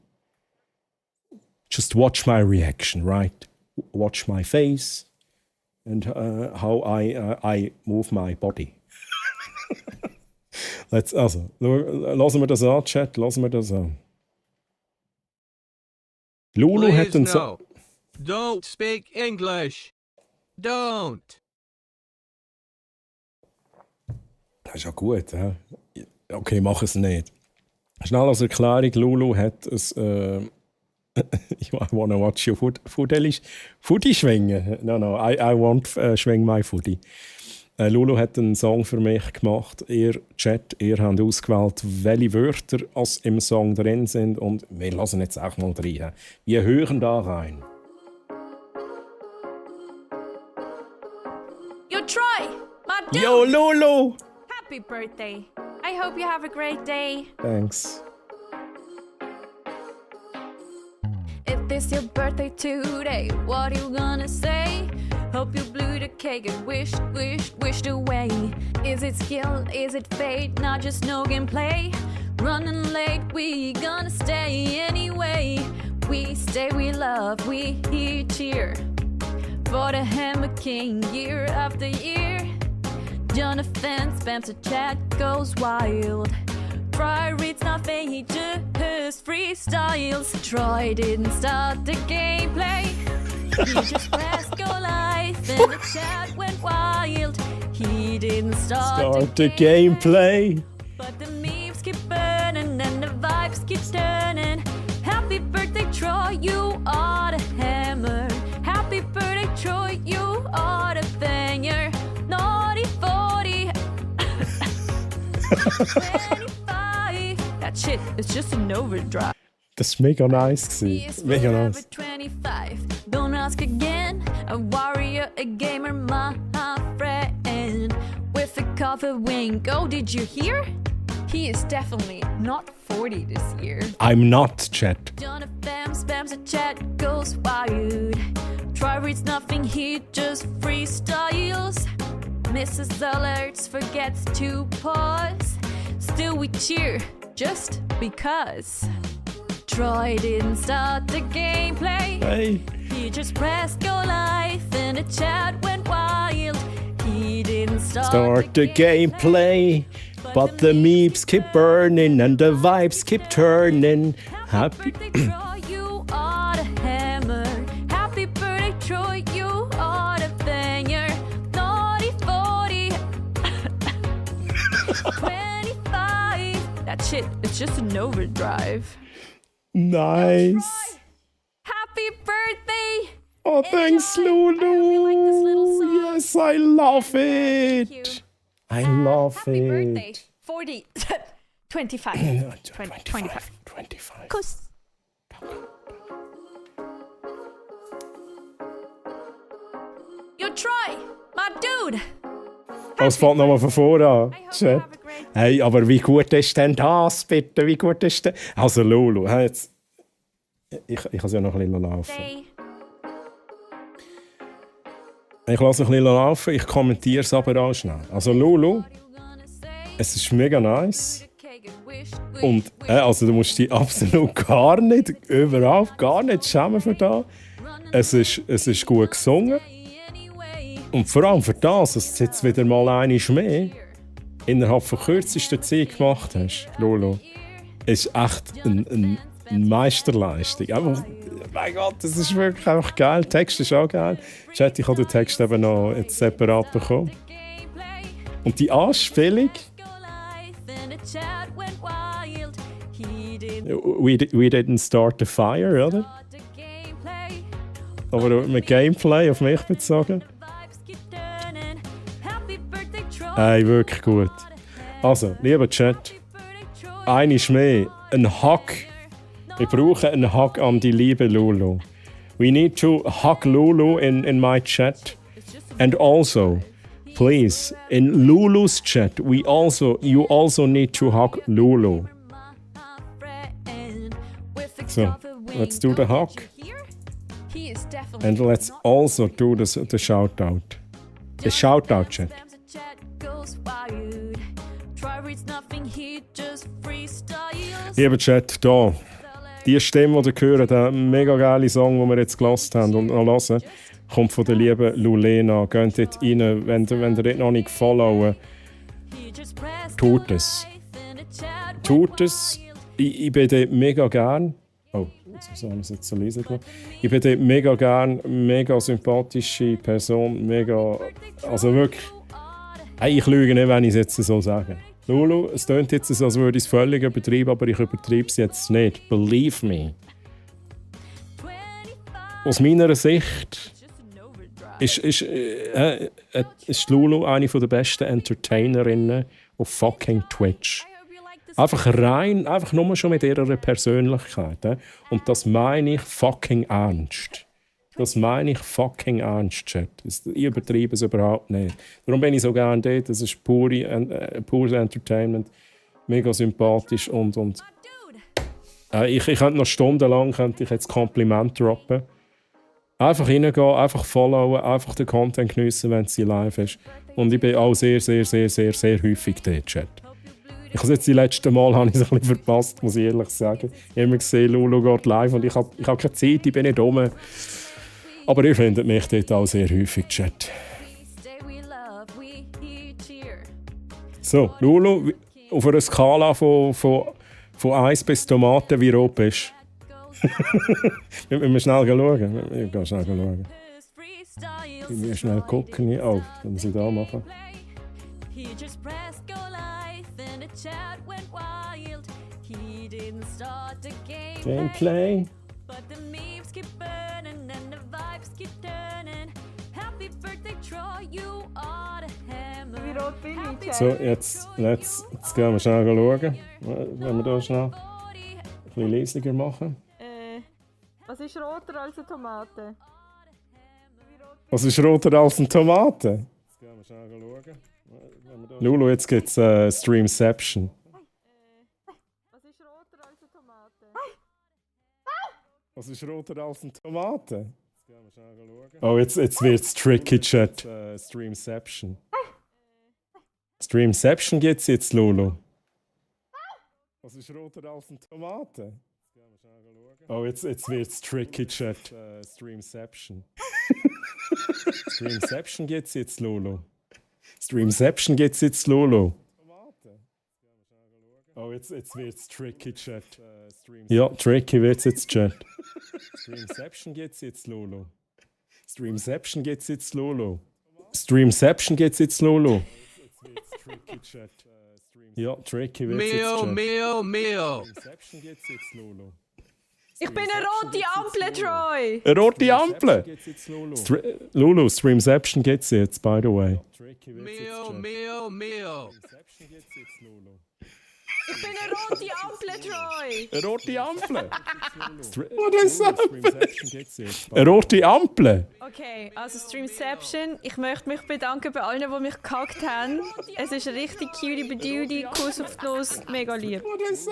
just watch my reaction, right? Watch my face and how I move my body. Lassen wir das an, Chat, lassen wir das an. Lulu hat einen Song. Don't speak English. Don't. Das ist ja gut, hä? Okay, mach es nicht. Schnell als Erklärung, Lulu hat ein I wanna watch you Footy schwingen. No, I want schwing my footy. Lulu hat einen Song für mich gemacht. Ihr Chat, ihr habt ausgewählt, welche Wörter aus im Song drin sind und wir lassen jetzt auch mal rein. Wir hören da rein. Yo, Troy! My dude! Yo, Lulu! Happy birthday! I hope you have a great day. Thanks. This your birthday today. What you gonna say? Hope you blew the cake and wished away. Is it skill? Is it fate? Not just no gameplay. Running late, we gonna stay anyway. We stay, we love, we cheer for the Hammer King year after year. Jonathan spams the chat, goes wild. Troy reads nothing, he just freestyles. Troy didn't start the gameplay. He just pressed go live and the chat went wild. He didn't start the gameplay. But the memes keep burning and the vibes keep turning. Happy birthday, Troy, you are the hammer. Happy birthday, Troy, you are the banger. Naughty 40. 25. That shit is just an overdrive. Das war mega nice gewesen. Mega nice. 25. Don't ask again. A warrior, a gamer, my friend. With a coffee wink. Oh, did you hear? He is definitely not 40 this year. I'm not, chat. Jonathan spams the chat, goes wild. Troy reads nothing, he just freestyles. Misses alerts, forgets to pause. Still we cheer, just because. Troy didn't start the gameplay. Hey. He just pressed go live and the chat went wild. He didn't start the gameplay. But the memes keep burning and the vibes keep turning. Happy birthday, Troy, you are the hammer. Happy birthday, Troy, you are the banger. Naughty 40. 25. That shit is just an overdrive. Nice. Happy birthday! Oh, thanks, Lulu. Yes, I love it. I love Happy it. birthday. 40. 25. 25. 25. Kuss. Yo, Troy, my dude. Es fängt nochmal von vorne an. Chat. Hey, aber wie gut ist denn das, bitte? Wie gut ist denn... Also, Lulu, hey, jetzt... Ich kann es ja noch ein bisschen laufen. Ich lasse ein bisschen laufen, ich kommentiere es aber auch schnell. Also, Lulu, es ist mega nice. Und also, du musst dich absolut überhaupt gar nicht schämen für das. Es ist gut gesungen. Und vor allem für das, dass du jetzt wieder mal einmal mehr innerhalb von kürzester Zeit gemacht hast, Lolo, ist echt eine Meisterleistung. Einfach, mein Gott, das ist wirklich einfach geil. Der Text ist auch geil. Chat, ich habe den Text eben noch jetzt separat bekommen. Und die Anspielung. We didn't start the fire, oder? Aber mit Gameplay auf mich bezogen. Hey, wirklich gut. Also, lieber Chat, einmal mehr, ein Hug. Wir brauchen einen Hug an die liebe Lulu. We need to hug Lulu in my chat. And also, please, in Lulu's chat, you also need to hug Lulu. So, let's do the hug. And let's also do the shout-out. The shout-out chat. Lieber Chat, da. Die Stimme, die ihr hört, der mega geile Song, den wir jetzt gehört haben und noch hören, kommt von der lieben Lulena. Geht dort rein, wenn ihr dort noch nicht followen, tut es. Tut es. Ich bin dort mega gern. Oh, jetzt haben wir es jetzt so leise gemacht. Ich bin dort mega gern, mega sympathische Person, mega. Also wirklich. Hey, ich lüge nicht, wenn ich es jetzt so sage. Lulu, es klingt jetzt so, als würde ich es völlig übertreiben, aber ich übertreibe es jetzt nicht. Believe me. Aus meiner Sicht ist Lulu eine der besten Entertainerinnen auf fucking Twitch. Einfach nur schon mit ihrer Persönlichkeit. Und das meine ich fucking ernst. Das meine ich fucking ernst, Chat. Ich übertreibe es überhaupt nicht. Darum bin ich so gerne dort. Das ist pures Entertainment. Mega sympathisch und Ich könnte noch stundenlang jetzt Kompliment droppen. Einfach reingehen, einfach followen, einfach den Content geniessen, wenn sie live ist. Und ich bin auch sehr, sehr, sehr, sehr, sehr häufig dort, Chat. Ich habe jetzt die letzten Mal habe ich es ein bisschen verpasst, muss ich ehrlich sagen. Ich habe immer gesehen, Lulu geht live und ich habe keine Zeit, ich bin nicht rum. Aber ihr findet mich dort auch sehr häufig, Chat. So, Lulu, auf einer Skala von 1 bis Tomaten, wie rot bist du? Wir müssen schnell schauen. Ich gehe schnell schauen. Ich muss schnell gucken. Oh, was muss ich da machen? Gameplay. Wie rot bin ich? So, jetzt gehen wir schnell schauen. Wenn wir da schnell ein bisschen leisiger machen. Was ist roter als eine Tomate? Was ist roter als eine Tomate? Jetzt gehen wir schnell schauen. Lulu, jetzt gibt es Streamception. Was ist roter als eine Tomate? Was ist roter als eine Tomate? Oh, jetzt wird es tricky, Chat. Streamception. Streamception gibt es jetzt, Lulu. Was ist roter als eine Tomate? Oh, jetzt wird es tricky, Chat. Streamception. Streamception gibt es jetzt, Lulu. Streamception gibt es jetzt, Lulu. Oh, jetzt wird es tricky, Chat. Ja, tricky wird es jetzt, Chat. Streamception gibt es jetzt, Lulu. Streamception gibt es jetzt, Lulu. Streamception gibt es jetzt, Lulu. Ja, tricky wird es jetzt, Chat. Mio. Streamception gibt es jetzt, Lulu. Ich bin eine rote Ampel, Troy! Eine rote Ampel? Lulu, Streamception gibt es jetzt, by the way. Mio. Ich bin eine rote Ampel, Troy! Eine rote Ampel? Was ist das? Eine rote Ampel? Okay, also Streamception. Ich möchte mich bedanken bei allen, die mich gehackt haben. Es ist richtig cutie beduty, Kuss auf die Nuss, mega lieb. Was ist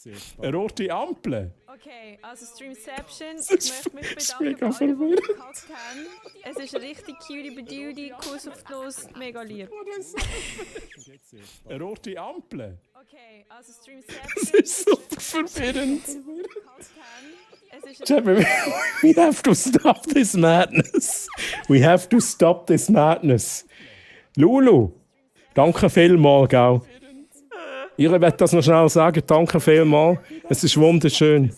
das? Eine rote Ampel? Okay, also Streamception. Ich möchte mich bedanken bei allen, die mich gehackt haben. Es ist richtig cutie beduty, Kuss auf die Nuss, mega lieb. Eine rote Ampel? Okay, also Streamception. Das ist super verwirrend. We have to stop this madness. We have to stop this madness. Lulu, danke vielmals, gell? Ich werde das noch schnell sagen. Danke vielmals. Es ist wunderschön.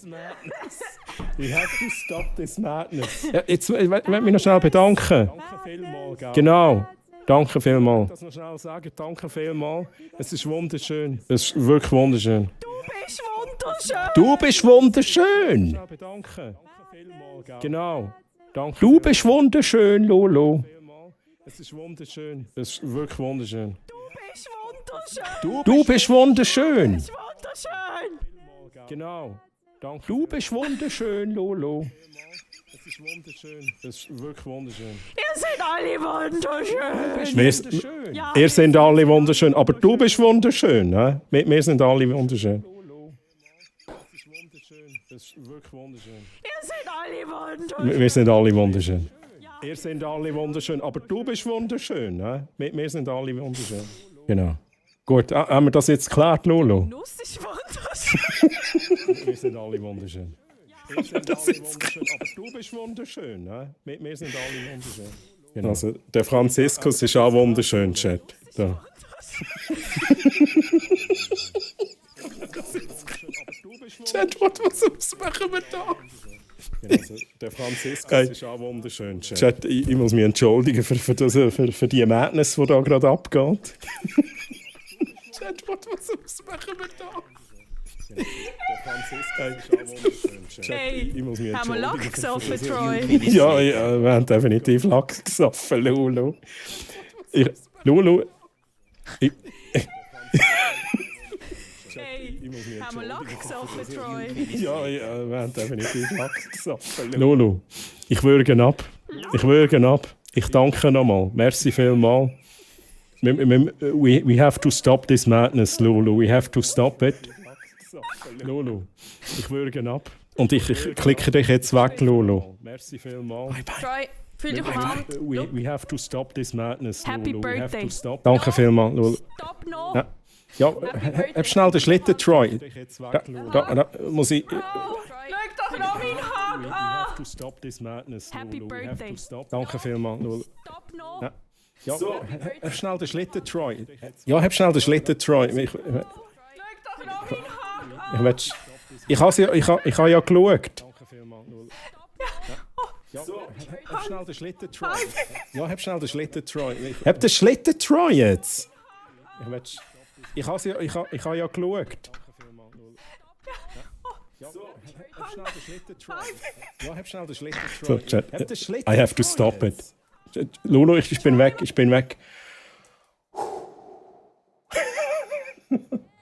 We have to stop this madness. Ja, jetzt ich will mich noch schnell bedanken. Danke vielmals, gell? Genau. Danke vielmals. Ich will das noch schnell sagen. Danke vielmals. Es ist wunderschön. Es ist wirklich wunderschön. Du bist wunderschön. Danke. Genau. Danke. Du bist wunderschön, Lolo. Es ist wunderschön. Es ist wirklich wunderschön. Du bist wunderschön. Genau. Danke. Du bist wunderschön, Lolo. Es ist wunderschön. Es ist wirklich wunderschön. Ihr seid alle wunderschön. Ihr seid alle wunderschön. Aber du bist wunderschön. Ne? Wir sind alle wunderschön. Das ist wirklich wunderschön. Ihr seid alle wunderschön. Wir sind alle wunderschön. Ihr seid alle wunderschön. Aber du bist wunderschön. Ne? Wir sind alle wunderschön. Genau. Gut, haben wir das jetzt geklärt, Lolo? Nuss ist wunderschön. Wir sind alle wunderschön. Ihr seid alle wunderschön. Aber du bist wunderschön. Ne? Wir sind alle wunderschön. Genau. Also, der Franziskus ist auch wunderschön, Chat. Da. Chat, was machen wir da? Also, der Franziskus ist auch wunderschön. Chat, ich muss mich entschuldigen für die Madness, die da gerade abgeht. Chat, was machen wir da? Der Franziskus ist auch wunderschön. Chat, Hey, ich muss mich haben wir entschuldigen. Lack gesoffen, Troy? Ja, wir haben definitiv Lack gesoffen, Lulu. Lulu. Hey, haben wir Lack gesoffen, Troy? Ja, wir haben definitiv Lack gesoffen. Lulu, ich würge ab. Ich danke nochmal. Merci vielmals. We have to stop this madness, Lulu. We have to stop it. Lulu, ich würge ab. Und ich klicke dich jetzt weg, Lulu. Merci vielmals. Troy, fühl dich umarmt. We have to stop this madness, Happy Lulu. We have birthday. to stop. Danke vielmals, Lulu. Stopp noch! Ja, hab schnell den Schlitten, Troy. Da muss ich... Schau doch noch mein Haar We an! have to stop this madness, Happy Lulu. We have birthday. to stop. Danke vielmals, Lulu. Stopp noch! Ja, hab schnell den Schlitten, Troy. Ja, hab schnell den Schlitten, Troy. Schau doch noch mein Haar an! Ich habe ja geschaut. Danke vielmals, Lulu. Ja, hab schnell den Schlitten, Troy. Ja, hab schnell den Schlitten, Troy. Hab den Schlitten, Troy, jetzt! Ich habe ja geschaut. Hab schnell den Schlitten, Troy. Ja, hab schnell den Schlitten, Troy. So, Chat. I have to stop it. Lulu, ich bin weg.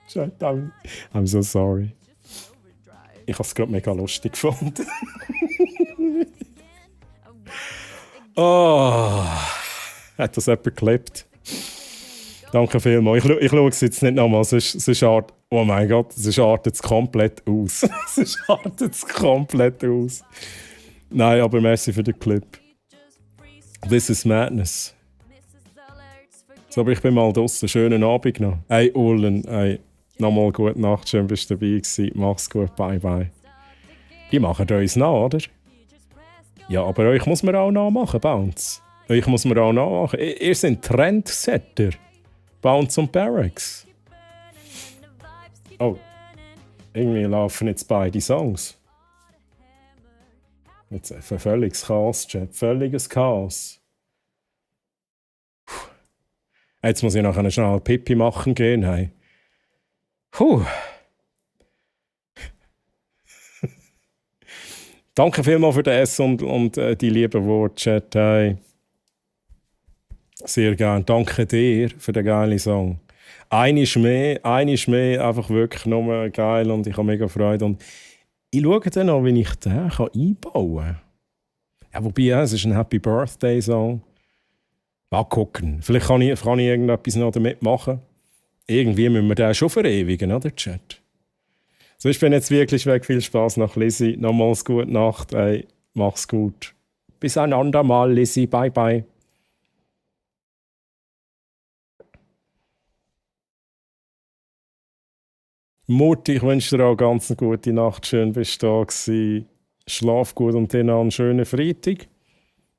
Chat, I'm so sorry. Ich habe es gerade mega lustig gefunden. Oh, hat das jemand geklippt? Danke vielmals. Ich schaue es jetzt nicht nochmal, sonst oh mein Gott, es artet es komplett aus. Es artet es komplett aus. Nein, aber merci für den Clip. This is madness. So, aber ich bin mal draussen. Schönen Abend noch. Hey, Ullen, hey, nochmal gute Nacht. Schön, bist du dabei gewesen. Mach's gut, bye bye. Die machen uns nach, oder? Ja, aber euch muss man auch nachmachen, Bounce. Euch muss man auch nachmachen. Ihr seid Trendsetter. Bounce und Barracks. Oh, irgendwie laufen jetzt beide Songs. Jetzt ein völliges Chaos, Chat. Völliges Chaos. Jetzt muss ich noch schnell Pipi machen gehen. Hey. Danke vielmals für das und die lieben Worte, Chat. Hey. Sehr gerne. Danke dir für den geilen Song. Einisch mehr, einfach wirklich nur geil und ich habe mega Freude. Und ich schaue dann noch, wie ich den einbauen kann. Ja, wobei, es ist ein Happy Birthday Song. Mal gucken. Vielleicht kann ich irgendetwas noch damit machen. Irgendwie müssen wir den schon verewigen, oder, Chat? So, ich bin jetzt wirklich weg. Viel Spaß nach Lizzie. Nochmals gute Nacht. Ey, mach's gut. Bis ein andermal, Lizzie. Bye, bye. Mutti, ich wünsche dir auch ganz eine gute Nacht. Schön, bist du da gewesen. Schlaf gut und dann einen schönen Freitag.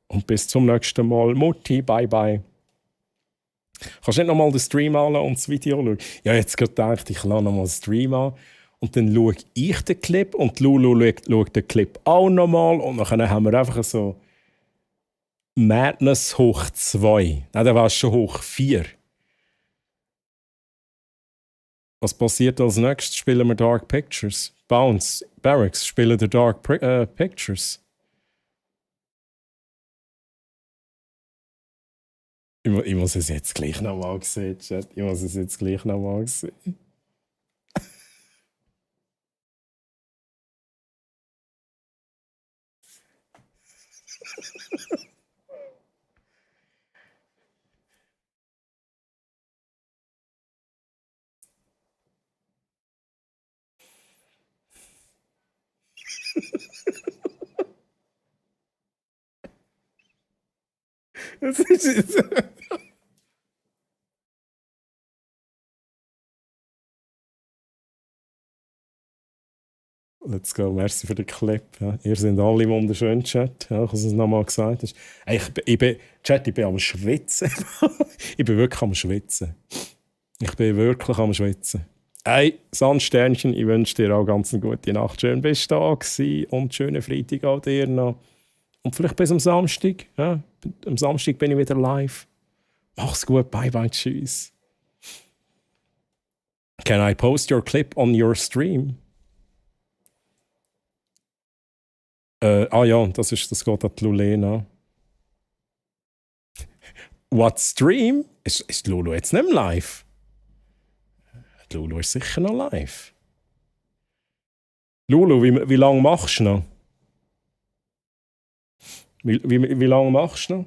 Und bis zum nächsten Mal. Mutti, bye bye. Kannst du nicht nochmal den Stream anschauen und das Video schauen? Ja, jetzt gerade gedacht, ich lasse nochmal den Stream an. Und dann schaue ich den Clip und Lulu schaut den Clip auch nochmal. Und dann haben wir einfach so Madness hoch 2. Nein, da war es schon hoch 4. Was passiert als nächstes? Spielen wir Dark Pictures. Bounce, Barracks spielen die Dark Pictures. Ich muss es jetzt gleich nochmal sehen, Chat. Ich muss es jetzt gleich nochmal sehen. Das ist Let's go, merci für den Clip. Ja. Ihr seid alle wunderschön, Chat. Ja, ich habe es nochmal gesagt. Hey, ich bin am Schwitzen. Ich bin wirklich am Schwitzen. Hey, Sandsternchen, ich wünsche dir auch ganz eine gute Nacht. Schön, bist du da gewesen und schönen Freitag auch dir noch. Und vielleicht bis am Samstag. Ja. Am Samstag bin ich wieder live. Mach's gut, bye bye, tschüss. Can I post your clip on your stream? Ja, das geht an die Lulena. What stream? Ist Lulu jetzt nicht mehr live? Die Lulu ist sicher noch live. Lulu, wie lange machst du noch? Wie lange machst du noch?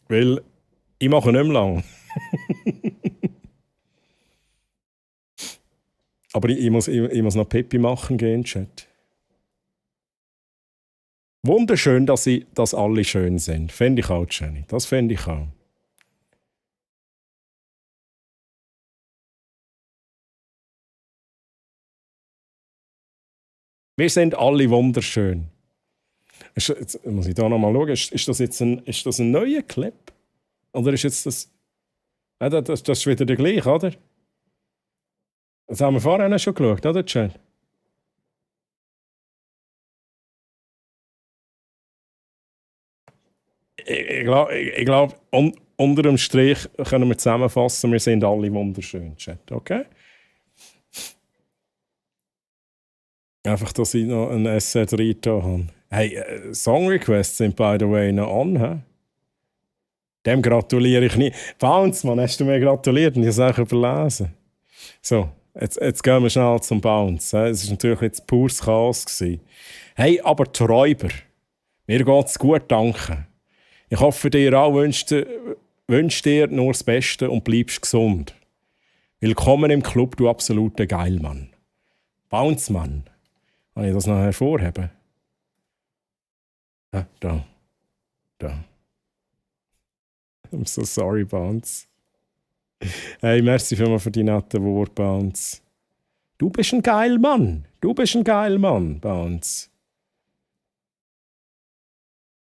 Weil ich mache nicht mehr lang. Aber ich muss noch Pippi machen gehen, Chat. Wunderschön, dass alle schön sind. Fände ich auch, Jenny. Das fände ich auch. Wir sind alle wunderschön. Jetzt muss ich da noch mal schauen. Ist das jetzt ein neuer Clip? Oder ist jetzt das... das ist wieder der gleiche, oder? Das haben wir vorher schon geschaut, oder, Jen? Ich glaube, unter dem Strich können wir zusammenfassen, wir sind alle wunderschön, Chat, okay? Einfach, dass ich noch ein Essay drin habe. Hey, Song Requests sind by the way noch an, hä? Dem gratuliere ich nicht. Bounce, Mann, hast du mir gratuliert und ich habe es auch überlesen. So, jetzt gehen wir schnell zum Bounce. Es war natürlich jetzt pures Chaos gewesen. Hey, aber die Räuber, mir geht's gut, danke. Ich hoffe, dir auch wünscht dir nur das Beste und bleibst gesund. Willkommen im Club, du absoluter Geilmann. Bounce, Mann. Kann ich das noch hervorheben? Ah, da. I'm so sorry, Bounce. Hey, merci vielmals für die netten Worte, Bounce. Du bist ein Geilmann. Bounce.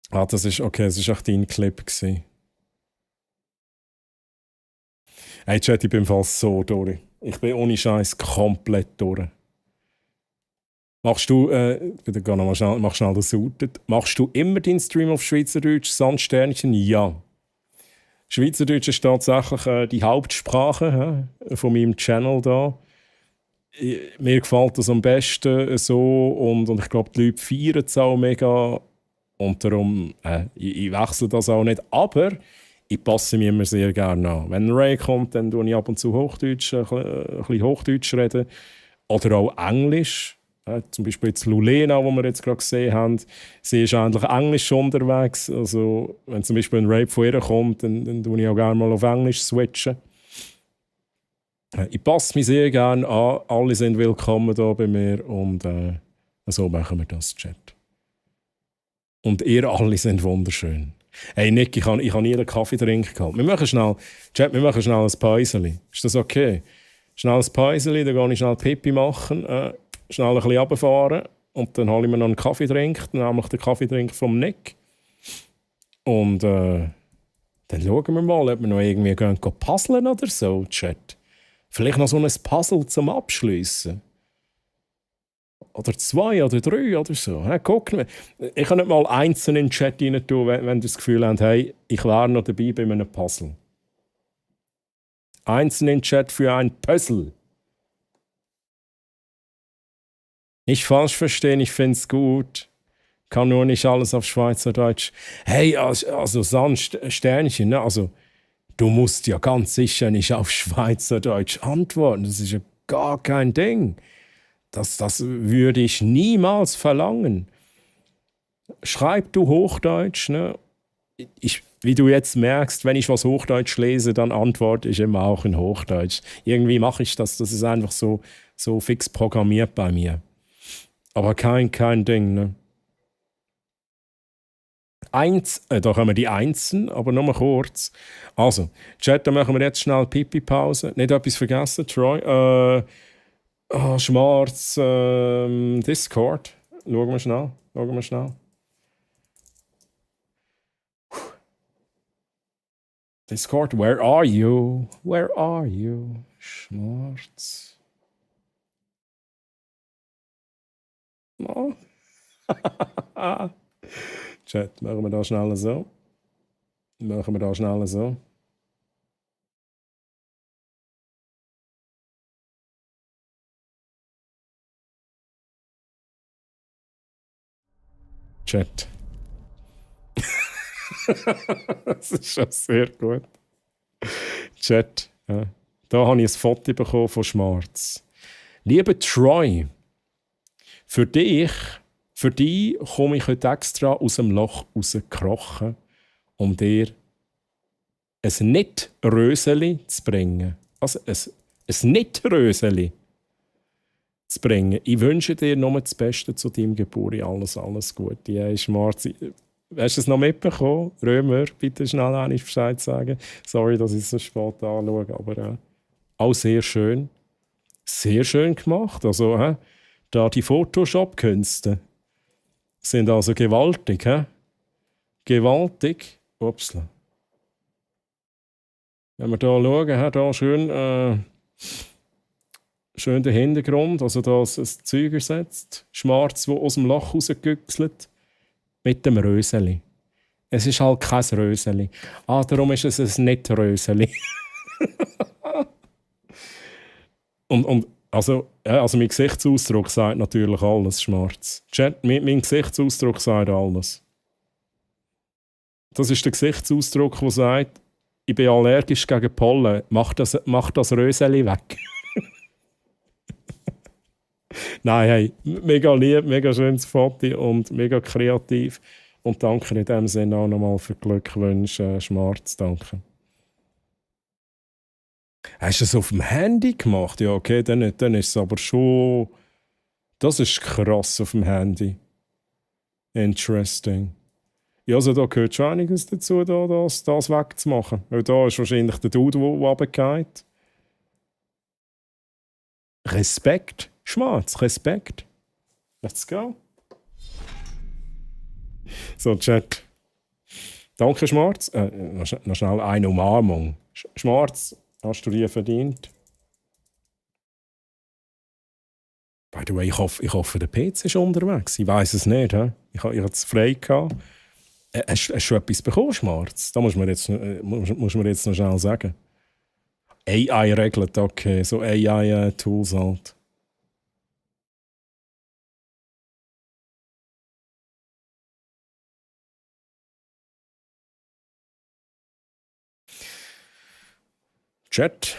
Ah, das ist okay, das war auch dein Clip gewesen. Hey, Chat, ich bin fast so durch. Ich bin ohne Scheiß komplett durch. Machst du, mach schnell das Sautet. Machst du immer deinen Stream auf Schweizerdeutsch, Sandsternchen? Ja. Schweizerdeutsch ist tatsächlich die Hauptsprache von meinem Channel da. Mir gefällt das am besten so und ich glaube, die Leute feiern es auch mega. Und darum, ich wechsle das auch nicht. Aber ich passe mich immer sehr gerne an. Wenn Ray kommt, dann rede ich ab und zu Hochdeutsch, ein bisschen Hochdeutsch reden. Oder auch Englisch. Zum Beispiel jetzt Lulena, die wir jetzt gerade gesehen haben, sie ist eigentlich Englisch unterwegs. Also, wenn zum Beispiel ein Rape von ihr kommt, dann tue ich auch gerne mal auf Englisch switchen. Ich passe mich sehr gerne an. Alle sind willkommen hier bei mir und so machen wir das, Chat. Und ihr alle sind wunderschön. Hey Nick, ich habe nie einen Kaffee trinken. Wir machen schnell ein Päuseli. Ist das okay? Schnell ein Päuseli, dann gehe ich schnell Pipi machen. Schnell ein bisschen runterfahren und dann hole ich mir noch einen Kaffeetrink, nämlich den Kaffeetrink vom Nick. Und dann schauen wir mal, ob wir noch irgendwie gehen puzzeln oder so, Chat. Vielleicht noch so ein Puzzle zum Abschliessen. Oder 2 oder 3 oder so. Hey, guck mal. Ich kann nicht mal einzeln in den Chat rein tun, wenn ihr das Gefühl habt, hey, ich wäre noch dabei bei einem Puzzle. Einzeln in den Chat für ein Puzzle. Nicht falsch verstehen, ich finde es gut. Kann nur nicht alles auf Schweizerdeutsch. Hey, also Sternchen, ne? Also, du musst ja ganz sicher nicht auf Schweizerdeutsch antworten. Das ist ja gar kein Ding. Das würde ich niemals verlangen. Schreib du Hochdeutsch, ne? Wie du jetzt merkst, wenn ich was Hochdeutsch lese, dann antworte ich immer auch in Hochdeutsch. Irgendwie mache ich das. Das ist einfach so fix programmiert bei mir. Aber kein Ding, ne? Da haben wir die Einsen, aber nur mal kurz. Also, Chat, da machen wir jetzt schnell Pipi-Pause. Nicht etwas vergessen, Troy. Schwarz, Discord. Schauen wir schnell. Discord, where are you? Schwarz. Oh. Chat, machen wir da schnell so. Chat. Das ist schon sehr gut. Chat. Ja. Da habe ich ein Foto bekommen von Schwarz. Lieber Troy, für dich komme ich heute extra aus dem Loch rausgekrochen, um dir ein Nicht-Röseli zu bringen. Also ein Nicht-Röseli. zu bringen. Ich wünsche dir nur das Beste zu deinem Geburt. Alles Gute. Hey, Schmarz, hast du es noch mitbekommen? Römer, bitte schnell einmal Bescheid sagen. Sorry, dass ich es so spät anschaue, aber auch sehr schön. Sehr schön gemacht. Also, da die Photoshop-Künste sind also gewaltig. Gewaltig. Upsla. Wenn wir hier schauen, da schön, schön den Hintergrund, also da ist ein Zeug ersetzt, schwarz, das aus dem Loch rausgegüchselt, mit dem Röseli. Es ist halt kein Röseli. Darum ist es ein Nicht-Röseli. und also mein Gesichtsausdruck sagt natürlich alles, Schmarz. Chat, mein Gesichtsausdruck sagt alles. Das ist der Gesichtsausdruck, der sagt, ich bin allergisch gegen Pollen, mach das Röseli weg. Nein, hey, mega lieb, mega schönes Foto und mega kreativ. Und danke in dem Sinne auch nochmal für Glückwünsche, Schmarz, danke. Hast du es auf dem Handy gemacht? Ja, okay, dann ist es aber schon... Das ist krass auf dem Handy. Interesting. Ja, also da gehört schon einiges dazu, das wegzumachen. Weil da ist wahrscheinlich der Dude, der runtergeht. Respekt, Schmarz, Respekt. Let's go. So, Chat. Danke, Schmarz. Noch schnell eine Umarmung. Schmarz, hast du die verdient? By the way, ich hoffe, der PC ist unterwegs. Ich weiß es nicht. Ich hatte es frei gehabt. Hast du schon etwas bekommen, Schmarz? Da muss man jetzt noch schnell sagen. AI regelt, okay. So AI-Tools halt. Chat.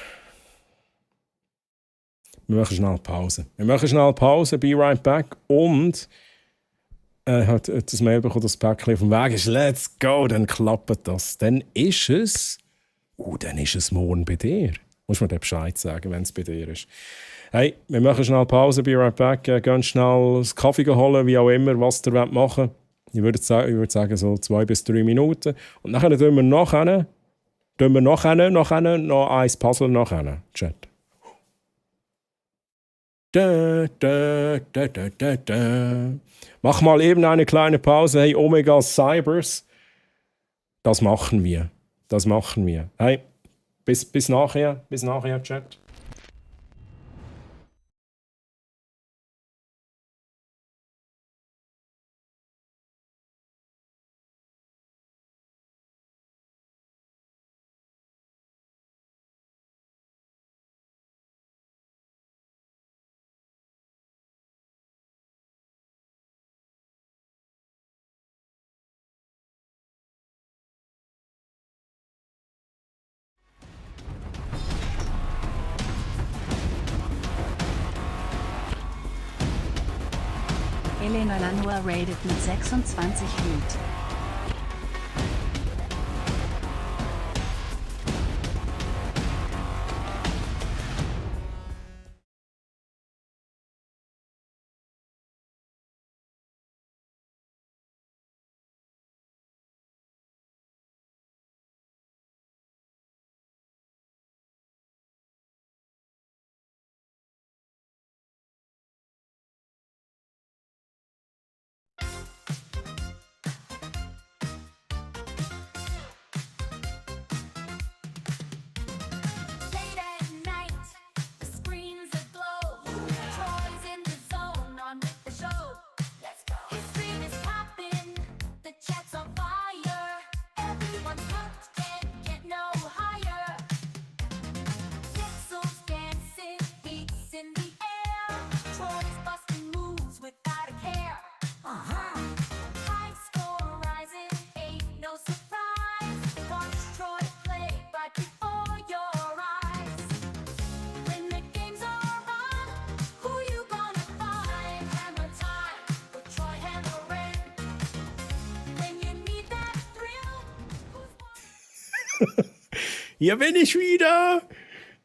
Wir machen schnell Pause. Be right back. Und hat das Mail bekommen, das Päckchen auf dem Weg ist. Let's go, dann klappt das. Dann ist es morgen bei dir. Muss man dir Bescheid sagen, wenn es bei dir ist. Hey, wir machen schnell Pause, be right back. Ganz schnell das Kaffee holen, wie auch immer, was ihr machen wollt. Ich würde sagen, so 2 bis 3 Minuten. Und dann tun wir noch ein Puzzle nachher. Chat. Mach mal eben eine kleine Pause. Hey, Omega Cybers. Das machen wir. Hey, bis nachher. Bis nachher, Chat. Elena Lanua raided mit 26 Loot. Hier bin ich wieder.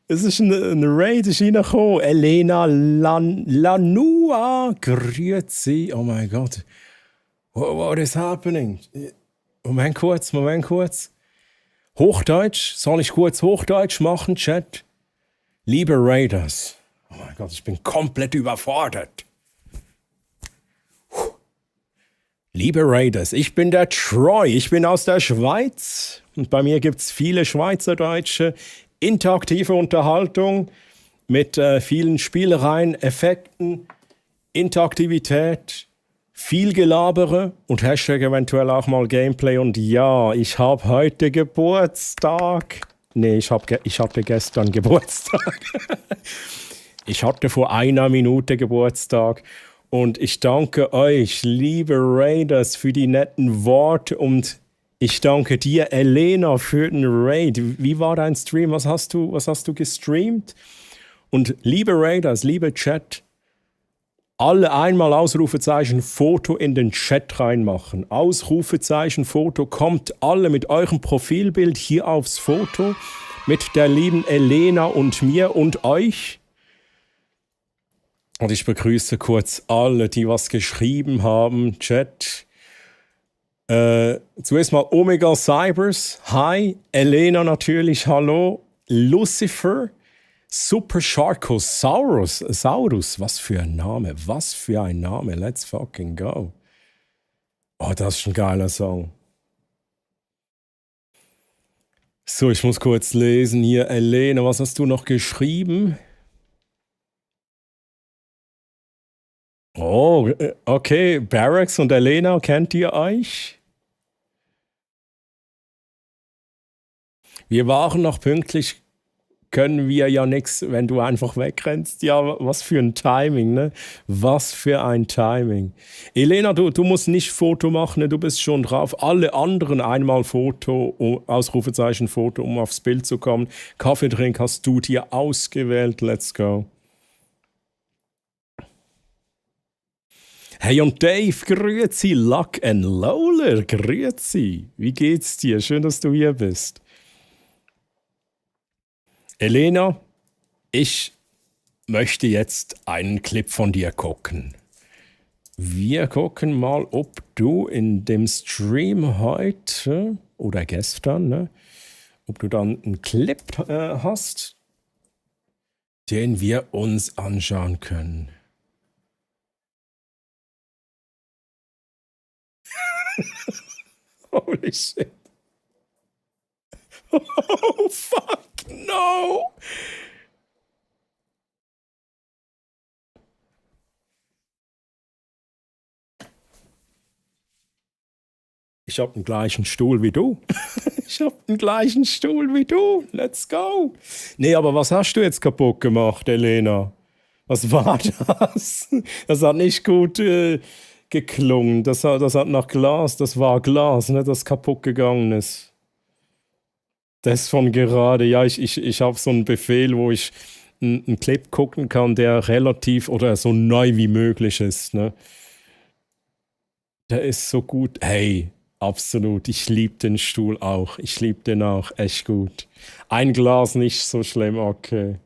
Es ist ein Raid ist reingekommen. Elena Lanua. Grüezi. Oh mein Gott. What is happening? Moment kurz. Hochdeutsch? Soll ich kurz Hochdeutsch machen, Chat? Liebe Raiders. Oh mein Gott, ich bin komplett überfordert. Liebe Raiders, ich bin der Troy. Ich bin aus der Schweiz. Und bei mir gibt es viele Schweizerdeutsche. Interaktive Unterhaltung mit vielen Spielereien, Effekten, Interaktivität, viel Gelabere und Hashtag eventuell auch mal Gameplay. Und ja, ich habe heute Geburtstag. Nee, ich hatte gestern Geburtstag. Ich hatte vor einer Minute Geburtstag. Und ich danke euch, liebe Raiders, für die netten Worte und ich danke dir, Elena, für den Raid. Wie war dein Stream? Was hast du gestreamt? Und liebe Raiders, liebe Chat, alle einmal Ausrufezeichen Foto in den Chat reinmachen. Ausrufezeichen Foto, kommt alle mit eurem Profilbild hier aufs Foto mit der lieben Elena und mir und euch. Und ich begrüße kurz alle, die was geschrieben haben, Chat. Zuerst mal Omega Cybers, hi, Elena natürlich, hallo, Lucifer, Super Sharkosaurus, was für ein Name, let's fucking go. Oh, das ist ein geiler Song. So, ich muss kurz lesen hier, Elena, was hast du noch geschrieben? Oh, okay, Barracks und Elena, kennt ihr euch? Wir waren noch pünktlich, können wir ja nichts, wenn du einfach wegrennst. Ja, was für ein Timing, ne? Was für ein Timing. Elena, du musst nicht Foto machen, ne? Du bist schon drauf. Alle anderen einmal Foto, Ausrufezeichen Foto, um aufs Bild zu kommen. Kaffeetrink hast du dir ausgewählt, let's go. Hey und Dave, grüezi, Luck and Lola, grüezi. Wie geht's dir? Schön, dass du hier bist. Elena, ich möchte jetzt einen Clip von dir gucken. Wir gucken mal, ob du in dem Stream heute oder gestern, ne, ob du dann einen Clip hast, den wir uns anschauen können. Holy shit. Oh, fuck, no. Ich hab den gleichen Stuhl wie du. Let's go. Nee, aber was hast du jetzt kaputt gemacht, Elena? Was war das? Das hat nicht gut geklungen. Das hat nach Glas, das war Glas, ne, das kaputt gegangen ist. Das von gerade, ja, ich habe so einen Befehl, wo ich einen Clip gucken kann, der relativ oder so neu wie möglich ist, ne. Der ist so gut. Hey, absolut, ich liebe den Stuhl auch. Ich liebe den auch, echt gut. Ein Glas nicht so schlimm, okay.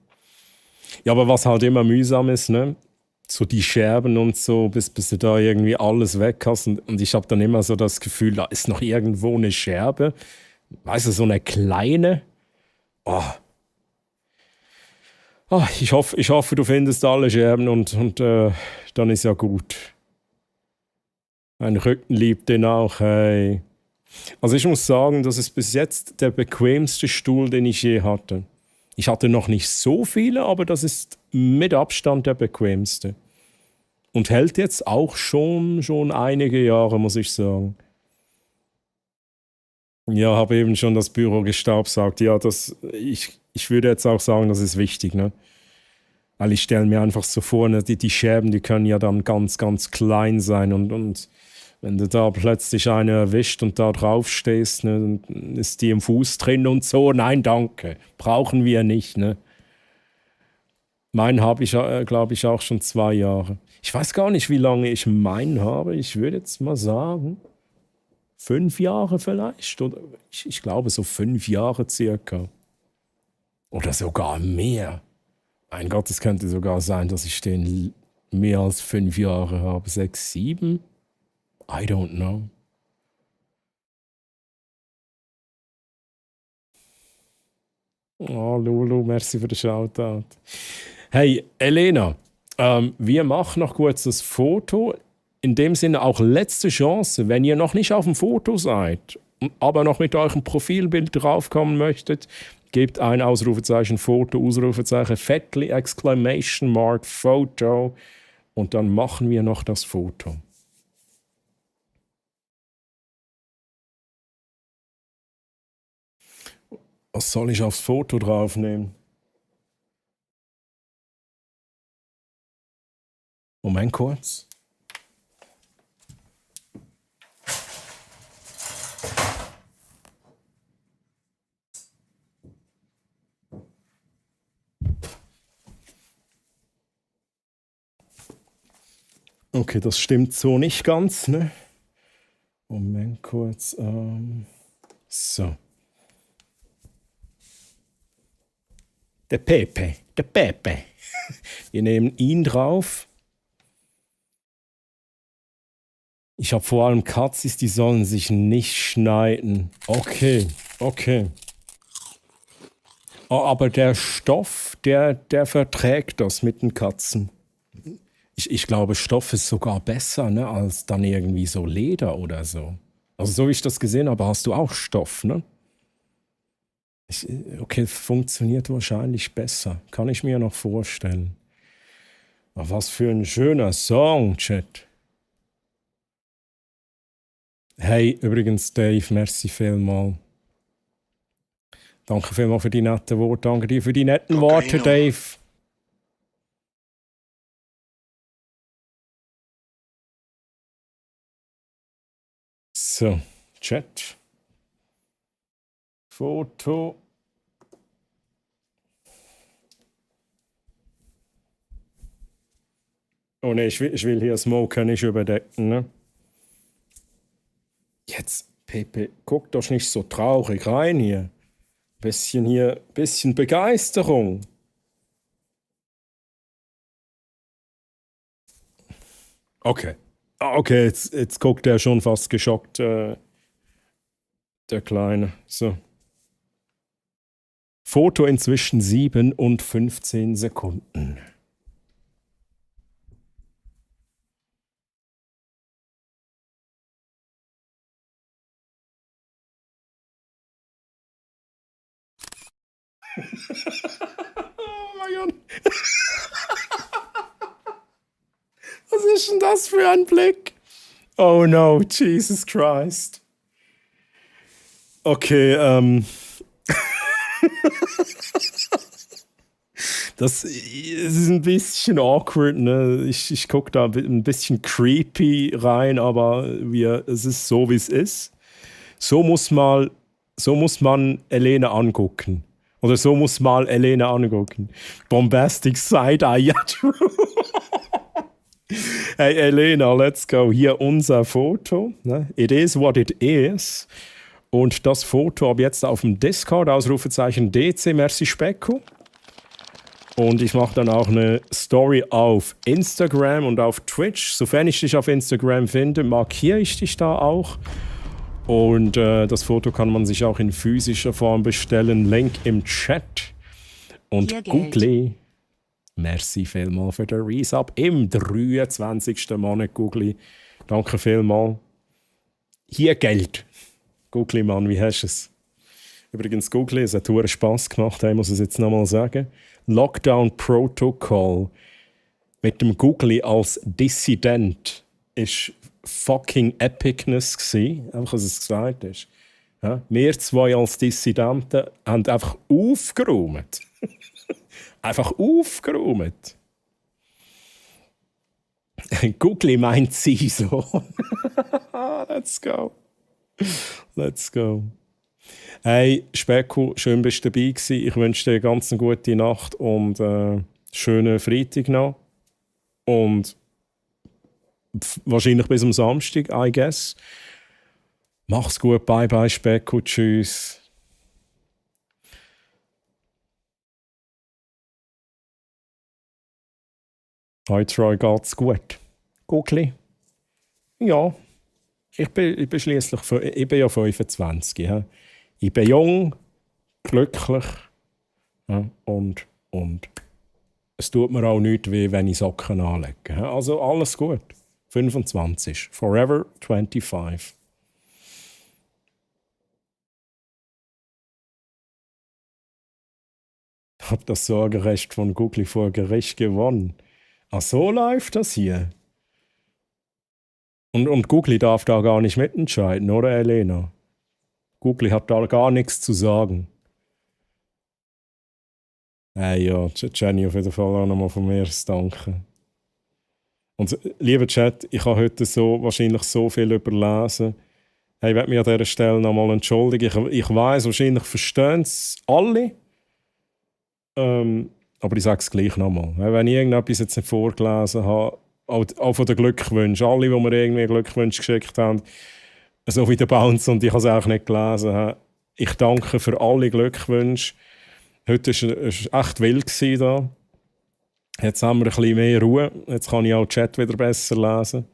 Ja, aber was halt immer mühsam ist, ne, so die Scherben und so, bis du da irgendwie alles weg hast. Und ich habe dann immer so das Gefühl, da ist noch irgendwo eine Scherbe. Weißt du, so eine kleine. Oh. Oh, ich hoffe, du findest alle Scherben und dann ist ja gut. Mein Rücken liebt den auch, hey. Also ich muss sagen, das ist bis jetzt der bequemste Stuhl, den ich je hatte. Ich hatte noch nicht so viele, aber das ist mit Abstand der bequemste. Und hält jetzt auch schon einige Jahre, muss ich sagen. Ja, habe eben schon das Büro gestaubsaugt. Ja, ich würde jetzt auch sagen, das ist wichtig, ne? Weil ich stelle mir einfach so vor, ne, die Scherben, die können ja dann ganz, ganz klein sein und wenn du da plötzlich eine erwischt und da drauf stehst, ne, dann ist die im Fuß drin und so. Nein, danke. Brauchen wir nicht, ne? Meinen habe ich, glaube ich, auch schon 2 Jahre. Ich weiß gar nicht, wie lange ich meinen habe. Ich würde jetzt mal sagen, 5 Jahre vielleicht. Oder ich glaube, so 5 Jahre circa. Oder sogar mehr. Mein Gott, es könnte sogar sein, dass ich den mehr als 5 Jahre habe. 6, 7? I don't know. Oh, Lulu, merci für den Shoutout. Hey, Elena, wir machen noch kurz das Foto. In dem Sinne auch letzte Chance, wenn ihr noch nicht auf dem Foto seid, aber noch mit eurem Profilbild draufkommen möchtet, gebt ein Ausrufezeichen Foto, Ausrufezeichen Fettli, Exclamation Mark, Foto und dann machen wir noch das Foto. Was soll ich aufs Foto draufnehmen? Moment kurz. Okay, das stimmt so nicht ganz, ne? Moment kurz. So. Der Pepe. Wir nehmen ihn drauf. Ich habe vor allem Katzis, die sollen sich nicht schneiden. Okay. Oh, aber der Stoff, der verträgt das mit den Katzen. Ich glaube, Stoff ist sogar besser, ne, als dann irgendwie so Leder oder so. Also so wie ich das gesehen habe, hast du auch Stoff, ne? Okay, funktioniert wahrscheinlich besser. Kann ich mir noch vorstellen. Aber was für ein schöner Song, Chat. Hey, übrigens Dave, merci vielmals. Danke vielmals für die netten Worte. Danke dir für die netten Worte, Dave. So, Chat. Foto. Oh ne, ich will hier Smoker nicht überdecken, ne? Jetzt, Pepe, guck doch nicht so traurig rein hier. Bisschen Begeisterung. Okay. Okay, jetzt guckt er schon fast geschockt, der Kleine. So. Foto inzwischen 7 und 15 Sekunden. Oh mein Gott. Was ist denn das für ein Blick? Oh no, Jesus Christ. Okay, das ist ein bisschen awkward, ne? Ich gucke da ein bisschen creepy rein, aber es ist so, wie es ist. So muss man Elena angucken. Oder so muss mal Elena angucken. Bombastic Side-Eye, ja, true. Hey Elena, let's go. Hier unser Foto. Ne? It is what it is. Und das Foto ab jetzt auf dem Discord, Ausrufezeichen DC, merci Specko. Und ich mache dann auch eine Story auf Instagram und auf Twitch. Sofern ich dich auf Instagram finde, markiere ich dich da auch. Und das Foto kann man sich auch in physischer Form bestellen. Link im Chat. Und Googly. Merci vielmals für den Resub im 23. Monat, Googly. Danke vielmals. Hier Geld. Googly, Mann, wie hast du es? Übrigens, Googly, es hat verdammt Spass gemacht, ich muss es jetzt nochmal sagen. Lockdown Protocol mit dem Googly als Dissident ist fucking Epicness gewesen, einfach, was es gesagt ist. Ja, wir zwei als Dissidenten haben einfach aufgeräumt. Einfach aufgeräumt. Googly meint sie so. Let's go. Let's go. Hey, Specko, schön bist du dabei gewesen. Ich wünsche dir eine ganz gute Nacht und schönen Freitag noch. Und wahrscheinlich bis am Samstag, I guess. Mach's gut, bye bye, Specko, tschüss. Hi Troy, geht's gut? Gugli? Ja, ich bin schliesslich ich bin ja 25. Ja. Ich bin jung, glücklich, ja, und es tut mir auch nichts weh, wenn ich Socken anlege. Ja. Also alles gut. 25. Forever 25. Ich habe das Sorgerecht von Gugli vor Gericht gewonnen. Ach, so läuft das hier. Und Gugli darf da gar nicht mitentscheiden, oder Elena? Gugli hat da gar nichts zu sagen. Ja, Jenny, auf jeden Fall auch nochmal von mir danken. Und lieber Chat, ich habe heute wahrscheinlich so viel überlesen. Ich werde mich an dieser Stelle nochmal entschuldigen. Ich weiss, wahrscheinlich verstehen es alle. Aber ich sage es gleich nochmal. Wenn ich irgendetwas jetzt nicht vorgelesen habe, auch von den Glückwünschen, alle, die mir irgendwie Glückwünsche geschickt haben, so wie der Bounce, und ich habe es auch nicht gelesen, ich danke für alle Glückwünsche. Heute war es echt wild da. Jetzt haben wir ein bisschen mehr Ruhe. Jetzt kann ich auch den Chat wieder besser lesen.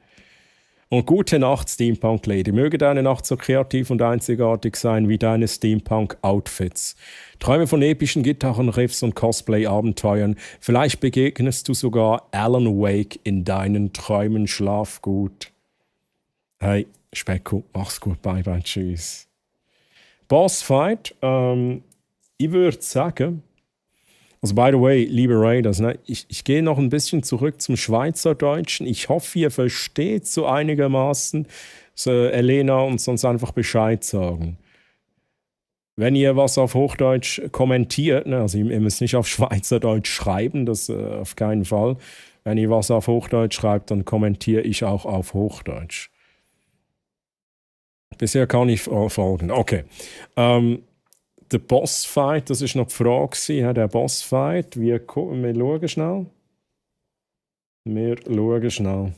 Und gute Nacht, Steampunk Lady. Möge deine Nacht so kreativ und einzigartig sein wie deine Steampunk-Outfits. Träume von epischen Gitarrenriffs und Cosplay-Abenteuern. Vielleicht begegnest du sogar Alan Wake in deinen Träumen. Schlaf gut. Hey, Specko, mach's gut. Bye, bye, tschüss. Bossfight. Ich würde sagen, also by the way, liebe Raiders, ne, ich gehe noch ein bisschen zurück zum Schweizerdeutschen. Ich hoffe, ihr versteht so einigermaßen, so, Elena, und sonst einfach Bescheid sagen. Wenn ihr was auf Hochdeutsch kommentiert, ne, also ihr müsst nicht auf Schweizerdeutsch schreiben, das auf keinen Fall. Wenn ihr was auf Hochdeutsch schreibt, dann kommentiere ich auch auf Hochdeutsch. Bisher kann ich folgen. Okay. Der Bossfight, das war noch die Frage. Ja, der Bossfight, wir schauen schnell. Wir schauen schnell.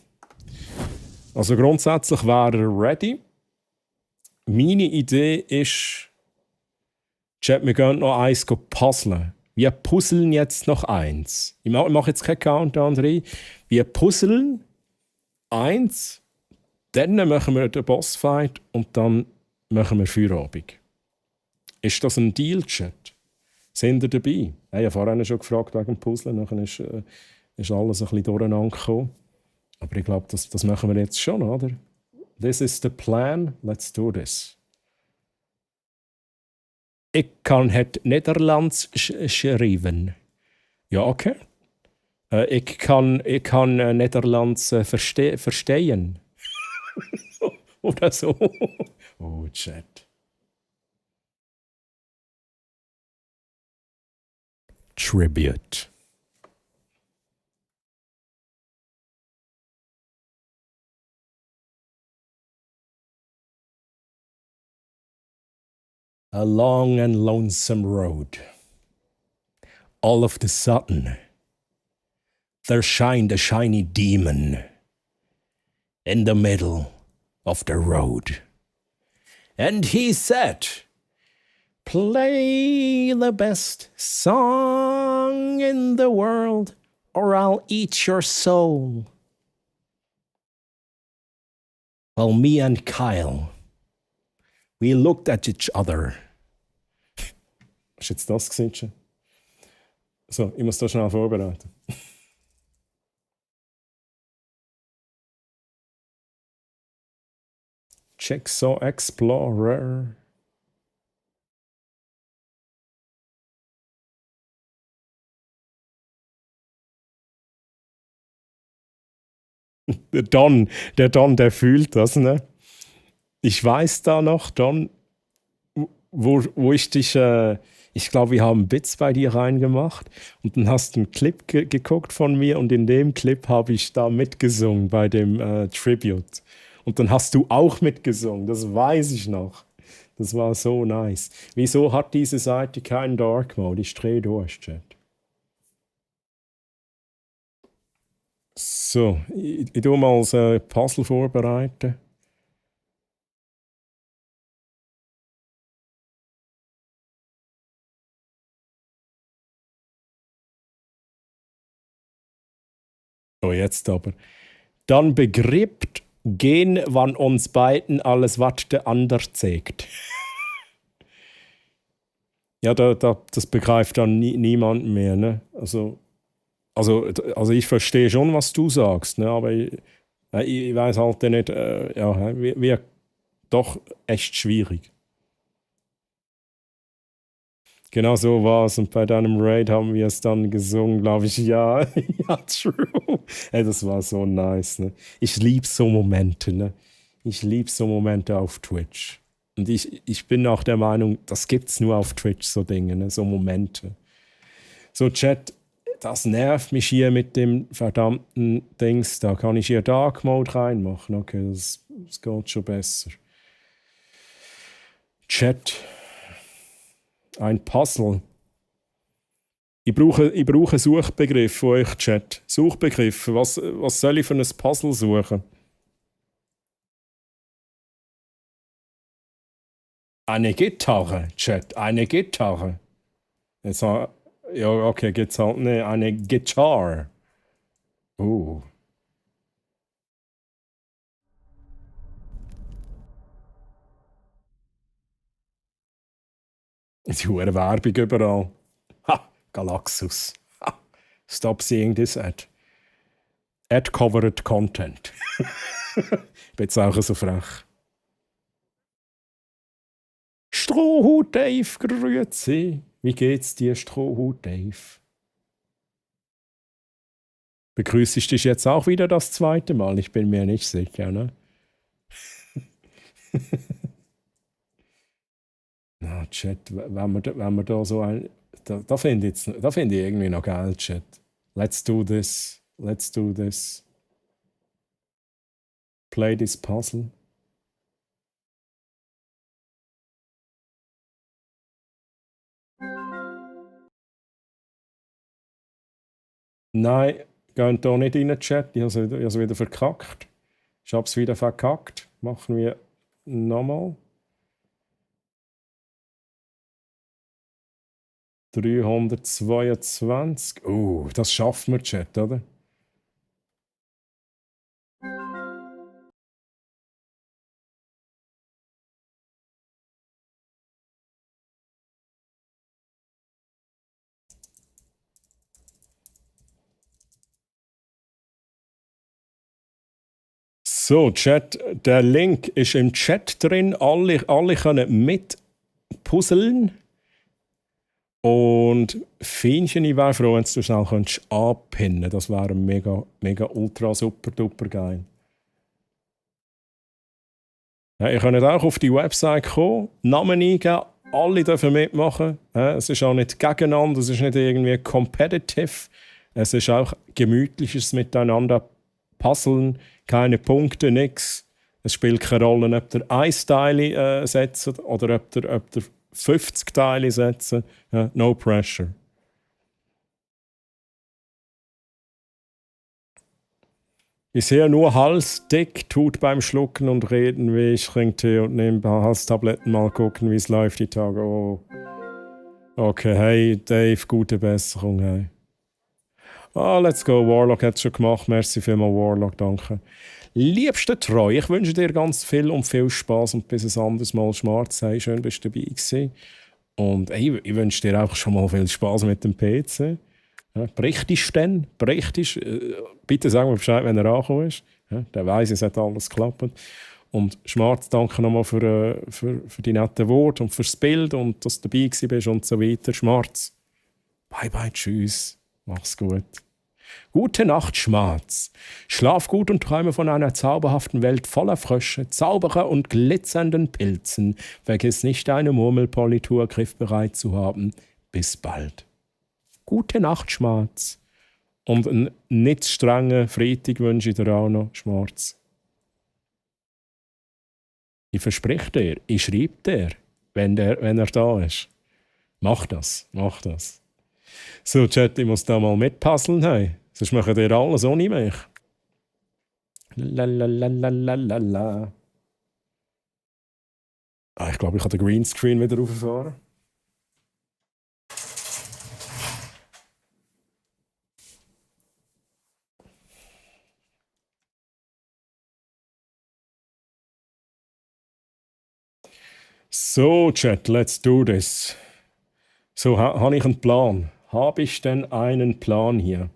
Also grundsätzlich wäre er ready. Meine Idee ist, Chat, wir gehen noch eins puzzeln. Wir puzzeln jetzt noch eins. Ich mache jetzt keinen Countdown rein. Wir puzzeln eins, dann machen wir den Bossfight und dann machen wir Feierabend. Ist das ein Deal, Chat? Sind ihr dabei? Ich habe vorhin schon gefragt wegen dem Puzzle, nachher ist alles ein bisschen durcheinander gekommen. Aber ich glaube, das machen wir jetzt schon, oder? This is the plan, let's do this. Ich kann het Nederlands schreiben. Ja, okay. Ich kann Nederlands verstehen. Oder so. Oh, Chat. Tribute. A long and lonesome road. All of the sudden, there shined a shiny demon in the middle of the road. And he said, "Play the best song in the world, or I'll eat your soul." Well, me and Kyle, we looked at each other. Hast du jetzt das gesehen? So, ich muss das schnell vorbereiten. Jigsaw Explorer. Der Don, der fühlt das, ne? Ich weiß da noch, Don, wo ich dich, ich glaube, wir haben Bits bei dir reingemacht und dann hast du einen Clip geguckt von mir und in dem Clip habe ich da mitgesungen bei dem Tribute. Und dann hast du auch mitgesungen, das weiß ich noch. Das war so nice. Wieso hat diese Seite keinen Dark Mode? Ich drehe durch, Chat. So, ich tue mal das Puzzle vorbereiten. Oh, jetzt aber. Dann begreift gehen, wann uns beiden alles, was der andere zeigt. Ja, das begreift dann niemand mehr. Ne? Also ich verstehe schon, was du sagst, ne? Aber ich weiß halt nicht, wie doch echt schwierig. Genau so war es. Und bei deinem Raid haben wir es dann gesungen, glaube ich. Ja, ja, true. Hey, das war so nice. Ne? Ich liebe so Momente. Ne? Ich liebe so Momente auf Twitch. Und ich bin auch der Meinung, das gibt es nur auf Twitch, so Dinge, ne? So Momente. So, Chat, das nervt mich hier mit dem verdammten Dings. Da kann ich hier Dark Mode reinmachen. Okay, das geht schon besser. Chat. Ein Puzzle. Ich brauche Suchbegriffe von euch, Chat. Suchbegriffe. Was soll ich für ein Puzzle suchen? Eine Gitarre, Chat. Eine Gitarre. Jetzt, ja, okay, geht's halt. Nee, eine Guitar. Oh. Die hohe Werbung überall. Ha, Galaxus. Ha. Stop seeing this ad. Ad-covered content. Ich bin jetzt auch so frech. Strohhut Dave, grüezi. Wie geht's dir, Strohhut Dave? Begrüßest dich jetzt auch wieder das zweite Mal? Ich bin mir nicht sicher, ne? Na, Chat, wenn wir da so ein... Da finde ich irgendwie noch geil, Chat. Let's do this. Let's do this. Play this puzzle. Nein, geht hier nicht in den Chat. Ich habe es wieder verkackt. Ich habe es wieder verkackt. Machen wir nochmal. 322. Oh, das schaffen wir, Chat, oder? So, Chat, der Link ist im Chat drin. Alle können mitpuzzeln. Und Fienchen, ich wäre froh, wenn du schnell anpinnen könntest. Das wäre mega, mega, ultra, super, duper geil. Ja, ihr könnt auch auf die Website kommen, Namen eingeben, alle dürfen mitmachen. Ja, es ist auch nicht gegeneinander, es ist nicht irgendwie competitive. Es ist auch gemütliches Miteinander puzzeln, keine Punkte, nichts. Es spielt keine Rolle, ob ihr 1 Teile setzt oder ob ihr 50 Teile setzen. No pressure. Bisher nur halsdick, tut beim Schlucken und Reden weh. Ich trinke Tee und nehme ein paar Halstabletten, mal gucken, wie es läuft die Tage. Oh. Okay, hey Dave, gute Besserung. Hey. Let's go. Warlock hat es schon gemacht. Merci vielmals, Warlock, danke. Liebster Treu, ich wünsche dir ganz viel und viel Spaß und bis ein anderes Mal Schmarz. Hey, schön, bist du dabei gewesen. Und hey, ich wünsche dir auch schon mal viel Spaß mit dem PC. Ja, berichtest dann? Bitte sag mir Bescheid, wenn er angekommen ist. Ja, der weiss, es hat alles geklappt. Und Schmarz, danke nochmal für die netten Worte und fürs Bild und dass du dabei bist und so weiter. Schmarz, bye bye, tschüss, mach's gut. Gute Nacht, Schmarz. Schlaf gut und träume von einer zauberhaften Welt voller Frösche, Zauberer und glitzernden Pilzen. Vergiss nicht, deine Murmelpolitur griffbereit zu haben. Bis bald. Gute Nacht, Schmarz. Und einen nicht strengen Freitag wünsche ich dir auch noch, Schmarz. Ich verspreche dir, ich schreibe dir, wenn er da ist. Mach das. So, Chat, ich muss da mal mitpuzzeln. Hey. Sonst machen ihr alles ohne mich. Lalalala. Ich glaube, ich kann den Greenscreen wieder rauffahren. So, Chat, let's do this. So, habe ich einen Plan? Habe ich denn einen Plan hier?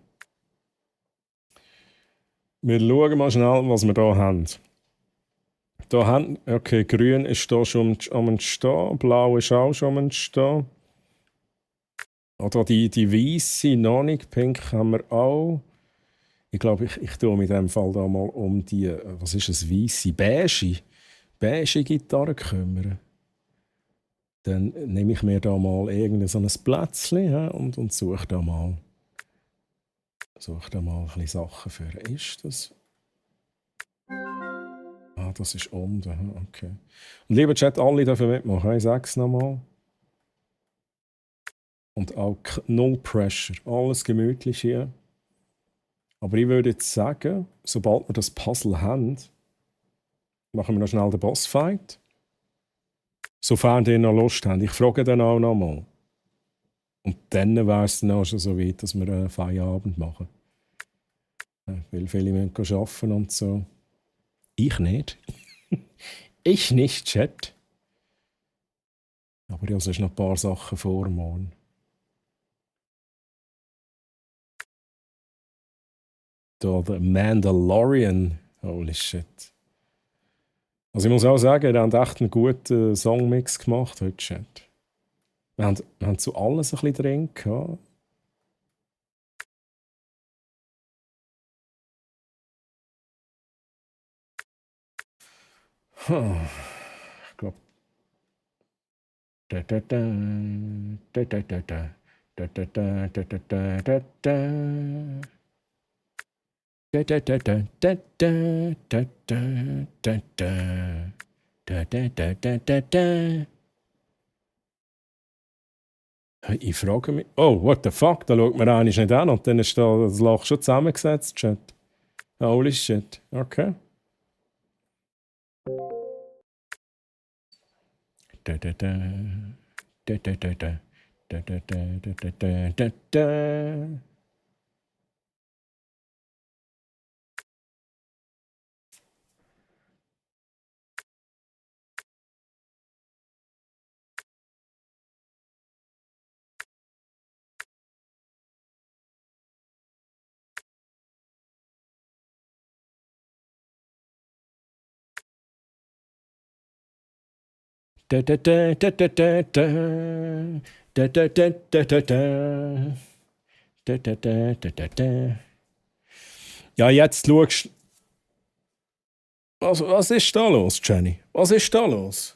Wir schauen mal schnell, was wir hier haben. Da haben, okay, grün ist hier schon am Entstehen, blau ist auch schon am Entstehen. Oder die weisse noch nicht, pink haben wir auch. Ich glaube, ich tue mit dem Fall da mal um die, was ist es, weisse, beige Gitarre kümmern. Dann nehme ich mir da mal irgendein so ein Plätzchen, ja, und suche da mal ein bisschen Sachen für. Ist das? Ah, das ist unten, okay. Und lieber Chat, alle dürfen mitmachen, ich sage es nochmal. Und auch null Pressure, alles gemütlich hier. Aber ich würde jetzt sagen, sobald wir das Puzzle haben, machen wir noch schnell den Bossfight. Sofern ihr noch Lust habt. Ich frage dann auch noch mal. Und dann wäre es dann auch schon so weit, dass wir einen Feierabend machen. Weil viele müssen arbeiten und so. Ich nicht. Ich nicht, Chat. Aber ja, sonst noch ein paar Sachen vor morgen. Da, The Mandalorian. Holy shit. Also ich muss auch sagen, ihr habt echt einen guten Songmix gemacht heute, Chat. Wir haben zu alles ein bisschen drin gehabt. Ich glaube. Ich frage mich. Oh, what the fuck? Da schaut man eigentlich nicht an und dann ist da das Loch schon zusammengesetzt, Chat. Holy shit. Okay. Ja, jetzt schaust du. Was ist da los, Jenny? Was ist da los?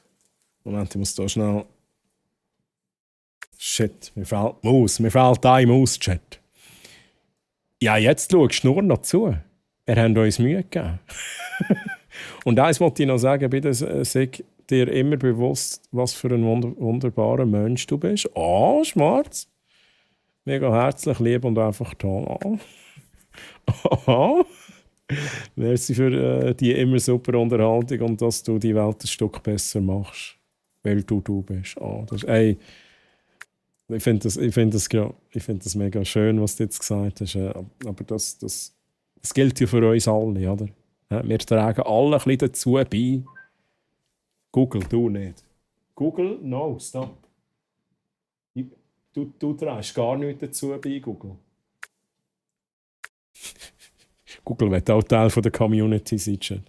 Moment, ich muss da schnell. Shit, mir fehlt die Maus. Mir fehlt eine Maus, Chat. Ja, jetzt schaust du nur noch zu. Wir haben uns Mühe gegeben. Und eins wollte ich noch sagen, bitte sei dir immer bewusst, was für ein wunderbarer Mensch du bist. Oh, Schwarz. Mega herzlich, lieb und einfach toll. Oh. Merci für die immer super Unterhaltung und dass du die Welt ein Stück besser machst. Weil du bist. Oh, das, ey, ich finde das mega schön, was du jetzt gesagt hast. Aber das gilt ja für uns alle, oder? Wir tragen alle ein bisschen dazu bei. Google, du nicht. Google, no, stop. Du trägst gar nichts dazu bei, Google. Google wird auch Teil von der Community sein.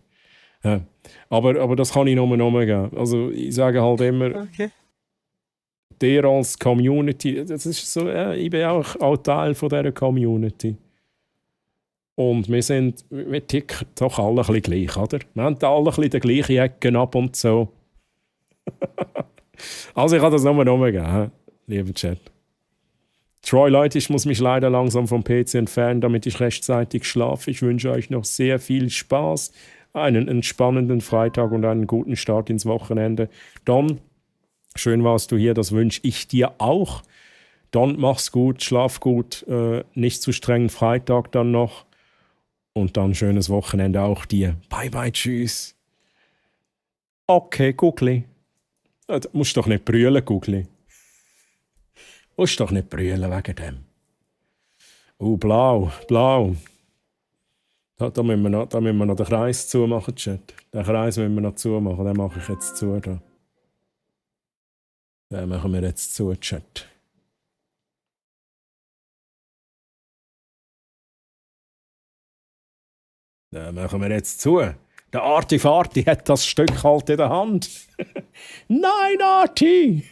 Ja. Aber das kann ich nur geben. Also ich sage halt immer, okay. Der als Community, das ist so, ja, ich bin auch Teil von dieser Community. Und wir ticken doch alle ein bisschen gleich, oder? Wir haben alle ein bisschen die gleichen Ecken ab und so. Also ich kann das nur geben, lieber Chat. Troy, Leute, ich muss mich leider langsam vom PC entfernen, damit ich rechtzeitig schlafe. Ich wünsche euch noch sehr viel Spaß, einen entspannenden Freitag und einen guten Start ins Wochenende. Don, schön warst du hier, das wünsche ich dir auch. Don, mach's gut, schlaf gut, nicht zu strengen Freitag dann noch. Und dann schönes Wochenende auch dir. Bye, bye, tschüss. Okay, Gugli. Du musst doch nicht brüllen, Gugli. Du musst doch nicht brüllen wegen dem. Blau. Da müssen wir noch den Kreis zumachen, Chat. Den Kreis müssen wir noch zumachen, den mache ich jetzt zu. Da. Den machen wir jetzt zu, Chat. Den machen wir jetzt zu. Der Arti-Farti hat das Stück halt in der Hand. Nein, Arti!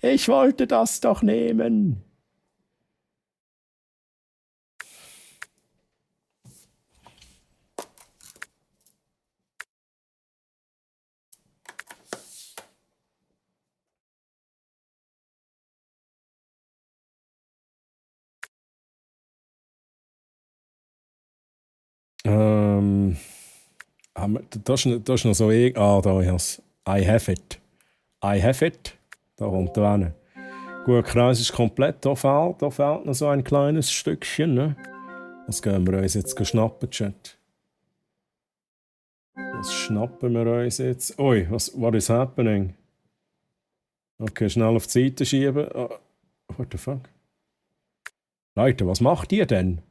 Ich wollte das doch nehmen. Das ist noch so... da, ich has. I have it. I have it. Da kommt er hin. Gut, der Kreis ist komplett. Da fehlt noch so ein kleines Stückchen. Ne? Das gehen wir uns jetzt schnappen, Chat. Das schnappen wir uns jetzt. Ui, what is happening? Okay, schnell auf die Seite schieben. Oh, what the fuck? Leute, was macht ihr denn?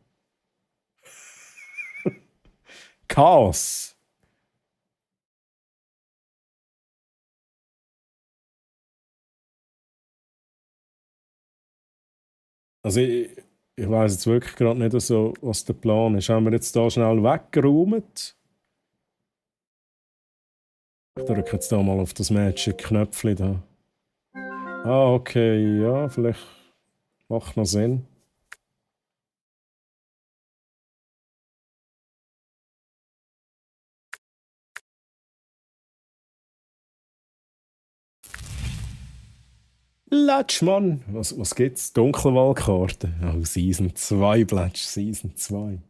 Chaos. Also ich weiss jetzt wirklich gerade nicht so, was der Plan ist. Haben wir jetzt hier schnell weggeräumt? Ich drücke jetzt hier mal auf das Magic-Knöpfchen da. Ah, okay, ja, vielleicht macht noch Sinn. Latsch, Mann! Was gibt's? Dunkelwaldkarte? Oh, Season 2, Blatsch, Season 2.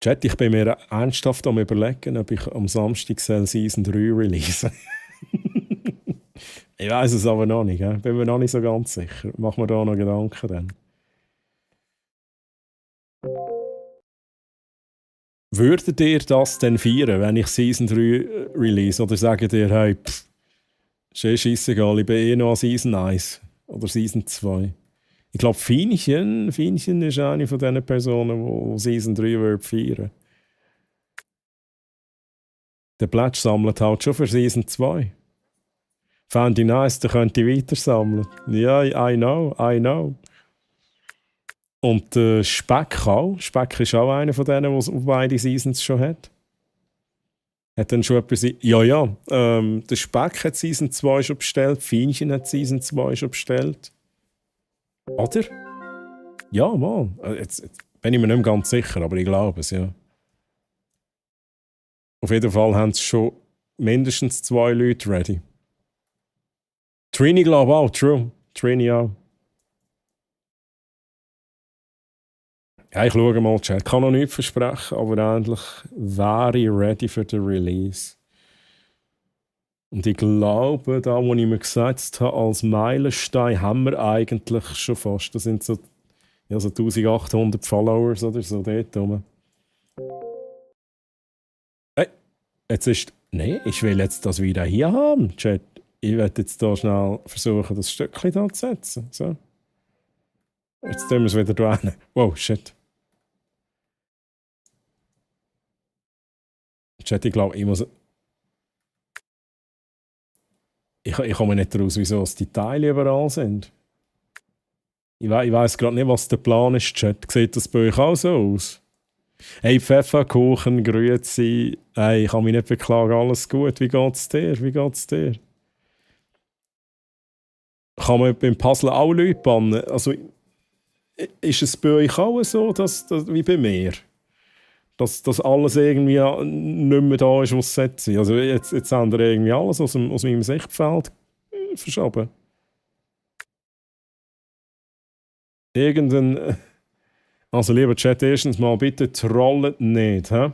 Chat, ich bin mir ernsthaft am Überlegen, ob ich am Samstag Season 3 release. Ich weiß es aber noch nicht, bin mir noch nicht so ganz sicher. Machen wir da noch Gedanken dann. Würdet ihr das denn feiern, wenn ich Season 3 release? Oder sagt ihr, hey, ist scheissegal, ich bin eh noch an Season 1 oder Season 2. Ich glaube, Fienchen ist eine von diesen Personen, die Season 3 feiern. Der Plätsch sammelt halt schon für Season 2. Fände ich nice, dann könnte ich weiter sammeln. Ja, I know. Und Speck auch. Speck ist auch einer von denen, der beide Seasons schon hat. Hat dann schon etwas... Ja. Der Speck hat Season 2 schon bestellt. Fienchen hat Season 2 schon bestellt. Oder? Ja, Mann. Jetzt bin ich mir nicht mehr ganz sicher, aber ich glaube es, ja. Auf jeden Fall haben es schon mindestens 2 Leute ready. Trini glaube auch, true. Trini auch. Ja, ich schaue mal, Chat. Ich kann noch nichts versprechen, aber endlich wäre ich ready für den Release. Und ich glaube, da, wo ich mir gesetzt habe, als Meilenstein, haben wir eigentlich schon fast. Das sind so 1800 Followers oder so dort rum. Hey, jetzt ist... Nein, ich will jetzt das wieder hier haben, Chat. Ich werde jetzt hier schnell versuchen, das Stückchen da zu setzen. So. Jetzt tun wir es wieder da hin. Wow, shit. Chat, ich glaube, ich muss... Ich komme nicht daraus, wieso die Teile überall sind. Ich weiss gerade nicht, was der Plan ist, Chat. Sieht das bei euch auch so aus? Hey, Pfefferkuchen, grüezi. Hey, ich kann mich nicht beklagen, alles gut. Wie geht's dir? Kann man beim Puzzle auch Leute bannen? Also, ist es bei euch auch so, wie bei mir? Dass alles irgendwie nicht mehr da ist, was es sollte sein. Also jetzt haben wir irgendwie alles aus meinem Sichtfeld verschoben. Also lieber Chat, erstens mal bitte trollt nicht. He?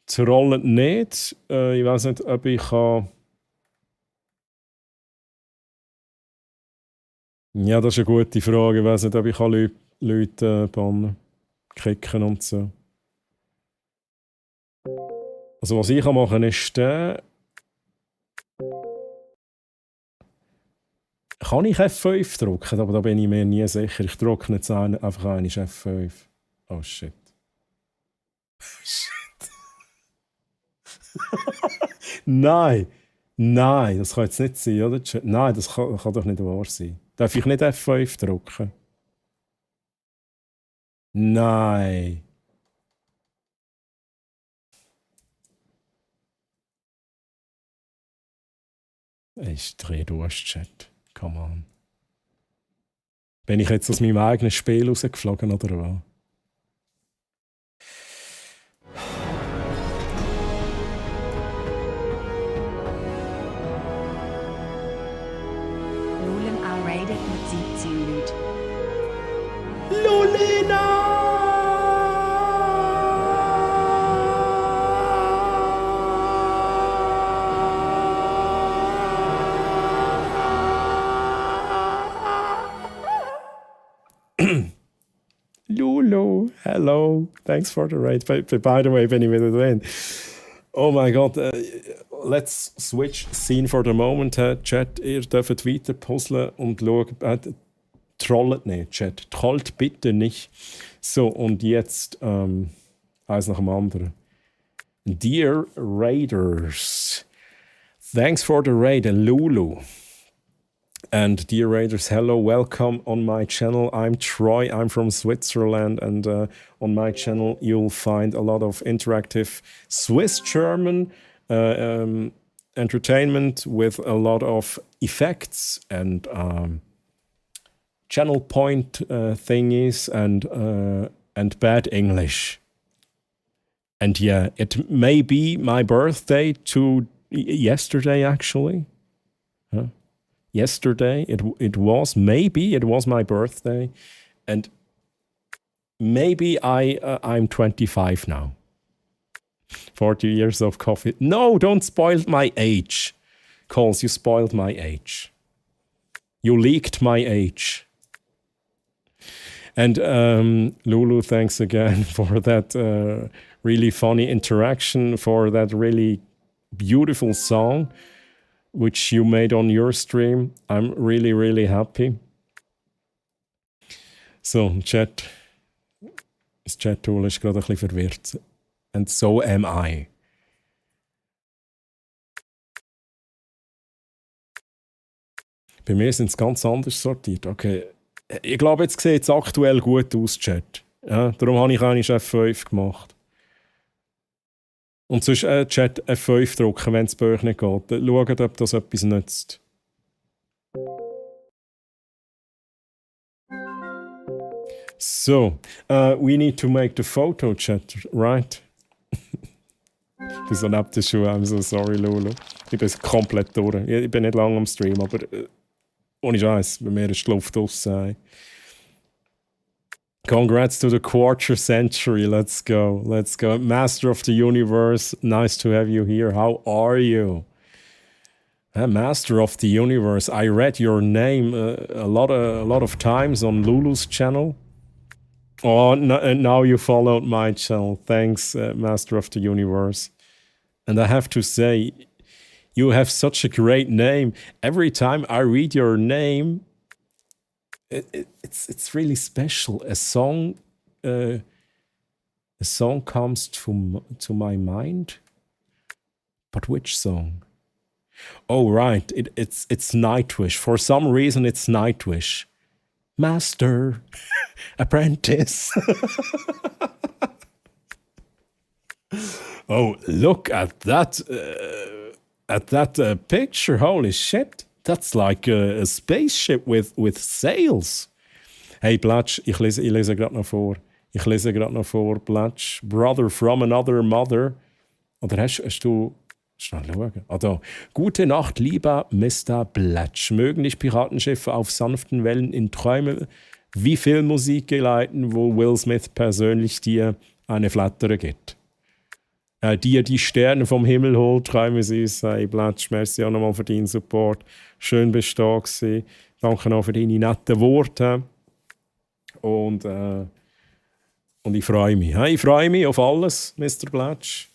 Trollt nicht. Ich weiß nicht, ob ich kann... Ja, das ist eine gute Frage. Ich weiß nicht, ob ich Leute bannen, kicken und so. Also was ich machen kann, ist kann ich F5 drücken, aber da bin ich mir nie sicher. Ich drücke jetzt einfach einmal F5. Oh shit. Shit. Nein. Nein, das kann jetzt nicht sein, oder? Nein, das kann doch nicht wahr sein. Darf ich nicht F5 drücken? Nein. Ich drehe durch, Chat. Come on. Bin ich jetzt aus meinem eigenen Spiel rausgeflogen, oder was? Lulen are rated mit 17 Lüt. Lulu, hello. Thanks for the raid. By the way, bin ich wieder drin. Oh my God. Let's switch scene for the moment. Chat, ihr dürft weiter puzzeln und schauen. Trollt nicht, Chat. Trollt bitte nicht. So, und jetzt eins nach dem anderen. Dear Raiders, thanks for the raid, Lulu. And dear Raiders, hello, welcome on my channel. I'm Troy, I'm from Switzerland, and on my channel you'll find a lot of interactive Swiss-German entertainment with a lot of effects and channel point thingies and bad English. And yeah, it may be my birthday yesterday actually. Yesterday it was my birthday, and maybe I'm 25 now. 40 years of coffee. No, don't spoil my age, Coles. You spoiled my age. You leaked my age. And Lulu, thanks again for that really funny interaction, for that really beautiful song which you made on your stream. I'm really, really happy. So, Chat. Das Chat-Tool ist gerade ein bisschen verwirrt. And so am I. Bei mir sind es ganz anders sortiert. Okay. Ich glaube, jetzt sieht es aktuell gut aus, Chat. Ja, darum habe ich eigentlich F5 gemacht. Und sonst Chat F5 drücken, wenn es bei euch nicht geht. Schaut, ob das etwas nützt. So, we need to make the photo, Chat, right? Ich bin so neben der Schuhe, I'm so sorry, Lulu. Ich bin komplett durch. Ich bin nicht lange am Stream, aber ohne Scheiß, bei mir ist die Luft draussen. Congrats to the quarter century. Let's go. Let's go. Master of the Universe. Nice to have you here. How are you? Master of the Universe. I read your name a lot of times on Lulu's channel. Oh, and now you followed my channel. Thanks, Master of the Universe. And I have to say, you have such a great name. Every time I read your name, it's really special. A song comes to my mind. But which song? Oh right, it's Nightwish. For some reason, it's Nightwish. Master, apprentice. Oh, look at that! Picture. Holy shit! That's like a spaceship with sails. Hey, Blatsch, ich lese gerade noch vor. Blatsch, Brother from another mother. Oder hast du... Schnell schauen. Ah, da. Gute Nacht, lieber Mr. Blatsch. Mögen dich Piratenschiffe auf sanften Wellen in Träume wie Filmmusik geleiten, wo Will Smith persönlich dir eine Flattere gibt. Dir die Sterne vom Himmel holt, Träume süß. Hey, Blatsch, merci auch nochmal für deinen Support. Schön bist du da gewesen. Danke noch für deine netten Worte. Und ich freue mich. Ich freue mich auf alles, Mr. Blatsch.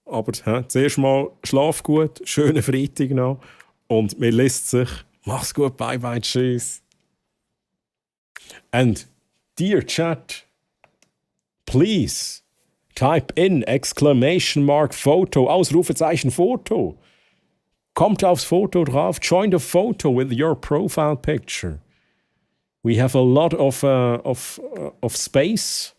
Aber zuerst mal schlaf gut, schönen Freitag noch. Und mir lässt sich. Mach's gut, bye bye, tschüss. And dear chat, please type in ! Photo, Ausrufezeichen Foto. Kommt aufs Foto drauf. Join the photo with your profile picture. We have a lot of space.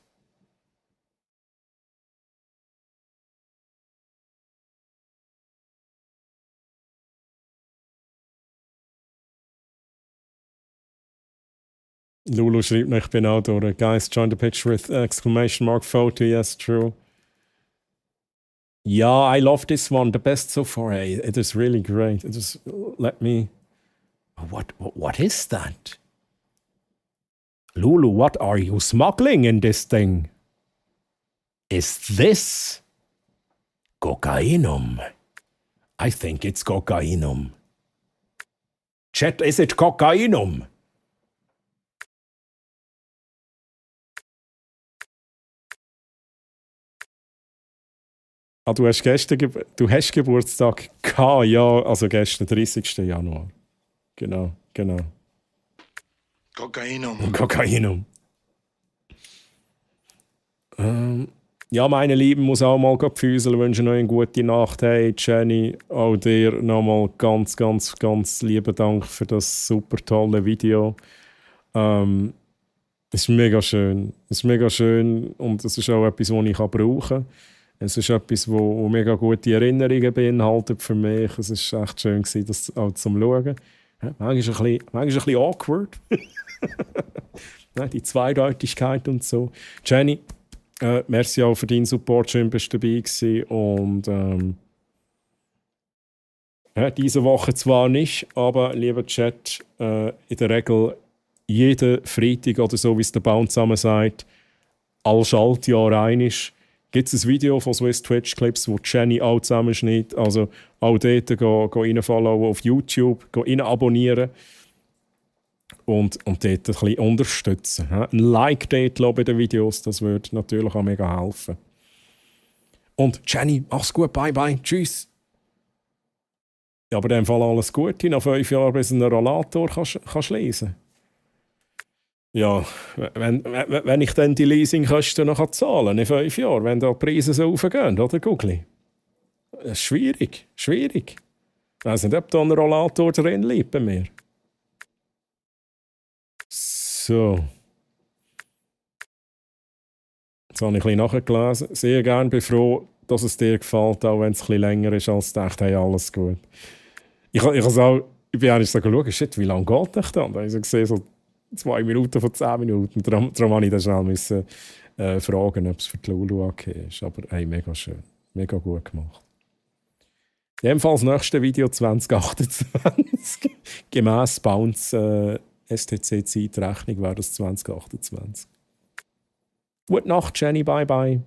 Lulu schreibt noch, ich bin auch durch. Guys, join the picture with exclamation mark photo. Yes, true. Yeah, I love this one. The best so far. Hey, it is really great. It is, let me... What is that? Lulu, what are you smuggling in this thing? Is this cocainum? I think it's cocainum. Chat, is it cocainum? Ah, du hast Geburtstag gehabt, ja, also gestern, 30. Januar. Genau. Kokainum. Ja, meine Lieben, muss auch mal Füßel wünschen, euch eine gute Nacht. Hey, Jenny, auch dir nochmal ganz, ganz, ganz lieben Dank für das super tolle Video. Es ist mega schön. Und es ist auch etwas, das ich brauchen kann. Es ist etwas, das mega gute Erinnerungen beinhaltet für mich. Es war echt schön, das auch zum Schauen. Manchmal ein bisschen awkward. Die Zweideutigkeit und so. Jenny, merci auch für deinen Support. Schön, bist du dabei gewesen. Und diese Woche zwar nicht, aber lieber Chat, in der Regel jeden Freitag oder so, wie es der Baum zusammen sagt, alle Schaltjahre einig, gibt es ein Video von Swiss Twitch Clips, wo Jenny auch zusammenschneidet. Also auch dort reinfollowen auf YouTube, rein abonnieren und dort ein bisschen unterstützen. Ein Like dort bei den Videos, das würde natürlich auch mega helfen. Und Jenny, mach's gut, bye bye, tschüss. Ja, aber in dem Fall alles Gute, nach 5 Jahren bis einen Rollator kannst lesen. Ja, wenn ich dann die Leasingkosten noch zahlen kann in 5 Jahren, wenn da die Preise so raufgehen, oder Gugli? Das ist schwierig. Ich weiss nicht, ob da ein Rollator drin liegt bei mir. So. Jetzt habe ich ein bisschen nachgelesen. Sehr gerne, bin froh, dass es dir gefällt, auch wenn es ein bisschen länger ist als gedacht. Hey, alles gut. Ich bin eigentlich so geschaut, shit, wie lange geht das dann? Da habe ich so gesehen, so 2 Minuten von 10 Minuten. Darum musste ich dann schnell fragen, ob es für die Lulu okay ist. Aber hey, mega schön. Mega gut gemacht. Jedenfalls das nächste Video 2028. Gemäss Bounce STC-Zeitrechnung wäre das 2028. Gute Nacht, Jenny. Bye bye.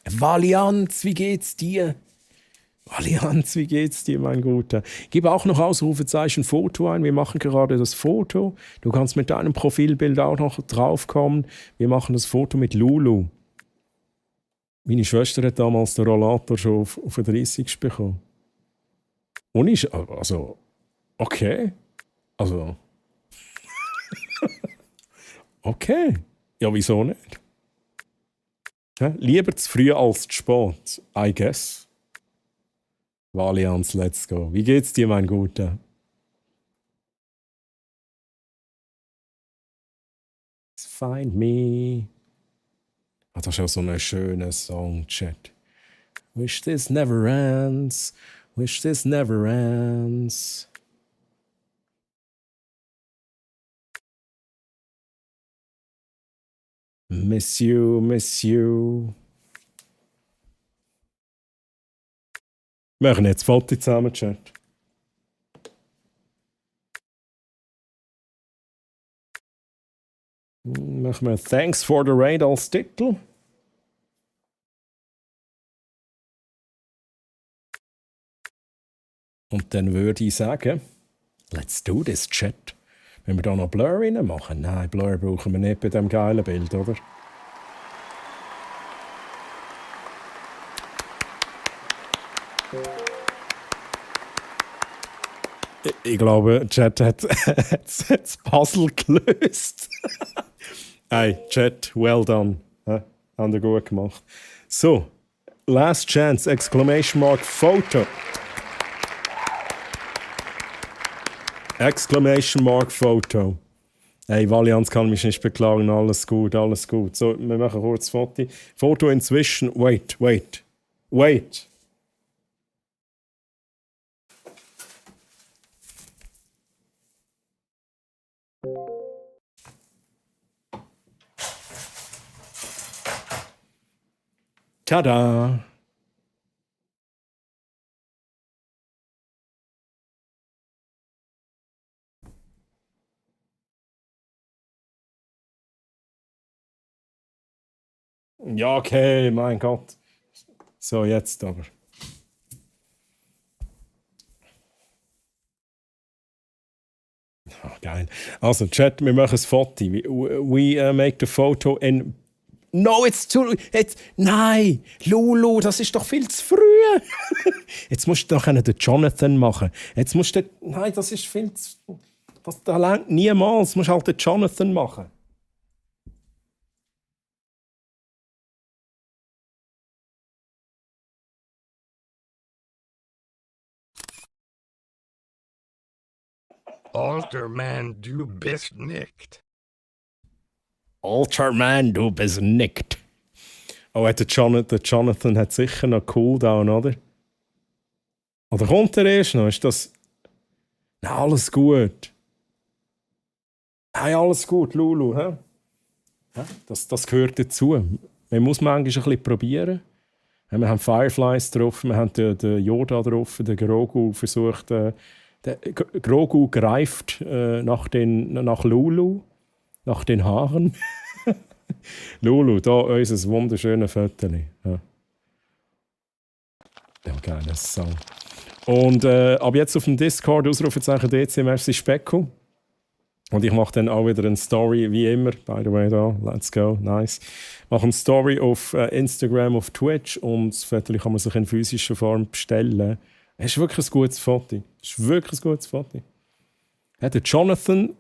Valianz, wie geht's dir? Allianz, wie geht's dir, mein Guter? Gib auch noch Ausrufezeichen Foto ein. Wir machen gerade das Foto. Du kannst mit deinem Profilbild auch noch draufkommen. Wir machen das Foto mit Lulu. Meine Schwester hat damals den Rollator schon auf 30 bekommen. Also, okay. Also, okay. Ja, wieso nicht? Lieber zu früh als zu spät, I guess. Valianz, let's go. Wie geht's dir, mein Guter? Find me. Das ist auch so ein schöner Song, Chat. Wish this never ends. Wish this never ends. Miss you, miss you. Wir machen jetzt Foto zusammen, Chat. Machen wir Thanks for the Raid als Titel. Und dann würde ich sagen, let's do this, Chat. Wenn wir da noch Blur rein machen? Nein, Blur brauchen wir nicht bei diesem geilen Bild, oder? Ich glaube, Chat hat das Puzzle gelöst. Hey, Chat, well done. Haben ihr gut gemacht. So, last chance, exclamation mark, Photo. Exclamation Mark Foto. Hey, Valianz kann mich nicht beklagen, alles gut, alles gut. So, wir machen kurz ein Foto. Foto inzwischen, wait. Tada! Ja, okay, mein Gott. So, jetzt aber. Ah, geil. Also, Chat, wir machen ein Foto. We make the photo in... No, nein! Lulu, das ist doch viel zu früh! Jetzt musst du doch den Jonathan machen. Jetzt musst du... Nein, das ist viel zu... Das langt niemals. Du musst halt den Jonathan machen. Alter Man, du bist nicht. Alter Man, du bist nickt. Oh, der Jonathan hat sicher noch Cooldown, oder? Oder kommt er erst noch? Ist das... Na, alles gut. Hey, alles gut, Lulu. He? Ja, das gehört dazu. Man muss manchmal ein bisschen probieren. Wir haben Fireflies drauf, wir haben den Yoda drauf, den Grogu versucht... Der Grogu greift nach Lulu, nach den Haaren. Lulu, da unser wunderschönes Fötterchen. Ja, geiles Song. Und ab jetzt auf dem Discord Ausrufezeichen DC merci Specko. Und ich mache dann auch wieder eine Story, wie immer. By the way, da, let's go, nice. Ich mache eine Story auf Instagram, auf Twitch und das Fötterchen kann man sich in physischer Form bestellen. Es ist wirklich ein gutes Foto. Ja, der Jonathan,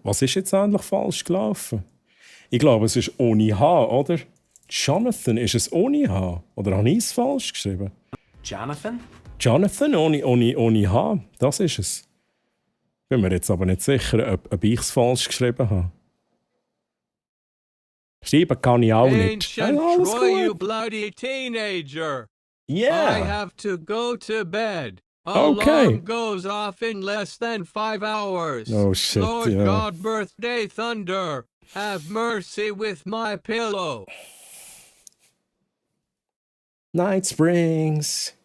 was ist jetzt eigentlich falsch gelaufen? Ich glaube, es ist ohne H, oder? Jonathan, ist es ohne H? Oder habe ich es falsch geschrieben? Jonathan? Jonathan ohne H, das ist es. Bin mir jetzt aber nicht sicher, ob ich es falsch geschrieben habe. Schreiben kann ich auch nicht. Ancient Troy, you bloody teenager! Yeah. I have to go to bed. Okay. Alarm goes off in less than 5 hours. Oh shit, Lord yeah. God, birthday thunder, have mercy with my pillow. Night Springs.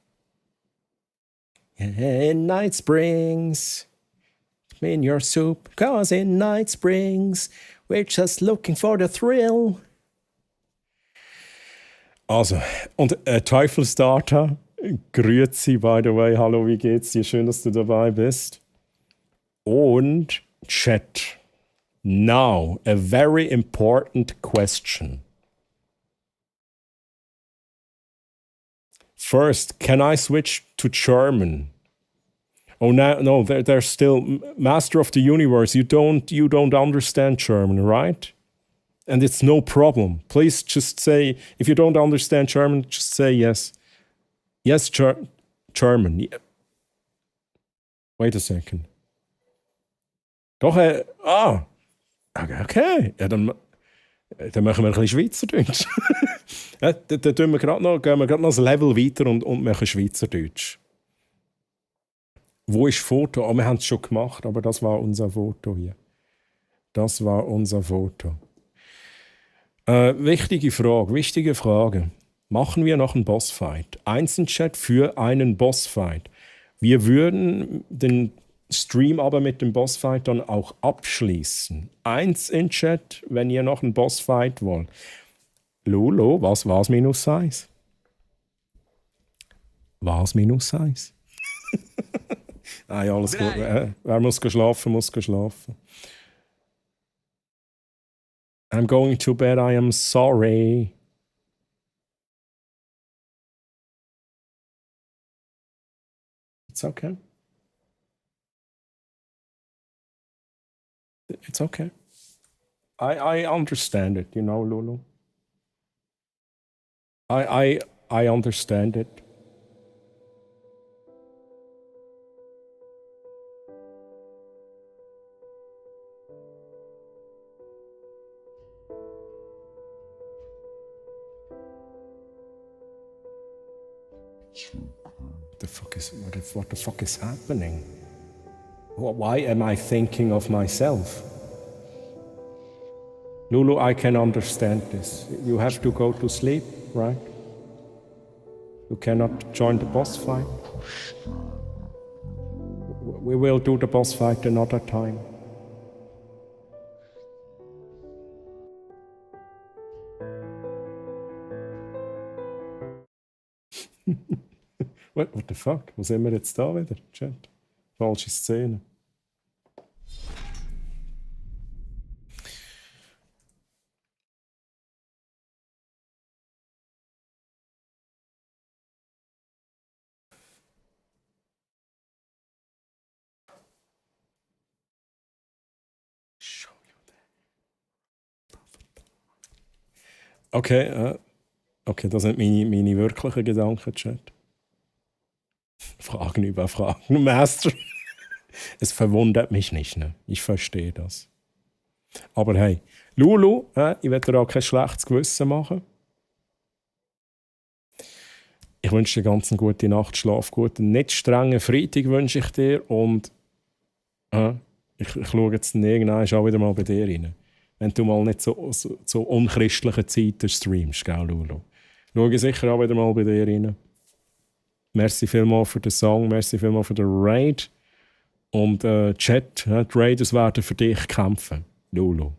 In Night Springs. In your soup, 'cause in Night Springs, we're just looking for the thrill. Also, und Teufelsdata, grüezi, by the way, hallo, wie geht's dir? Schön, dass du dabei bist. Und Chat. Now, a very important question. First, can I switch to German? Oh no, they're still Master of the Universe. You don't understand German, right? And it's no problem. Please just say, if you don't understand German, just say yes. Yes, German. Yeah. Wait a second. Doch, okay. Ja, dann machen wir ein bisschen Schweizerdeutsch. Ja, dann gehen wir gerade noch ein Level weiter und machen Schweizerdeutsch. Wo ist das Foto? Oh, wir haben es schon gemacht, aber das war unser Foto hier. Wichtige Frage. Machen wir noch einen Bossfight? Einzelchat für einen Bossfight. Wir würden den Stream aber mit dem Bossfight dann auch abschließen. Eins in Chat, wenn ihr noch einen Bossfight wollt. Lolo, was war's minus 1? Was minus 1? Nein, alles gut. Wer muss schlafen, muss schlafen. I'm going to bed, I am sorry. It's okay. It's okay. I understand it, you know, Lulu. I understand it. What the fuck is happening? Why am I thinking of myself? Lulu, I can understand this. You have to go to sleep, right? You cannot join the boss fight. We will do the boss fight another time. What the fuck? Wo sind wir jetzt da wieder? Chat. Falsche Szene. Okay, das sind meine wirklichen Gedanken, Chat. Fragen über Fragen, Master. Es verwundert mich nicht, ne? Ich verstehe das. Aber hey, Lulu, ich werde dir auch kein schlechtes Gewissen machen. Ich wünsche dir ganz eine gute Nacht, schlaf gut. Einen nicht strengen Freitag wünsche ich dir und ich schaue jetzt irgendwann auch wieder mal bei dir rein. Wenn du mal nicht so unchristliche Zeiten streamst, gell, Lulu? Schaue sicher auch wieder mal bei dir rein. Merci vielmals für den Song, merci vielmals für den Raid. Und Chat, die Raiders werden für dich kämpfen, Lulu.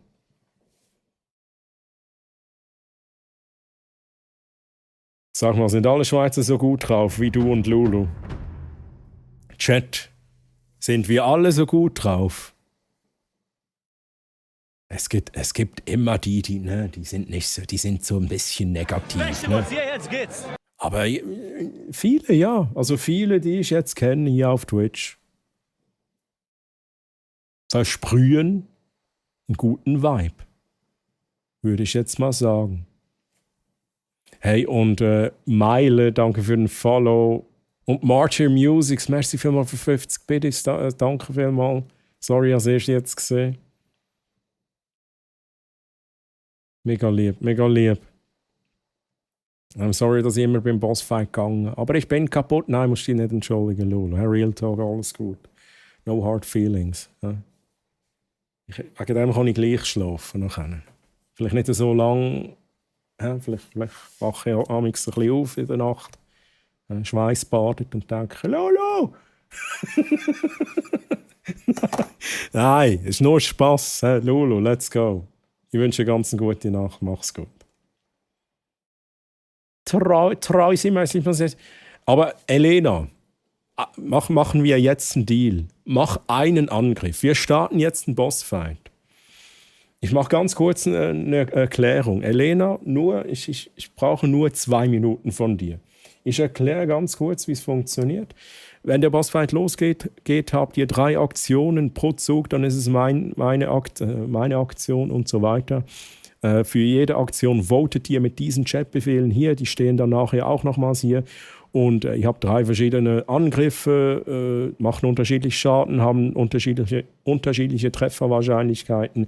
Sag mal, sind alle Schweizer so gut drauf wie du und Lulu? Chat, sind wir alle so gut drauf? Es gibt immer die sind nicht so, die sind so ein bisschen negativ. Ne? Jetzt geht's. Aber viele, ja. Also viele, die ich jetzt kenne hier auf Twitch, versprühen einen guten Vibe. Würde ich jetzt mal sagen. Hey, und Meile, danke für den Follow. Und Martyr Musics, merci vielmals für 50 Biddies, danke vielmals. Sorry, als erst jetzt gesehen. Mega lieb, mega lieb. I'm sorry, dass ich immer beim Bossfight gegangen. Aber ich bin kaputt. Nein, musst dich nicht entschuldigen, Lulu. Real Talk, alles gut. No hard feelings. Wegen dem kann ich gleich schlafen. Nachher. Vielleicht nicht so lang. Vielleicht wache ich auch ein bisschen auf in der Nacht. Schweißbadet und denke, Lulu! Nein, es ist nur Spass. Lulu, let's go. Ich wünsche dir ganz eine gute Nacht. Mach's gut. Treu sind wir. Aber Elena, machen wir jetzt einen Deal. Mach einen Angriff. Wir starten jetzt einen Bossfight. Ich mache ganz kurz eine Erklärung. Elena, ich brauche nur 2 Minuten von dir. Ich erkläre ganz kurz, wie es funktioniert. Wenn der Bossfight losgeht, habt ihr 3 Aktionen pro Zug, dann ist es meine Aktion und so weiter. Für jede Aktion votet ihr mit diesen Chatbefehlen hier, die stehen dann nachher auch nochmals hier. Und ihr habt 3 verschiedene Angriffe, machen unterschiedlich Schaden, haben unterschiedliche Trefferwahrscheinlichkeiten.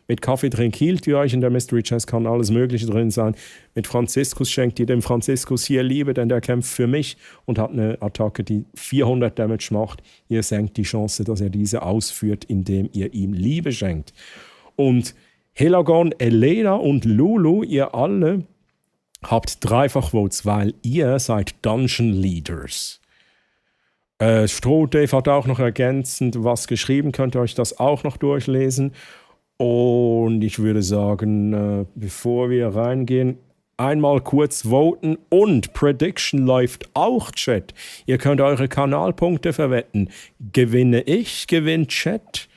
Mit Kaffee trinkt hielt ihr euch, in der Mystery Chest kann alles Mögliche drin sein. Mit Franziskus schenkt ihr dem Franziskus hier Liebe, denn der kämpft für mich und hat eine Attacke, die 400 Damage macht. Ihr senkt die Chance, dass er diese ausführt, indem ihr ihm Liebe schenkt. Und Helagon, Elena und Lulu, ihr alle habt Dreifach-Votes, weil ihr seid Dungeon Leaders. Strohdave hat auch noch ergänzend was geschrieben, könnt ihr euch das auch noch durchlesen. Und ich würde sagen, bevor wir reingehen, einmal kurz voten und Prediction läuft auch, Chat. Ihr könnt eure Kanalpunkte verwetten. Gewinne ich, gewinnt Chat.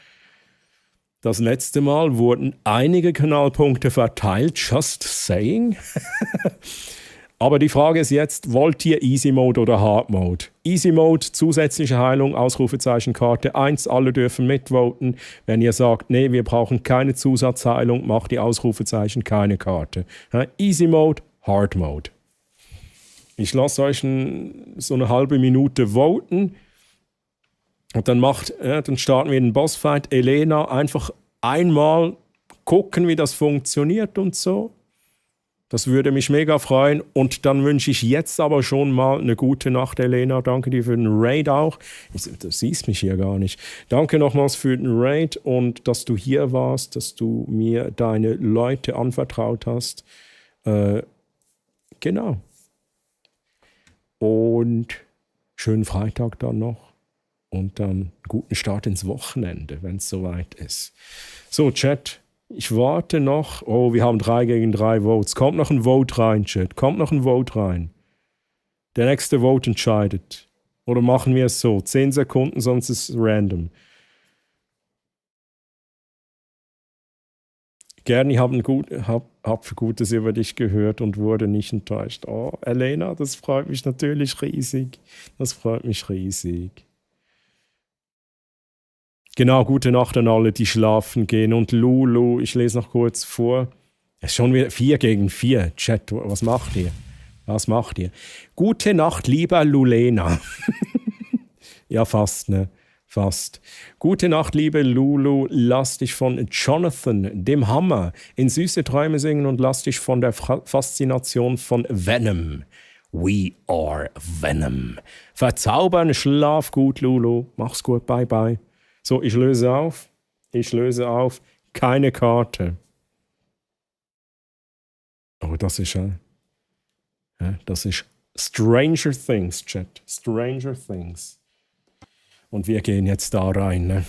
Das letzte Mal wurden einige Kanalpunkte verteilt, just saying. Aber die Frage ist jetzt, wollt ihr Easy Mode oder Hard Mode? Easy Mode, zusätzliche Heilung, Ausrufezeichen, Karte 1, alle dürfen mitvoten. Wenn ihr sagt, nee, wir brauchen keine Zusatzheilung, macht die Ausrufezeichen, keine Karte. Easy Mode, Hard Mode. Ich lasse euch so eine halbe Minute voten. Und dann starten wir den Bossfight. Elena, einfach einmal gucken, wie das funktioniert und so. Das würde mich mega freuen. Und dann wünsche ich jetzt aber schon mal eine gute Nacht, Elena. Danke dir für den Raid auch. Du siehst mich hier gar nicht. Danke nochmals für den Raid und dass du hier warst, dass du mir deine Leute anvertraut hast. Genau. Und schönen Freitag dann noch. Und dann guten Start ins Wochenende, wenn es soweit ist. So, Chat. Ich warte noch. Oh, wir haben 3 gegen 3 Votes. Kommt noch ein Vote rein, Chat. Kommt noch ein Vote rein. Der nächste Vote entscheidet. Oder machen wir es so? 10 Sekunden, sonst ist es random. Gerne, ich hab für Gutes über dich gehört und wurde nicht enttäuscht. Oh, Elena, das freut mich natürlich riesig. Das freut mich riesig. Genau, gute Nacht an alle, die schlafen gehen. Und Lulu, ich lese noch kurz vor. Es ist schon wieder 4 gegen 4. Chat, was macht ihr? Was macht ihr? Gute Nacht, lieber Lulena. Ja, fast, ne? Fast. Gute Nacht, liebe Lulu. Lass dich von Jonathan, dem Hammer, in süße Träume singen und lass dich von der Faszination von Venom. We are Venom. Verzaubern, schlaf gut, Lulu. Mach's gut, bye bye. So, ich löse auf. Ich löse auf. Keine Karte. Oh, das ist Stranger Things, Chat. Stranger Things. Und wir gehen jetzt da rein, ne?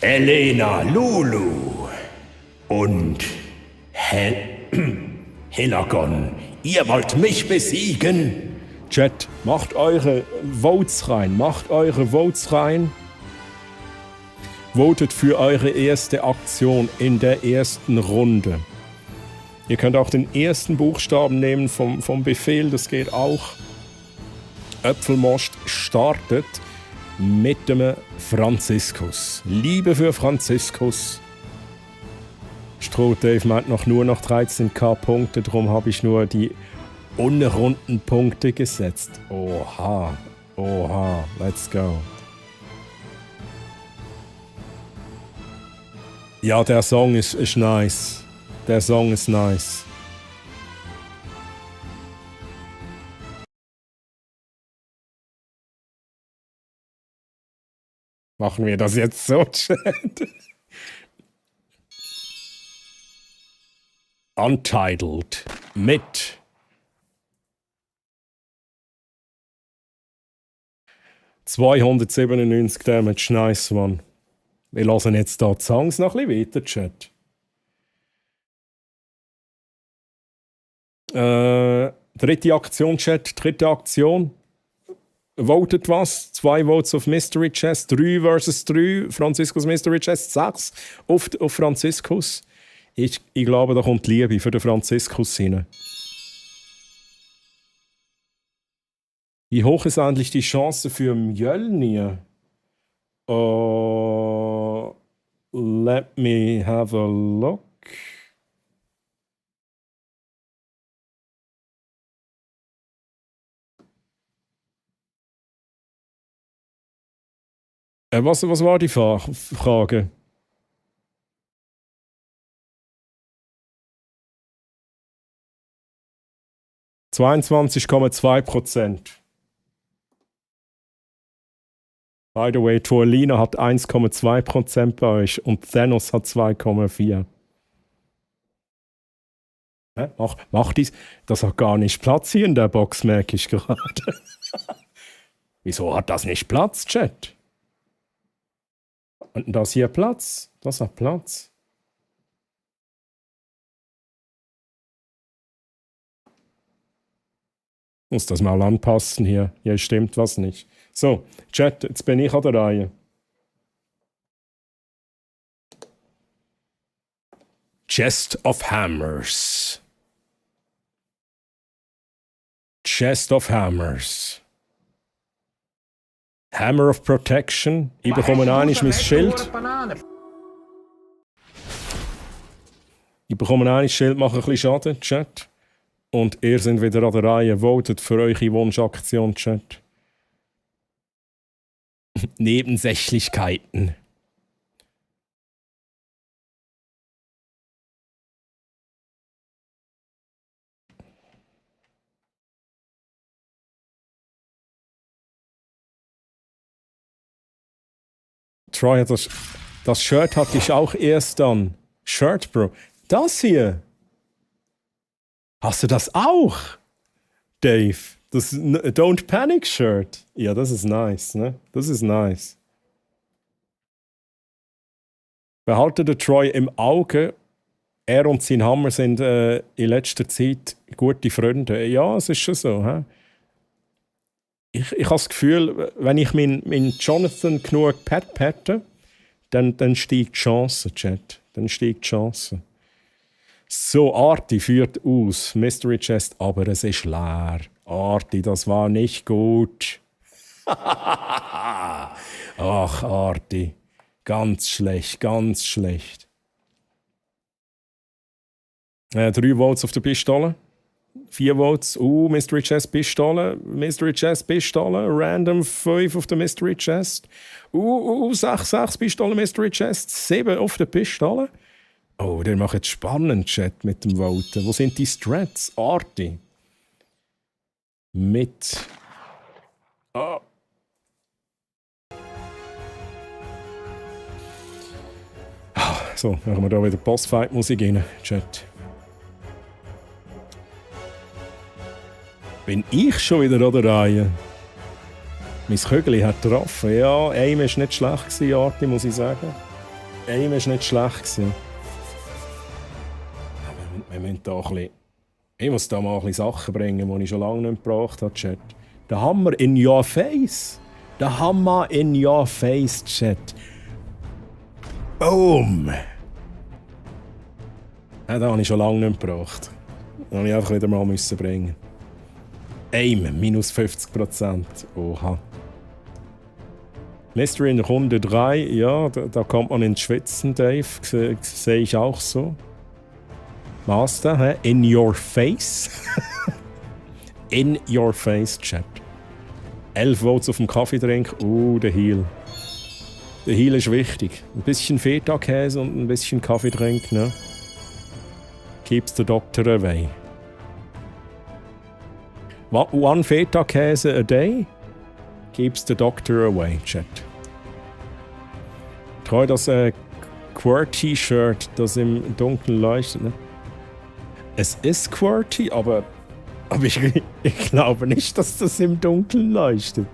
Elena, Lulu und Helagon. Ihr wollt mich besiegen? Chat, macht eure Votes rein. Macht eure Votes rein. Votet für eure erste Aktion in der ersten Runde. Ihr könnt auch den ersten Buchstaben nehmen vom Befehl, das geht auch. Äpfelmost startet mit dem Franziskus. Liebe für Franziskus. Stroh-Dave meint nur noch 13.000 Punkte, darum habe ich nur die unrunden Punkte gesetzt. Oha, oha, let's go. Ja, der Song ist nice. Der Song ist nice. Machen wir das jetzt so, Chat? Untitled mit $297 Damage. Nice, Mann. Wir hören jetzt hier die Songs noch ein bisschen weiter, Chat. Dritte Aktion, Chat. Dritte Aktion. Votet was? 2 Votes auf Mystery Chest. 3 versus 3. Franziskus Mystery Chest. 6 auf Franziskus. Ich glaube, da kommt Liebe für den Franziskus rein. Wie hoch ist eigentlich die Chance für Mjölnir? Let me have a look. Was war die Frage? %22,2%. By the way, Tuolina hat 1,2% bei euch und Thanos hat 2,4%. Mach dies. Das hat gar nicht Platz hier in der Box, merke ich gerade. Wieso hat das nicht Platz, Chat? Und das hier Platz? Das hat Platz. Muss das mal anpassen hier. Hier stimmt was nicht. So, Chat, jetzt bin ich an der Reihe. Chest of Hammers. Chest of Hammers. Hammer of Protection. Ich bekomme eigentlich mein Schild. Ich bekomme eigentlich Schild, mache ein bisschen Schaden, Chat. Und ihr seid wieder an der Reihe. Votet für eure Wunschaktion, Chat. Nebensächlichkeiten. Troy, das Shirt hatte ich auch erst an. Shirt, Bro. Das hier. Hast du das auch, Dave? Das Don't Panic Shirt. Ja, das ist nice, ne? Das ist nice. Behalte den Troy im Auge. Er und sein Hammer sind in letzter Zeit gute Freunde. Ja, es ist schon so. He? Ich habe das Gefühl, wenn ich meinen Jonathan genug patte, dann steigt die Chance, Chat. Dann steigt die Chance. So, Arti führt aus. Mystery Chest, aber es ist leer. Arti, das war nicht gut. Ach, Arti. Ganz schlecht, ganz schlecht. 3 Votes auf der Pistole. 4 Votes. Mystery Chest Pistole. Mystery Chest Pistole. Random 5 auf der Mystery Chest. 6 Pistole Mystery Chest. 7 auf der Pistole. Oh, der macht jetzt spannend, Chat, mit dem Voten. Wo sind die Strats? Arti. Mit. Oh. So, machen wir da wieder Bossfight-Musik rein, Chat. Bin ich schon wieder an der Reihe? Mein Kögeli hat getroffen. Ja, Aim war nicht schlecht, Arti, muss ich sagen. Aim war nicht schlecht. Aber wir müssen da ein bisschen... Ich muss da mal ein bisschen Sachen bringen, die ich schon lange nicht gebracht habe, Chat. Der Hammer in your face. Der Hammer in your face, Chat. Boom! Ja, den habe ich schon lange nicht gebracht. Den musste ich einfach wieder mal bringen. Aim, minus 50%. Oha. Mystery in Runde 3, ja, da kommt man ins Schwitzen, Dave. Sehe ich auch so. Master, hä? In your face. In your face, Chat. 11 Votes auf dem Kaffeetrink. Der Heal. Der Heal ist wichtig. Ein bisschen Feta-Käse und ein bisschen Kaffeetrink, ne? Keeps the doctor away. One Feta-Käse a day keeps the doctor away, Chat. Treu das QWERTY-Shirt, das im Dunkeln leuchtet, ne? Es ist QWERTY, aber ich glaube nicht, dass das im Dunkeln leuchtet.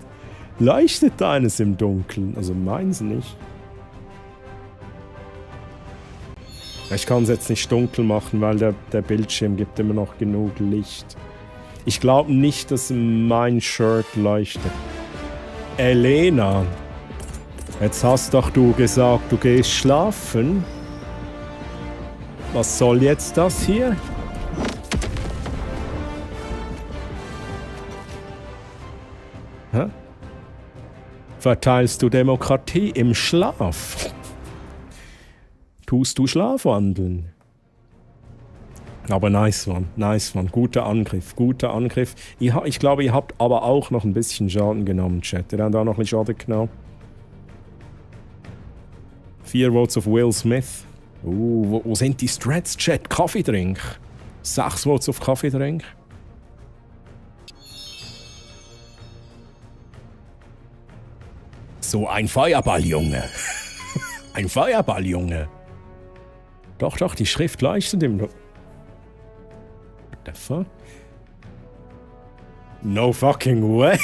Leuchtet eines im Dunkeln? Also meins nicht. Ich kann es jetzt nicht dunkel machen, weil der Bildschirm gibt immer noch genug Licht. Ich glaube nicht, dass mein Shirt leuchtet. Elena, jetzt hast doch du gesagt, du gehst schlafen. Was soll jetzt das hier? Hä? Verteilst du Demokratie im Schlaf? Tust du Schlafwandeln? Aber nice one. Guter Angriff. Ich glaube, ihr habt aber auch noch ein bisschen Schaden genommen, Chat. Ihr habt auch noch ein bisschen Schaden genommen. 4 Votes auf Will Smith. Wo sind die Strats, Chat? Kaffeetrink. 6 Votes auf Kaffeetrink. So ein Feuerball, Junge. Ein Feuerball, Junge. Doch, die Schrift leuchtet im... What the fuck? No fucking way.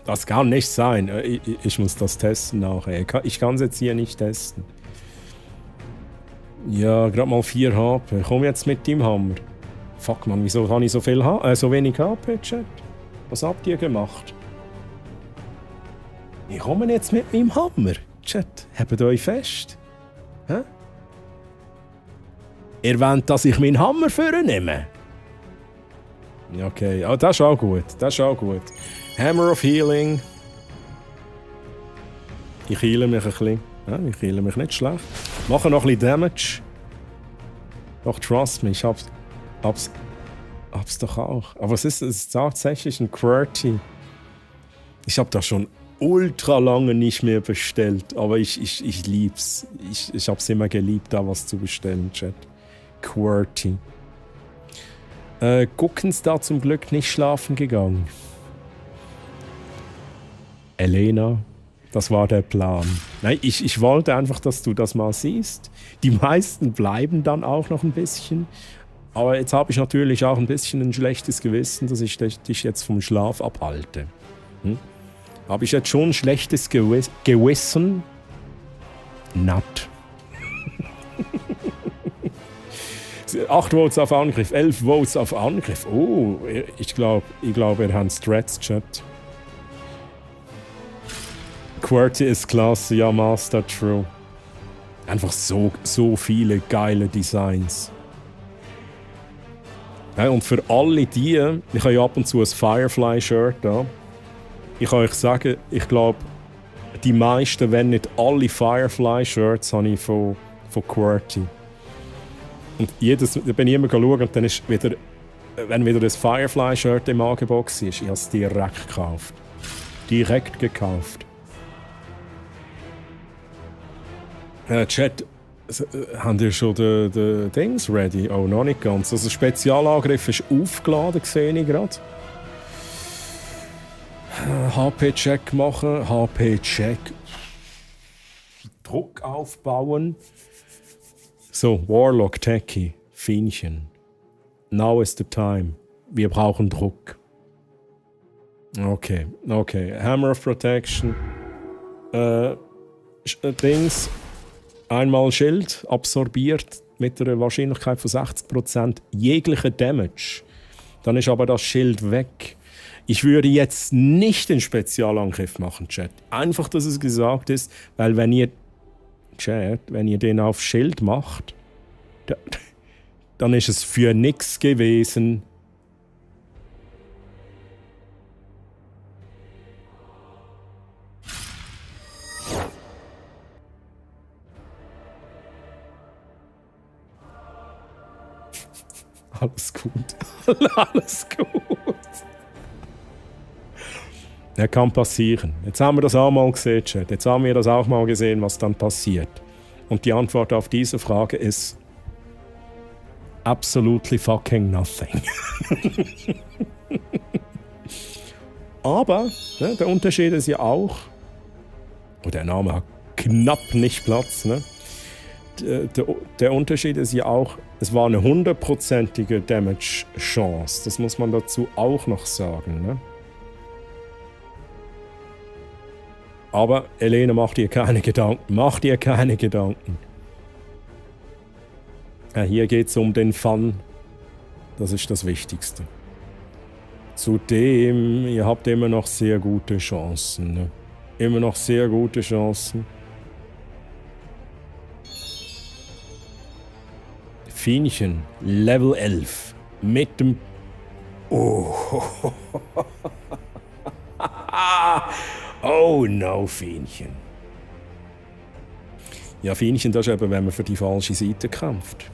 Das kann nicht sein. Ich muss das testen nachher. Ich kann es jetzt hier nicht testen. Ja, gerade mal 4 HP. Komm jetzt mit dem Hammer. Fuck, man, wieso habe ich so wenig HP, Chat? Was habt ihr gemacht? Ich komme jetzt mit meinem Hammer. Chat, habt euch fest. Hä? Ihr wollt, dass ich meinen Hammer vornehme? Okay, oh, das ist auch gut. Hammer of Healing. Ich heale mich ein bisschen. Ja, ich heale mich nicht schlecht. Mache noch ein bisschen Damage. Doch, trust me, ich hab's doch auch. Aber es ist tatsächlich ein QWERTY. Ich hab da schon ultra lange nicht mehr bestellt, aber ich lieb's. Ich hab's immer geliebt, da was zu bestellen, Chat. QWERTY. Guckens da zum Glück nicht schlafen gegangen. Elena, das war der Plan. Nein, ich wollte einfach, dass du das mal siehst. Die meisten bleiben dann auch noch ein bisschen. Aber jetzt habe ich natürlich auch ein bisschen ein schlechtes Gewissen, dass ich dich jetzt vom Schlaf abhalte. Habe ich jetzt schon ein schlechtes Gewissen? Not. 8 Votes auf Angriff, 11 Votes auf Angriff. Oh, ich glaube, er hat Strats, Chat. QWERTY ist klasse, ja, Master, true. Einfach so viele geile Designs. Ja, und für alle die, ich habe ja ab und zu ein Firefly-Shirt da. Ich kann euch sagen, ich glaube, die meisten, wenn nicht alle Firefly-Shirts habe ich von QWERTY. Und da bin ich immer schauen und dann ist wieder, wenn wieder das Firefly-Shirt im Angebot ist, ich habe es direkt gekauft. Direkt gekauft. Chat, haben ihr schon die Dings ready? Oh, noch nicht ganz. Also, der Spezialangriff ist aufgeladen, sehe ich gerade. HP-Check machen, HP-Check. Druck aufbauen. So, Warlock, Techie, Fienchen. Now is the time. Wir brauchen Druck. Okay. Hammer of Protection. Dings. Einmal Schild absorbiert mit einer Wahrscheinlichkeit von 60% jegliche Damage. Dann ist aber das Schild weg. Ich würde jetzt nicht den Spezialangriff machen, Chat. Einfach, dass es gesagt ist, weil wenn ihr den auf Schild macht, dann ist es für nichts gewesen. Alles gut. Alles gut. Das kann passieren. Jetzt haben wir das auch mal gesehen, Chat. Jetzt haben wir das auch mal gesehen, was dann passiert. Und die Antwort auf diese Frage ist absolutely fucking nothing. Aber ne, der Unterschied ist ja auch, der Name hat knapp nicht Platz, ne? Der Unterschied ist ja auch, es war eine 100%ige Damage-Chance. Das muss man dazu auch noch sagen. Ne? Aber Elena, mach dir keine Gedanken. Mach dir keine Gedanken. Ja, hier geht es um den Fun. Das ist das Wichtigste. Zudem, ihr habt immer noch sehr gute Chancen. Ne? Immer noch sehr gute Chancen. Fienchen, Level 11. Mit dem... Oh. Oh no, Fienchen. Ja, Fienchen, das ist eben, wenn man für die falsche Seite kämpft.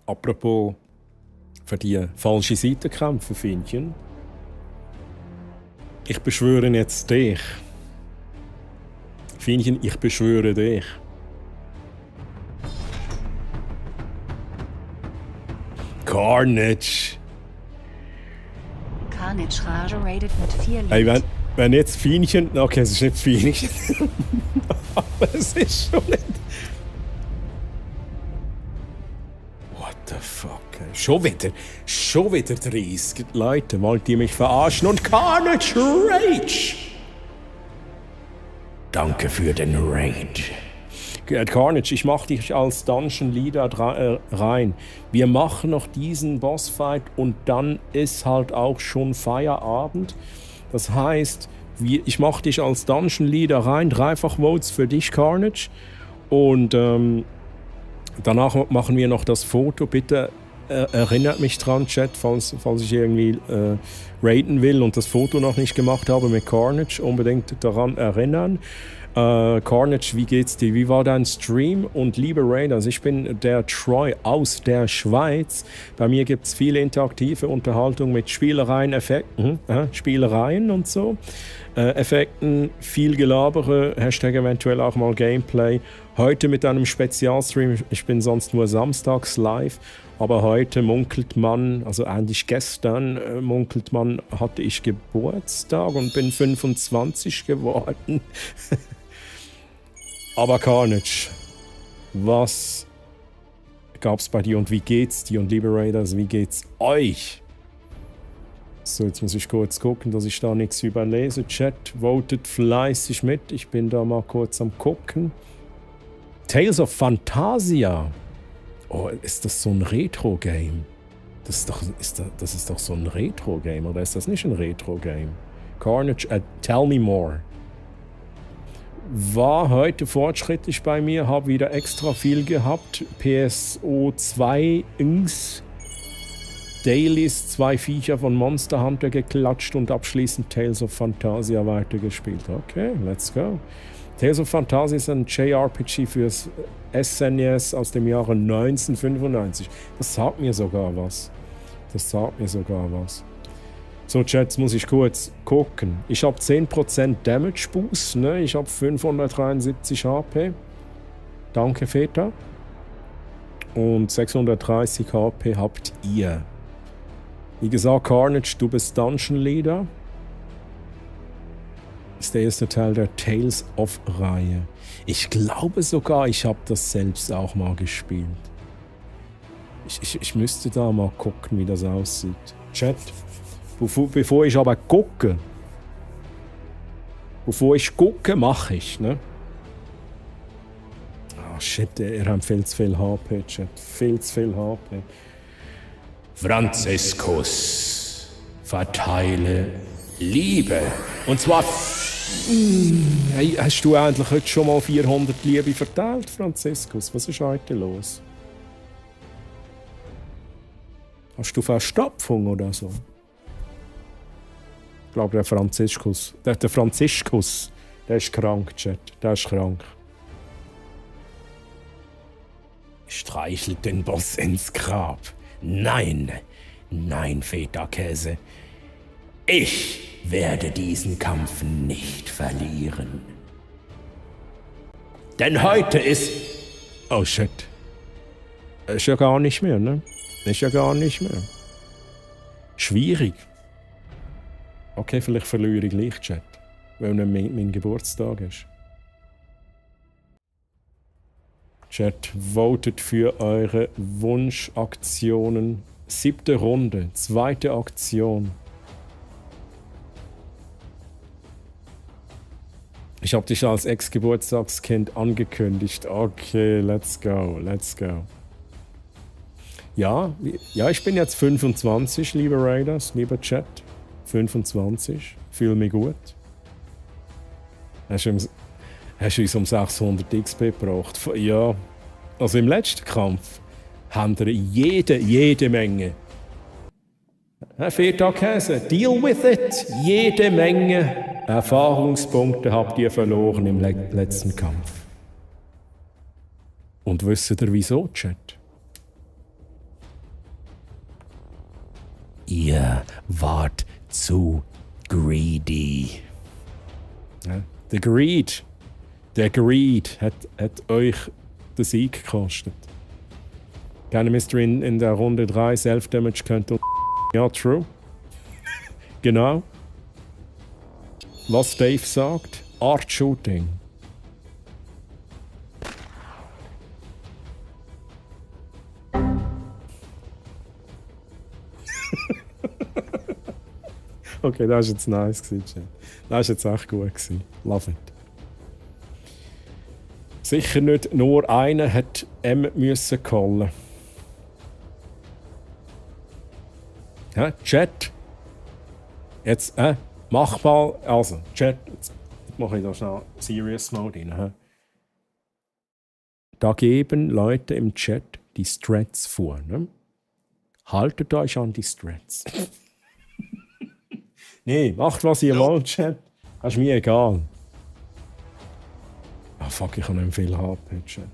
Apropos für die falsche Seite kämpfen, Fienchen. Ich beschwöre jetzt dich. Fienchen, ich beschwöre dich. Carnage. Carnage Rage rated mit 4 Licht. Hey, wenn jetzt Fienchen... Okay, es ist nicht Fienchen. Aber es ist schon nicht... What the fuck? Schon wieder 30 Leute, wollt ihr mich verarschen? Und Carnage Rage! Danke für den Raid. Carnage, ich mach dich als Dungeon Leader rein. Wir machen noch diesen Bossfight und dann ist halt auch schon Feierabend. Das heißt, ich mach dich als Dungeon Leader rein. 3-fach Votes für dich, Carnage. Und danach machen wir noch das Foto. Bitte erinnert mich dran, Chat, falls ich irgendwie raiden will und das Foto noch nicht gemacht habe mit Carnage, unbedingt daran erinnern. Carnage, wie geht's dir? Wie war dein Stream? Und liebe Raiders, ich bin der Troy aus der Schweiz. Bei mir gibt es viele interaktive Unterhaltung mit Spielereien, Effekten, Spielereien und so. Effekten, viel Gelabere, Hashtag eventuell auch mal Gameplay. Heute mit einem Spezialstream, ich bin sonst nur samstags live, aber heute munkelt man, also eigentlich gestern munkelt man, hatte ich Geburtstag und bin 25 geworden. Aber Carnage, was gab's bei dir und wie geht's dir? Und liebe Raiders, wie geht's euch? So, jetzt muss ich kurz gucken, dass ich da nichts überlese. Chat, votet fleißig mit. Ich bin da mal kurz am gucken. Tales of Phantasia. Oh, ist das so ein Retro-Game? Das ist doch so ein Retro-Game, oder ist das nicht ein Retro-Game? Carnage, tell me more. War heute fortschrittlich bei mir, habe wieder extra viel gehabt. PSO 2 Dailies, 2 Viecher von Monster Hunter geklatscht und abschließend Tales of Phantasia weitergespielt. Okay, let's go. Tales of Phantasia ist ein JRPG fürs SNES aus dem Jahre 1995. Das sagt mir sogar was. So, Chat, muss ich kurz gucken. Ich habe 10% Damage Boost, ne? Ich habe 573 HP. Danke, Väter. Und 630 HP habt ihr. Wie gesagt, Carnage, du bist Dungeon Leader. Ist der erste Teil der Tales of Reihe. Ich glaube sogar, ich habe das selbst auch mal gespielt. Ich müsste da mal gucken, wie das aussieht. Chat. Bevor ich aber gucke. Mache ich, ne? Ah, shit, er hat viel zu viel HP, Chat. Viel zu viel HP. Franziskus, verteile Liebe. Und zwar... Hey, hast du eigentlich heute schon mal 400 Liebe verteilt, Franziskus? Was ist heute los? Hast du Verstopfung oder so? Ich glaube, der Franziskus, der ist krank, Chat. Der ist krank. Streichelt den Boss ins Grab. Nein, Feta-Käse. Ich werde diesen Kampf nicht verlieren. Denn heute ist... Oh shit. Ist ja gar nicht mehr, ne? Schwierig. Okay, vielleicht verliere ich gleich, Chat. Weil nicht mein Geburtstag ist. Chat, votet für eure Wunschaktionen. 7. Runde, 2. Aktion. Ich habe dich als Ex-Geburtstagskind angekündigt. Okay, let's go. Ja, ich bin jetzt 25, liebe Raiders, lieber Chat. 25, fühle mich gut. Hast du uns um 600 XP gebracht? Ja, also im letzten Kampf haben wir jede Menge. Feta-Käse, deal with it! Jede Menge Erfahrungspunkte habt ihr verloren im letzten Kampf. Und wisst ihr wieso, Chat? Ihr wart zu greedy. Ja, der Greed hat euch den Sieg gekostet. Gerne müsst ihr in der Runde 3 Self-Damage könnt und... Ja, true. Genau. Was Dave sagt, Art Shooting. Okay, das war jetzt nice, Chat. Das war jetzt echt gut. Love it. Sicher nicht nur einer hat müssen callen. Ja, Chat. Jetzt, mach mal. Also, Chat. Jetzt mache ich da schnell Serious Mode rein. Da geben Leute im Chat die Strats vor. Ne? Haltet euch an die Strats. Nee, macht was ihr wollt, Chat. Das ist mir egal. Ah, fuck, ich habe nicht viel HP, Chat.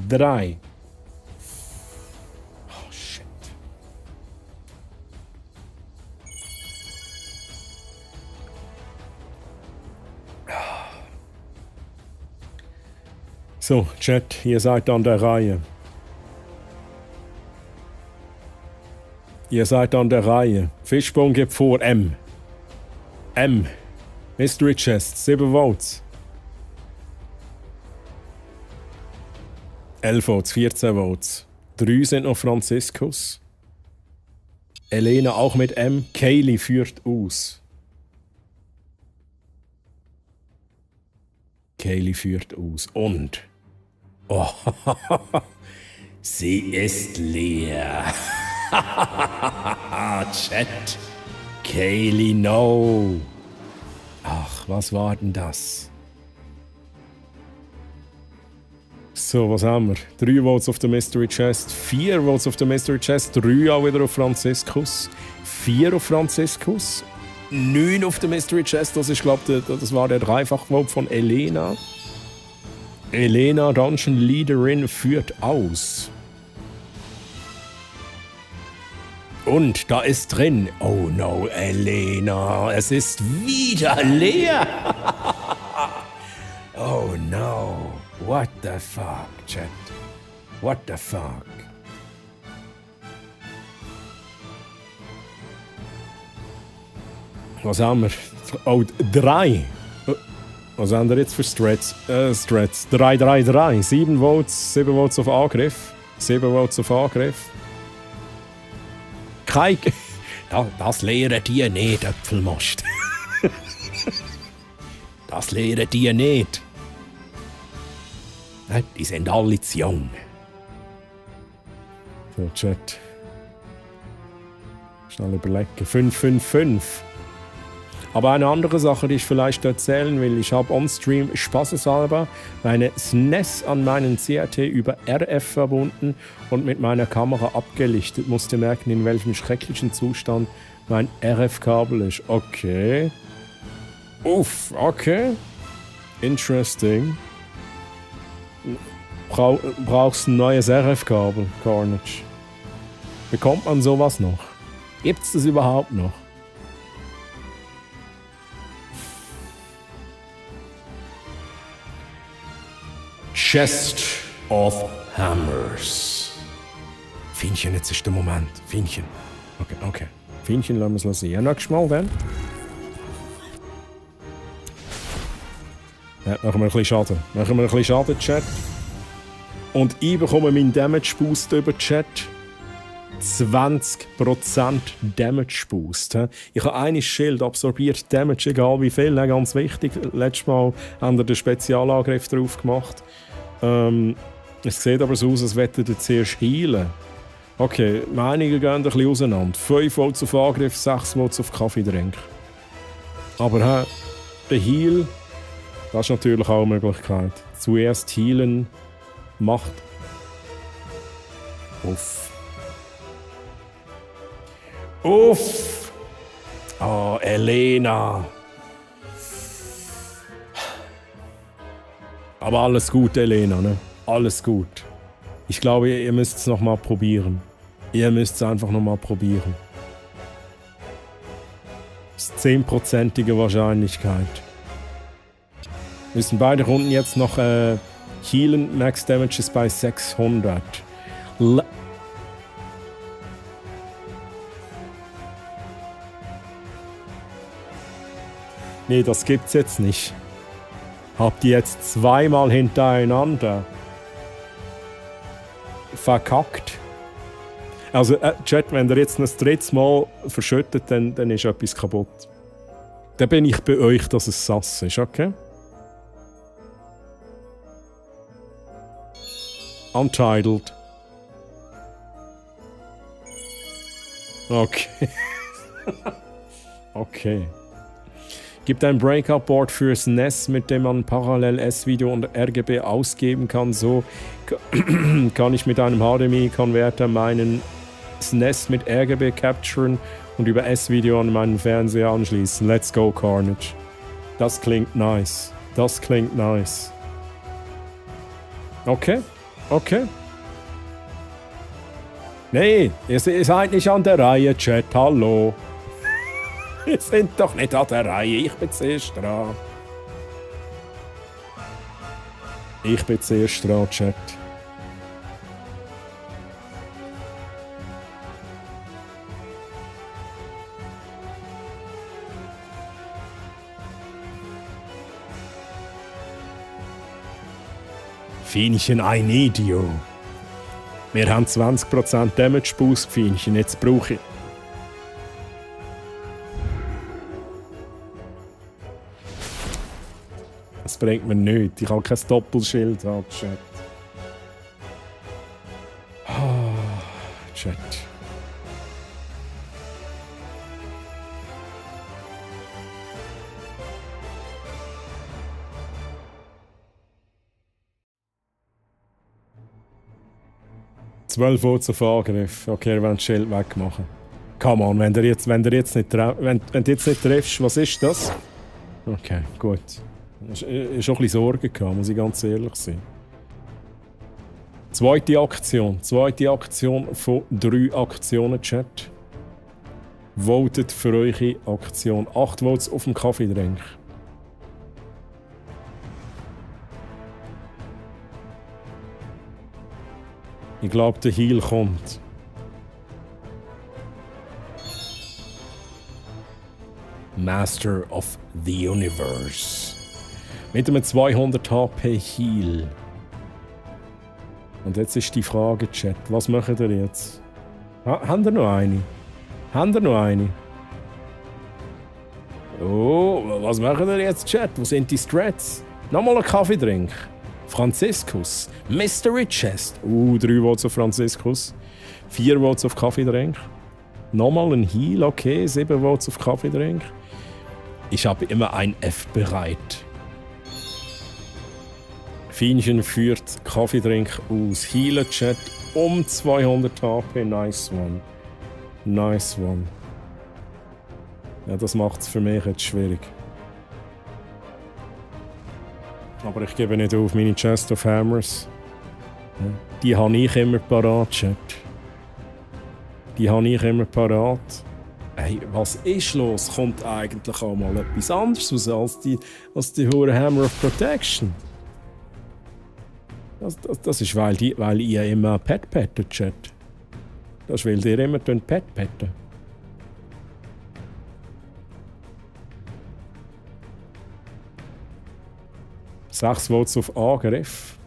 3. Oh, shit. So, Chat, ihr seid an der Reihe. Ihr seid an der Reihe. Fishbone gibt vor. M. Mystery Chest, 7 Votes. 11 Votes, 14 Votes. 3 sind noch Franziskus. Elena auch mit M. Kaylee führt aus. Kaylee führt aus. Und... Oh, sie ist leer. Chat. Kaylee, no. Ach, was war denn das? So, was haben wir? 3 Votes auf der Mystery Chest, 4 Votes auf der Mystery Chest, 3 auch wieder auf Franziskus, 4 auf Franziskus, 9 auf der Mystery Chest, das ist, glaube ich, das war der Dreifach-Vote von Elena. Elena, Dungeon Leaderin, führt aus. Und da ist drin, oh no, Elena, es ist wieder leer. Oh no, what the fuck, Chat? What the fuck? Was haben wir? Oh, 3. Was haben wir jetzt für Strats? 3. 7 Votes, 7 Votes auf Angriff. 7 Votes auf Angriff. Kein... Das lehren die nicht, Äpfelmost. Das lehren die nicht. Die sind alle zu jung. So, Chat. Schnell überlegen. 5. Aber eine andere Sache, die ich vielleicht erzählen will, ich habe on-stream spaßeshalber meine SNES an meinen CRT über RF verbunden und mit meiner Kamera abgelichtet. Musste merken, in welchem schrecklichen Zustand mein RF-Kabel ist. Okay. Uff, okay. Interesting. Brauchst ein neues RF-Kabel, Carnage. Bekommt man sowas noch? Gibt's das überhaupt noch? Chest of Hammers. Fienchen, jetzt ist der Moment. Fienchen. Okay. Fienchen lassen wir es sehen. Nächstes Mal dann. Ja, machen wir ein bisschen Schaden. Chat. Und ich bekomme meinen Damage Boost über Chat. 20% Damage Boost. Ich habe ein Schild, absorbiert Damage, egal wie viel. Ganz wichtig. Letztes Mal haben wir den Spezialangriff drauf gemacht. Es sieht aber so aus, als wollte er zuerst heilen. Okay, Meinungen gehen ein bisschen auseinander. 5 Votes auf Angriff, 6 Votes auf Kaffeetrink. Aber der Heal, das ist natürlich auch eine Möglichkeit. Zuerst healen macht. Uff! Oh, Elena! Aber alles gut, Elena, ne? Alles gut. Ich glaube, ihr müsst es nochmal probieren. Ihr müsst es einfach nochmal probieren. Das ist 10%ige Wahrscheinlichkeit. Müssen beide Runden jetzt noch healen. Max Damage ist bei 600. Nee, das gibt's jetzt nicht. Habt ihr jetzt zweimal hintereinander verkackt? Also, Chat, wenn ihr jetzt ein drittes Mal verschüttet, dann ist etwas kaputt. Dann bin ich bei euch, dass es sass ist, okay? Untitled. Okay. Okay. Gibt ein Breakout-Board fürs NES, mit dem man parallel S-Video und RGB ausgeben kann. So kann ich mit einem HDMI-Konverter meinen NES mit RGB capturen und über S-Video an meinen Fernseher anschließen. Let's go, Carnage. Das klingt nice. Das klingt nice. Okay. Nee, ihr seid nicht an der Reihe, Chat. Hallo. Wir sind doch nicht an der Reihe. Ich bin zuerst dran. Ich bin zuerst dran, Chat. Fienchen, I need you. Wir haben 20% Damage Boost, Fienchen. Jetzt brauche ich. Das bringt mir nichts. Ich habe kein Doppelschild. Chat. Chat. «12 Votes auf Angriff». Okay, ihr wollt das Schild wegmachen. Come on, wenn du jetzt nicht triffst, was ist das? Okay, gut. Ich habe schon ein bisschen Sorgen gehabt, muss ich ganz ehrlich sein. Zweite Aktion von 3 Aktionen, Chat. Votet für eure Aktion. 8 Votes auf dem Kaffeedrink. Ich glaube, der Heal kommt. Master of the Universe. Mit einem 200 HP Heal. Und jetzt ist die Frage, Chat, was macht ihr jetzt? Habt ihr noch eine? Oh, was macht ihr jetzt, Chat? Wo sind die Strats? Nochmal einen Kaffeedrink. Franziskus. Mystery Chest. 3 Votes auf Franziskus. 4 Votes auf Kaffeedrink. Nochmal ein Heal, okay. 7 Votes auf Kaffeedrink. Ich habe immer ein F bereit. Fienchen führt Kaffeedrink aus. Healer Chat um 200 HP. Nice one. Ja, das macht es für mich jetzt schwierig. Aber ich gebe nicht auf meine Chest of Hammers. Die habe ich immer parat, Chat. Hey, was ist los? Kommt eigentlich auch mal etwas anderes raus als die hure Hammer of Protection? Das ist, weil ihr immer Pet pettet, Chat. Das ist, weil ihr immer Pet petten. Sechs Votes auf Angriff.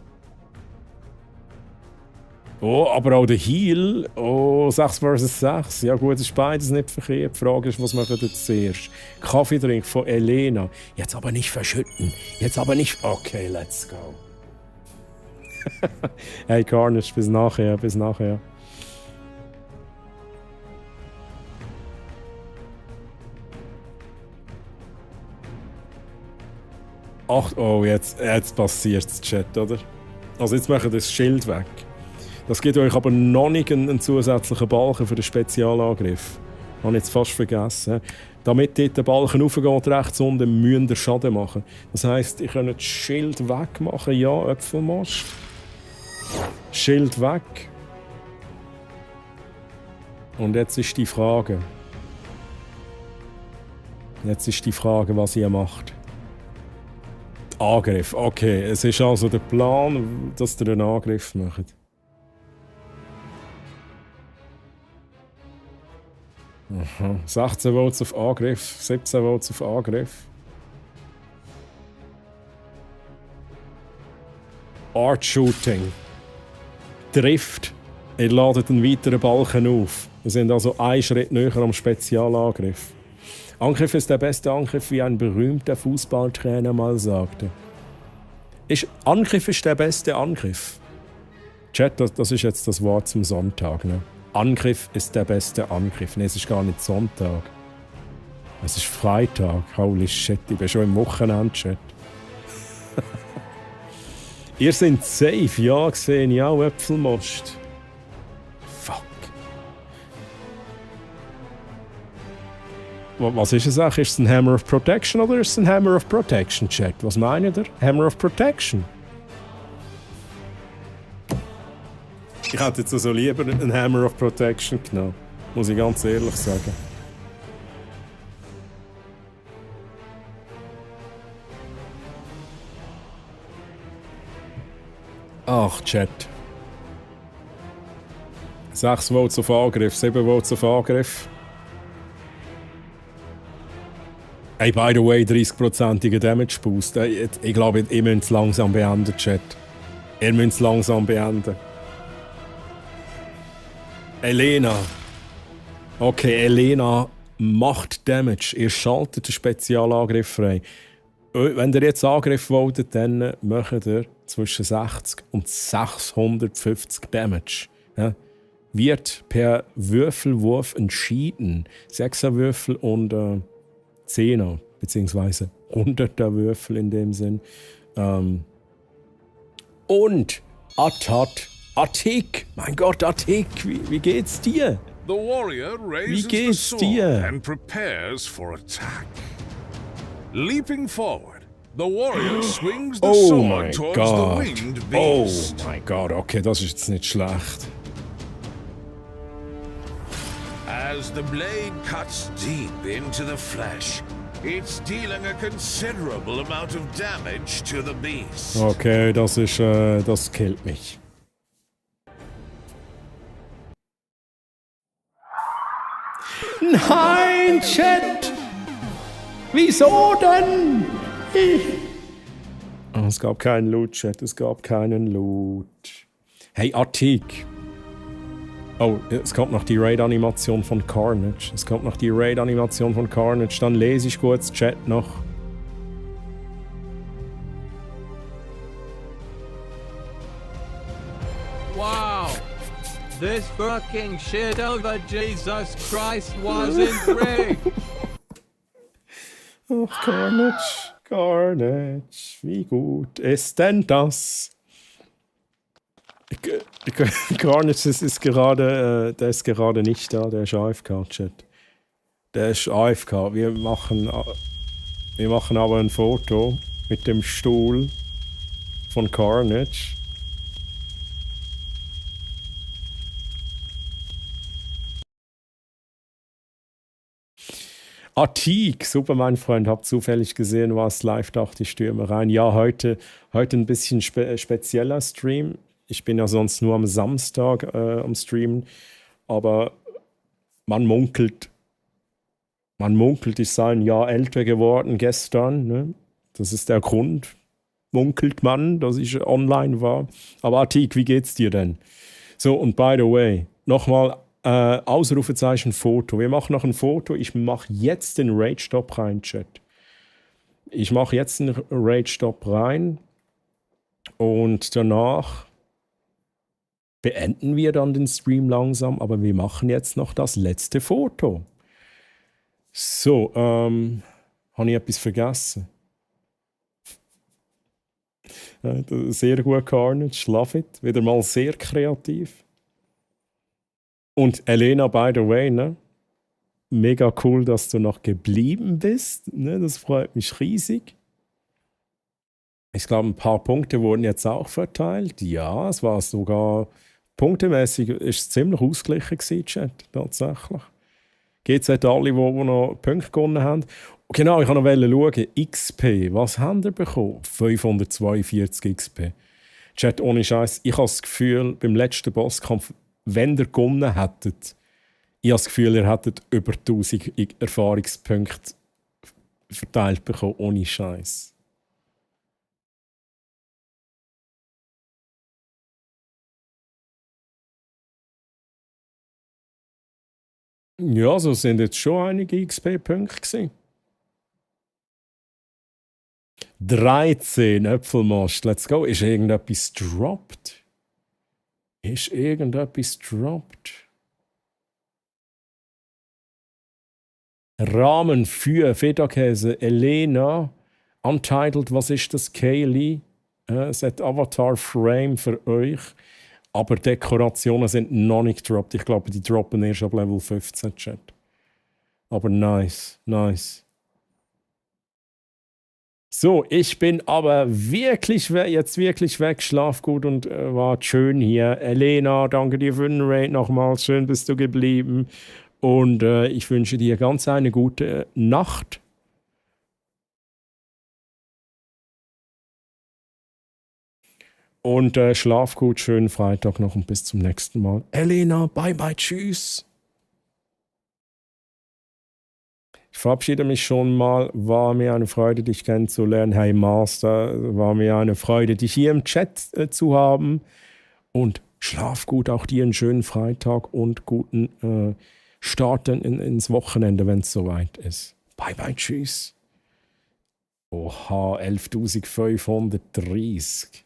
Oh, aber auch der Heal. Oh, 6 vs 6. Ja gut, ist beides nicht verkehrt. Die Frage ist, was machen wir zuerst? Kaffeedrink von Elena. Jetzt aber nicht verschütten. Okay, let's go. Hey Carnage, bis nachher. Ach, oh, jetzt passiert's, Chat, oder? Also jetzt machen wir das Schild weg. Das gibt euch aber noch nicht einen zusätzlichen Balken für den Spezialangriff. Habe ich jetzt fast vergessen. Damit dort der Balken raufgeht, rechts unten, müsst ihr Schaden machen. Das heisst, ihr könnt das Schild wegmachen. Ja, Äpfelmost. Schild weg. Und jetzt ist die Frage, was ihr macht. Angriff. Okay, es ist also der Plan, dass ihr einen Angriff macht. Aha. 16 Votes auf Angriff, 17 Votes auf Angriff. Art Shooting. Trifft. Ihr ladet einen weiteren Balken auf. Wir sind also einen Schritt näher am Spezialangriff. Angriff ist der beste Angriff, wie ein berühmter Fußballtrainer mal sagte. Angriff ist der beste Angriff. Chat, das ist jetzt das Wort zum Sonntag. Ne? Angriff ist der beste Angriff. Ne, es ist gar nicht Sonntag. Es ist Freitag. Holy shit, ich bin schon im Wochenende-Chat. Ihr seid safe, ja, gesehen, ich auch Äpfelmost. Fuck. Was ist es eigentlich? Ist es ein Hammer of Protection oder ist es ein Hammer of Protection, Chat? Was meint ihr? Hammer of Protection? Ich hätte jetzt also lieber einen Hammer of Protection genommen. Muss ich ganz ehrlich sagen. Ach, Chat. 6 Votes auf Angriff, 7 Votes auf Angriff. Hey, by the way, 30%iger Damage Boost. Ich glaube, ihr müsst es langsam beenden, Chat. Ihr müsst es langsam beenden. Elena. Okay, Elena macht Damage. Ihr schaltet den Spezialangriff frei. Wenn ihr jetzt Angriff wollt, dann macht ihr zwischen 60 und 650 Damage. Ja? Wird per Würfelwurf entschieden. 6er Würfel und 10er, beziehungsweise 100er Würfel in dem Sinn. Und Atik. Mein Gott, Atik, wie geht's dir? The warrior raises the sword and prepares for attack. Leaping forward, the warrior swings the sword towards the winged beast. Oh mein Gott, okay, das ist jetzt nicht schlecht. As the blade cuts deep into the flesh, it's dealing a considerable amount of damage to the beast. Okay, das killt mich. Nein, Chat! Wieso denn? Oh, es gab keinen Loot, Chat. Es gab keinen Loot. Hey, Atik. Oh, es kommt noch die Raid-Animation von Carnage. Dann lese ich kurz Chat noch. Wow! This fucking shit over Jesus Christ wasn't rigged! Oh, Carnage, wie gut ist denn das? Carnage ist gerade, der ist gerade nicht da, der ist AFK-Chat. Der ist AFK. Wir machen aber ein Foto mit dem Stuhl von Carnage. Atik, super, mein Freund, hab zufällig gesehen, was live, dachte ich, stürme rein. Ja, heute ein bisschen spezieller Stream. Ich bin ja sonst nur am Samstag am Streamen, aber man munkelt, ich sei ein Jahr älter geworden gestern. Ne? Das ist der Grund, munkelt man, dass ich online war. Aber Atik, wie geht's dir denn? So, und by the way, nochmal Ausrufezeichen Foto. Wir machen noch ein Foto. Ich mache jetzt den Rage-Stop rein, Chat. Ich mache jetzt den Rage-Stop rein und danach beenden wir dann den Stream langsam, aber wir machen jetzt noch das letzte Foto. So, habe ich etwas vergessen? Sehr gut, Carnage, love it. Wieder mal sehr kreativ. Und Elena, by the way, ne? Mega cool, dass du noch geblieben bist. Ne? Das freut mich riesig. Ich glaube, ein paar Punkte wurden jetzt auch verteilt. Ja, es war sogar punktemäßig ist es ziemlich ausgeglichen gewesen, Chat, tatsächlich. GZ alle, die noch Punkte gewonnen haben. Genau, ich wollte noch schauen. XP, was haben wir bekommen? 542 XP. Chat, ohne Scheiß. Ich habe das Gefühl, beim letzten Bosskampf, wenn ihr gewonnen hättet, ich habe das Gefühl, ihr hättet über 1000 Erfahrungspunkte verteilt bekommen, ohne Scheiß. Ja, so sind jetzt schon einige XP-Punkte gewesen. 13 Äpfelmost, let's go. Ist irgendetwas dropped? Rahmen für Feta-Käse. Elena, Untitled, was ist das? Kaylee, es hat Avatar-Frame für euch. Aber Dekorationen sind noch nicht gedroppt. Ich glaube, die droppen erst ab Level 15, Chat. Aber nice, nice. So, ich bin aber jetzt wirklich weg. Schlaf gut und war schön hier. Elena, danke dir für den Raid nochmals. Schön bist du geblieben. Und ich wünsche dir ganz eine gute Nacht. Und schlaf gut, schönen Freitag noch und bis zum nächsten Mal. Elena, bye bye, tschüss. Ich verabschiede mich schon mal. War mir eine Freude, dich kennenzulernen. Hey Master, war mir eine Freude, dich hier im Chat zu haben. Und schlaf gut, auch dir einen schönen Freitag und guten Start ins Wochenende, wenn es soweit ist. Bye bye, tschüss. Oha, 11.530.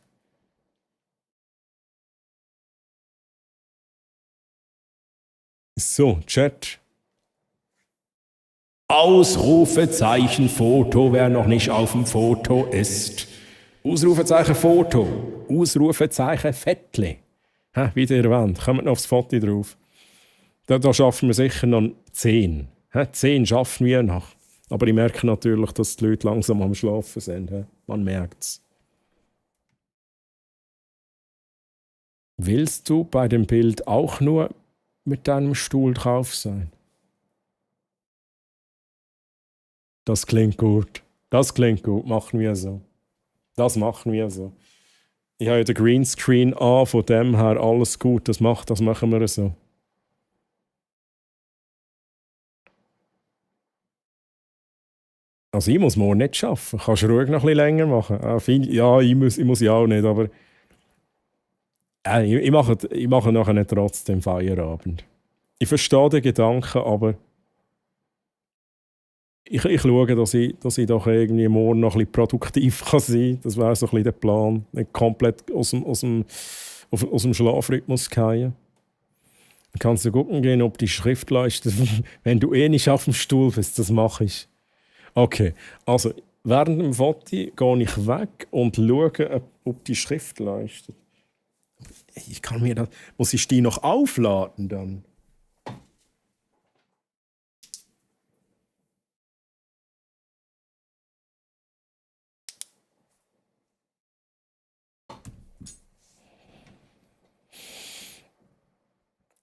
So, Chat. Ausrufezeichen Foto, wer noch nicht auf dem Foto ist. Ausrufezeichen Foto. Ausrufezeichen Fettli. Wie ihr erwähnt, kommt noch aufs Foto drauf. Da schaffen wir sicher noch 10. 10 schaffen wir noch. Aber ich merke natürlich, dass die Leute langsam am Schlafen sind. Man merkt es. Willst du bei dem Bild auch nur mit deinem Stuhl drauf sein? Das klingt gut. Das klingt gut. Machen wir so. Das machen wir so. Ich habe ja den Greenscreen an, von dem her alles gut. Das machen wir so. Also ich muss morgen nicht arbeiten. Kannst du ruhig noch ein bisschen länger machen? Ja, ich muss ja auch nicht, aber ich mache nachher trotzdem Feierabend. Ich verstehe den Gedanken, aber ich schaue, dass ich doch irgendwie morgen noch ein bisschen produktiv sein kann. Das wäre so ein bisschen der Plan. Nicht komplett aus dem Schlafrhythmus fallen. Dann kannst du gucken gehen, ob die Schrift leuchtet. Wenn du nicht auf dem Stuhl bist, das mache ich. Okay, also während dem Foto gehe ich weg und schaue, ob die Schrift leuchtet. Muss ich die noch aufladen dann?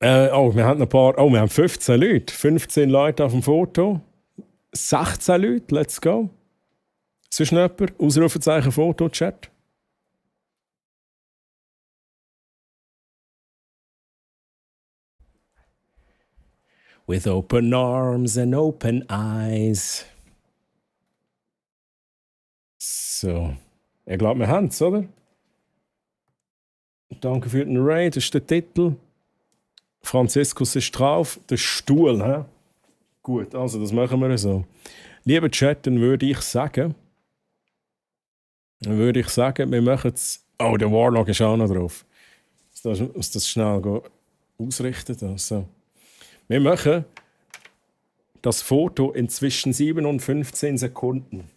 Wir haben wir haben 15 Leute. 15 Leute auf dem Foto. 16 Leute, let's go. Sonst noch jemand? Ausrufezeichen Foto, Chat. With open arms and open eyes. So. Ich glaube, wir haben es, oder? Danke für den Raid, das ist der Titel. Franziskus ist drauf, der Stuhl, hä? Gut, also das machen wir so. Lieber Chat, dann würde ich sagen, wir machen es. Oh, der Warlock ist auch noch drauf. Ich muss das schnell ausrichten. Also. Wir machen das Foto in zwischen 7 und 15 Sekunden.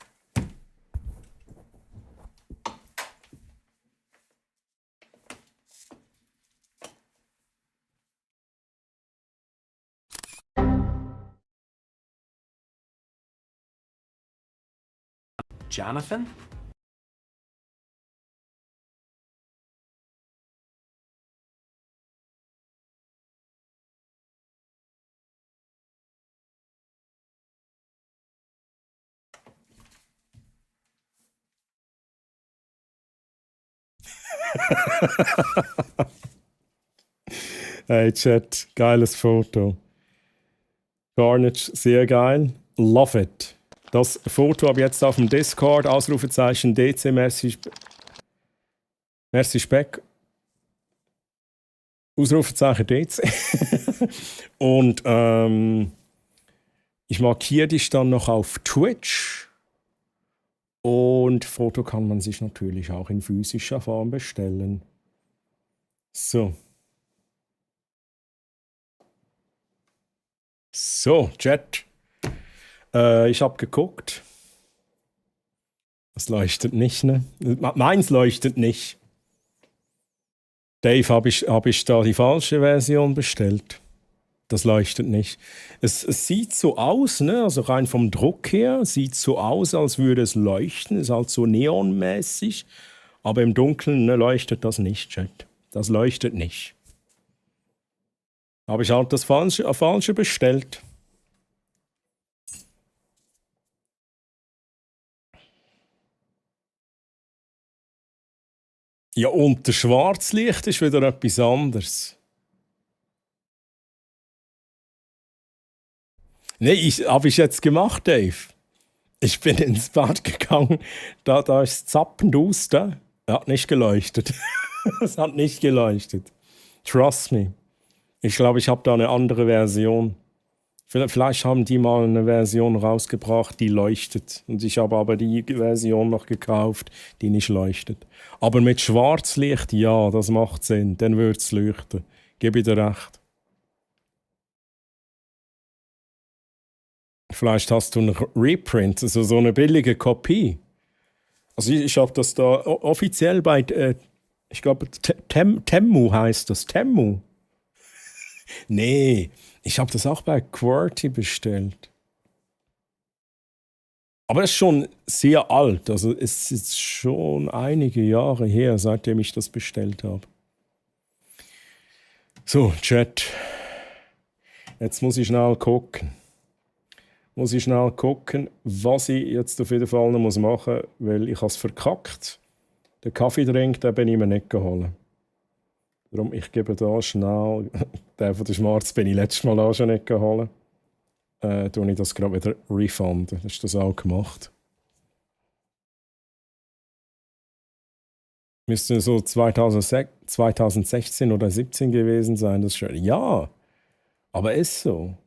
Jonathan? Hey Chat, geiles Foto. Carnage, sehr geil. Love it. Das Foto habe ich jetzt auf dem Discord, Ausrufezeichen DC, merci Speck. Ausrufezeichen DC. Und ich markiere dich dann noch auf Twitch. Und Foto kann man sich natürlich auch in physischer Form bestellen. So. So, Chat. Ich habe geguckt. Es leuchtet nicht, ne? Meins leuchtet nicht. Dave, hab ich da die falsche Version bestellt? Das leuchtet nicht. Es sieht so aus, ne? Also rein vom Druck her, sieht so aus, als würde es leuchten. Ist halt so neonmäßig. Aber im Dunkeln, ne, leuchtet das nicht, Chat. Das leuchtet nicht. Habe ich halt das Falsche bestellt. Ja, und das Schwarzlicht ist wieder etwas anderes. Nee, habe ich jetzt gemacht, Dave. Ich bin ins Bad gegangen, da ist es zappend aus, da. Hat nicht geleuchtet. Es hat nicht geleuchtet. Trust me. Ich glaube, ich habe da eine andere Version. Vielleicht haben die mal eine Version rausgebracht, die leuchtet. Und ich habe aber die Version noch gekauft, die nicht leuchtet. Aber mit Schwarzlicht, ja, das macht Sinn. Dann würde es leuchten. Gebe ich dir recht. Vielleicht hast du einen Reprint, also so eine billige Kopie. Also ich habe das da offiziell bei, ich glaube, Temu heißt das. Temu. Nee, ich habe das auch bei QWERTY bestellt. Aber es ist schon sehr alt. Also es ist schon einige Jahre her, seitdem ich das bestellt habe. So, Chat. Jetzt muss ich schnell gucken. Was ich jetzt auf jeden Fall noch machen muss, weil ich es verkackt. Den Kaffeedrink, den bin ich mir nicht geholt. Darum, ich gebe da schnell, den von der Schmarz bin ich letztes Mal auch schon nicht geholt. Tue ich das gerade wieder refunden. Hast du das auch gemacht? Müsste so 2016 oder 2017 gewesen sein. Das schon. Ja, aber ist so.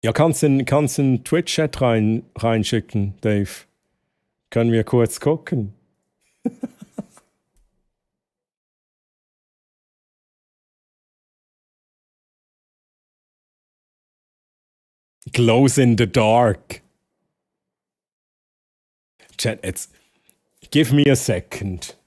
Ja, kannst du einen Twitch-Chat reinschicken, Dave? Können wir kurz gucken? Glows in the dark. Chat, jetzt give me a second.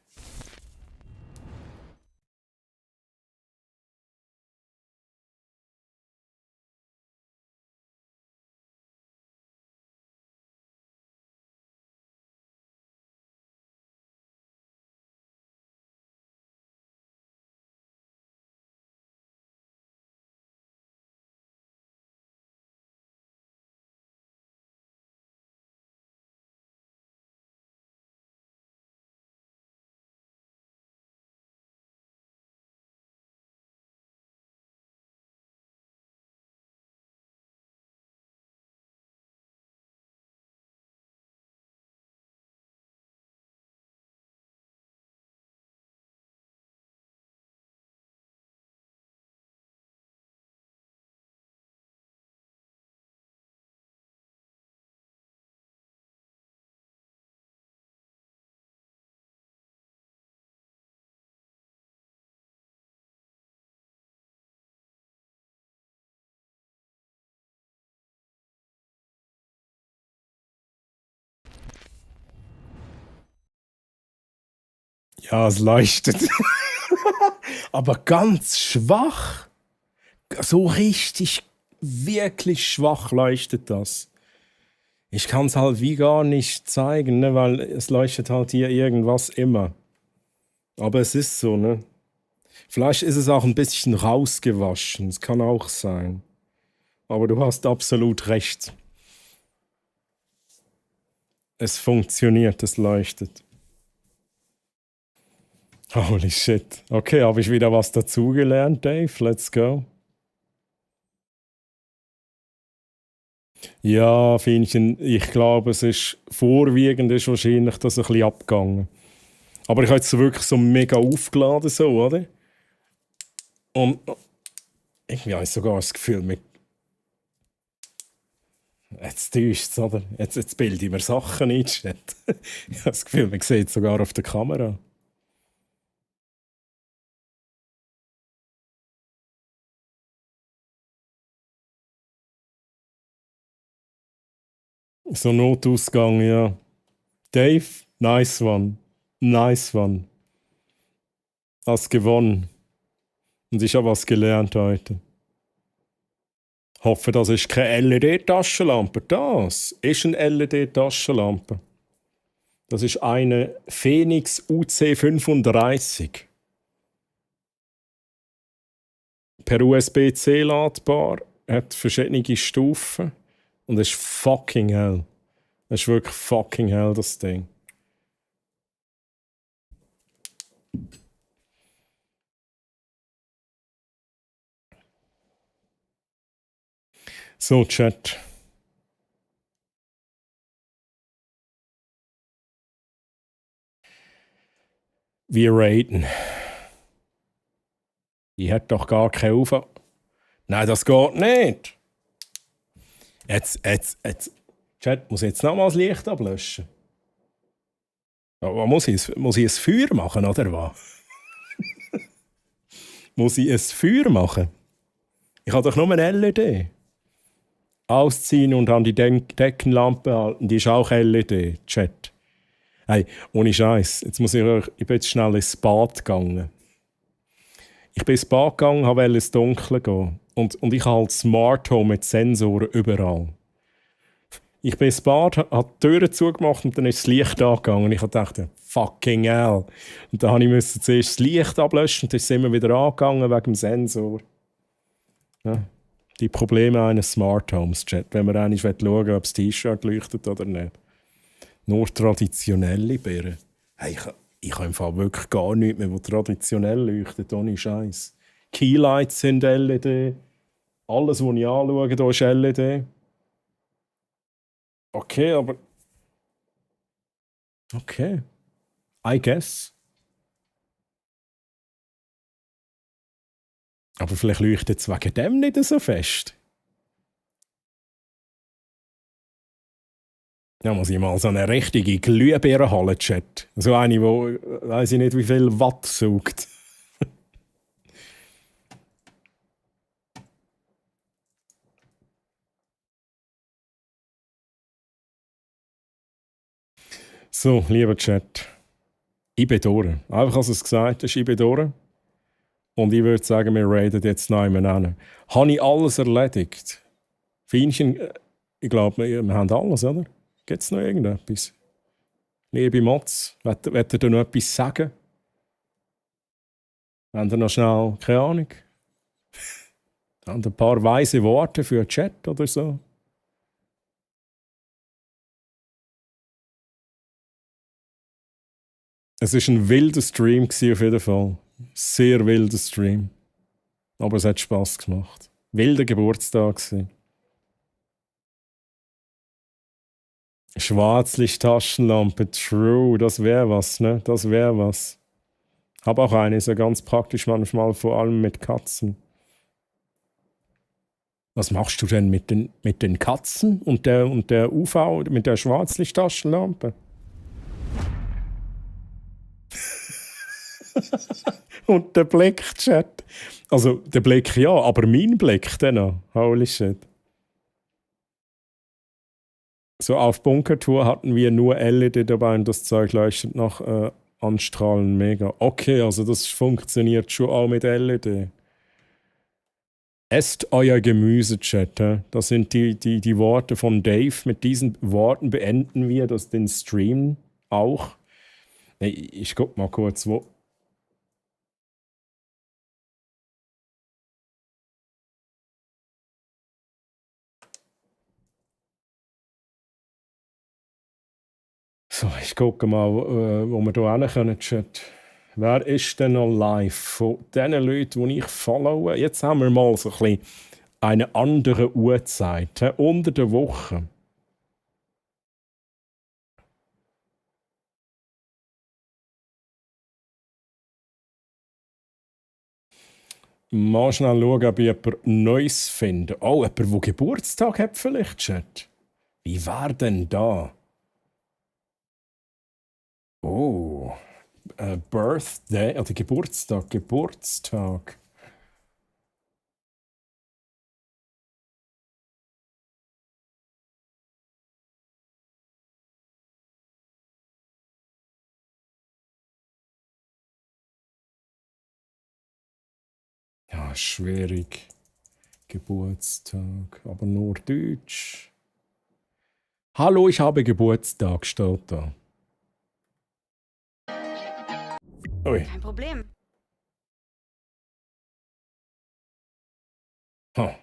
Ja, es leuchtet. Aber ganz schwach. So richtig, wirklich schwach leuchtet das. Ich kann es halt wie gar nicht zeigen, ne, weil es leuchtet halt hier irgendwas immer. Aber es ist so, ne? Vielleicht ist es auch ein bisschen rausgewaschen. Es kann auch sein. Aber du hast absolut recht. Es funktioniert, es leuchtet. Holy shit. Okay, habe ich wieder was dazugelernt, Dave? Let's go. Ja, Fienchen, ich glaube, es ist vorwiegend ist wahrscheinlich das ein bisschen abgegangen. Aber ich habe jetzt wirklich so mega aufgeladen, so, oder? Und irgendwie habe ich sogar das Gefühl, jetzt täuscht es, oder? Jetzt bilde ich mir Sachen ein, Chat. Ich habe das Gefühl, man sieht es sogar auf der Kamera. So Notausgang, ja. Dave, nice one. Nice one. Hast gewonnen. Und ich habe was gelernt heute. Hoffe, das ist keine LED-Taschenlampe. Das ist eine LED-Taschenlampe. Das ist eine Phoenix UC35. Per USB-C ladbar, hat verschiedene Stufen und es ist fucking hell. Es ist wirklich fucking hell, das Ding. So, Chat. Wir raten. Ich hätte doch gar keine Aufwand. Nein, das geht nicht. Jetzt. Chat, muss ich jetzt nochmal das Licht ablöschen? Aber muss ich ein Feuer machen, oder was? Muss ich ein Feuer machen? Ich habe doch nur eine LED. Ausziehen und an die Deckenlampe halten, die ist auch LED, Chat. Hey, ohne Scheiß. Jetzt muss ich bin jetzt schnell ins Bad gegangen. Ich bin ins Bad gegangen, wollte ins Dunkle gehen. Und ich habe halt Smart Home mit Sensoren überall. Ich bin ins Bad, habe die Türen zugemacht und dann ist das Licht angegangen. Ich dachte, fucking hell. Und dann musste ich zuerst das Licht ablöschen und dann ist es immer wieder angegangen wegen dem Sensor. Ja. Die Probleme eines Smart Homes, Chat, wenn man eigentlich schauen will, ob das T-Shirt leuchtet oder nicht. Nur traditionelle Birnen. Hey, ich habe im Fall wirklich gar nichts mehr, was traditionell leuchtet, ohne Scheiß. Keylights sind LED. Alles, was ich anschaue, da ist LED. Okay, aber... Okay. I guess. Aber vielleicht leuchtet es wegen dem nicht so fest. Ja, muss ich mal so eine richtige Glühbirne holen, Chat. So eine, die weiss ich nicht, wie viel Watt saugt. So, lieber Chat. Ich bin durch. Einfach als es gesagt hast, ich bin durch. Und ich würde sagen, wir raiden jetzt noch einmal an. Habe ich alles erledigt? Feinchen, ich glaube, wir haben alles, oder? Gibt es noch irgendetwas? Liebe Mods, wollt ihr noch etwas sagen? Habt ihr noch schnell, keine Ahnung? Habt ihr ein paar weise Worte für den Chat oder so? Es war ein wilder Stream auf jeden Fall. Sehr wilder Stream. Aber es hat Spass gemacht. Wilder Geburtstag gewesen. Schwarzlicht-Taschenlampe, true, das wäre was, ne? Das wäre was. Hab auch eine, ist ja ganz praktisch manchmal, vor allem mit Katzen. Was machst du denn mit den Katzen und der UV, mit der Schwarzlicht-Taschenlampe? Und der Blick, Chat. Also, der Blick ja, aber mein Blick dann noch. Holy shit. So, auf Bunkertour hatten wir nur LED dabei und das Zeug leuchtet nach Anstrahlen mega. Okay, also das funktioniert schon auch mit LED. Esst euer Gemüse, Chat. Das sind die Worte von Dave. Mit diesen Worten beenden wir den Stream auch. Nee, ich guck mal kurz, wo... So, ich gucke mal, wo wir hier hin können, Chat. Wer ist denn noch live? Von den Leuten, die ich followe. Jetzt haben wir mal so ein bisschen eine andere Uhrzeit, unter der Woche. Mal schnell schauen, ob ich jemand Neues finde. Oh, jemand, der Geburtstag hat vielleicht, Chat. Wie war denn da? Oh, Birthday, also Geburtstag. schwierig. Geburtstag, aber nur Deutsch. Hallo, ich habe Geburtstag, steht da. Ui. Kein Problem. Ha.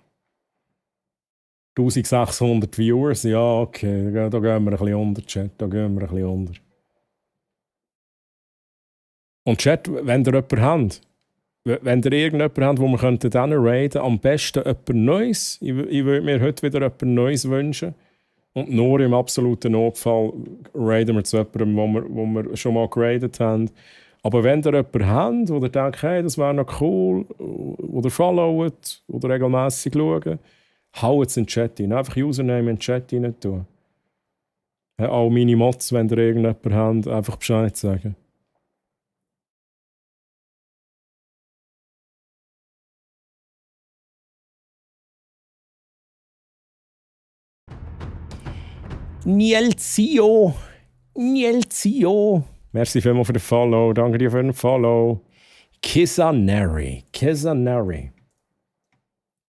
1600 Viewers, ja, okay, da gehen wir ein bisschen unter, Chat, da gehen wir ein bisschen unter. Und Chat, wenn ihr jemanden habt, wenn ihr irgendjemanden habt, wo wir dann raiden, am besten jemand Neues. Ich würde mir heute wieder jemand Neues wünschen. Und nur im absoluten Notfall raiden wir zu jemandem, wo wir schon mal geradet haben. Aber wenn ihr jemanden habt, wo ihr denkt, hey, das wäre noch cool, oder followt, oder regelmässig schaut, haut es in den Chat rein. Einfach Username in den Chat rein tun. Auch meine Mods, wenn ihr irgendjemanden habt, einfach Bescheid sagen. Nielzio. Merci vielmals für den Follow. Danke dir für den Follow. Kisaneri.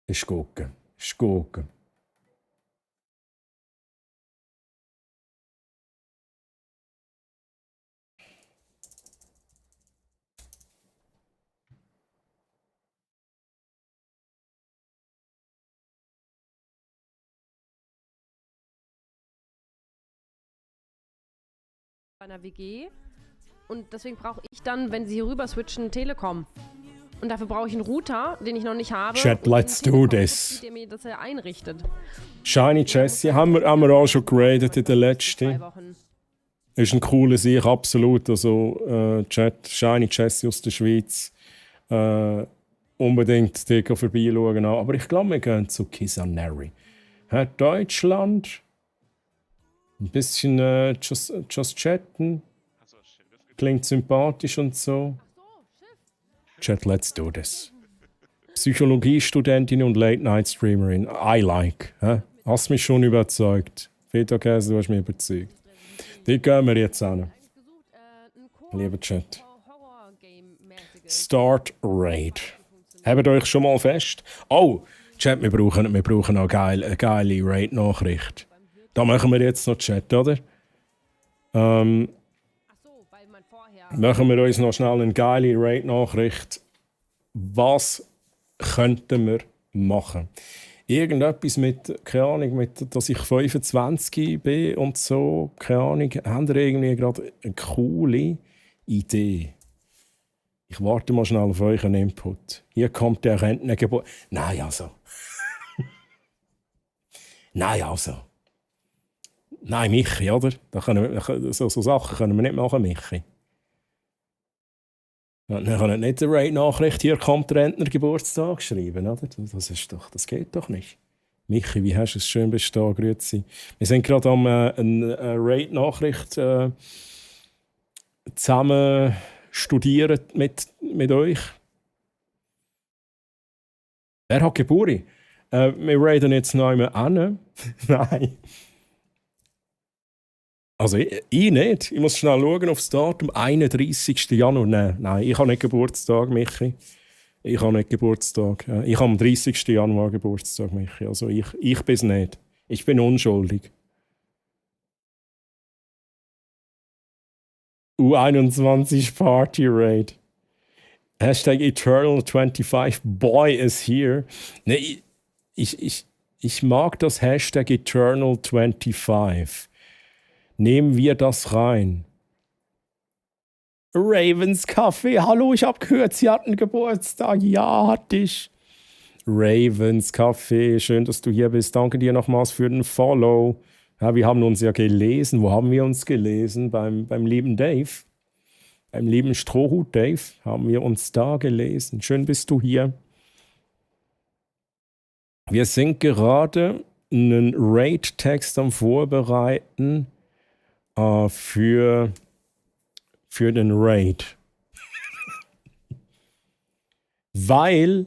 Ist gut. Bei einer WG und deswegen brauche ich dann, wenn sie hier rüber switchen, Telekom. Und dafür brauche ich einen Router, den ich noch nicht habe. Chat, let's do this. Der mir das einrichtet. Shiny Jessie haben wir auch schon geradet in der letzten. Ist ein cooler Sieg, absolut. Also, Chat, Shiny Jessie aus der Schweiz. Unbedingt dir vorbeischauen. Aber ich glaube, wir gehen zu Kisaneri. Deutschland. Ein bisschen just chatten. Klingt sympathisch und so. Chat, let's do this. Psychologiestudentin und Late-Night-Streamerin. I like. Hast mich schon überzeugt. Vito Käse, du hast mich überzeugt. Die gehen wir jetzt an. Lieber Chat. Start Raid. Habt ihr euch schon mal fest? Oh, Chat, wir brauchen auch eine geile Raid-Nachricht. Da machen wir jetzt noch Chat, oder? Machen wir uns noch schnell eine geile Raid-Nachricht. Was könnten wir machen? Irgendetwas mit, keine Ahnung, mit, dass ich 25 bin und so, keine Ahnung. Habt ihr irgendwie gerade eine coole Idee? Ich warte mal schnell auf euren Input. Hier kommt der Rentnergebot. Nein, also. Nein, Michi, oder? So Sachen können wir nicht machen, Michi. Wir können nicht eine Raid-Nachricht, hier kommt der Rentner-Geburtstag schreiben, oder? Das geht doch nicht. Michi, wie hast du es? Schön bist du da, grüezi. Wir sind gerade am eine Raid-Nachricht zusammen studieren mit euch. Wer hat Geburt? Wir raiden jetzt noch einmal an. Nein. Also ich nicht. Ich muss schnell schauen auf das Datum. 31. Januar. Nein, ich habe nicht Geburtstag, Michi. Ich habe nicht Geburtstag. Ich habe am 30. Januar Geburtstag, Michi. Also ich bin es nicht. Ich bin unschuldig. U21 Party Raid. Hashtag Eternal25 Boy is here. Nee, ich mag das Hashtag Eternal25. Nehmen wir das rein. Ravens Kaffee. Hallo, ich habe gehört, Sie hatten Geburtstag. Ja, hatte ich. Ravens Kaffee. Schön, dass du hier bist. Danke dir nochmals für den Follow. Ja, wir haben uns ja gelesen. Wo haben wir uns gelesen? Beim lieben Dave. Beim lieben Strohhut Dave haben wir uns da gelesen. Schön bist du hier. Wir sind gerade einen Raid-Text am Vorbereiten für den Raid. Weil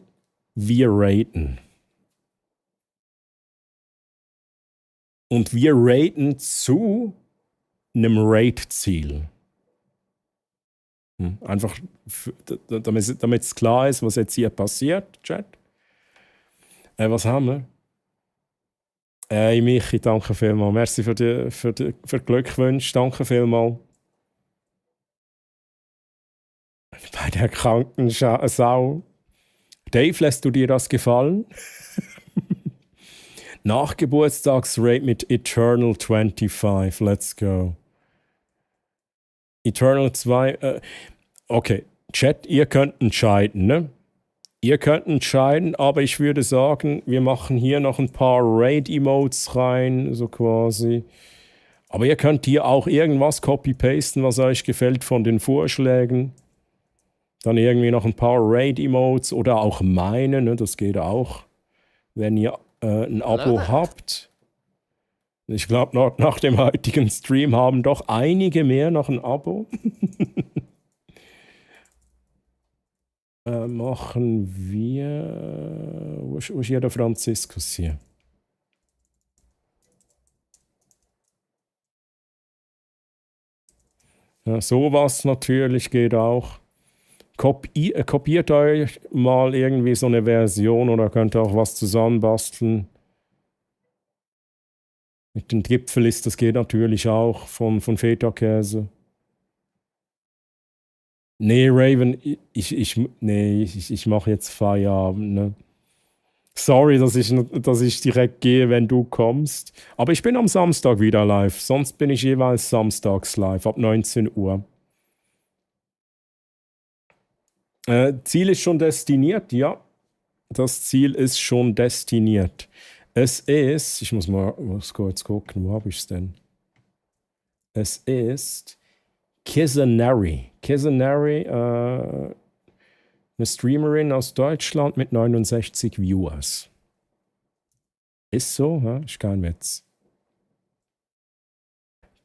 wir raiden. Und wir raiden zu einem Raid-Ziel. Einfach, damit es klar ist, was jetzt hier passiert, Chat. Was haben wir? Hey Michi, danke vielmals. Merci für die Glückwünsche, danke vielmals. Bei der kranken Sau. Dave, lässt du dir das gefallen? Nachgeburtstagsrate mit Eternal 25. Let's go. Eternal 2. Okay, Chat, ihr könnt entscheiden, ne? Ihr könnt entscheiden, aber ich würde sagen, wir machen hier noch ein paar Raid-Emotes rein, so quasi. Aber ihr könnt hier auch irgendwas copy-pasten, was euch gefällt von den Vorschlägen. Dann irgendwie noch ein paar Raid-Emotes oder auch meine, ne? Das geht auch, wenn ihr ein Abo habt. Ich glaube, nach dem heutigen Stream haben doch einige mehr noch ein Abo. Machen wir... Wo ist hier der Franziskus hier? Ja, sowas natürlich geht auch. Kopiert euch mal irgendwie so eine Version oder könnt ihr auch was zusammenbasteln. Mit den Gipfeln das geht natürlich auch von Feta-Käse. Nee, Raven, ich mache jetzt Feierabend. Ne? Sorry, dass ich direkt gehe, wenn du kommst. Aber ich bin am Samstag wieder live. Sonst bin ich jeweils samstags live, ab 19 Uhr. Ziel ist schon destiniert, ja. Das Ziel ist schon destiniert. Es ist, ich muss kurz gucken, wo habe ich es denn? Es ist Kizanari. Kizanari, eine Streamerin aus Deutschland mit 69 Viewers. Ist so, ja? Ist kein Witz.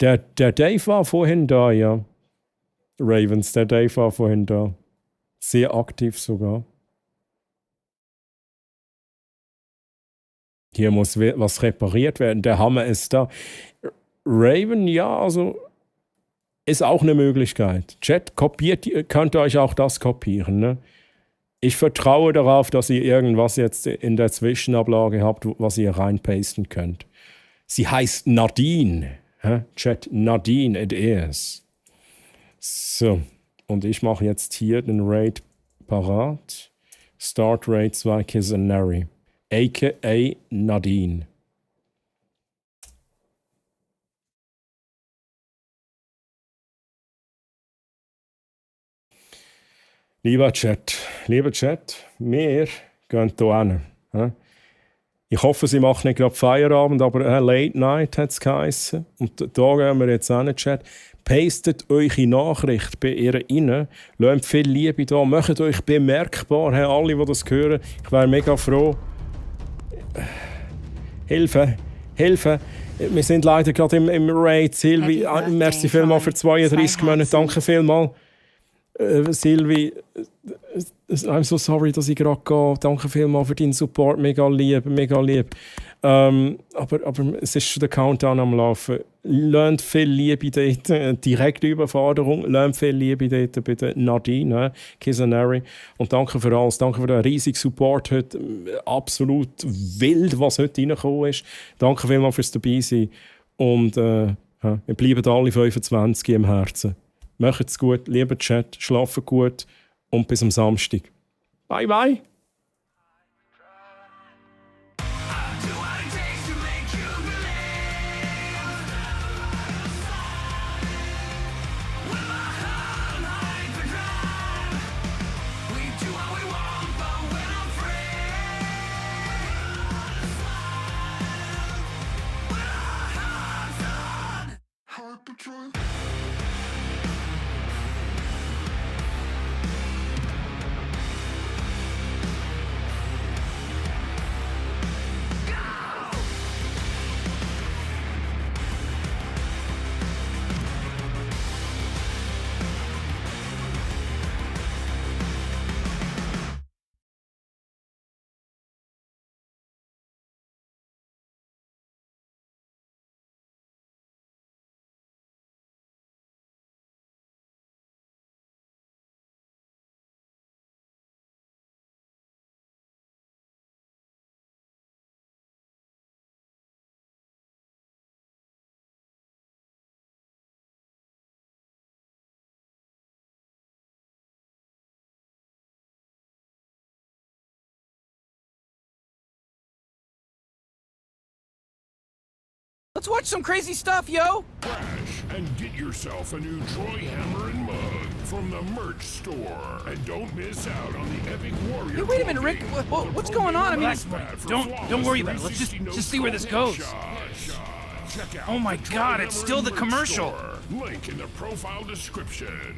Der Dave war vorhin da, ja. Ravens, der Dave war vorhin da. Sehr aktiv sogar. Hier muss was repariert werden. Der Hammer ist da. Raven, ja, also ist auch eine Möglichkeit. Chat, könnt ihr euch auch das kopieren. Ne? Ich vertraue darauf, dass ihr irgendwas jetzt in der Zwischenablage habt, was ihr reinpasten könnt. Sie heißt Nadine. Chat, Nadine, it is. So. Und ich mache jetzt hier den Raid parat. Start Raid 2 Kizanari. A.k.a. Nadine. Lieber Chat, wir gehen hier hin. Ich hoffe, sie machen nicht gerade Feierabend, aber Late Night hat es geheissen. Und da gehen wir jetzt hin, Chat. Pastet eure Nachricht bei ihr rein. Lasst viel Liebe da. Macht euch bemerkbar, alle, die das hören. Ich wäre mega froh. Hilfe. Wir sind leider gerade im Raid. Silvi, merci vielmals für 32 Monate. Danke vielmals. Silvi, I'm so sorry, dass ich gerade gehe. Danke vielmals für deinen Support. Mega lieb. Aber es ist schon der Countdown am Laufen. Lernt viel Liebe dort, direkte Überforderung. Lernt viel Liebe dort bei der Nadine, Kizanari. Und danke für alles. Danke für den riesigen Support heute. Absolut wild, was heute reingekommen ist. Danke vielmals fürs Dabeisein. Und wir bleiben alle 25 im Herzen. Macht's gut, lieber Chat, schlafen gut und bis am Samstag. Bye, bye! Let's watch some crazy stuff, yo! Crash and get yourself a new Troy hammer and mug from the merch store. And don't miss out on the epic warrior. Hey, wait a minute, Rick. What's going on? I mean, don't worry about it. Let's just see where this goes. Oh my God! It's still the commercial. Link in the profile description.